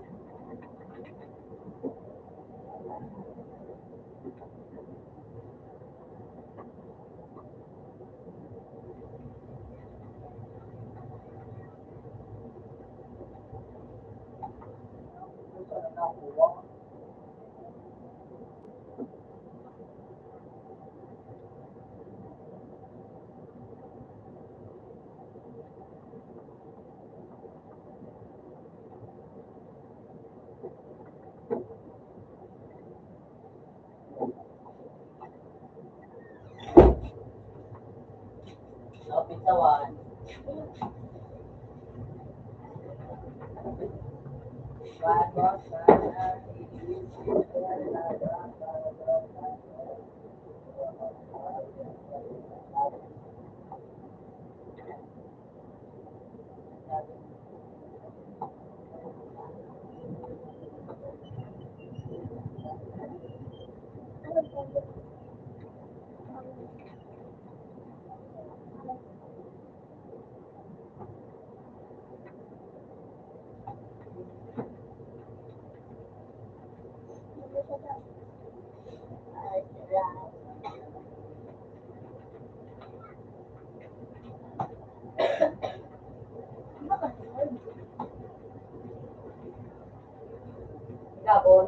Gabon.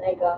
Ay ka.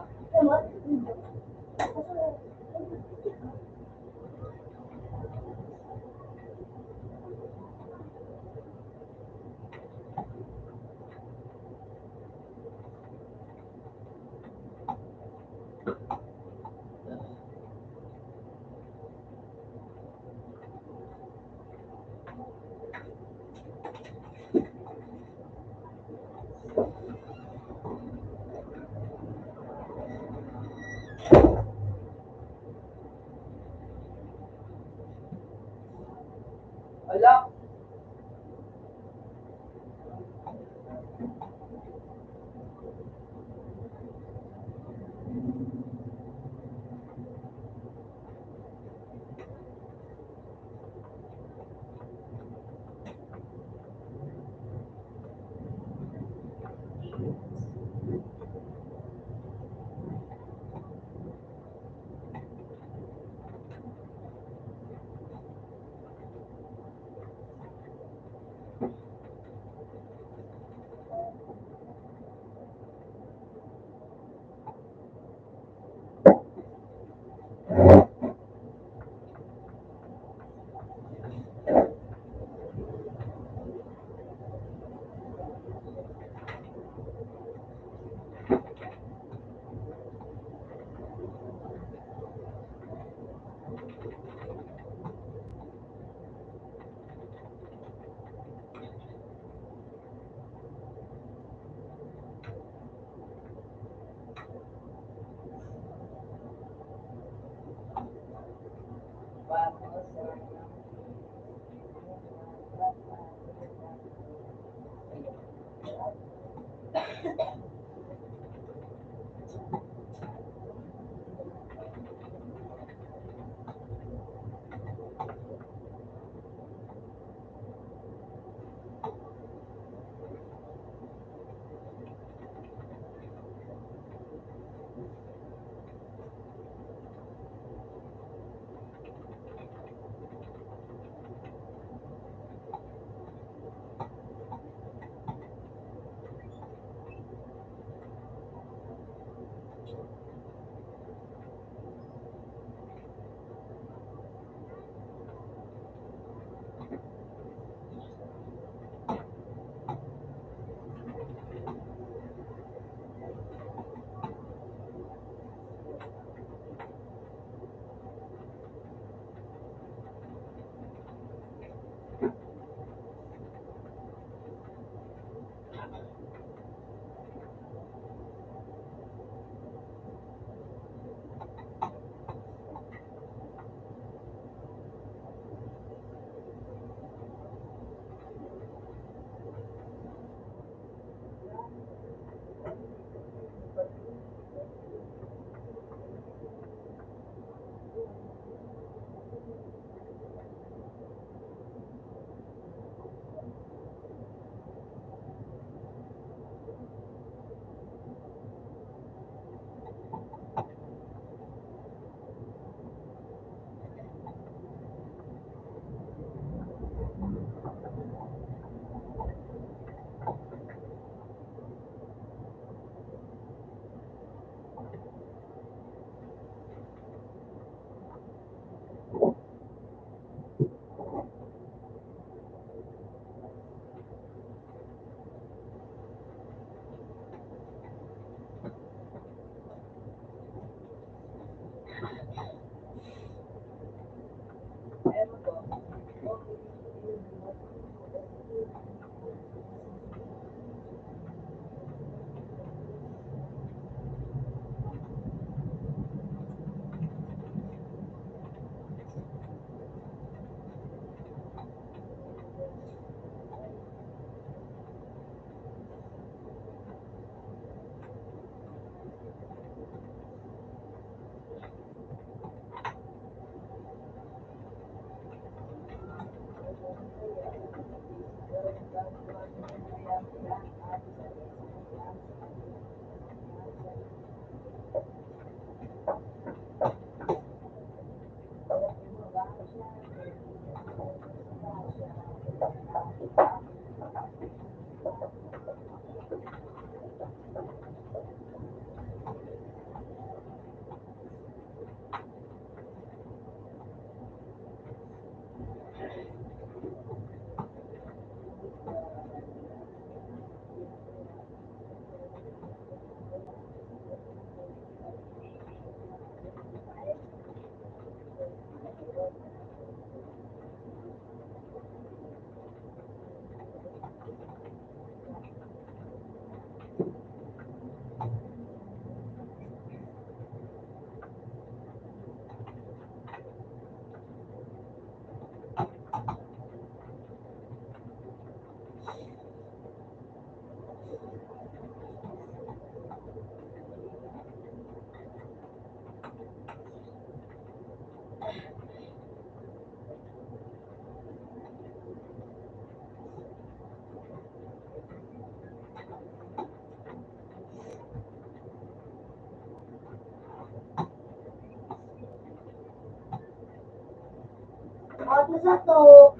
Sato.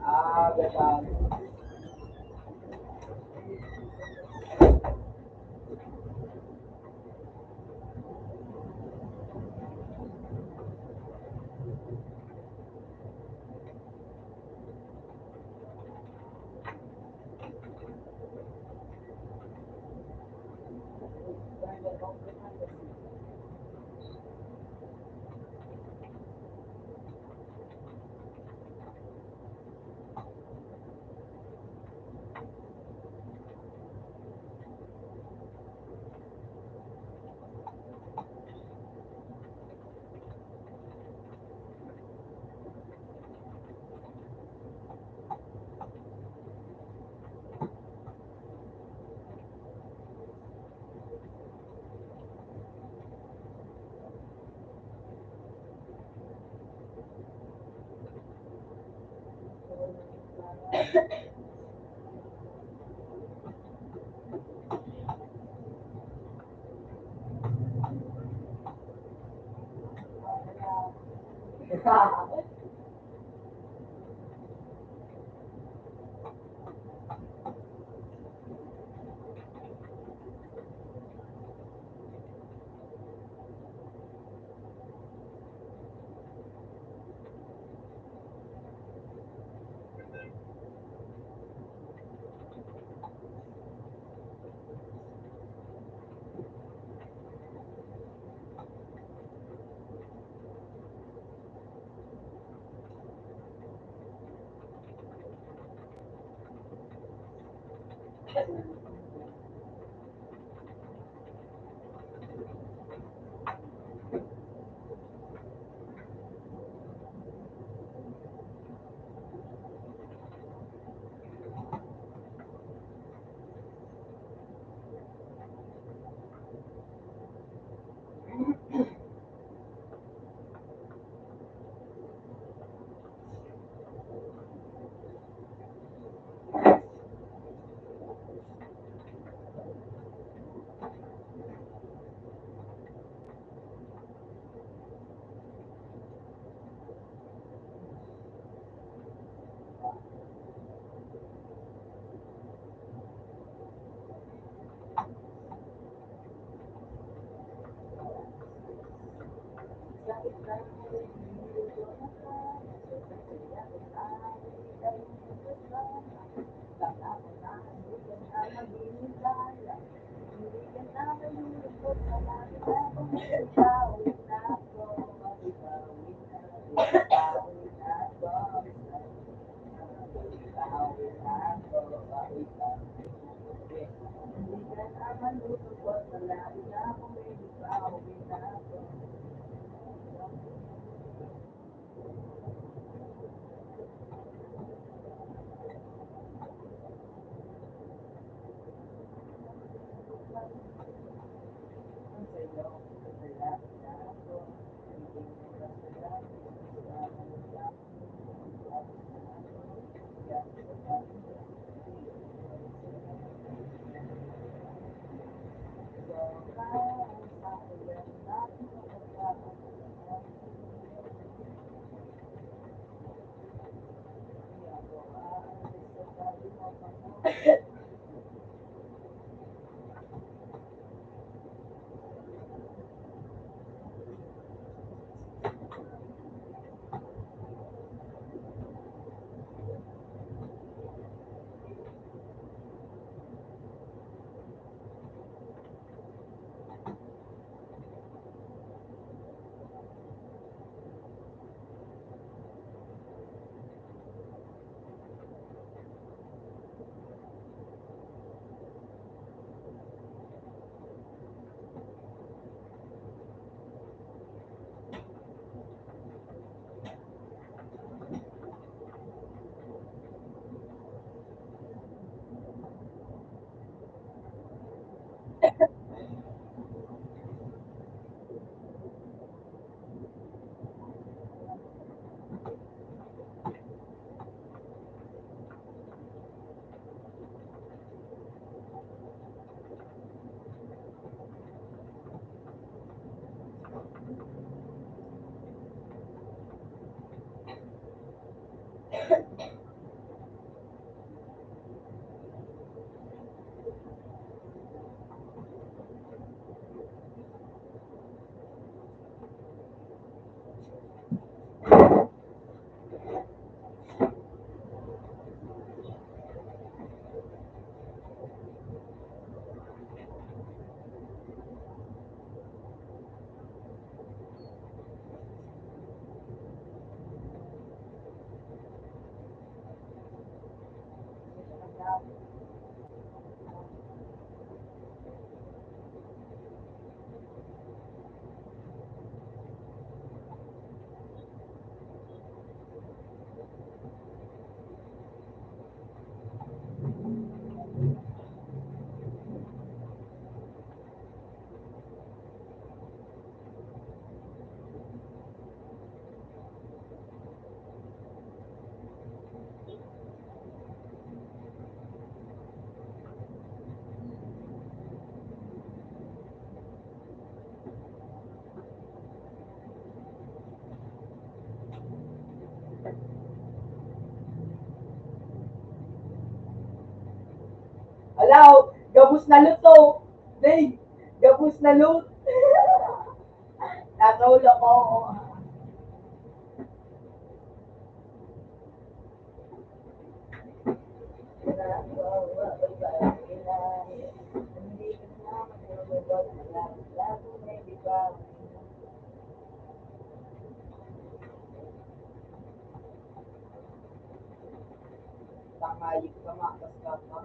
Ah, gataan. Alaw, gabos na luto. Day, gabos na luto. Natulog ko. Tangayik ka, makas ka pa.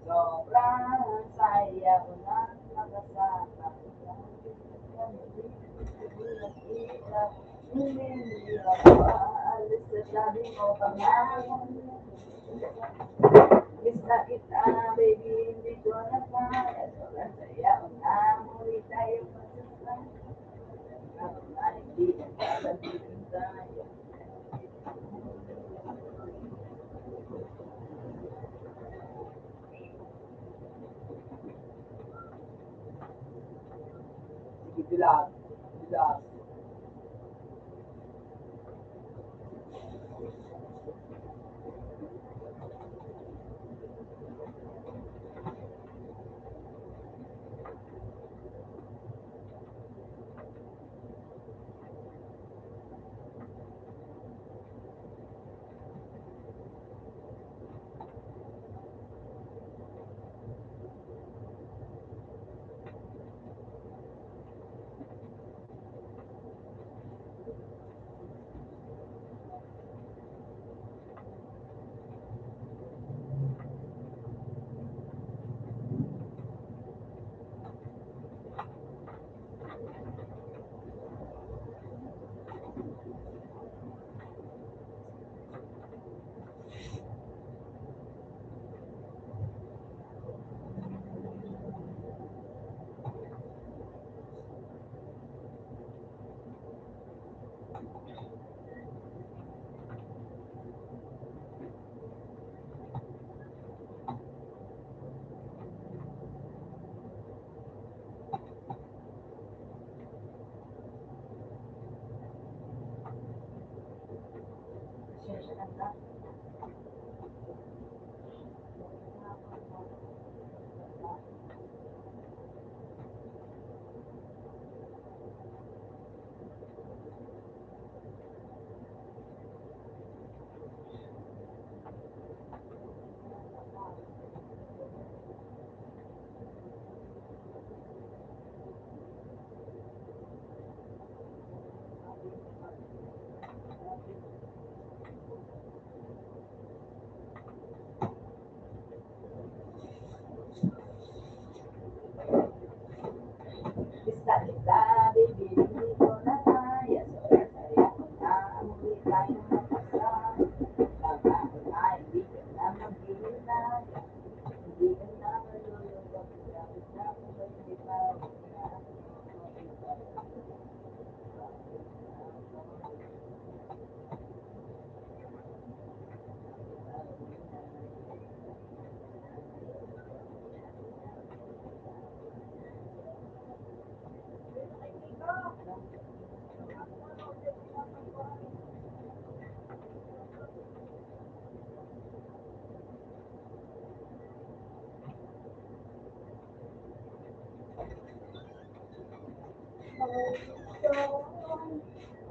Sobrang saya ko na nakasama. Miss na kita, baby, hindi ko na kaya. Sobrang saya ko na, muli tayo magsasama. Habang hindi nagkakabitin tayo. Sige, relax. Relax.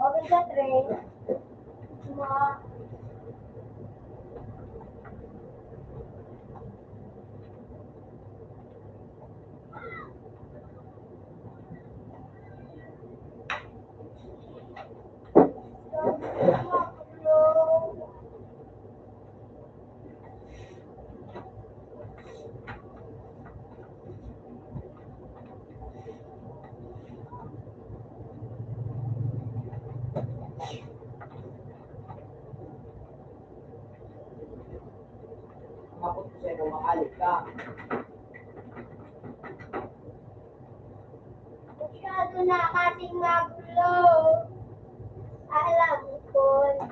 Okay ka, Trey? Ma. Masyado na kasing magulo. Alam ko na.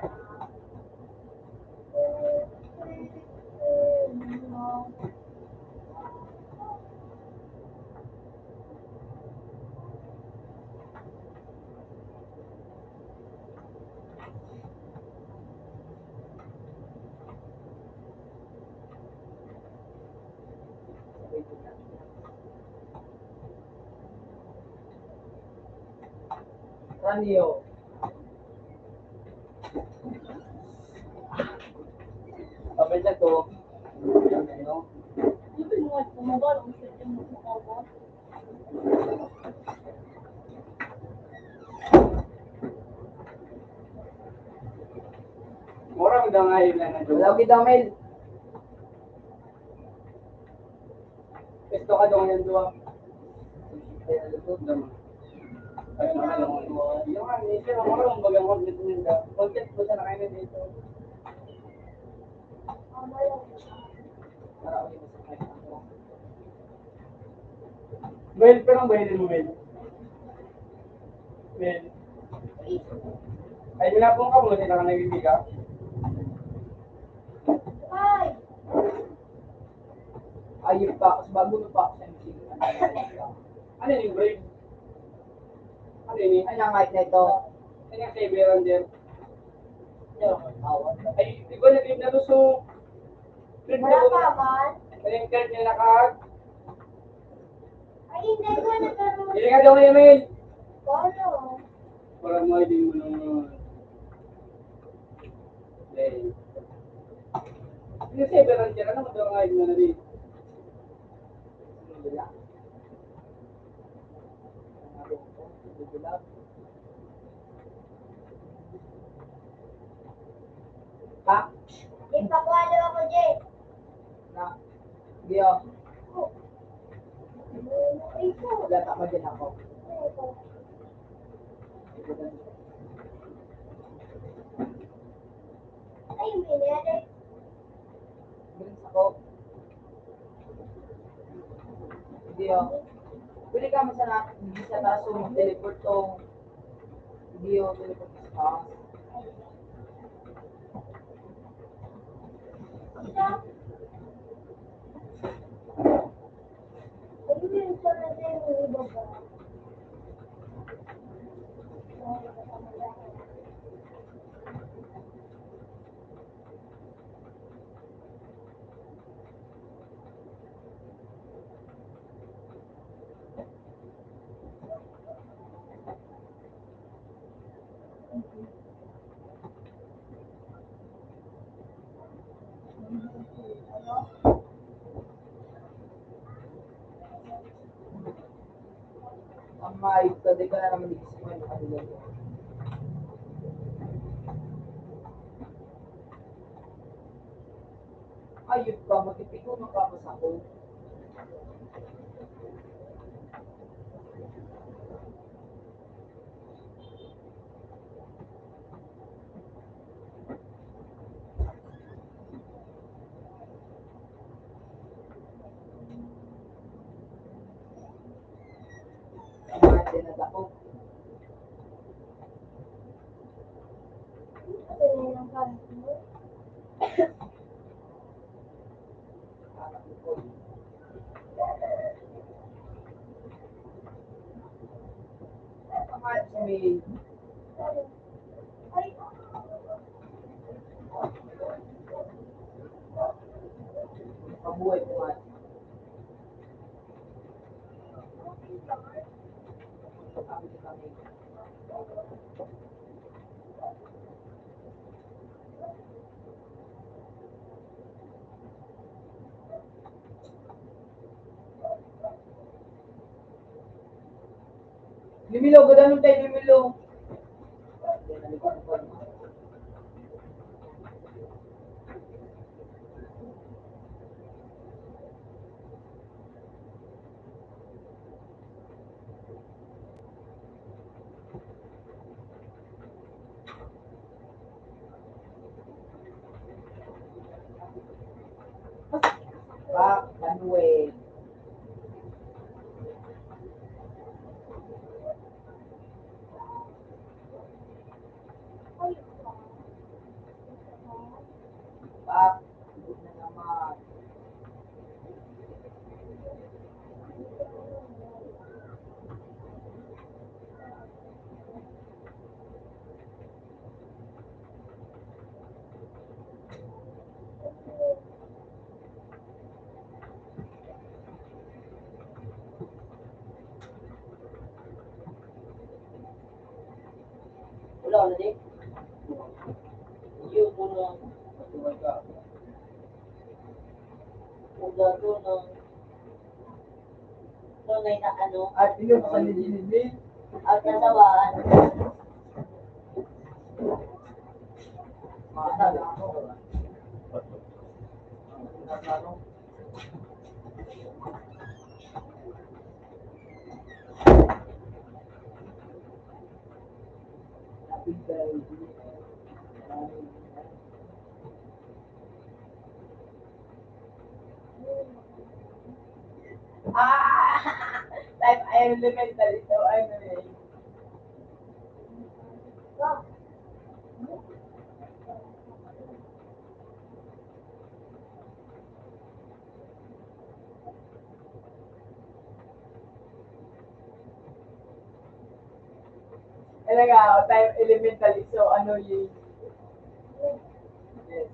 Ranyo. Sabi niya to, ano? Mura mo daw nga yun na nag- Wala, okay daw, Mel. Pesto ka daw ngayon, duwa. Ay, ano, ano, ano, yung ano, yung ano, yung ano, yung ano, content mo siya na kayo dito. Mel, pero ang bayarin mo, Mel. Mel. Ay, wala pong kamote na nagbibiga. Ay! Ayun pa, kasi bago na pa ako sa M C. Ano yung break? Ano yun? Ay, nangait na ito. Ay, nang kay Berander. Ay, di ba nag-leave na to? So, leave na Wala to. Pa man. Ay, yung card niya naka- Ay, hindi ko nagkaroon. Hindi ka daw ngayon, Mel. Paano? Parang mo, hindi mo naman. Eh. Hindi, Berander, ano mo daw ngayon mo na rin? Ha? Ipakuha daw ako, Jay. Na, di, oh. Wala, tama din ako. Ay, hindi na, Jay. Bilis ako. Hindi, oh. Pwede ka mo sana, hindi sa taas yung teleport tong, hindi, oh, teleport sa taas. Ang mayog ka, di ka na naman iisip mo yung kanila. Ayun pa, magtitiko ng kapos ako. Yan ang dako. Imagine. Mabuhay po nga. Limilo, gadanon tayo, limilo. Pak, Manuel. Pak, na naman. Wala na, di? Yun, wala. Wala, wala. Tunay na ano? At ino sa nililin? At nasawaan. Ah! Like, I am elementary, so I'm a Talaga, time elementary, so ano yun? Yes.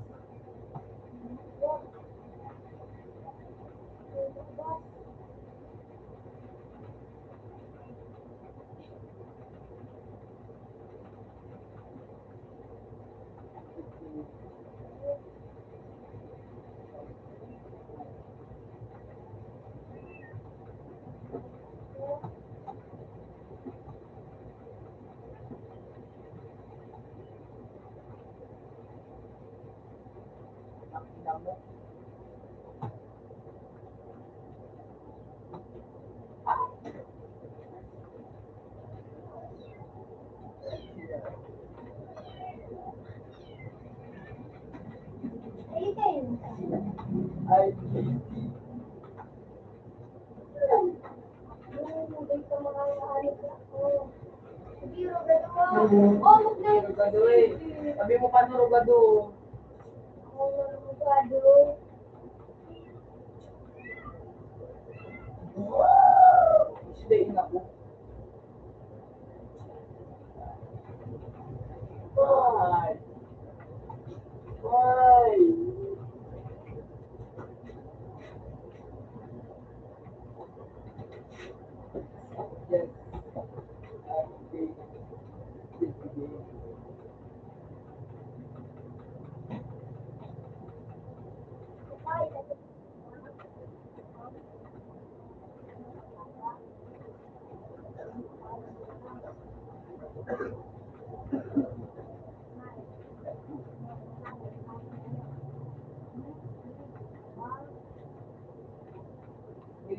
Rogado eh. Sabi mo pa, Rogado. Wow! Isda yung ako. Ay. Ay. Yes.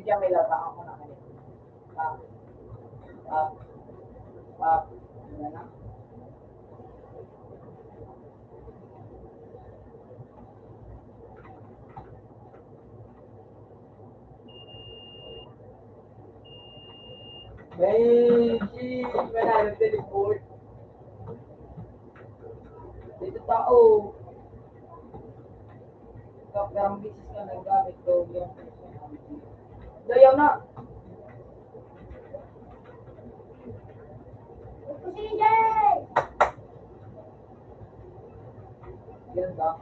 Hindi may lata ako na ganito. Ah, ah, ah, ano na? May Shit, wala nang teleport. Dito tao. Ikaw, pero ang bisis ka naggamit ko, yung personality. Dayaw na! Ito si Jay! Yan ba?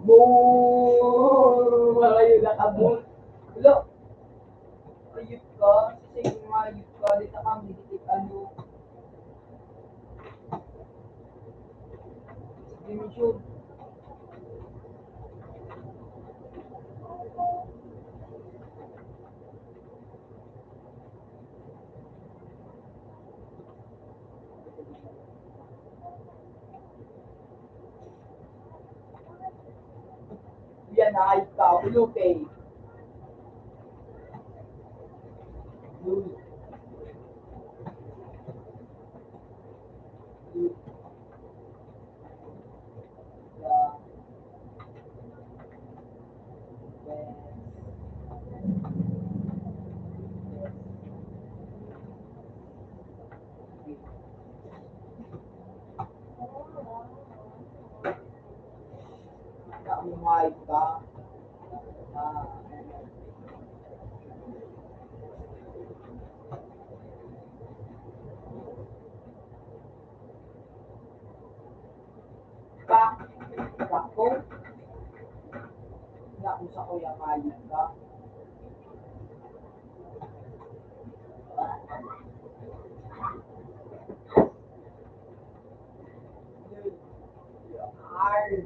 Boom! Malayo na ka, boom! Lo! Ayup ka, sisig mo ayup ka, di ta kami hitik ano. Sige, Michelle. Yan ay kaulupe. Kamuhay ka. Ah. Ka, ka ko. Nga ko sa kuya, mayog ka. Hard.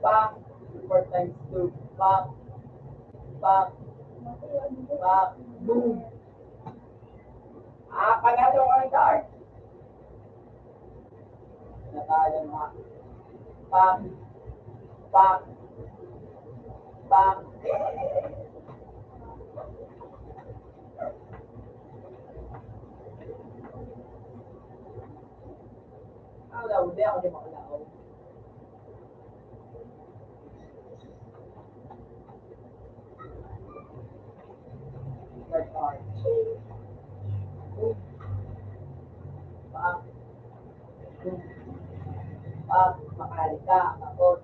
Pak. Four times two. Pak. Pak. Pak. Boom. Ah, pagkatapos ko ng card. Natayan mo. Pak. Pak. Pak. Ah, wala, hindi ako di makalaw. Pak. Pak, makali ka, takot.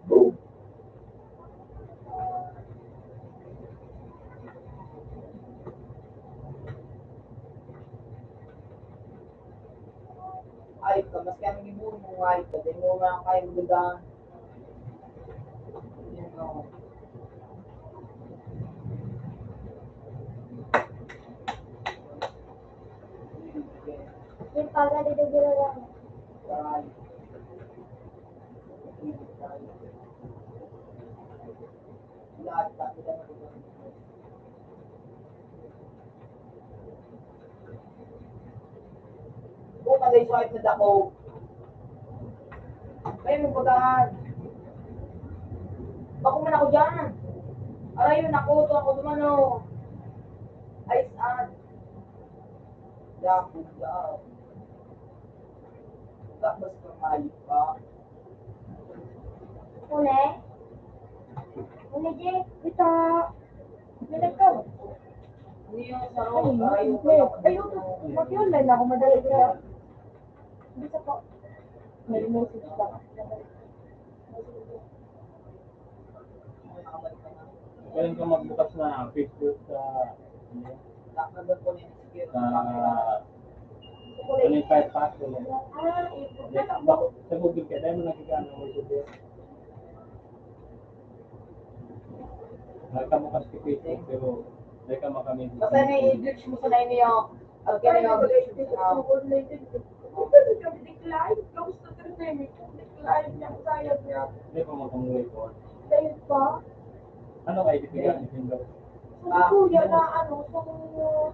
Boom. Ay, ka, mas kami ni Boom, ay, ka, di mo mga kayo lugar. Yung pala dito, ginagawa mo. Puta, guys, swipe na dako. Kaya mong bagaan. Bako man ako dyan. Aray, yun ako. Ito ako dumano. Ay, saan? Dako, dako. Tapos, pamalit pa. Uli? Uli, Jake. Ito. Minag ka. Ano yung sa road? Ay, Ay, yung play. Ayun, mag-online ako, madali ko. Hindi sa pa. May message lang. Magaling ka magbukas na Facebook sa, ano, sa ano yung Firefox, ano? Ah, yung Sa Google ka, dahil mo nakikita ang Google. Nagkamukas ka Facebook, pero nagkamakami. Basta na i-glitch mo sa niyo. Pag kaya yung glitch mo sa Subordinated. Decline, close to three, decline niya, sayang niya. Hindi pa magkang record. Dahil pa? Ano kayo, di ba? Hindi. Hindi. Ah, kuya na, ano, kung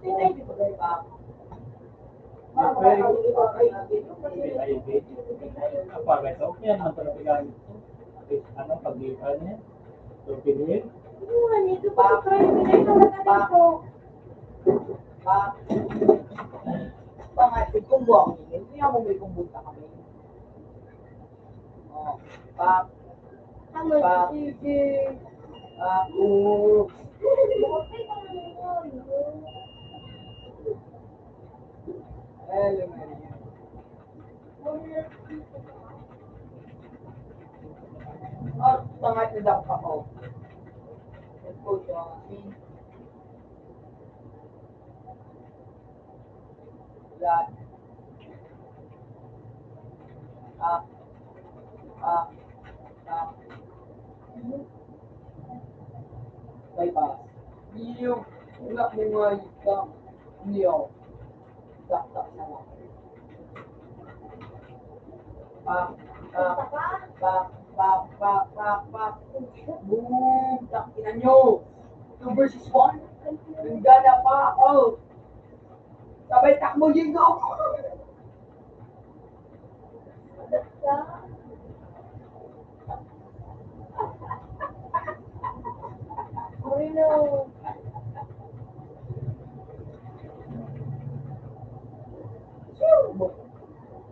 tinay, di ba, ba? Very good. Apa ba ito? Kaya naman pala pigahan ito. Ano, pag-, ano yan? Torpedo yan? Ano nga nito? Pag-try mo na ito, wala ka dito. Pa. Pangatid kong buwang ini, hindi ako may kumbulta kami. Oh, pa. Tama, Pa. Sige. Pa. Oo. Hello, Maria. Oh, pangatid ako. Ito, Johnny. Yan. Ah, ah, ah. May pa. Iyo, wala mo nga ika. Iyo. Dakdak na lang. Pa, pa, pa, pa, pa, pa, pa. Boom! Tangina nyo! Two versus one? Nanggana pa ako! Sabay takbo, Diego! Marino.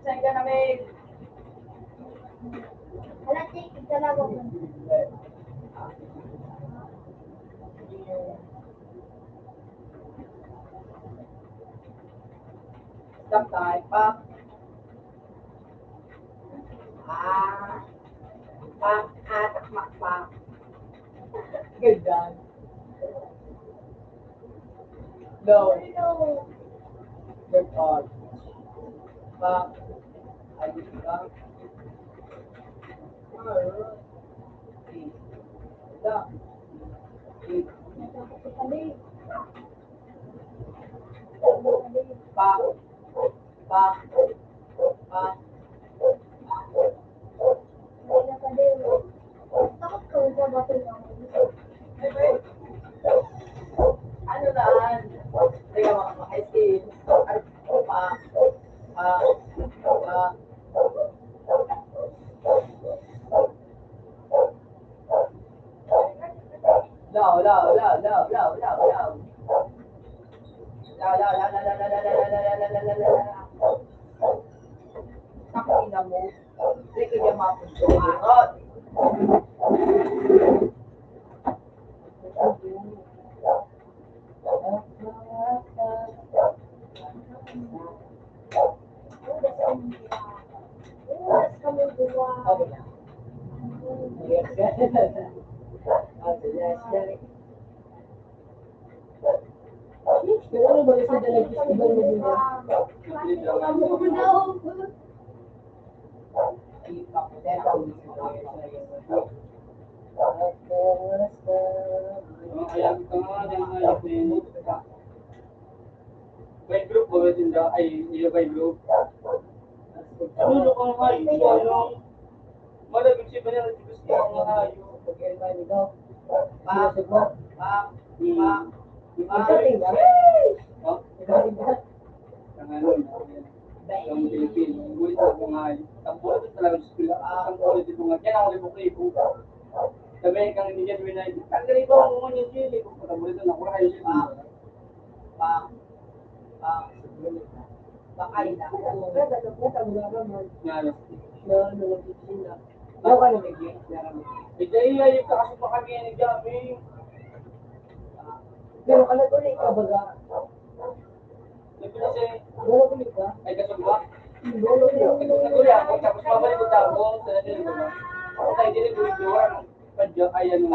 Saan ka na, Mel? Wala, take, tignan ako. Stop time, pa. Ah. Pa, ah, takma, pa. Ganyan. No. Good on. Pa. Ayun ka. Alright. Okay. Lang. Okay. Pa. Pa. Pa. Takot ka sa bato ng Ano na? Teka, mga, mga ice cream. Ay, pa. Pa. Pa. Lao, lao, lao, lao, lao, lao, lao. Lao, lao, lao, lao. Tangina mo. Di ka niya mapuntuhan. Pero ano ba yung sa dalag festival mo, di ba? Ayan ka nga, ayan ka, ayan ka. By group, mga tinda, ay, iya by group. Ano, ano kang hayop, ano? Malagim siya ba niya, gusto ko mga hayop. Pag-, pag, pag, pag, Ang galing, ah. Ha? Ang galing, ah. Ang ano, ang Pilipino. Ngunit ako nga, tampo ito talaga sa eskwela. Tampo ito nga. Kaya ako libo-libo. Sabi kang hindi niya duminay. Ang galing ba? Ang mga niya, libo. Tampo ito, nakurahay siya. Pa, pa, baka yun ako. Nga, ano? Ano ka na may game? Ito, iya, yung kaso pa kami yan, nag-jamming. Pero alam ko na ikaw, baga. Nagpinasay. Wala ko nito. Ay, kasumba. Wala ko nito. Nagpinasay ako, tapos babalik ko tabo, sa nila ko na. Ako tayo, dili ko nito, ano. Padya, ay, ano,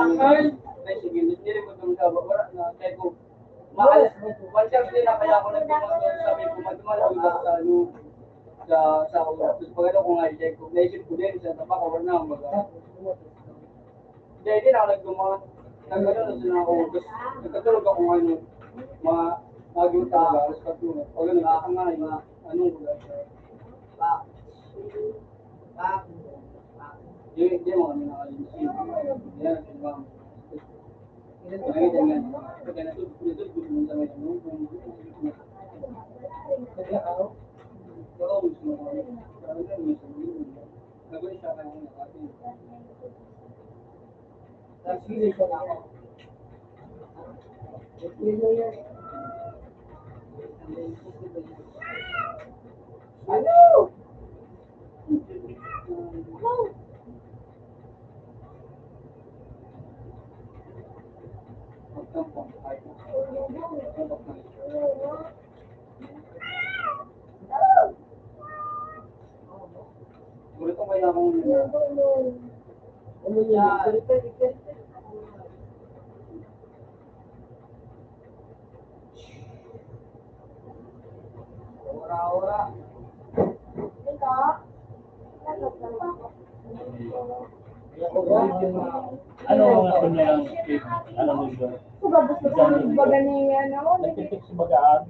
ay, sige, dili ko itong tabo, wala na, tayo ko. Mahal, one chance din na kaya ako nagpinasay, sabi ko, "Matumal ako sa, ano, sa, sa, sa, pag ano ko nga, i-check ko, naisip ko din, sa tabak, wala na, wala." Hindi, hindi na ako nagduman. Nagkakaroon na sila ng oras. Nagkakaroon ka kung ano, ma-, mag-, talaga, respect mo. Pag ano, nakakangay na, anong oras? Hindi, hindi mo kami nakalimutan. Yan, di ba? Ay, ganyan. Pag ano, ito, ito, ito, ito, ito, ito, ito, ito, ito, ito, Ano ang gusto niya lang, ano mo yun? Baga niya, no? Nagtitik sa bagaan.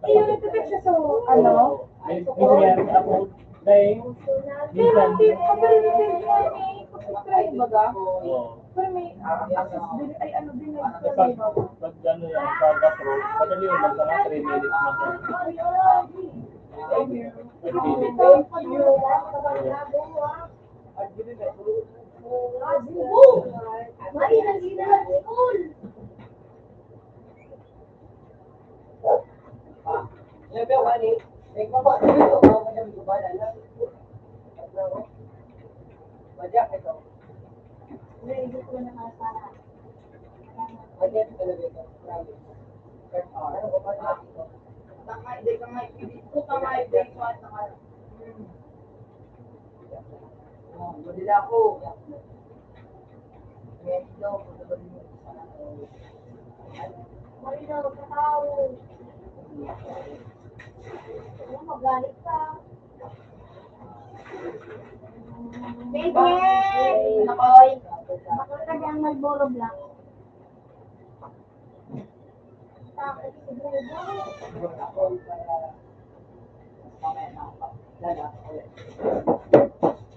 Ayun, nagtitik siya sa, ano? May, may nangyari ako, dahil, pero minsan, hindi, pero hindi, hindi, hindi, baga. Oo. Pero may, ah, access din, ay, ano din, nag-, pag, pag ano yan, pag approve, madali yun, mga three minutes na. Three minutes. Mali na sila sa school. Baby! Nakoy! Bakit ka dyan magboro black?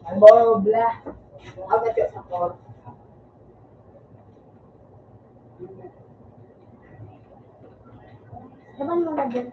Ang bobla. Ang gatyo sa kor. Naman mo na din.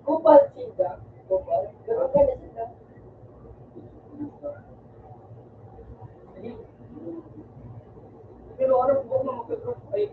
Cobalt sila. Cobalt. Pero ang ganda sila. Pero ano po kung magka-drop? Ay,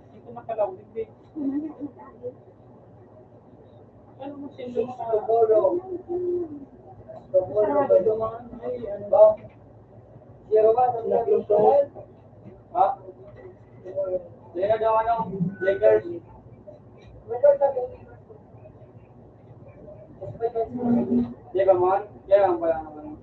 Hindi ko makalawig eh. Ano mo sila? Tomorrow. Tomorrow ba yun? Ay, ano ba? Zero ba? Sa Lakers, ha? Zero daw, ano? Lakers. Di ba, man? Kaya lang pala naman.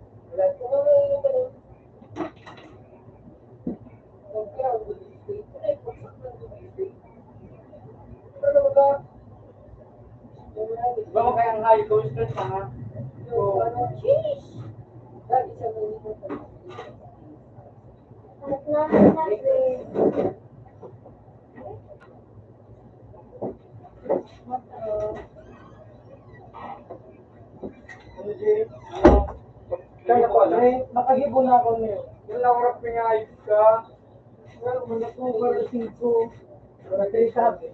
Ba mo kayang high coast na siya, ha? So, Kaya po, eh, nakahibo na ako niyo. Yung lang oras may ayos ka. Well, wala po, wala singko. Wala kayo sabi.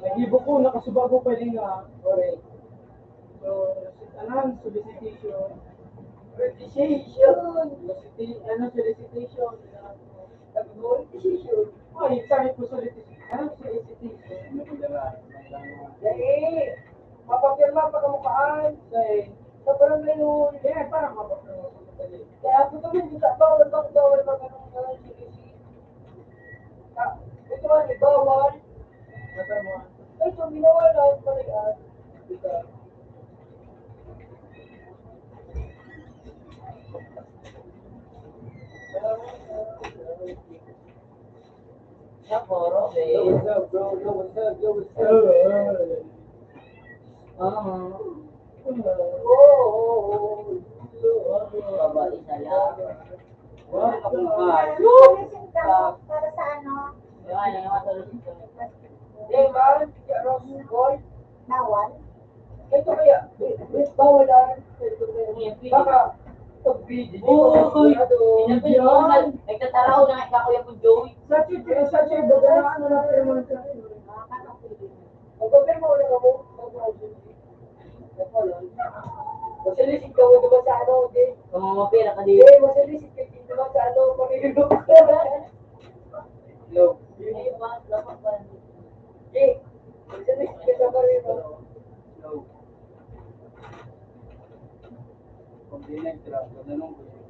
Nahibo ko, nakasuba ko pa rin nga. Correct. So, alam, solicitation. Solicitation. Solicita-, ano, solicitation. Solicitation. Ay, sabi ko, solicitation. Ano, solicitation? Dali. Papapirma pa kamukhaan. Dali. Sa barangay hall. Kaya parang mapapirma pa dali. Kaya ako naman, di ka bawal, bawal mag-ano, solicitation. Ah, ito nga, di bawal. Ay, so, ginawa na ang palian. Yo, what's up, bro? Yo, what's up? Yo, what's up? Ah. Babae siya. Wala ka pong card. Para sa ano? Wala, wala ka pong card. Di ba? Bawal? Ito kaya, bawal na. Baka, pag video, uy, sinabi mo, nag-, nagtataraw na nga, Kuya Pong Joey. Sa Twitter, sa Twitter, baga na, ano na, pero mga sa Twitter. Magpapirma ulit ako. Masalisit ka mo naman sa ano, okay? Kung mga pera ka din. Eh, masalisit ka din naman sa ano, pamilyo. Hello. Ayun ba? Dapat ba? Eh, masalisit ka sa pamilyo. Hello. Pag di nag-trap, ganun ko yun.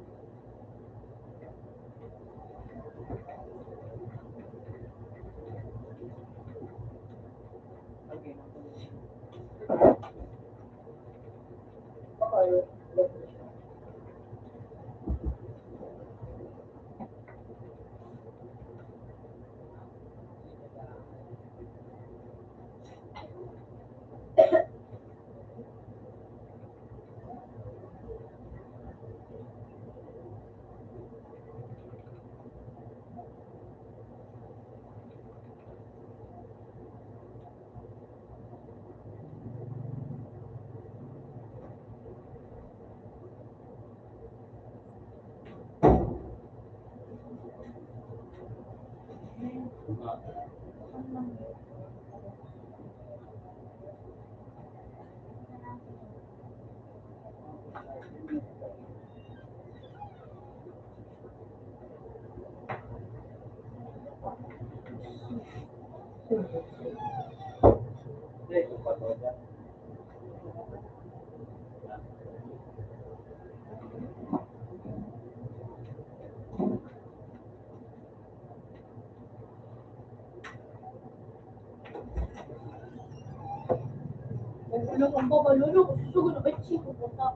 Ang ulo kong babalolo, gusto ko na ba yung siko ko na?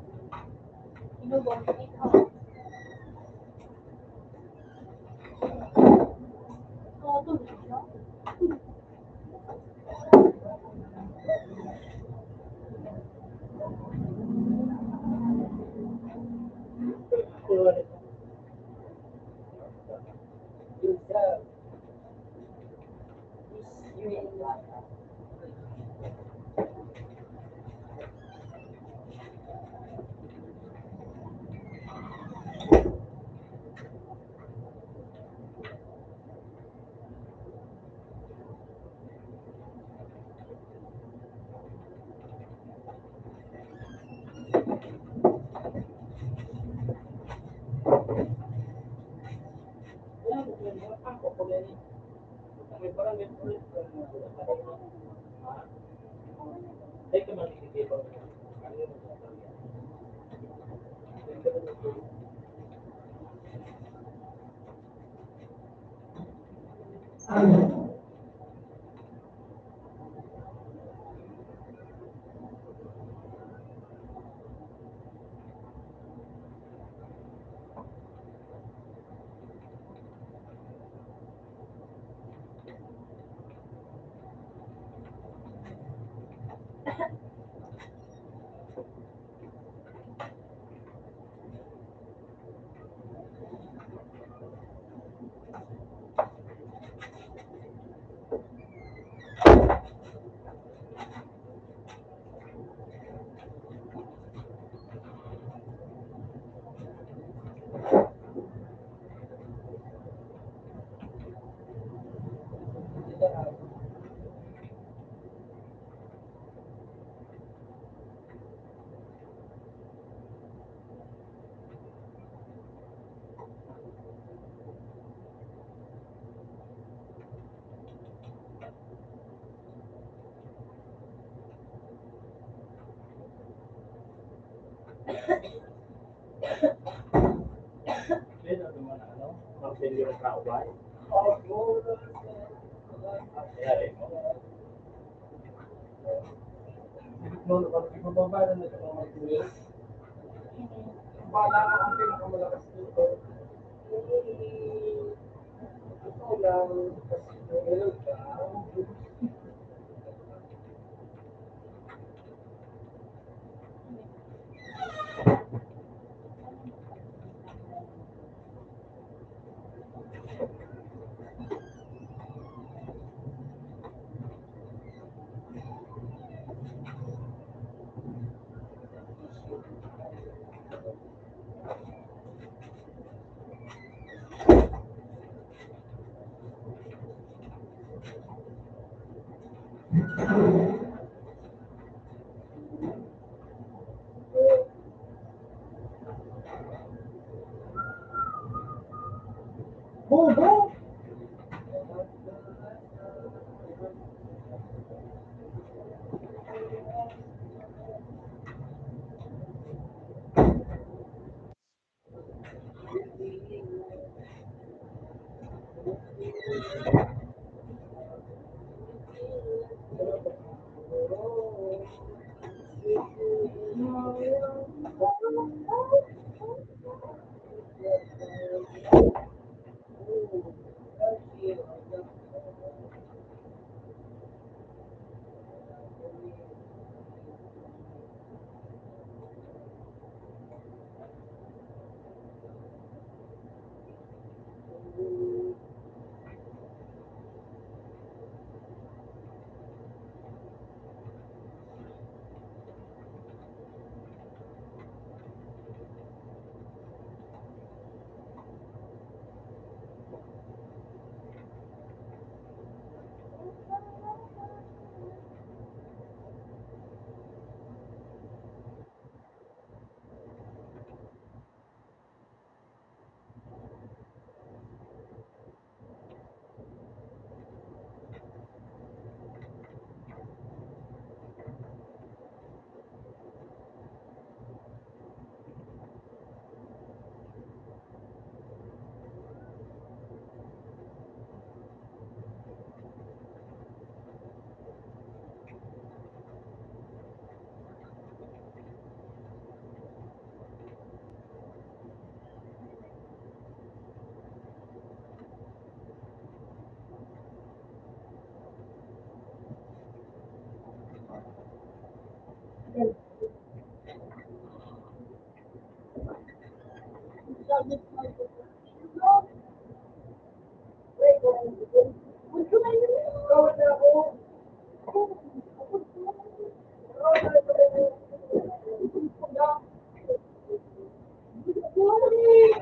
Ino ba ang ikaw? Ikaw, ito,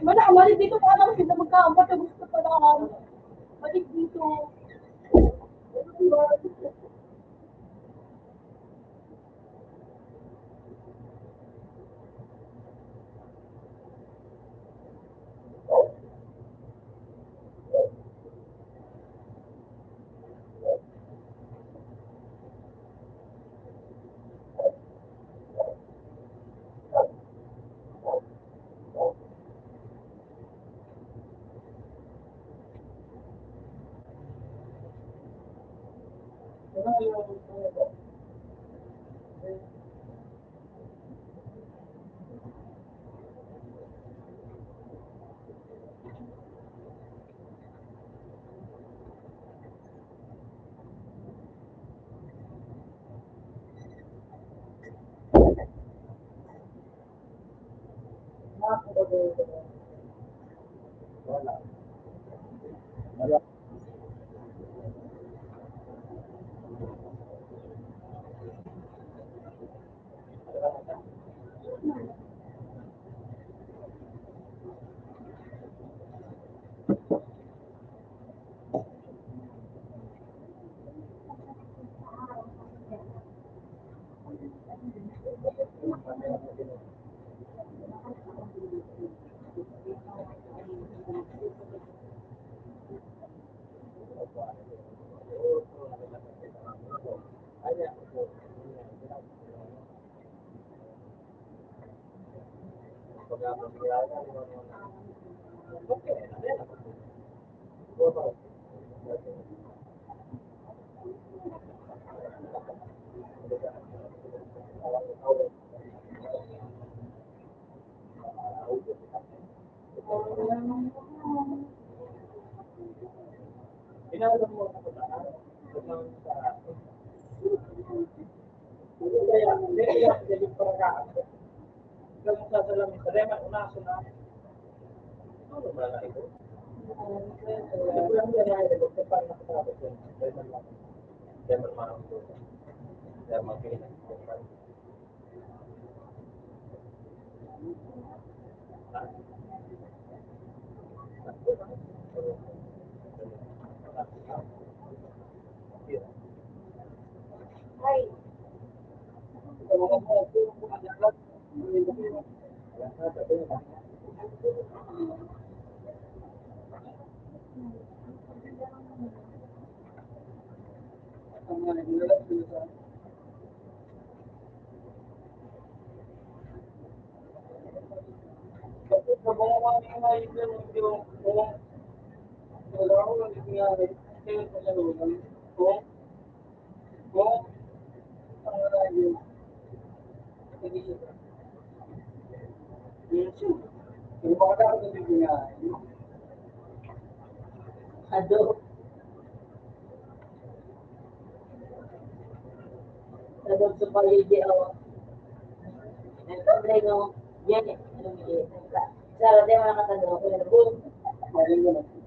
Wala, mali dito, parang sila magkaampat na gusto pa lang. Balik dito. Ado. Ado sa paligid, oh. Ang problema, yan eh. Ano mo yun? Sa, sa, di mo nakatanda ko, ano po? Ano mo?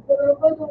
Pero, pero,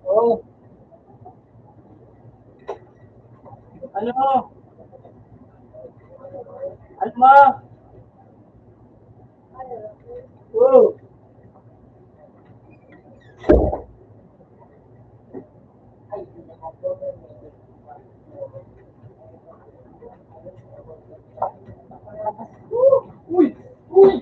Oh. Ano? Ano, ma? Oh. Uy! Uy!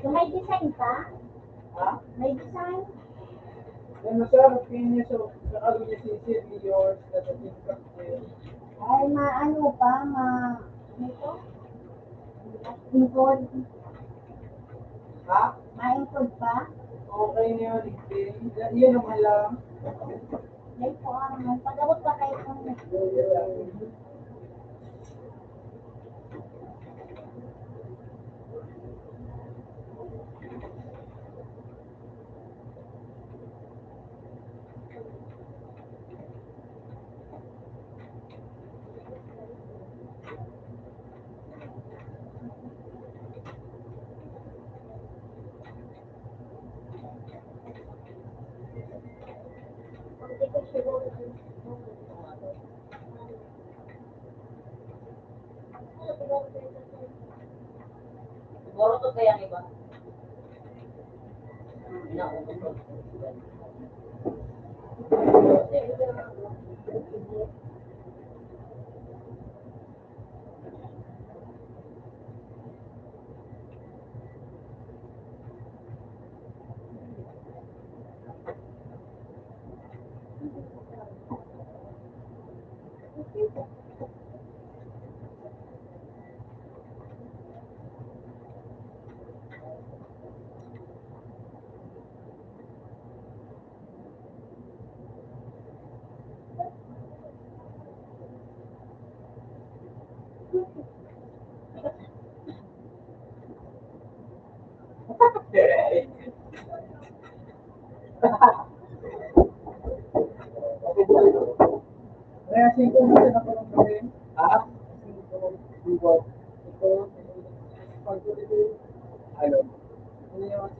So, may design pa? Ha? May design? Ano, sir, opinion, so, sa kalunya si Sir Leon, sa ating captain. Ay, maano pa, ma... Ano ito? Encode. Ha? Ma-encode pa? Okay na yun, explain. Yan, yan ang alam. Yan po ang pag-abot pa kayo ng Siguro to kaya ang iba. Kaya singko mo sa nakulong kami. Ha? Singko, singko. Ito, pag-, ano? Ano yung,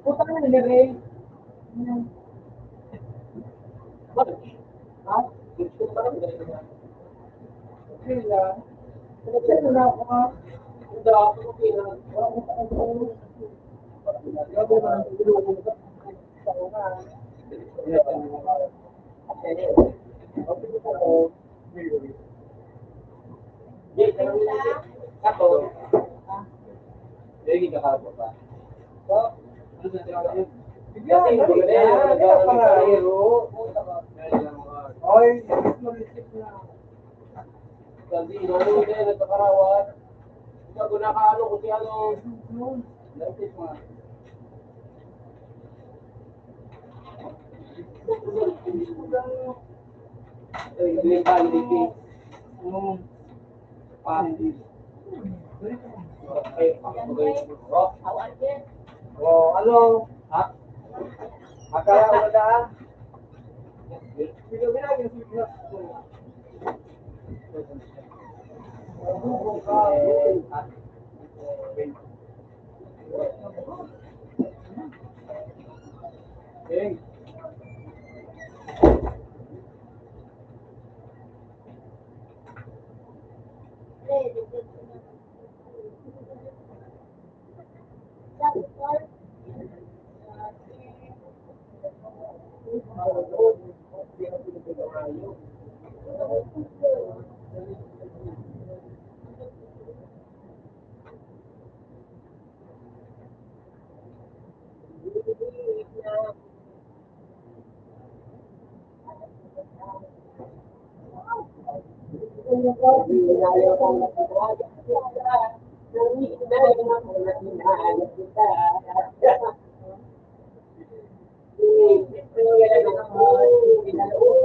puta ka na, Ray. Ha? Gusto ko pala, okay lang. Nagsasalita ako, ha? Ang dami ko pinag-, Oy, Kasi ano na yan, nagkakarawat. Ikaw, kung nakaano, kung si ano. Ay, hindi pa, hindi pa. Yung panty. Ay, pakapagay. Oh, ano? Ha? Magkaya ko na daan. Hindi ko ginagawa.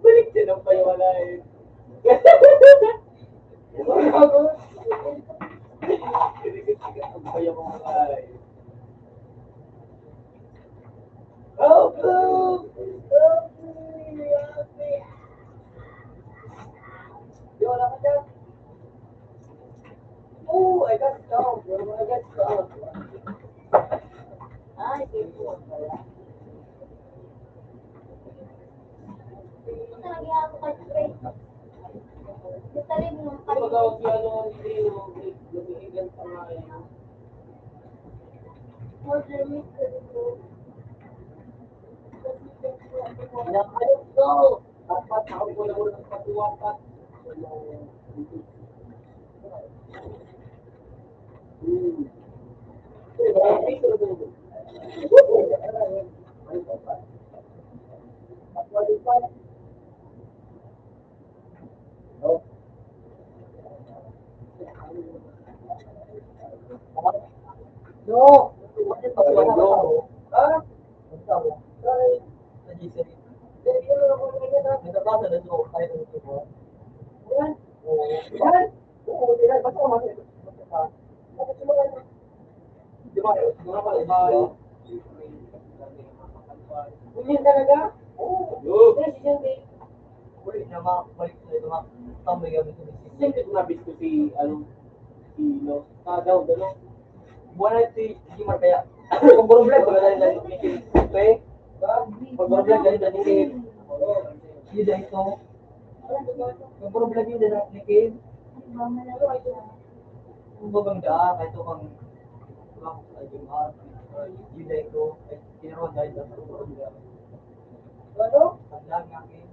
Balik siya ng paniwala eh. Ang paniwala eh. Opo! Opo! Yo, wala ka dyan. Oh, I got some, bro. I got some. Ay, di po. Talaga ako kay Trey. Gusto rin mo. Ano ba tawag yung ano, hindi, yung nabibigyan pa nga yun? Order me. Pinapayos ko. Dapat ako po yung unang patuwapat. Hmm. Ganyan talaga? Oo. Yes, yes, yes. Ulit na, ma-, balik na ito, ma-, tambay kami sa Mexico. Siyempre, tumabis ko si, ano, si, no, sa daw, gano'n. Buwan na si, si Mark, kaya, kung problema, wala na rin, okay? Pag problema, ganito, ganito, eh. Yun na ito. Kung problema, yun na, okay? Kung bagang daan, kahit ito kang, yun na ito. Ay, tinawa dahil sa problema. Ano? Ang dami nga, eh.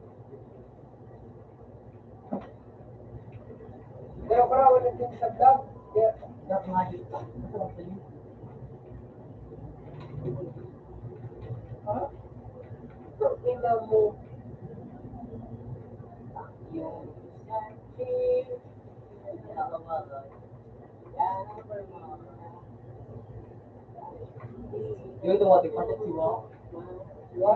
Pero, pero, wala din sa vlog. Kaya, dapat nga yun. Masarap sa'yo. Ha? Ito, tingnan mo. Yung Yung automatic, patok siwa. Siwa.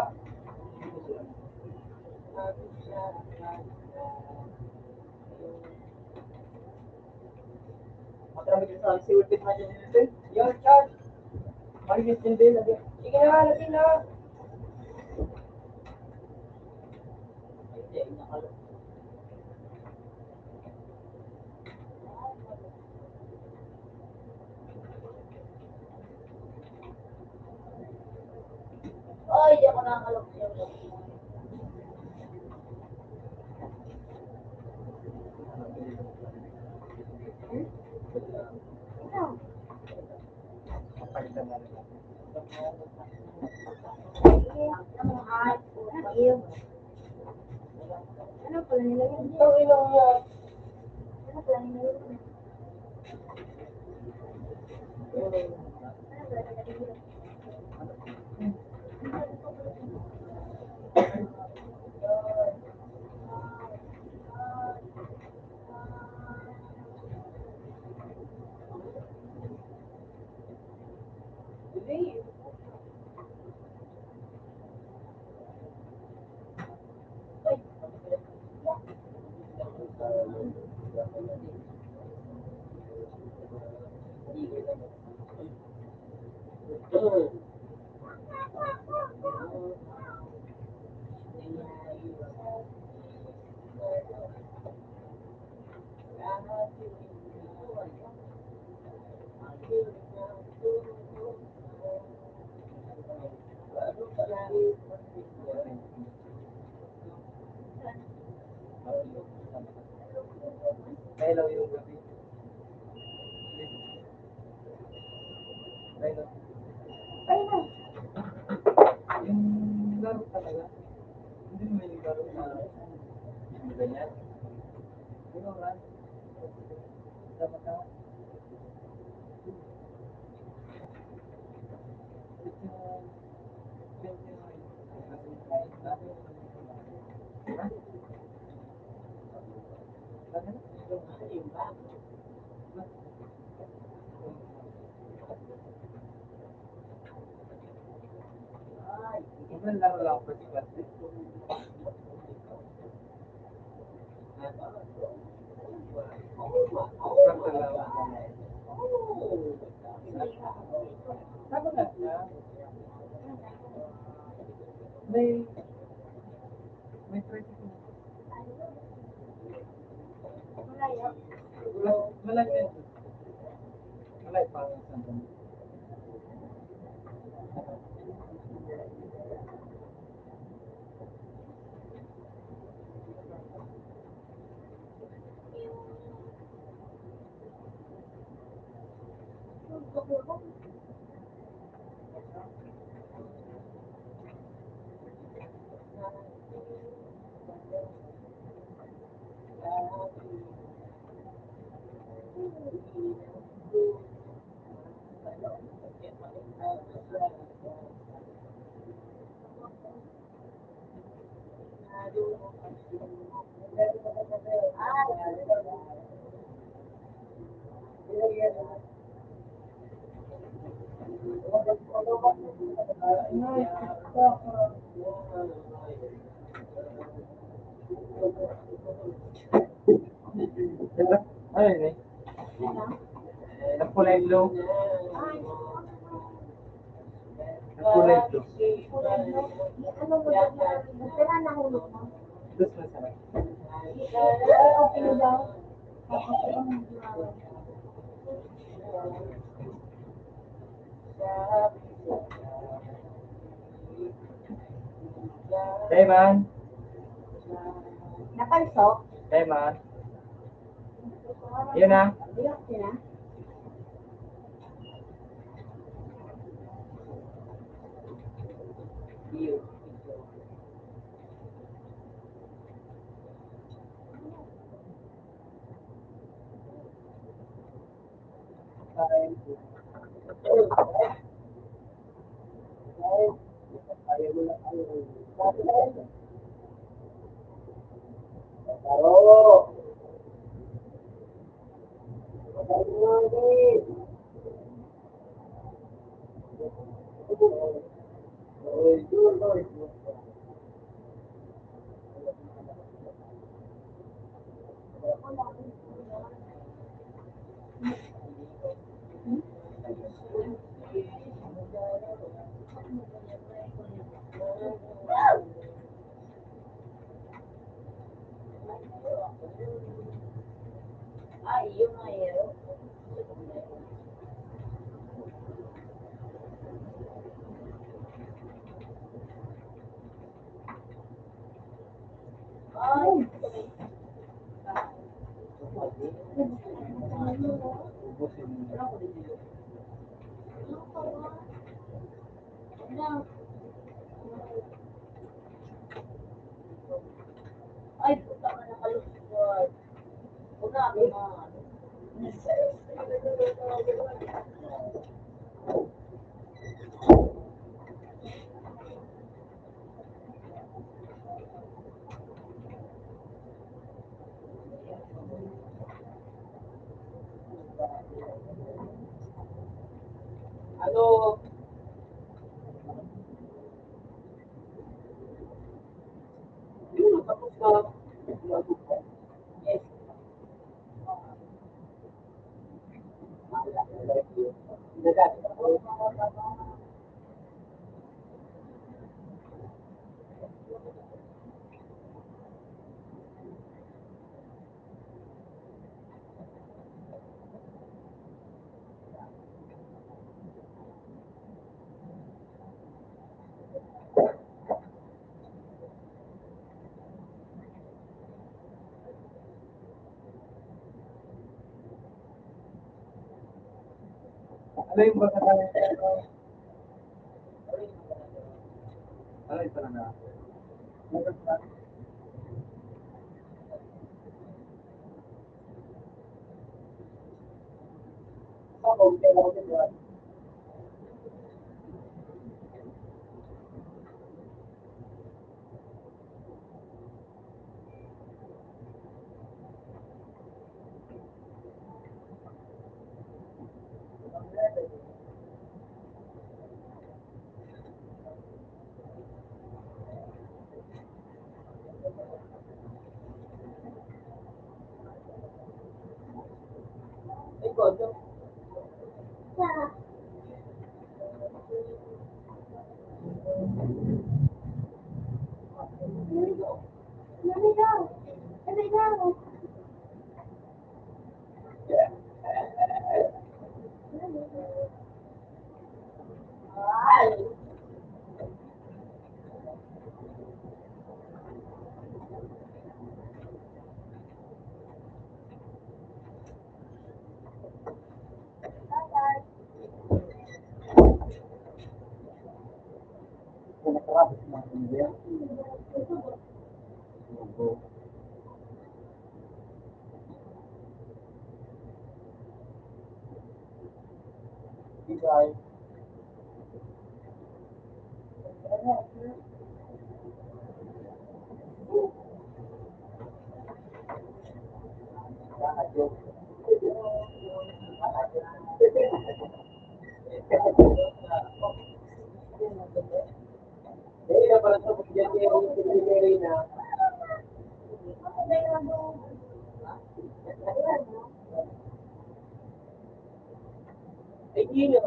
Matramik sa si Ulpit na dyan, Ulpit. Yan, Chad. Malinis din din, lagi. Sige na, lagi na. Ay, di ako nakakalok. Ano pala nila yun? Ang inang niya. Ano pala nila yun? Hello, yung gabi. Hello. Yung laro talaga. Hindi mo yung laro na ganyan. Yung oras. Dapat na. May, may thirty minutes. Wala, wala yan. Wala pa ang isang. Ano yun eh? Nagkulay blue. Nagkulay blue. Ano mo yun? Pera nahulog mo? Dos na sa. Okay daw. Dai man. Napanso? Dai man. Yun na. Yun na. Ay, puta ka na, kalungkot. Una, may mga ano. Ano? Yun, tapos na. Yes. Ano yung baga tayo? Ano yung talaga? Dahil na parang sa pagdyan niya, yung pagdyan niya na. Ay, yun na.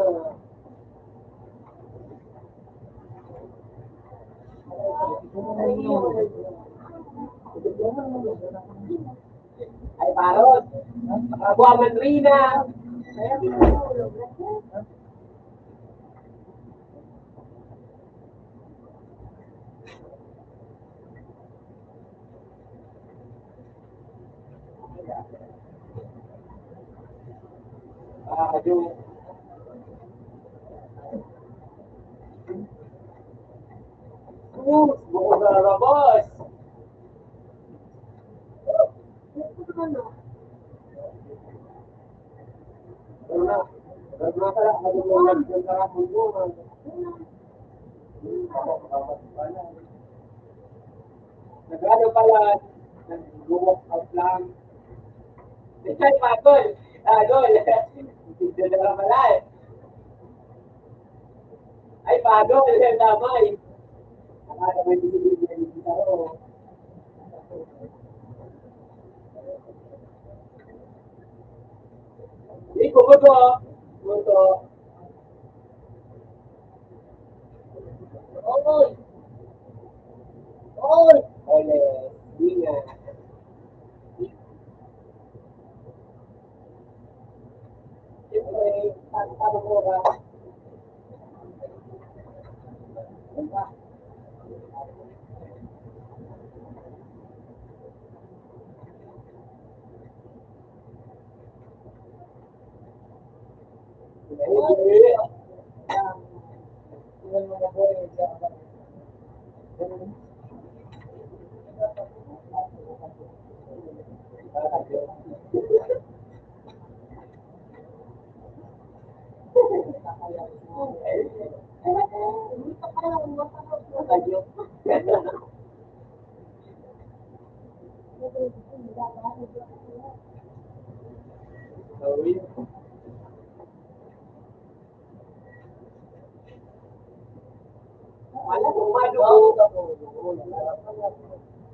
Ay, parot. Makabuha man rin na. Ah, yung Sus, bukod na labas. Ano na? Ano na pala? Ano mo nagkakarapon mo? Nagano pala? Nag-walk out lang. Ito ay pagol. Pagol. Hindi na pala eh. Ay, pagod. Ang damay. Ang damay, binibigyan ng gitaro. Hindi ko gusto. Gusto. Oy! Oy! Oy! Hindi nga.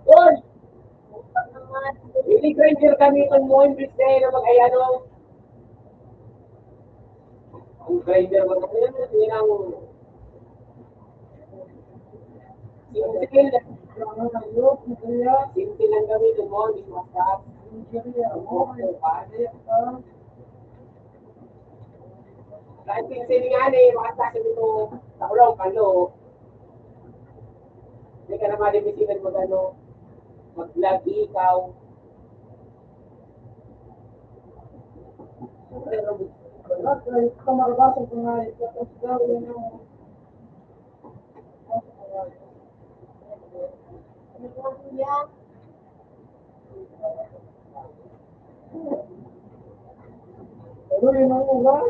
Hoy! Ini grinder kami kan mo, imbis na yun ang mag-ayano. Ang grinder mo, ano yun? Yun ang simple. Simple lang gamitin mo, hindi mo masyado. Kahit yung sini nga ni, makasakit ito, takulong, kalo. Hindi ka na madibisigan mag-ano, mag-vlog ikaw. Ano yun ang ulan?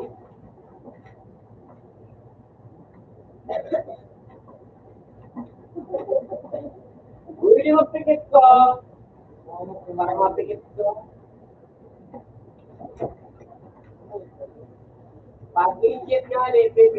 Uy, yung pikit ko. Para mapikit ko. Pag-inject nga, lipid.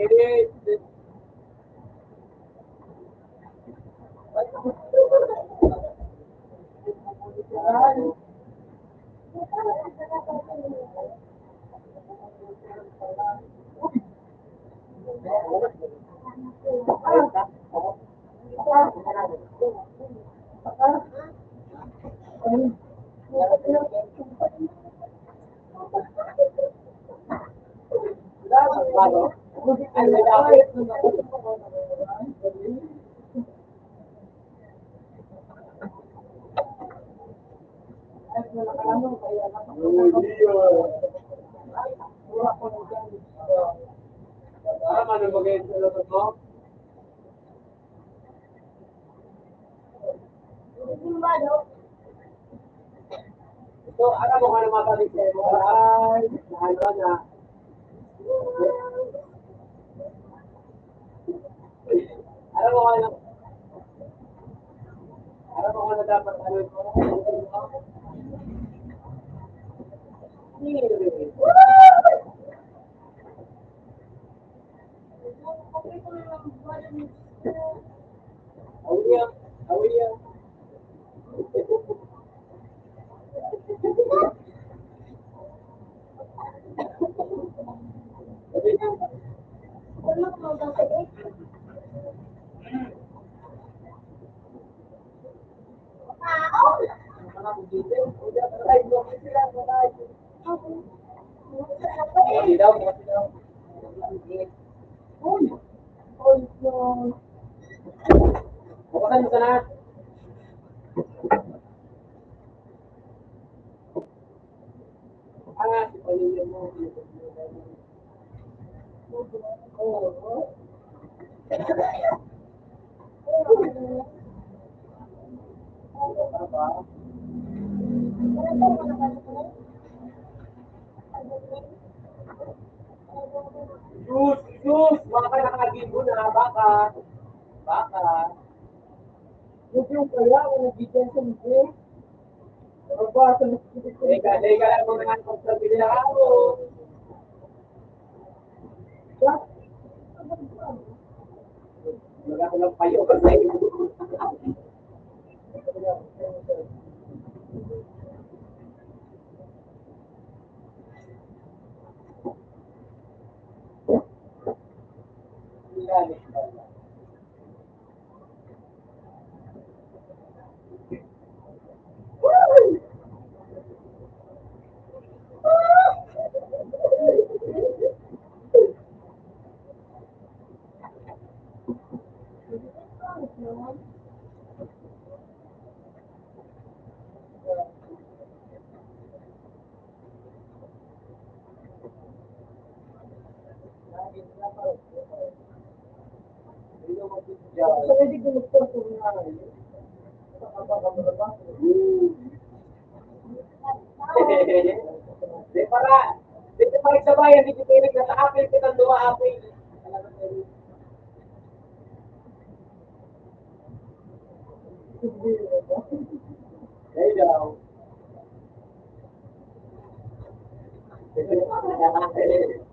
Tama na ba kayo sa loob mo? So, alam mo kung ano masabi sa'yo? Ay, ano na. Alam mo kung ano? Alam mo kung ano dapat ano ito? Bukasan mo sana. Ah, si Paulinho mo. Sus, sus, baka nakagibo na, baka. Baka. Yung kaya, wala bigyan sa mga. Teka, teka lang muna ang pagsabi nila ako. Wala ko lang payo. Di para, di pa magsabayan, di ko pilit na sa apil, kitang duwa apil. Hey, daw.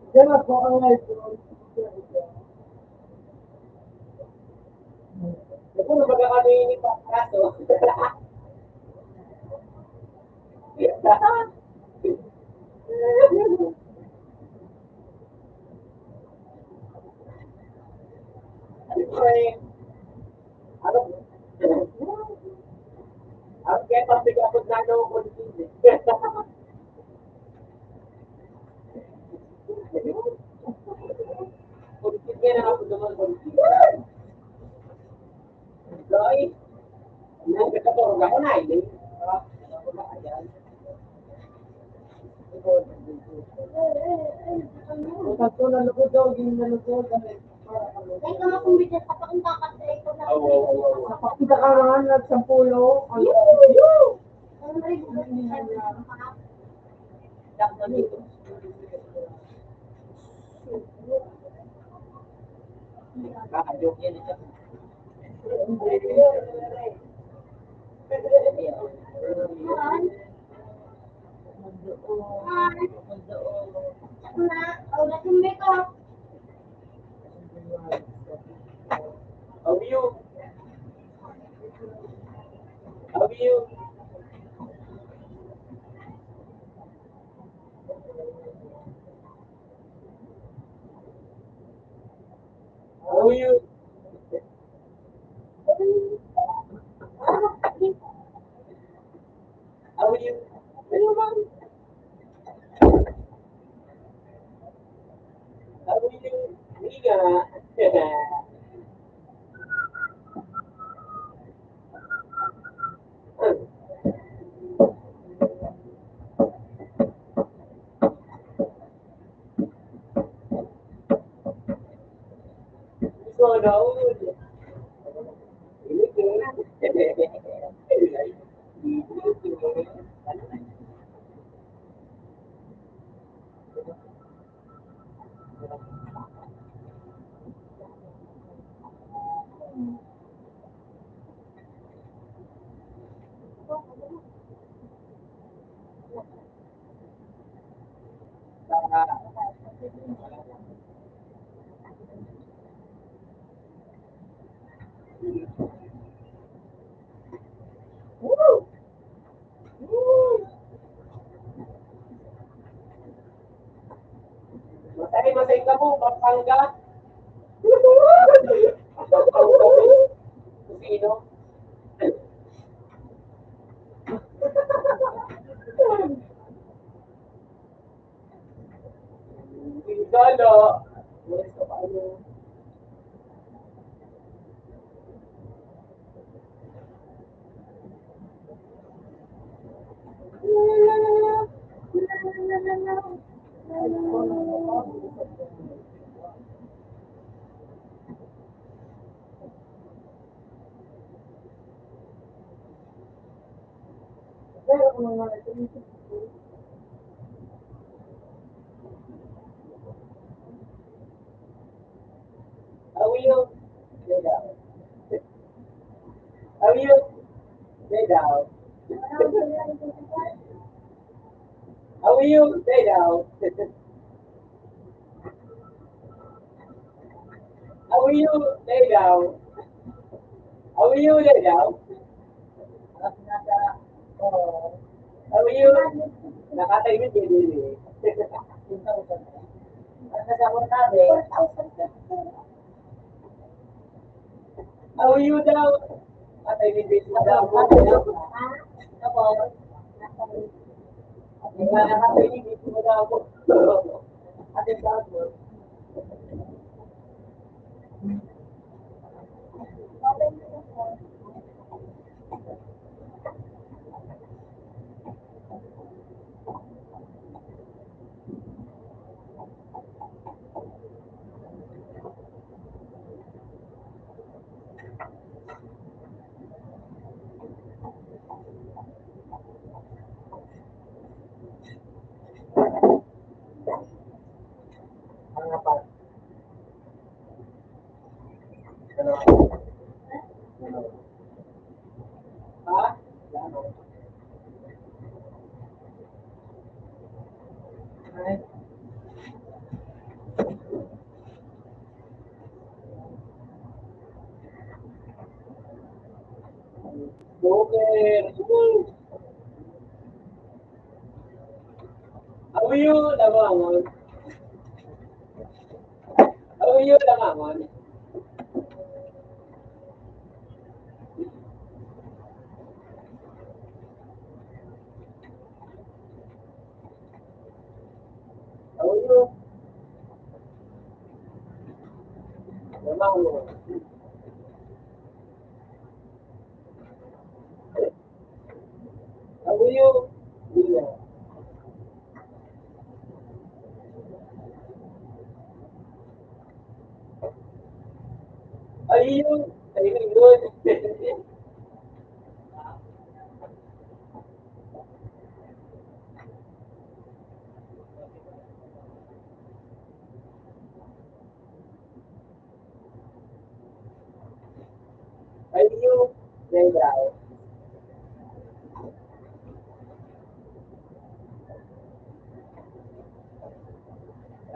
Diyan ako ang live. Naku, nabaga kami ni Patraso. Siyempre, ano, ang kaya pag bigla ko na, ano, Kunti niya na ako naman, kunti. Ay, nagkakatorog ako na, eh. Ayan. Tatlo na lugod daw, yung nalugod, ano, para kami. Ay, kung ako medyo kapag ang dapat sa ito na. Oo, oo, oo. Kapag ang dapat, nagsampulo, ano, Yoo! Yoo! How are you? How are you? How are you? How are you? How are you? How are you? Higa. Matay, matay ka mo, Pampanga. Sino? Hello. How are you? How are you? Lay down. How are you? Lay down. How are you? Lay down. How are you? Lay down. How are you? Nakatay ni Billy. Ang nasabot namin. Awiyo daw. Patay ni Jason daw. Patay ni Jason daw. Patay daw. Ang apat. Ano? Ano? Ha? Ano? Ay. Joker. Awiyo, lamangon. Awiyo, lamangon. Awiyo. Lamangon. Awiyo. Awiyo. Awiyo. Ayo, Daniel.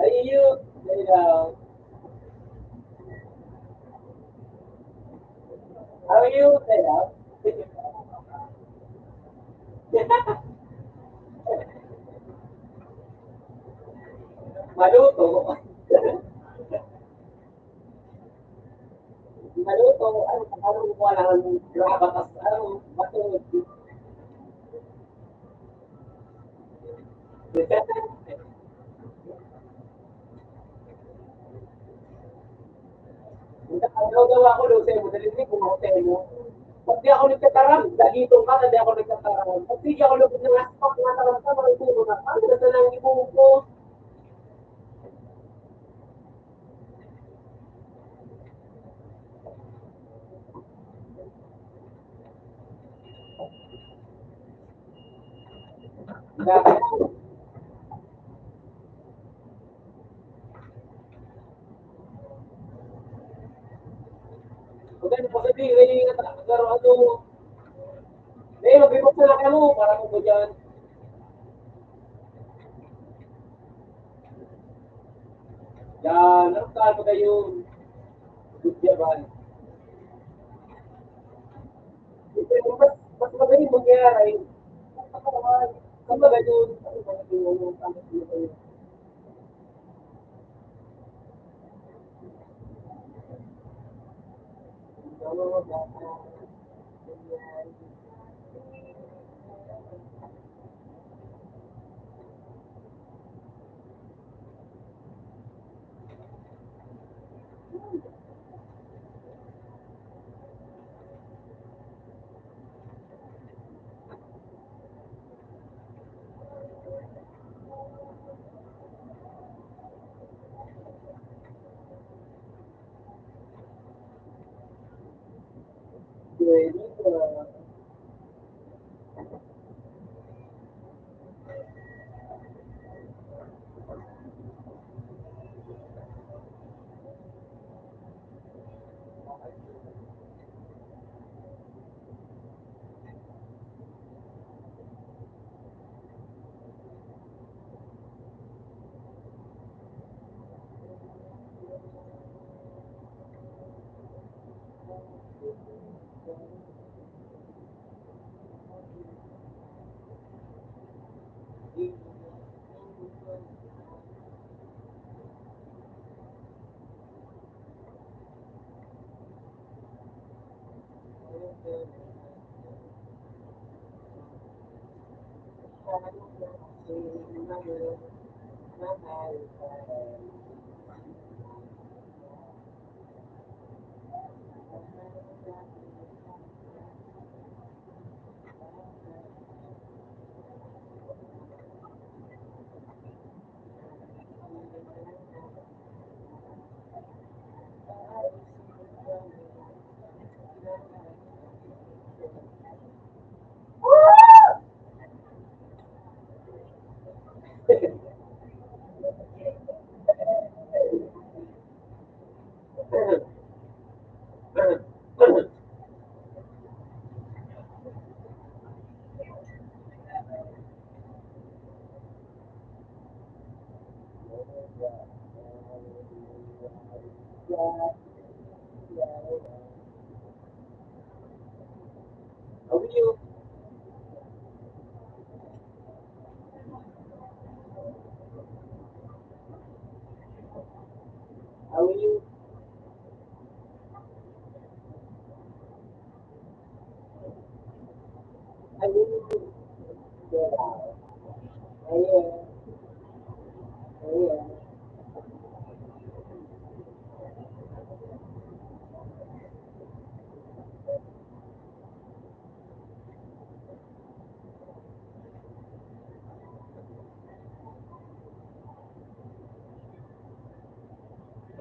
Ayo, Daniel. How are you, Daniel? Maluto. Maluto, ano, ano, wala nang grabatas, ano, bato. Daw, daw ako daw sa'yo, madali ni kung ako sa'yo. Pag di ako nagtataram, dagito ka, na di ako nagtataram. Pag di ako lubog ng aspak, nataram ka, makikuro na ka, nasa lang ibuhog ko. Huwag kayo magsabi, may nagkakaroon ano. Eh, magbibuksan na kayo, para ko po dyan. Yan, ano ka, ano kayo? Good job, ah. Mas, mas magaling mangyari. Kumbaga yun, ano ba yung, ano ba yung,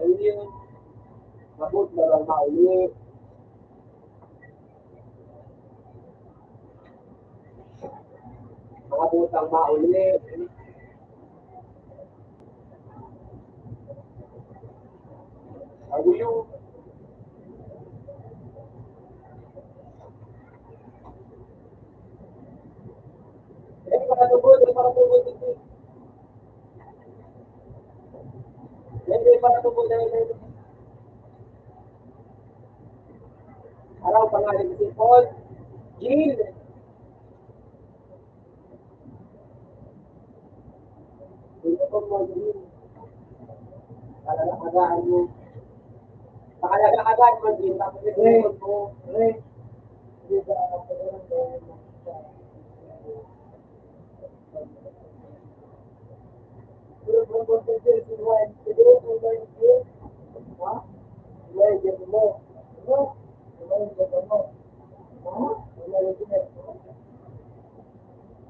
Ayun, mabot na lang mauli. Mga butang mauli. Aguyo. Hindi pa natubod, hindi pa natubod, hindi. Hindi pa natubod, hindi. Araw pa nga rin si Paul. Gil. Hindi ko mo, Gil. Pakalaga-lagaan mo. Pakalaga-lagaan mo, Gil. Tapos yung mo. Hindi ba ako?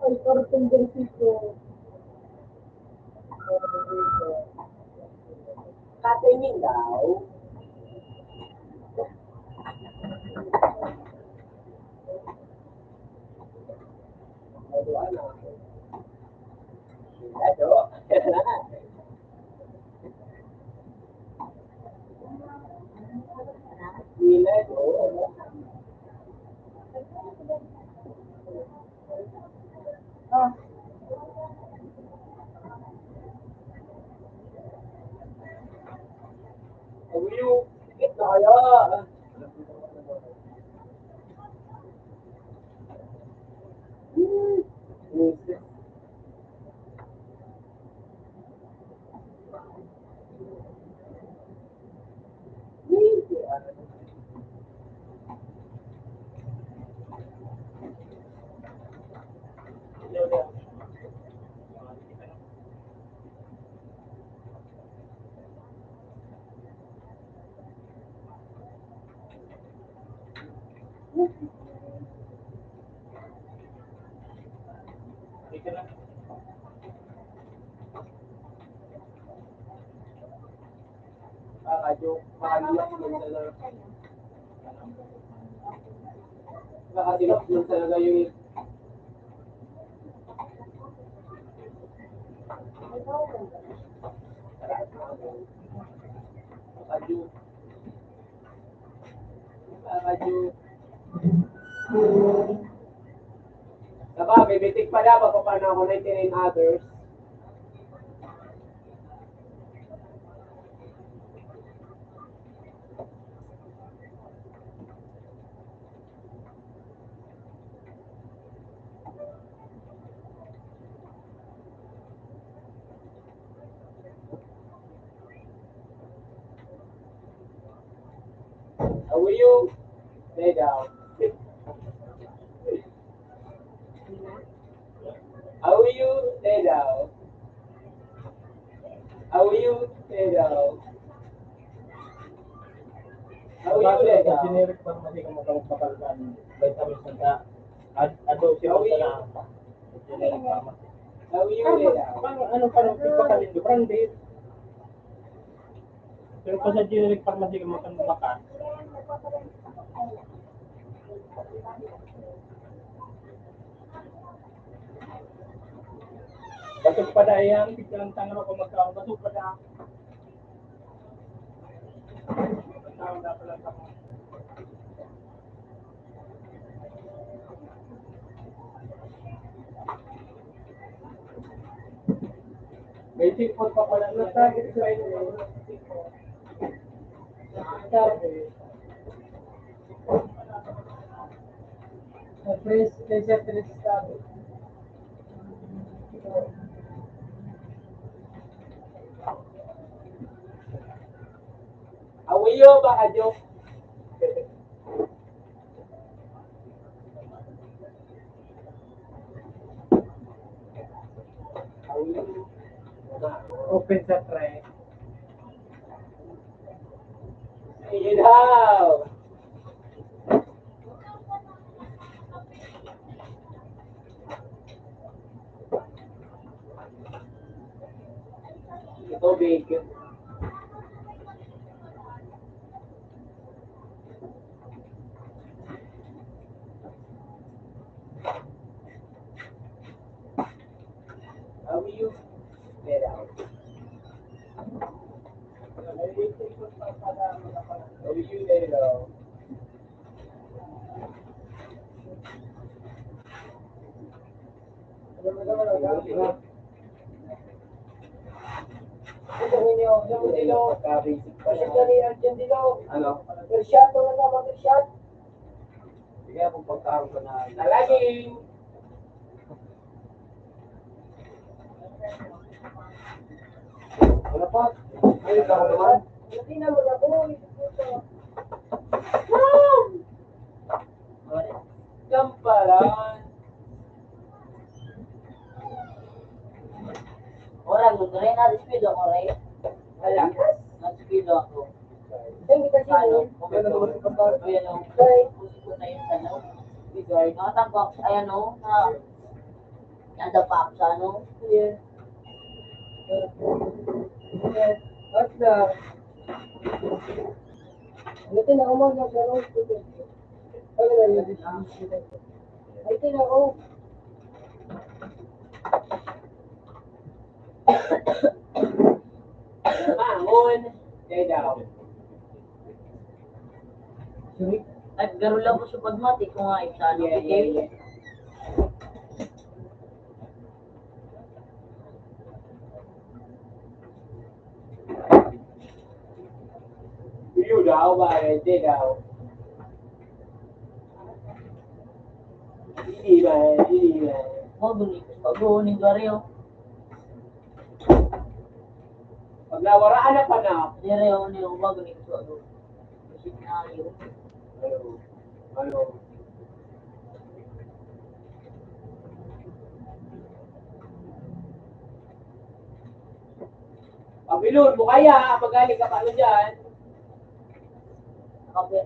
Ay, kartong bersiko. Katay nilaw. Nakakadyo-, nakakadyo-, nakakadyo-, talaga yung Nakakadyo-, nakakadyo-, Sabagay, may tigpa dapat pa panahon, ninety-nine others. How are you? Lay down. How are you? Lay daw. How you say daw? How you Bakit say ang daw? Generic pharmacy kung magpapalitan vitamins na ad-, adultery How you? Na generic pharmacy. How you say daw? Parang, parang ano, parang pagpapalindo, branded. Pero kung sa generic pharmacy ka, makan-, makan. Basog pa dai yan, biglang tangro ko magkaon, basog pa dai. May sipon pa pala. Nasagit sa inyo. Sa pres-, sa pres-, Awiyo ba, adyo? Open sa try. Sige daw. Tubig. How you? How you? Ano? Persyado na naman, persyado. Sige, kung pagkaroon ka na. Nalaging. Ano pa? Ay, ikaw naman. Hindi naman ako. Gamparan. Orang mo, Dre, na-despido ako, Dre. Wala. Na-despido ako. Saan kita Ano? Sino? Ayan, oh. Dre. Gusto ko na yung ano. Dre. Nakatambak, ayan, oh, na, nadapa ako sa ano. Yeah. Yeah. At na. Buti na ako, mag-, nag-, Ay, tinako. Bangon. Kaya daw. Ay, garo lang ko sa pagmati ko nga, isa, ano, Yeah, yeah, yeah. Iyo daw, ba, hindi daw. Hindi ba, hindi ba. Bago ni, bago ni Dario. Pag nawaraan na pa na. Dario, ni, bago ni, bago. Kasi na, yun. Hello. Hello. Pabilon mo kaya, magaling ka pa ano dyan. Okay.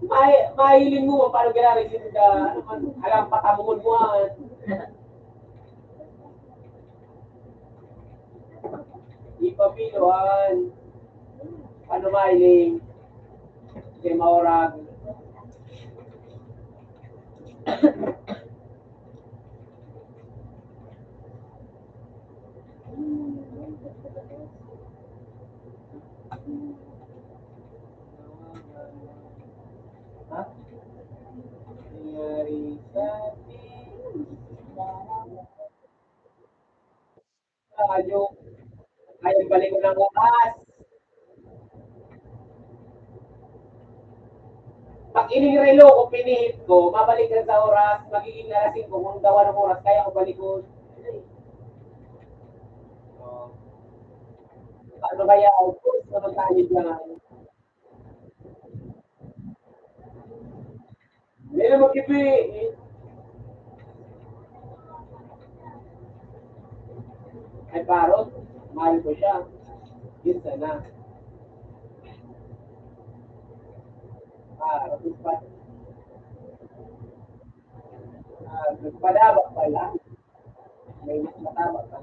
May, mahiling mo, paano ginagawa yung, ah, ano man, alam, patamuhon mo, ah. Ipapiloan. Ano, Mylene? Kay Maurag. Ha? Nangyari sa atin. Ayaw, ayaw balik ko ng oras. Pag ining relo ko, pinihit ko, mabalik na sa oras, magiging alas singko, kung dawa ng oras, kaya ko balikon. Oh. Ano kaya? Gusto naman tayo dyan. Hindi na mag-ipi. Ay, parot, mahal ko siya. Yun sana. Ah, pa, ah, padabak pa lang. May mas mataba pa.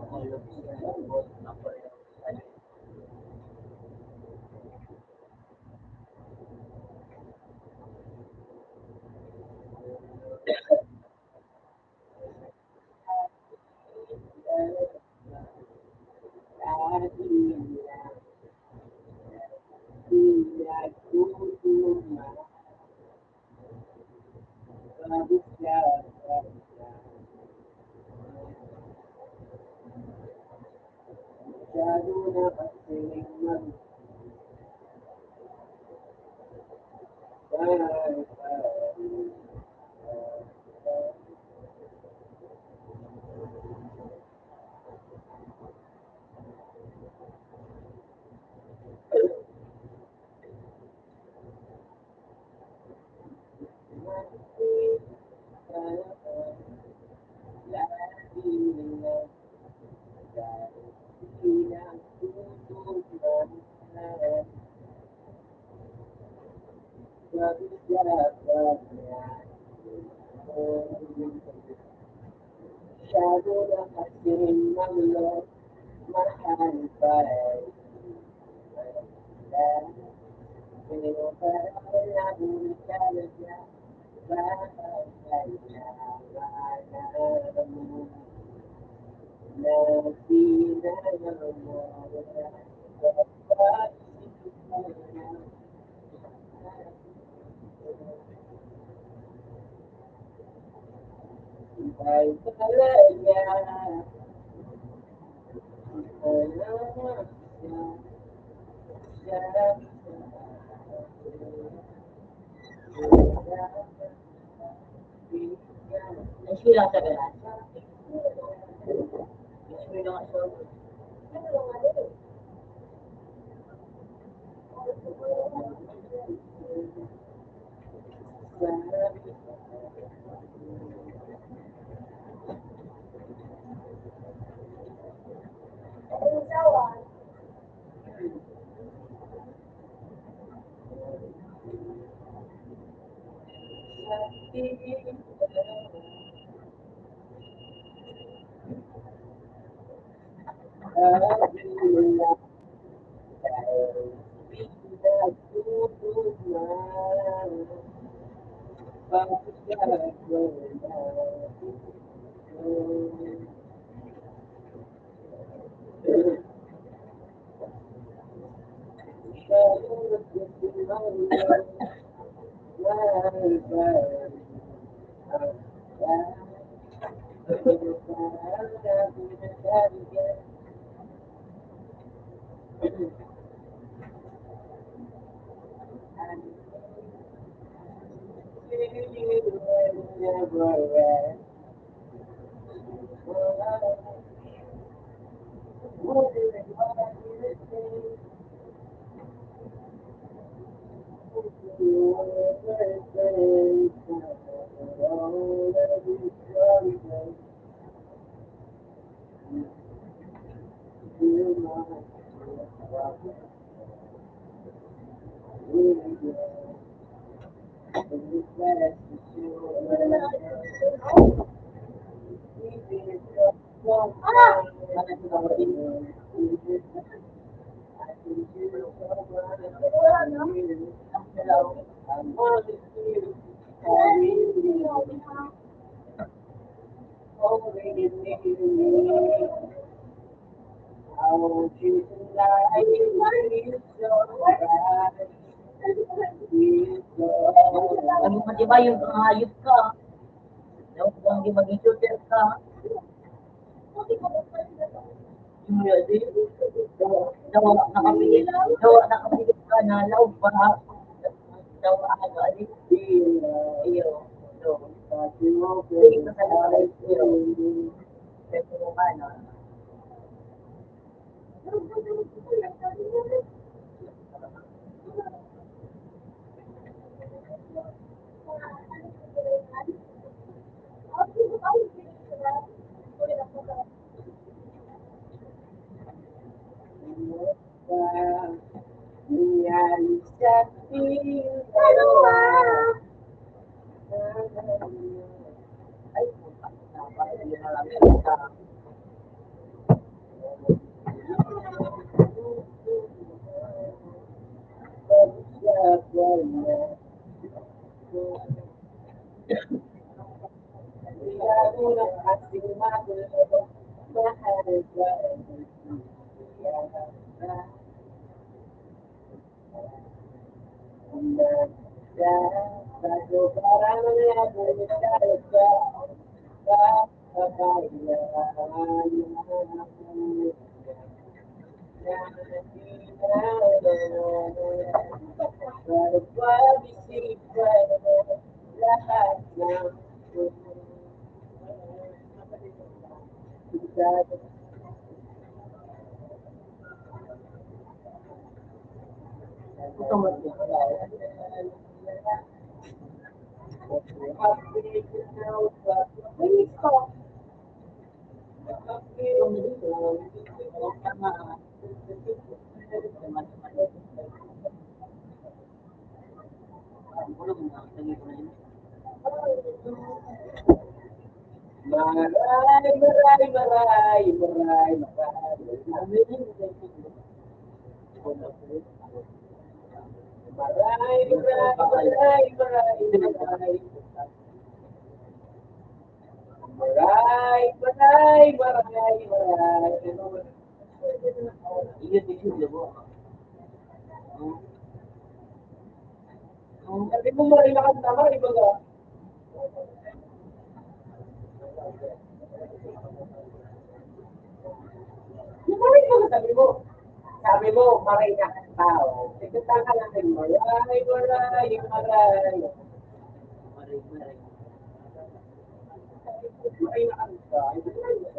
Ano ka, di ba, yung pangayop ka? Daw, kung di maging shooter ka. Yung, di, daw, daw, nakapili, daw, nakapili ka na, laog pa. Daw, ano, ano, iyo, iyo, daw. Hindi ka talaga, iyo. Pero, ano, Maray, maray, maray, maray, maray. Maray, maray, maray, maray, maray. Maray, maray, maray, maray. Ingat, ingat, ingat. Sabi mo, maray na kanta, maray baga. Yung maray baga, sabi mo. Sabi mo, maray na kanta, oh. Ito ka lang, maray, maray, maray. Maray, maray. Maray na kanta. Ito na yun.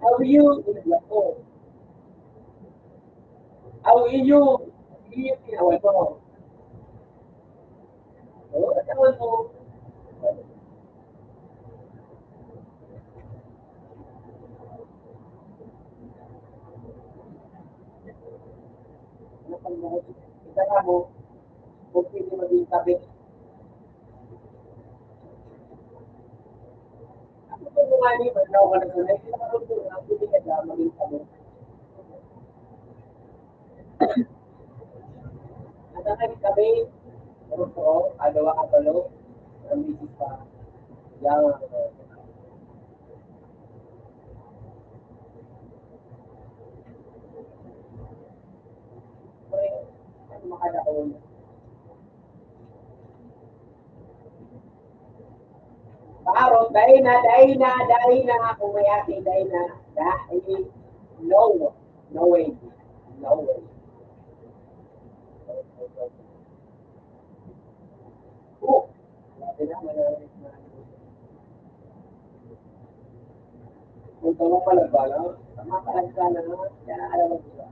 Aw iyo, aw iyo, iyo ginawa ko. Oo, katawan mo. Ano pang mga kita mo, kung pwede maging tabi. Ani, maglaw ka na sa next. Ang pili ka dyan, maging kami. At ang kami, otro, adawa ka palo, ang misis pa. Yan. Pre, ano makadaon? Paro, dai na, dai na, dai na. Kung may ate, dai na. Dai. No. No way. No way. Oh. Grabe na, mananakit na. Kung tawag pala ba, no? Tama pala ka na, no? Kaya alam mo, di ba?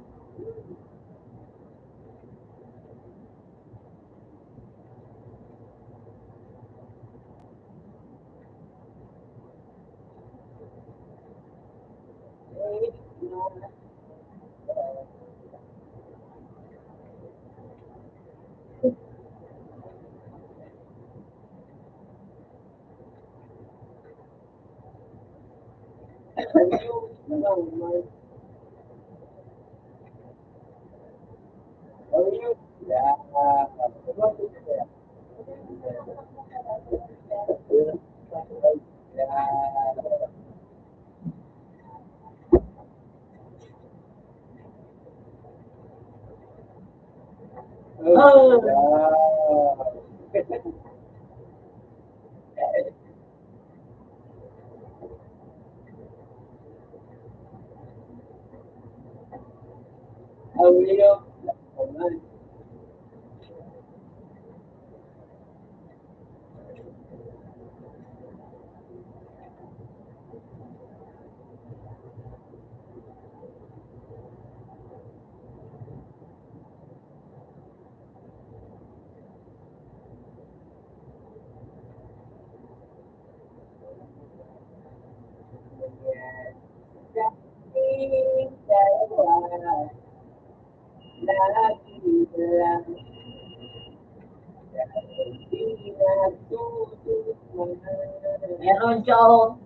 Meron siya, oh.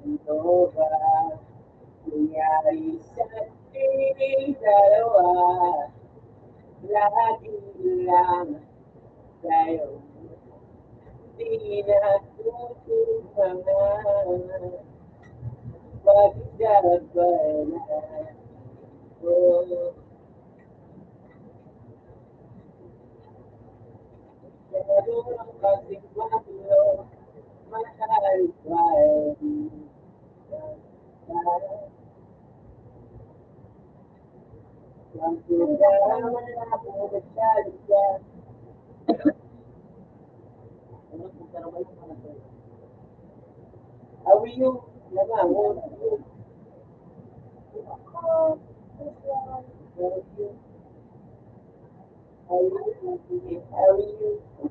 Ito ba nangyari sa ating dalawa? Lagi lang tayo pinatutukan. Pagdabay na ito. Awi yung, naman,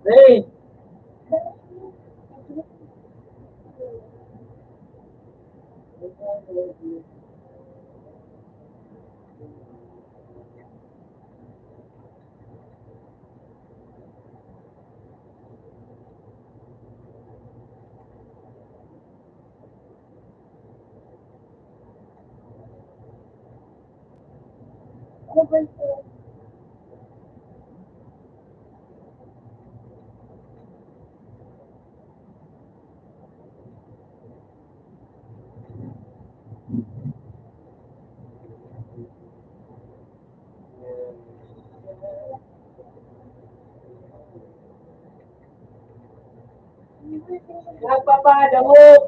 Hey! Nagpapadahok.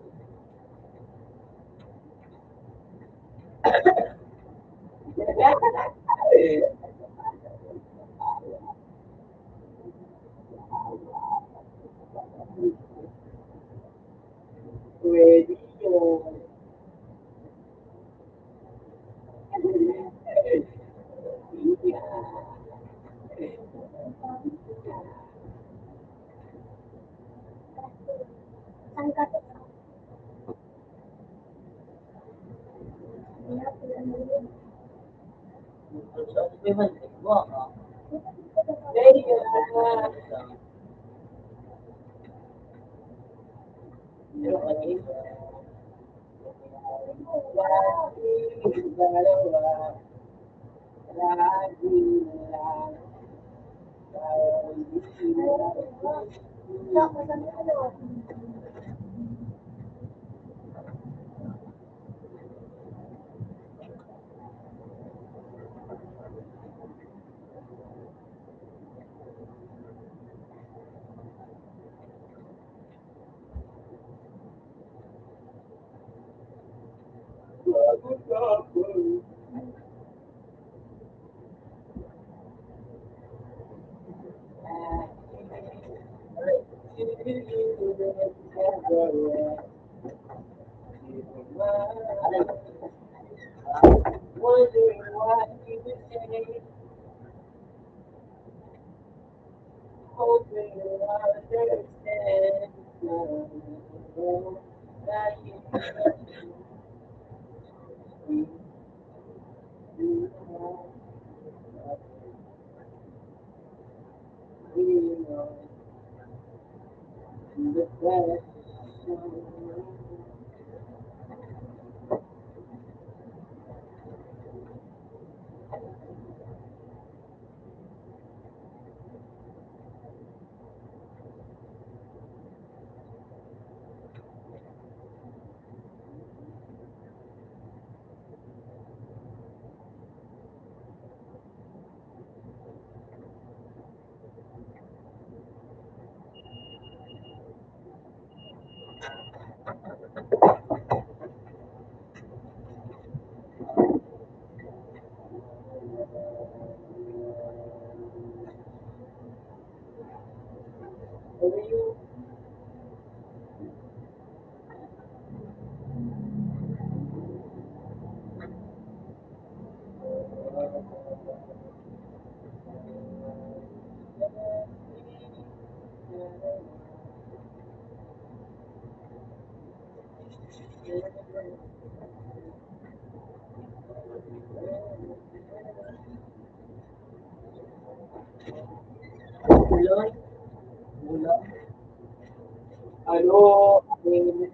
Ano, eh,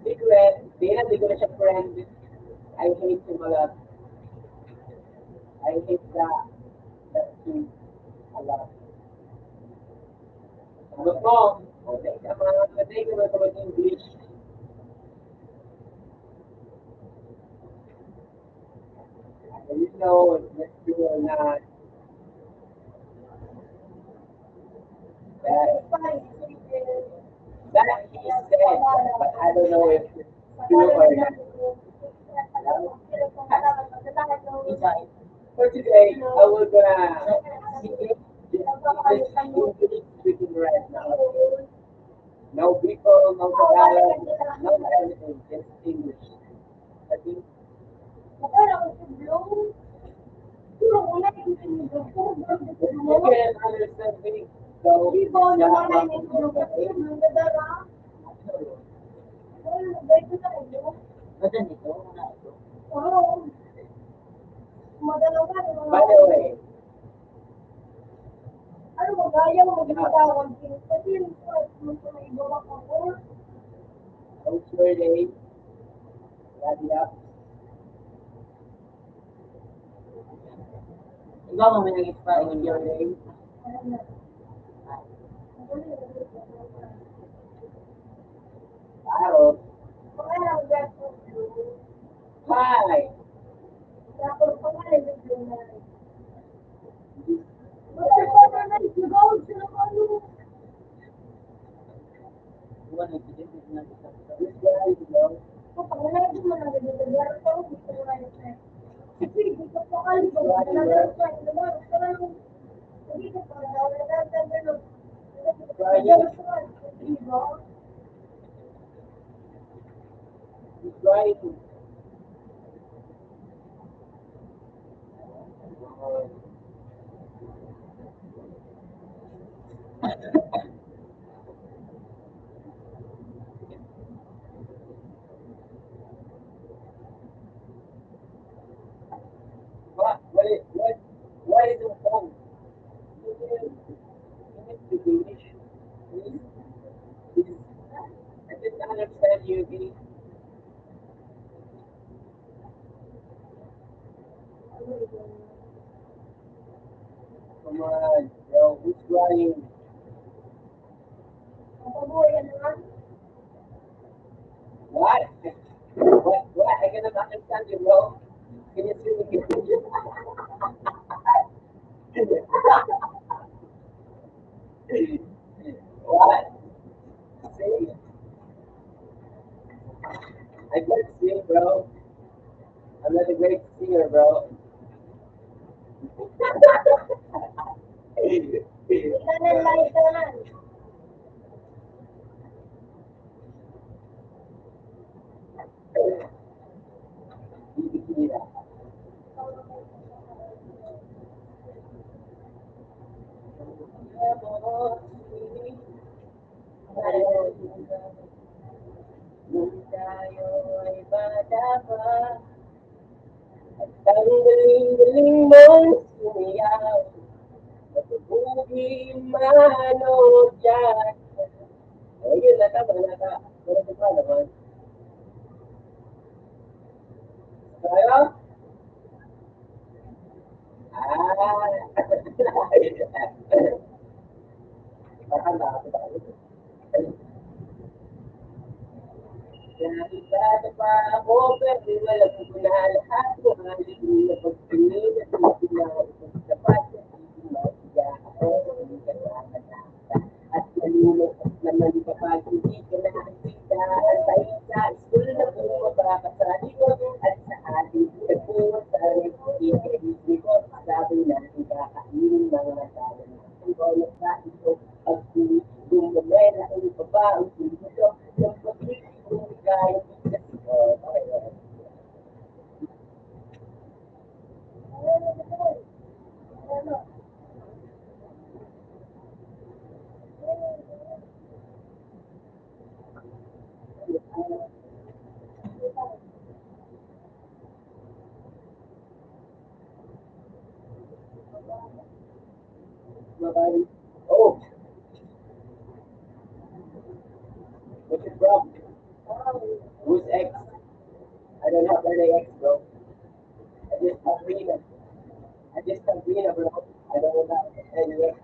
secret, di na, di ko na siya friend. I hate him a lot. I hate that, that kid a lot. Ano po? O, dahil sa mga, dahil sa mga English. Hello, let's do na. That, that he said, but I don't know if it's true or not. For today, I will gonna speak English, English speaking right now. No Bicol, no Tagalog, no anything, just English. Okay? You can understand me. So, yeah, Madali ito, una ito. By the way, ano ba, ayaw mo ginatawag din? Kasi yung part mo sa may iba ka po. How's your day? Wrap it up. Ikaw, mamaya nag-expire yung your day. Parang, Hi. Right. Q B. Come on, bro. Who's crying? What? What? What? I cannot understand you, bro. Can you see me? What? See? I can't sing, bro. I'm not a great singer, bro. Nung tayo ay bata pa, at ang galing-galing mong sumayaw, matutugi mano dyan. O, yun na, tama na, ta-, wala pa naman. Kaya? Ah. Kakanta ako ba? Dati bata pa ako, pero alam ko na lahat ng mga linya pagtingin at mga pinaubos na pati. Hindi na siya ako, hindi ka nakakatawa. At malulungkot naman kapag hindi ka nakikita. Ang balita, school na puro mapakasali ko at sa ating pinagbuhat sa rin, hindi ko sabi na ang kakainin mga tao. Ang bonus na ito, pag gumamera ang baba, ang pulito, ang pagiging kaya. Oh. What's your problem? Who's ex? I don't have any ex, bro. I just have Rina. I just have Rina, bro. I don't have any ex.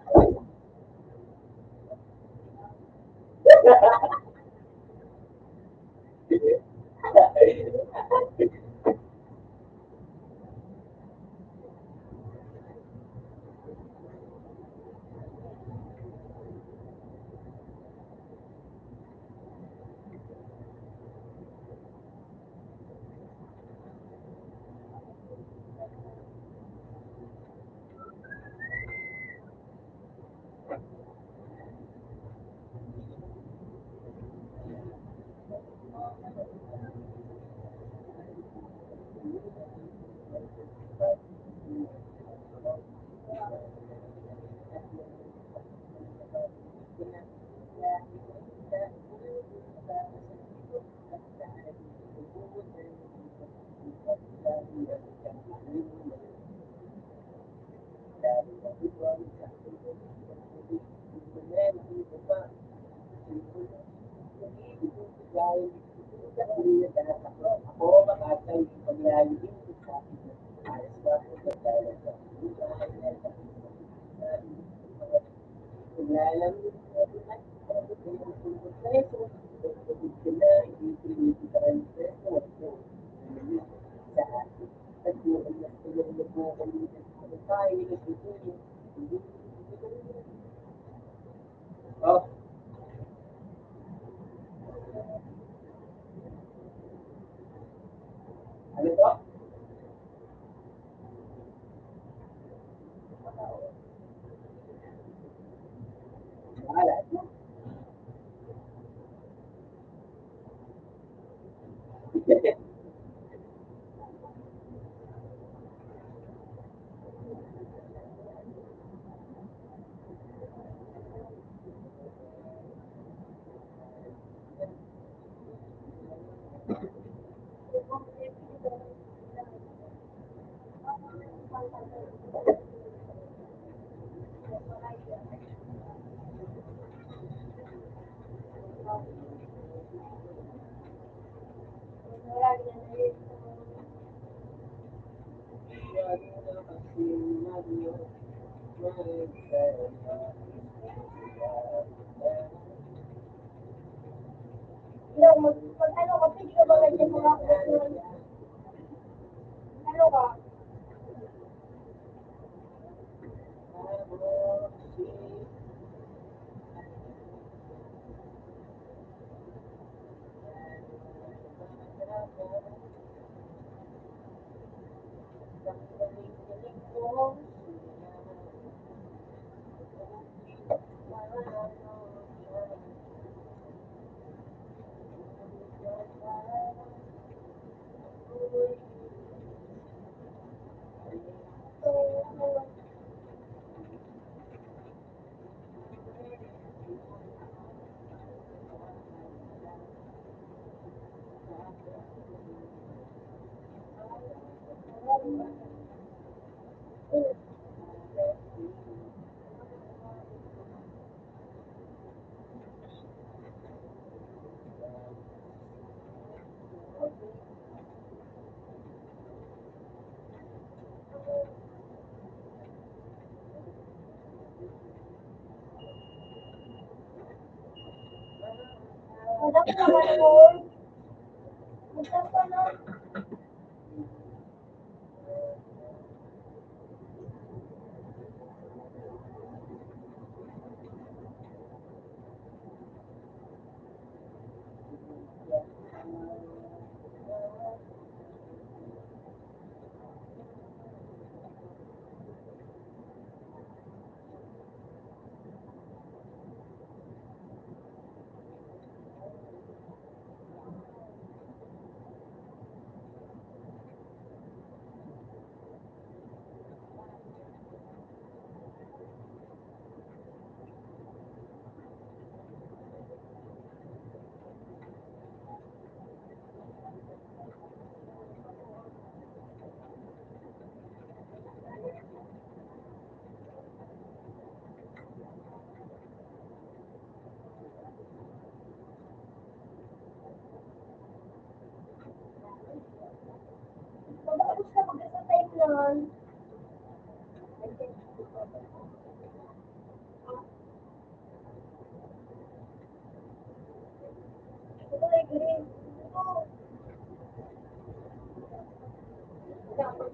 Yo, mag-, mag-ano ka, picture ba ganyan mga ano ka? Walang panahon. Walang panahon. Pag-abot ka, magkasabay lang. Ito ay green. Ito.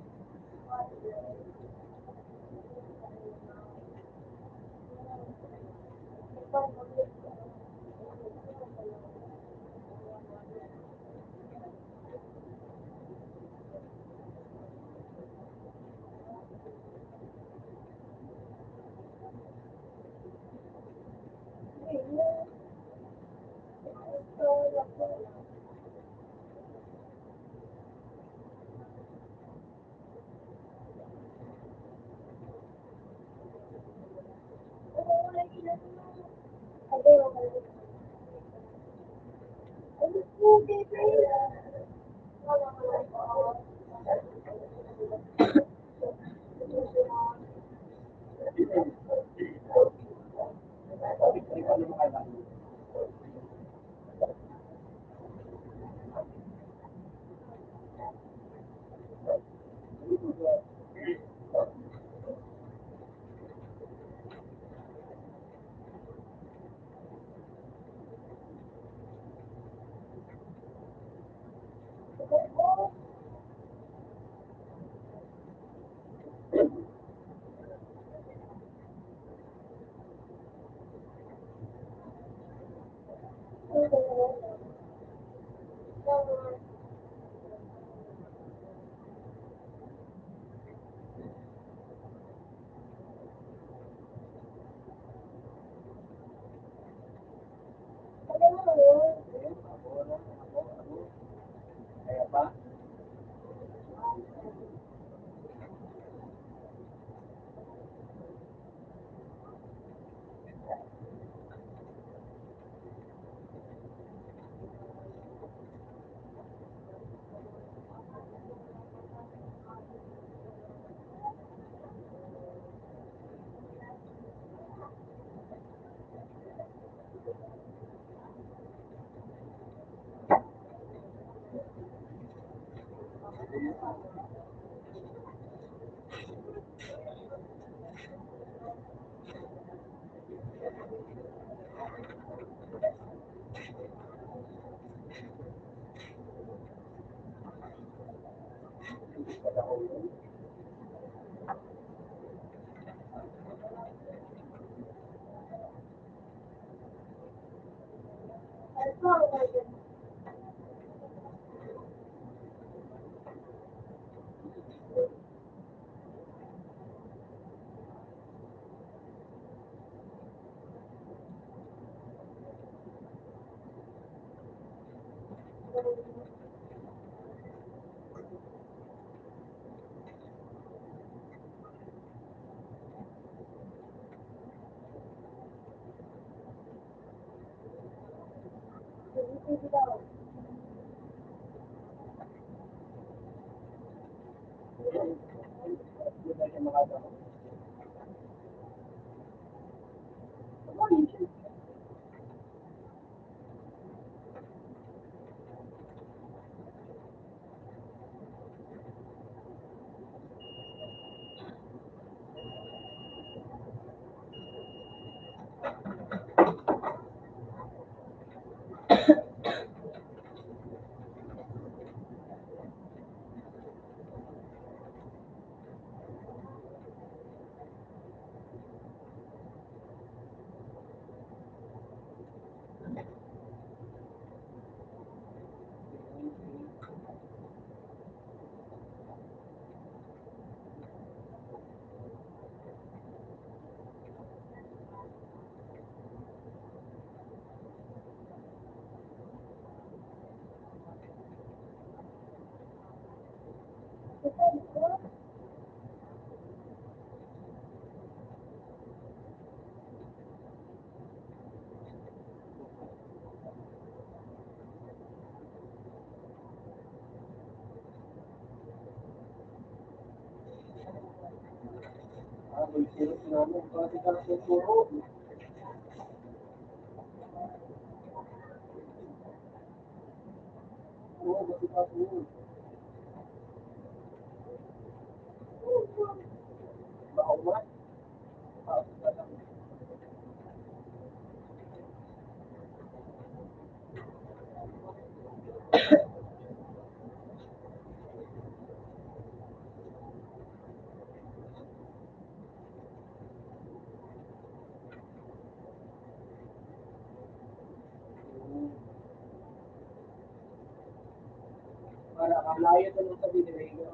Para kalayo na lang sa binigay ko.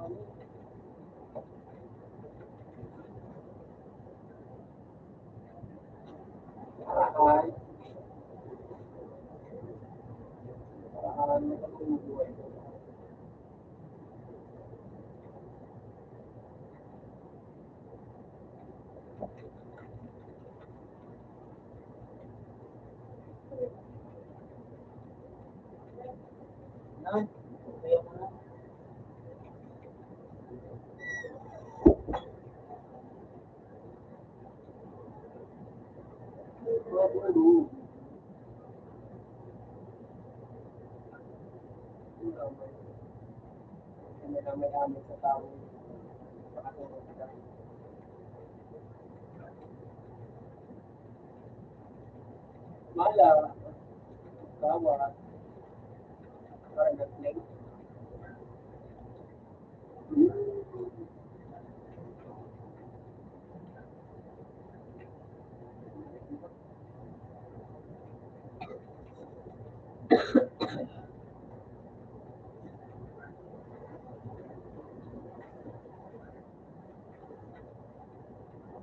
Ay. Para kalayo na lang sa binigay ko. Mala, gawa, para nag-play.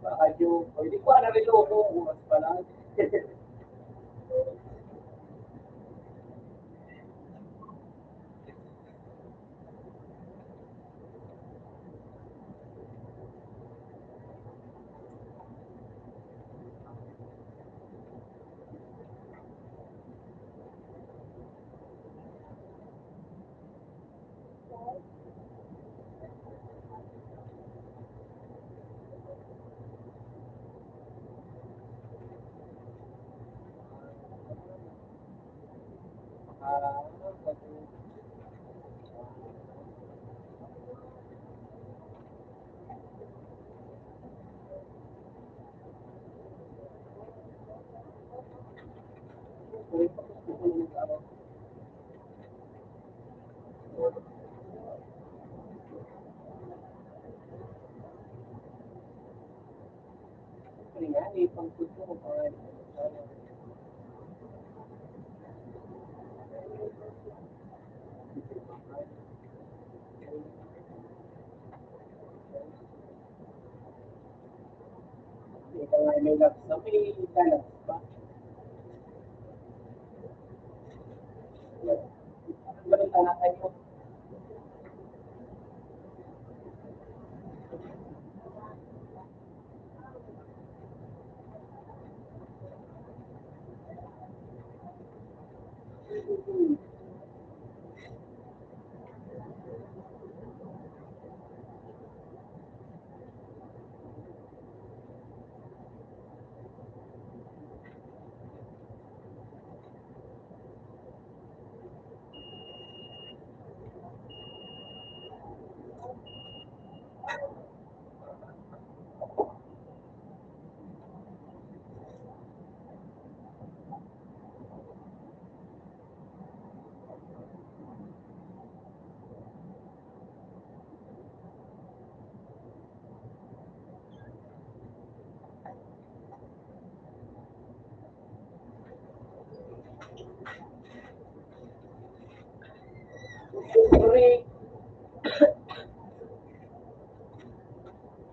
Baka yung, o, hindi ko alam yung logo, oras pa lang. Ikaw nga may labs na may lalabs pa. Ganun talaga yun. Siyempre,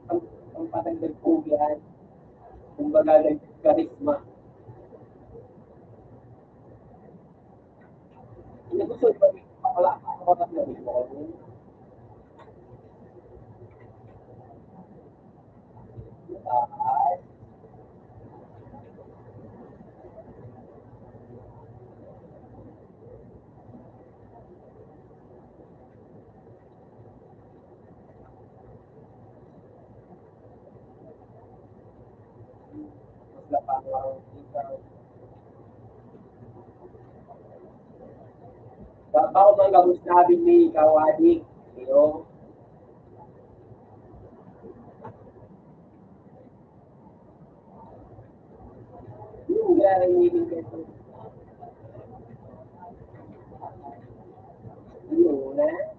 ang, ang patanggal po yan, kumbaga, nag-charisma. Hindi gusto ko, wala akong oras na rin. Babaw man gabos na binmi ikaw, adik. Iyo. Yung gaya ng ibig ko. Yun na.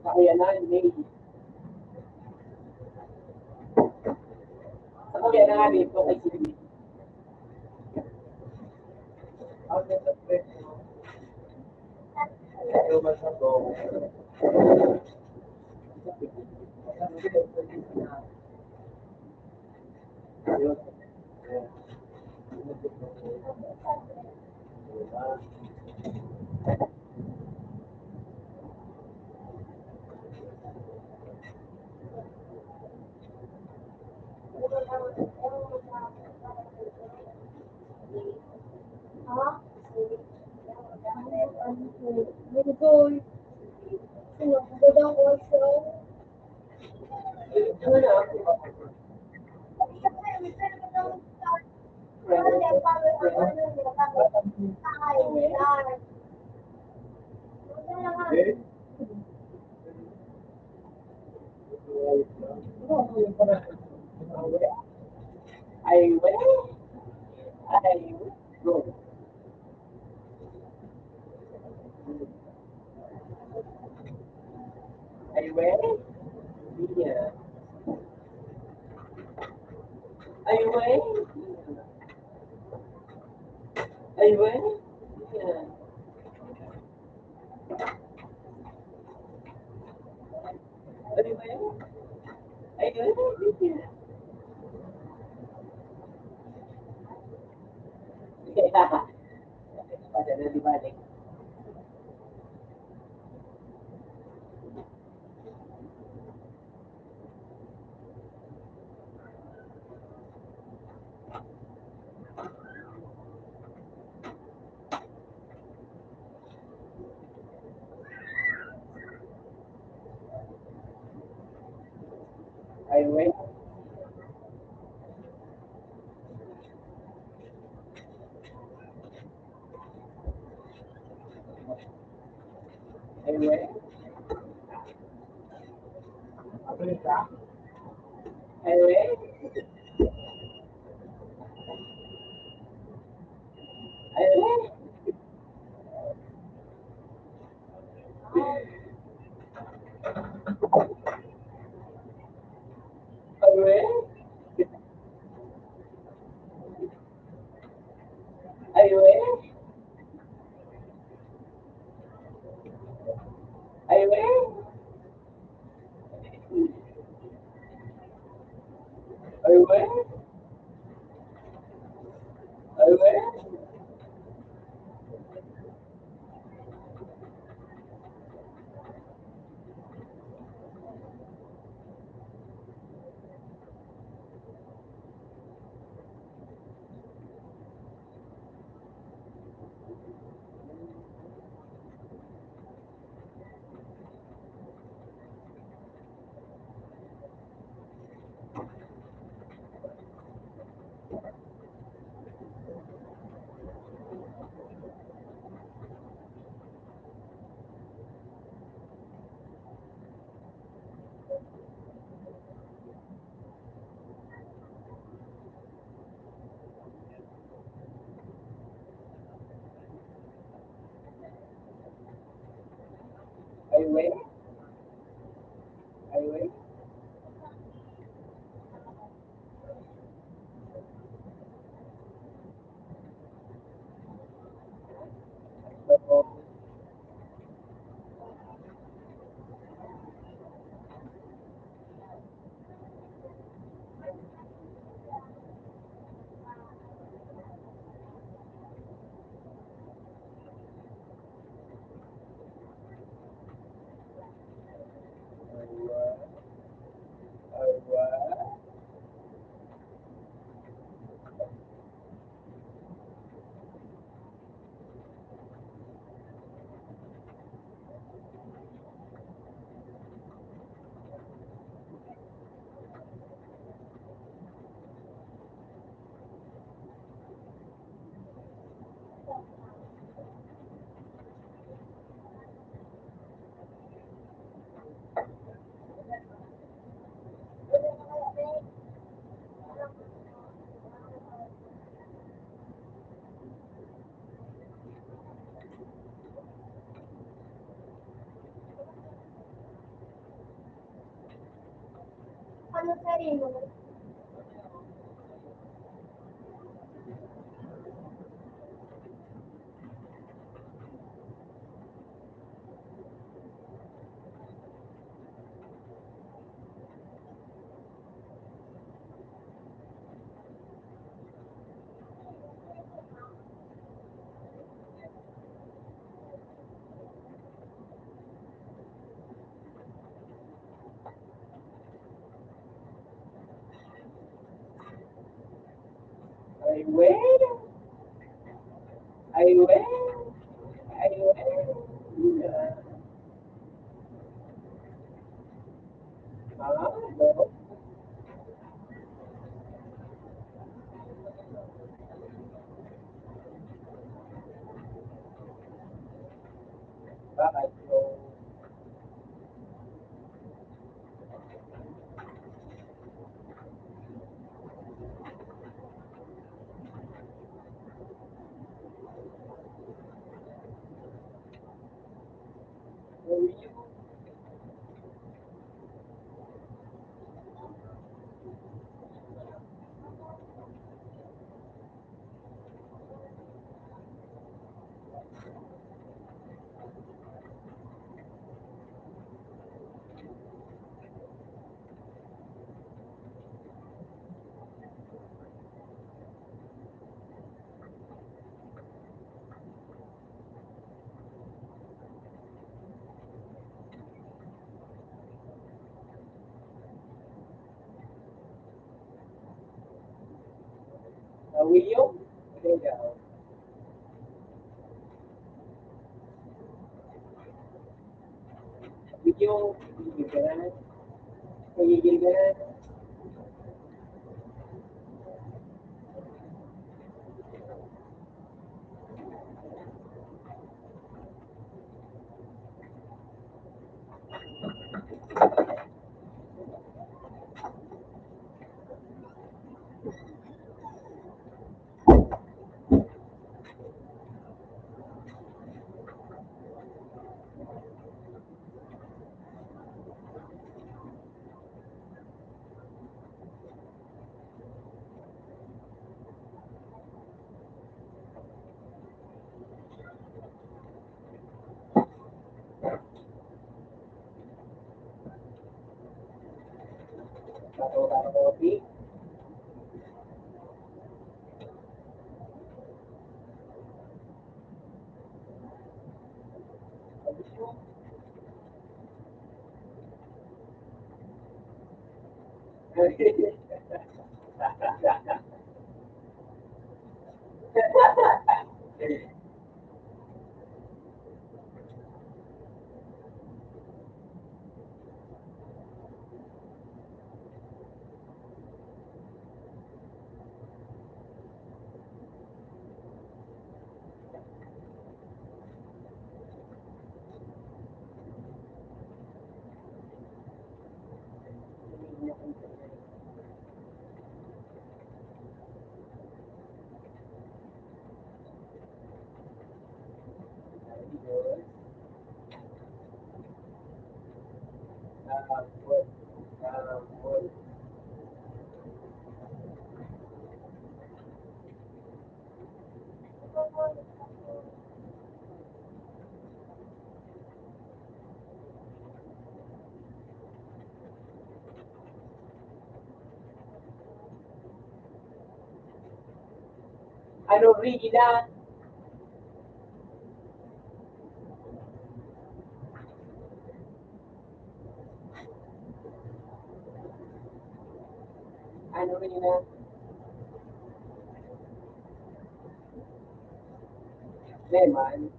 Kaya na, may. Kaya na, dito kay Siri. Ay, wait. Ay, wait. Ay, wait. Yeah. Ay, wait. Ay, well, yeah. Ay, well. Ay, well, yeah. Pada na, di ba, Alex? Highway. Highway. Highway. Highway. Highway. Highway. Highway. Highway. Highway. Highway. Highway. Ano sa rin mo? Ay, we. Ay, we. Ay, we. Ah, no. Bakit? Ah, William? William. William, William. William. Ano, Rina? Ano, Rina? Leman?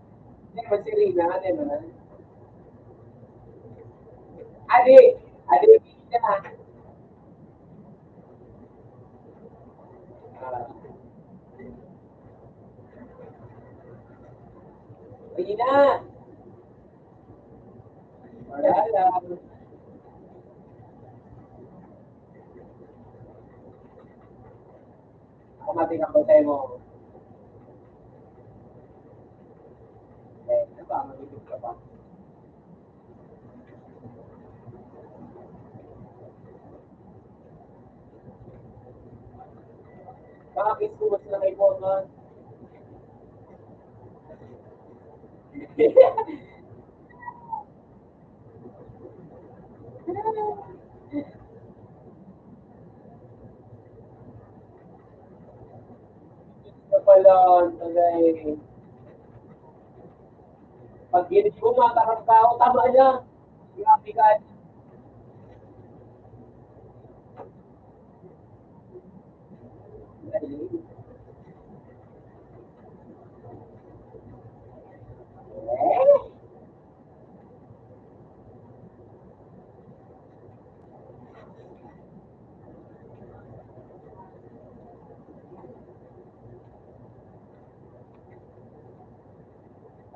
Leman si Rina, Leman? Adi, adi, Rina. Ah. Rina. Wala lang. Ako mating ako sa'yo mo. Eh, ano ba? Mag-isip ka pa. Bakit gusto mo sila kay Boss, ha? Ito pala, ang tagay. Pag ginit ko, matarap ka ako, tama niya. Grabe ka.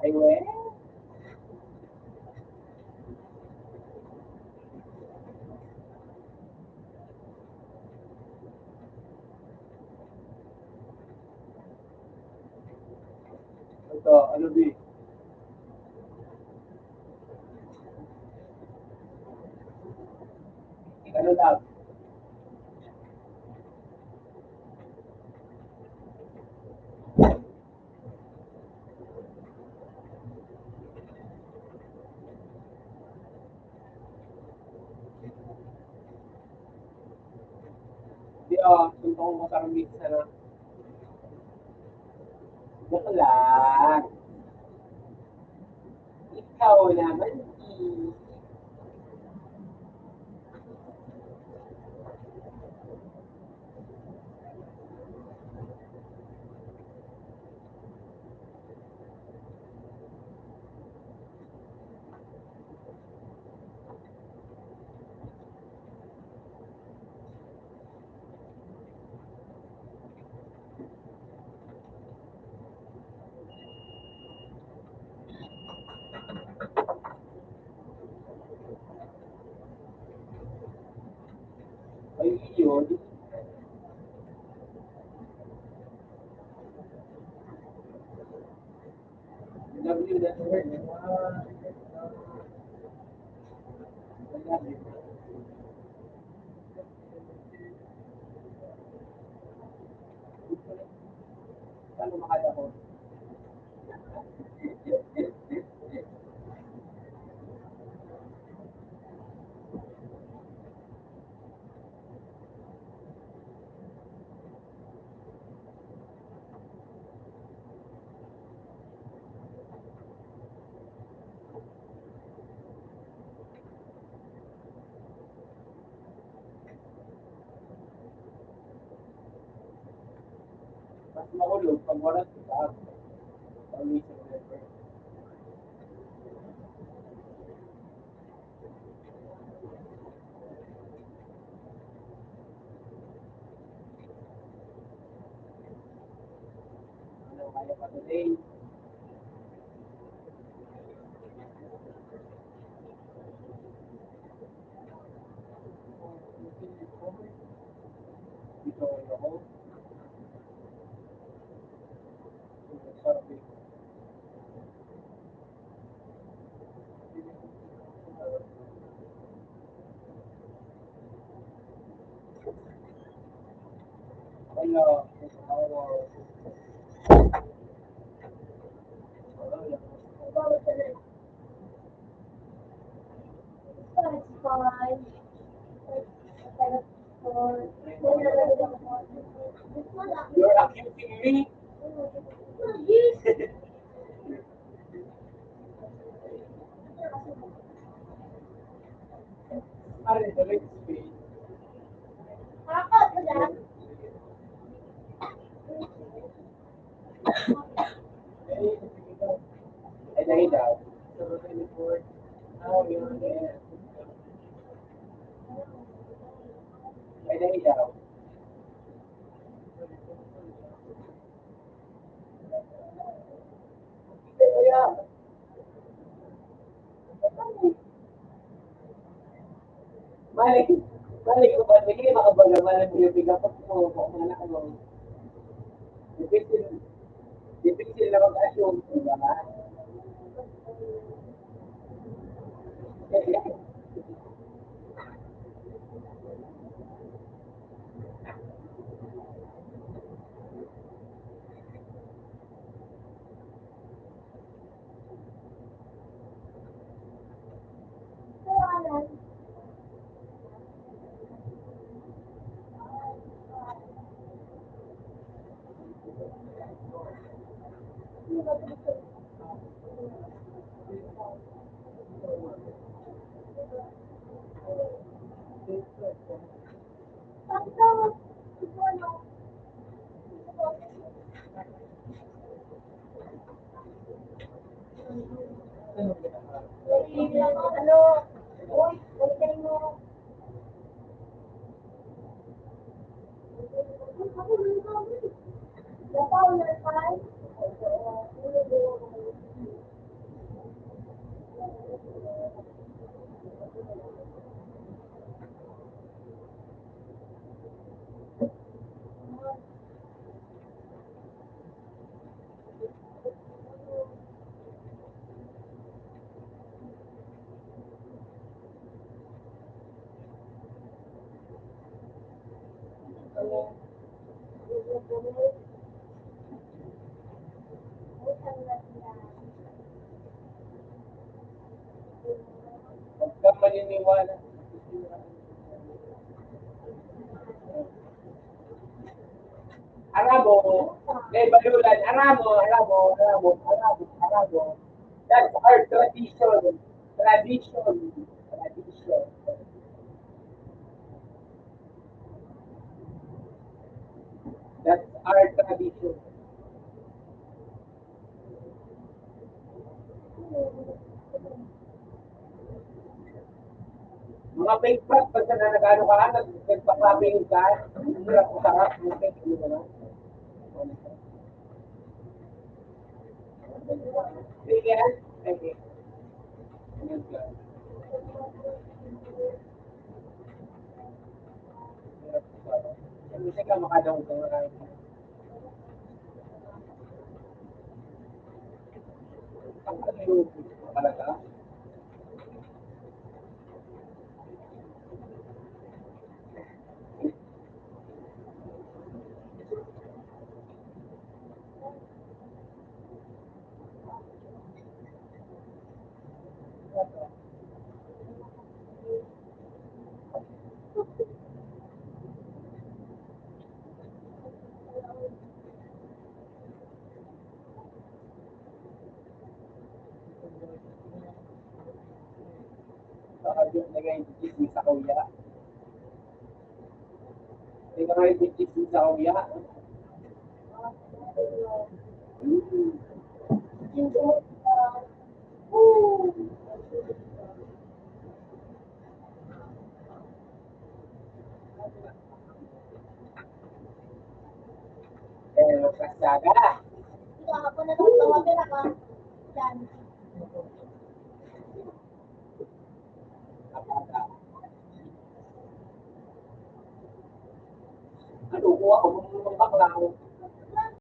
Ay, we. Ito, ano, B? Ano lang? Di, ah, suntok ko sa remix na. Joke lang. Ikaw naman, eh. Mas mahulog pag wala sa taas. Pag may survivor. Ano kaya pa today? Dito ako. You're accusing me? Are the red space. Ay, dahil daw. Ay, dahil daw. Mali, mali ko ba? Sige, makabaga, mali mo yung pick up mo, kung mga anak mo. Difícil, difícil na mag-assume, di ba? Huwag kang maniniwala. Arabo, may balulan. Arabo, Arabo, Arabo, Arabo, Arabo. That's our tradition. Tradition. Tradition. That's our tradition. Mga fake frat, basta na nag-ano ka, nag-, nagpa-clapping ka, ang hirap ko sarap, yung fake, ano na. Sige, ah. Sige. Kasi ka makadaw ka nga. Ano yung talaga? Baka yung nagay sa kuya. Hindi ka kayo bitbit sa kuya. Eh, kasada. Ako na lang, tawagin ako. Yan. Ano ko ako, kung bakla ako.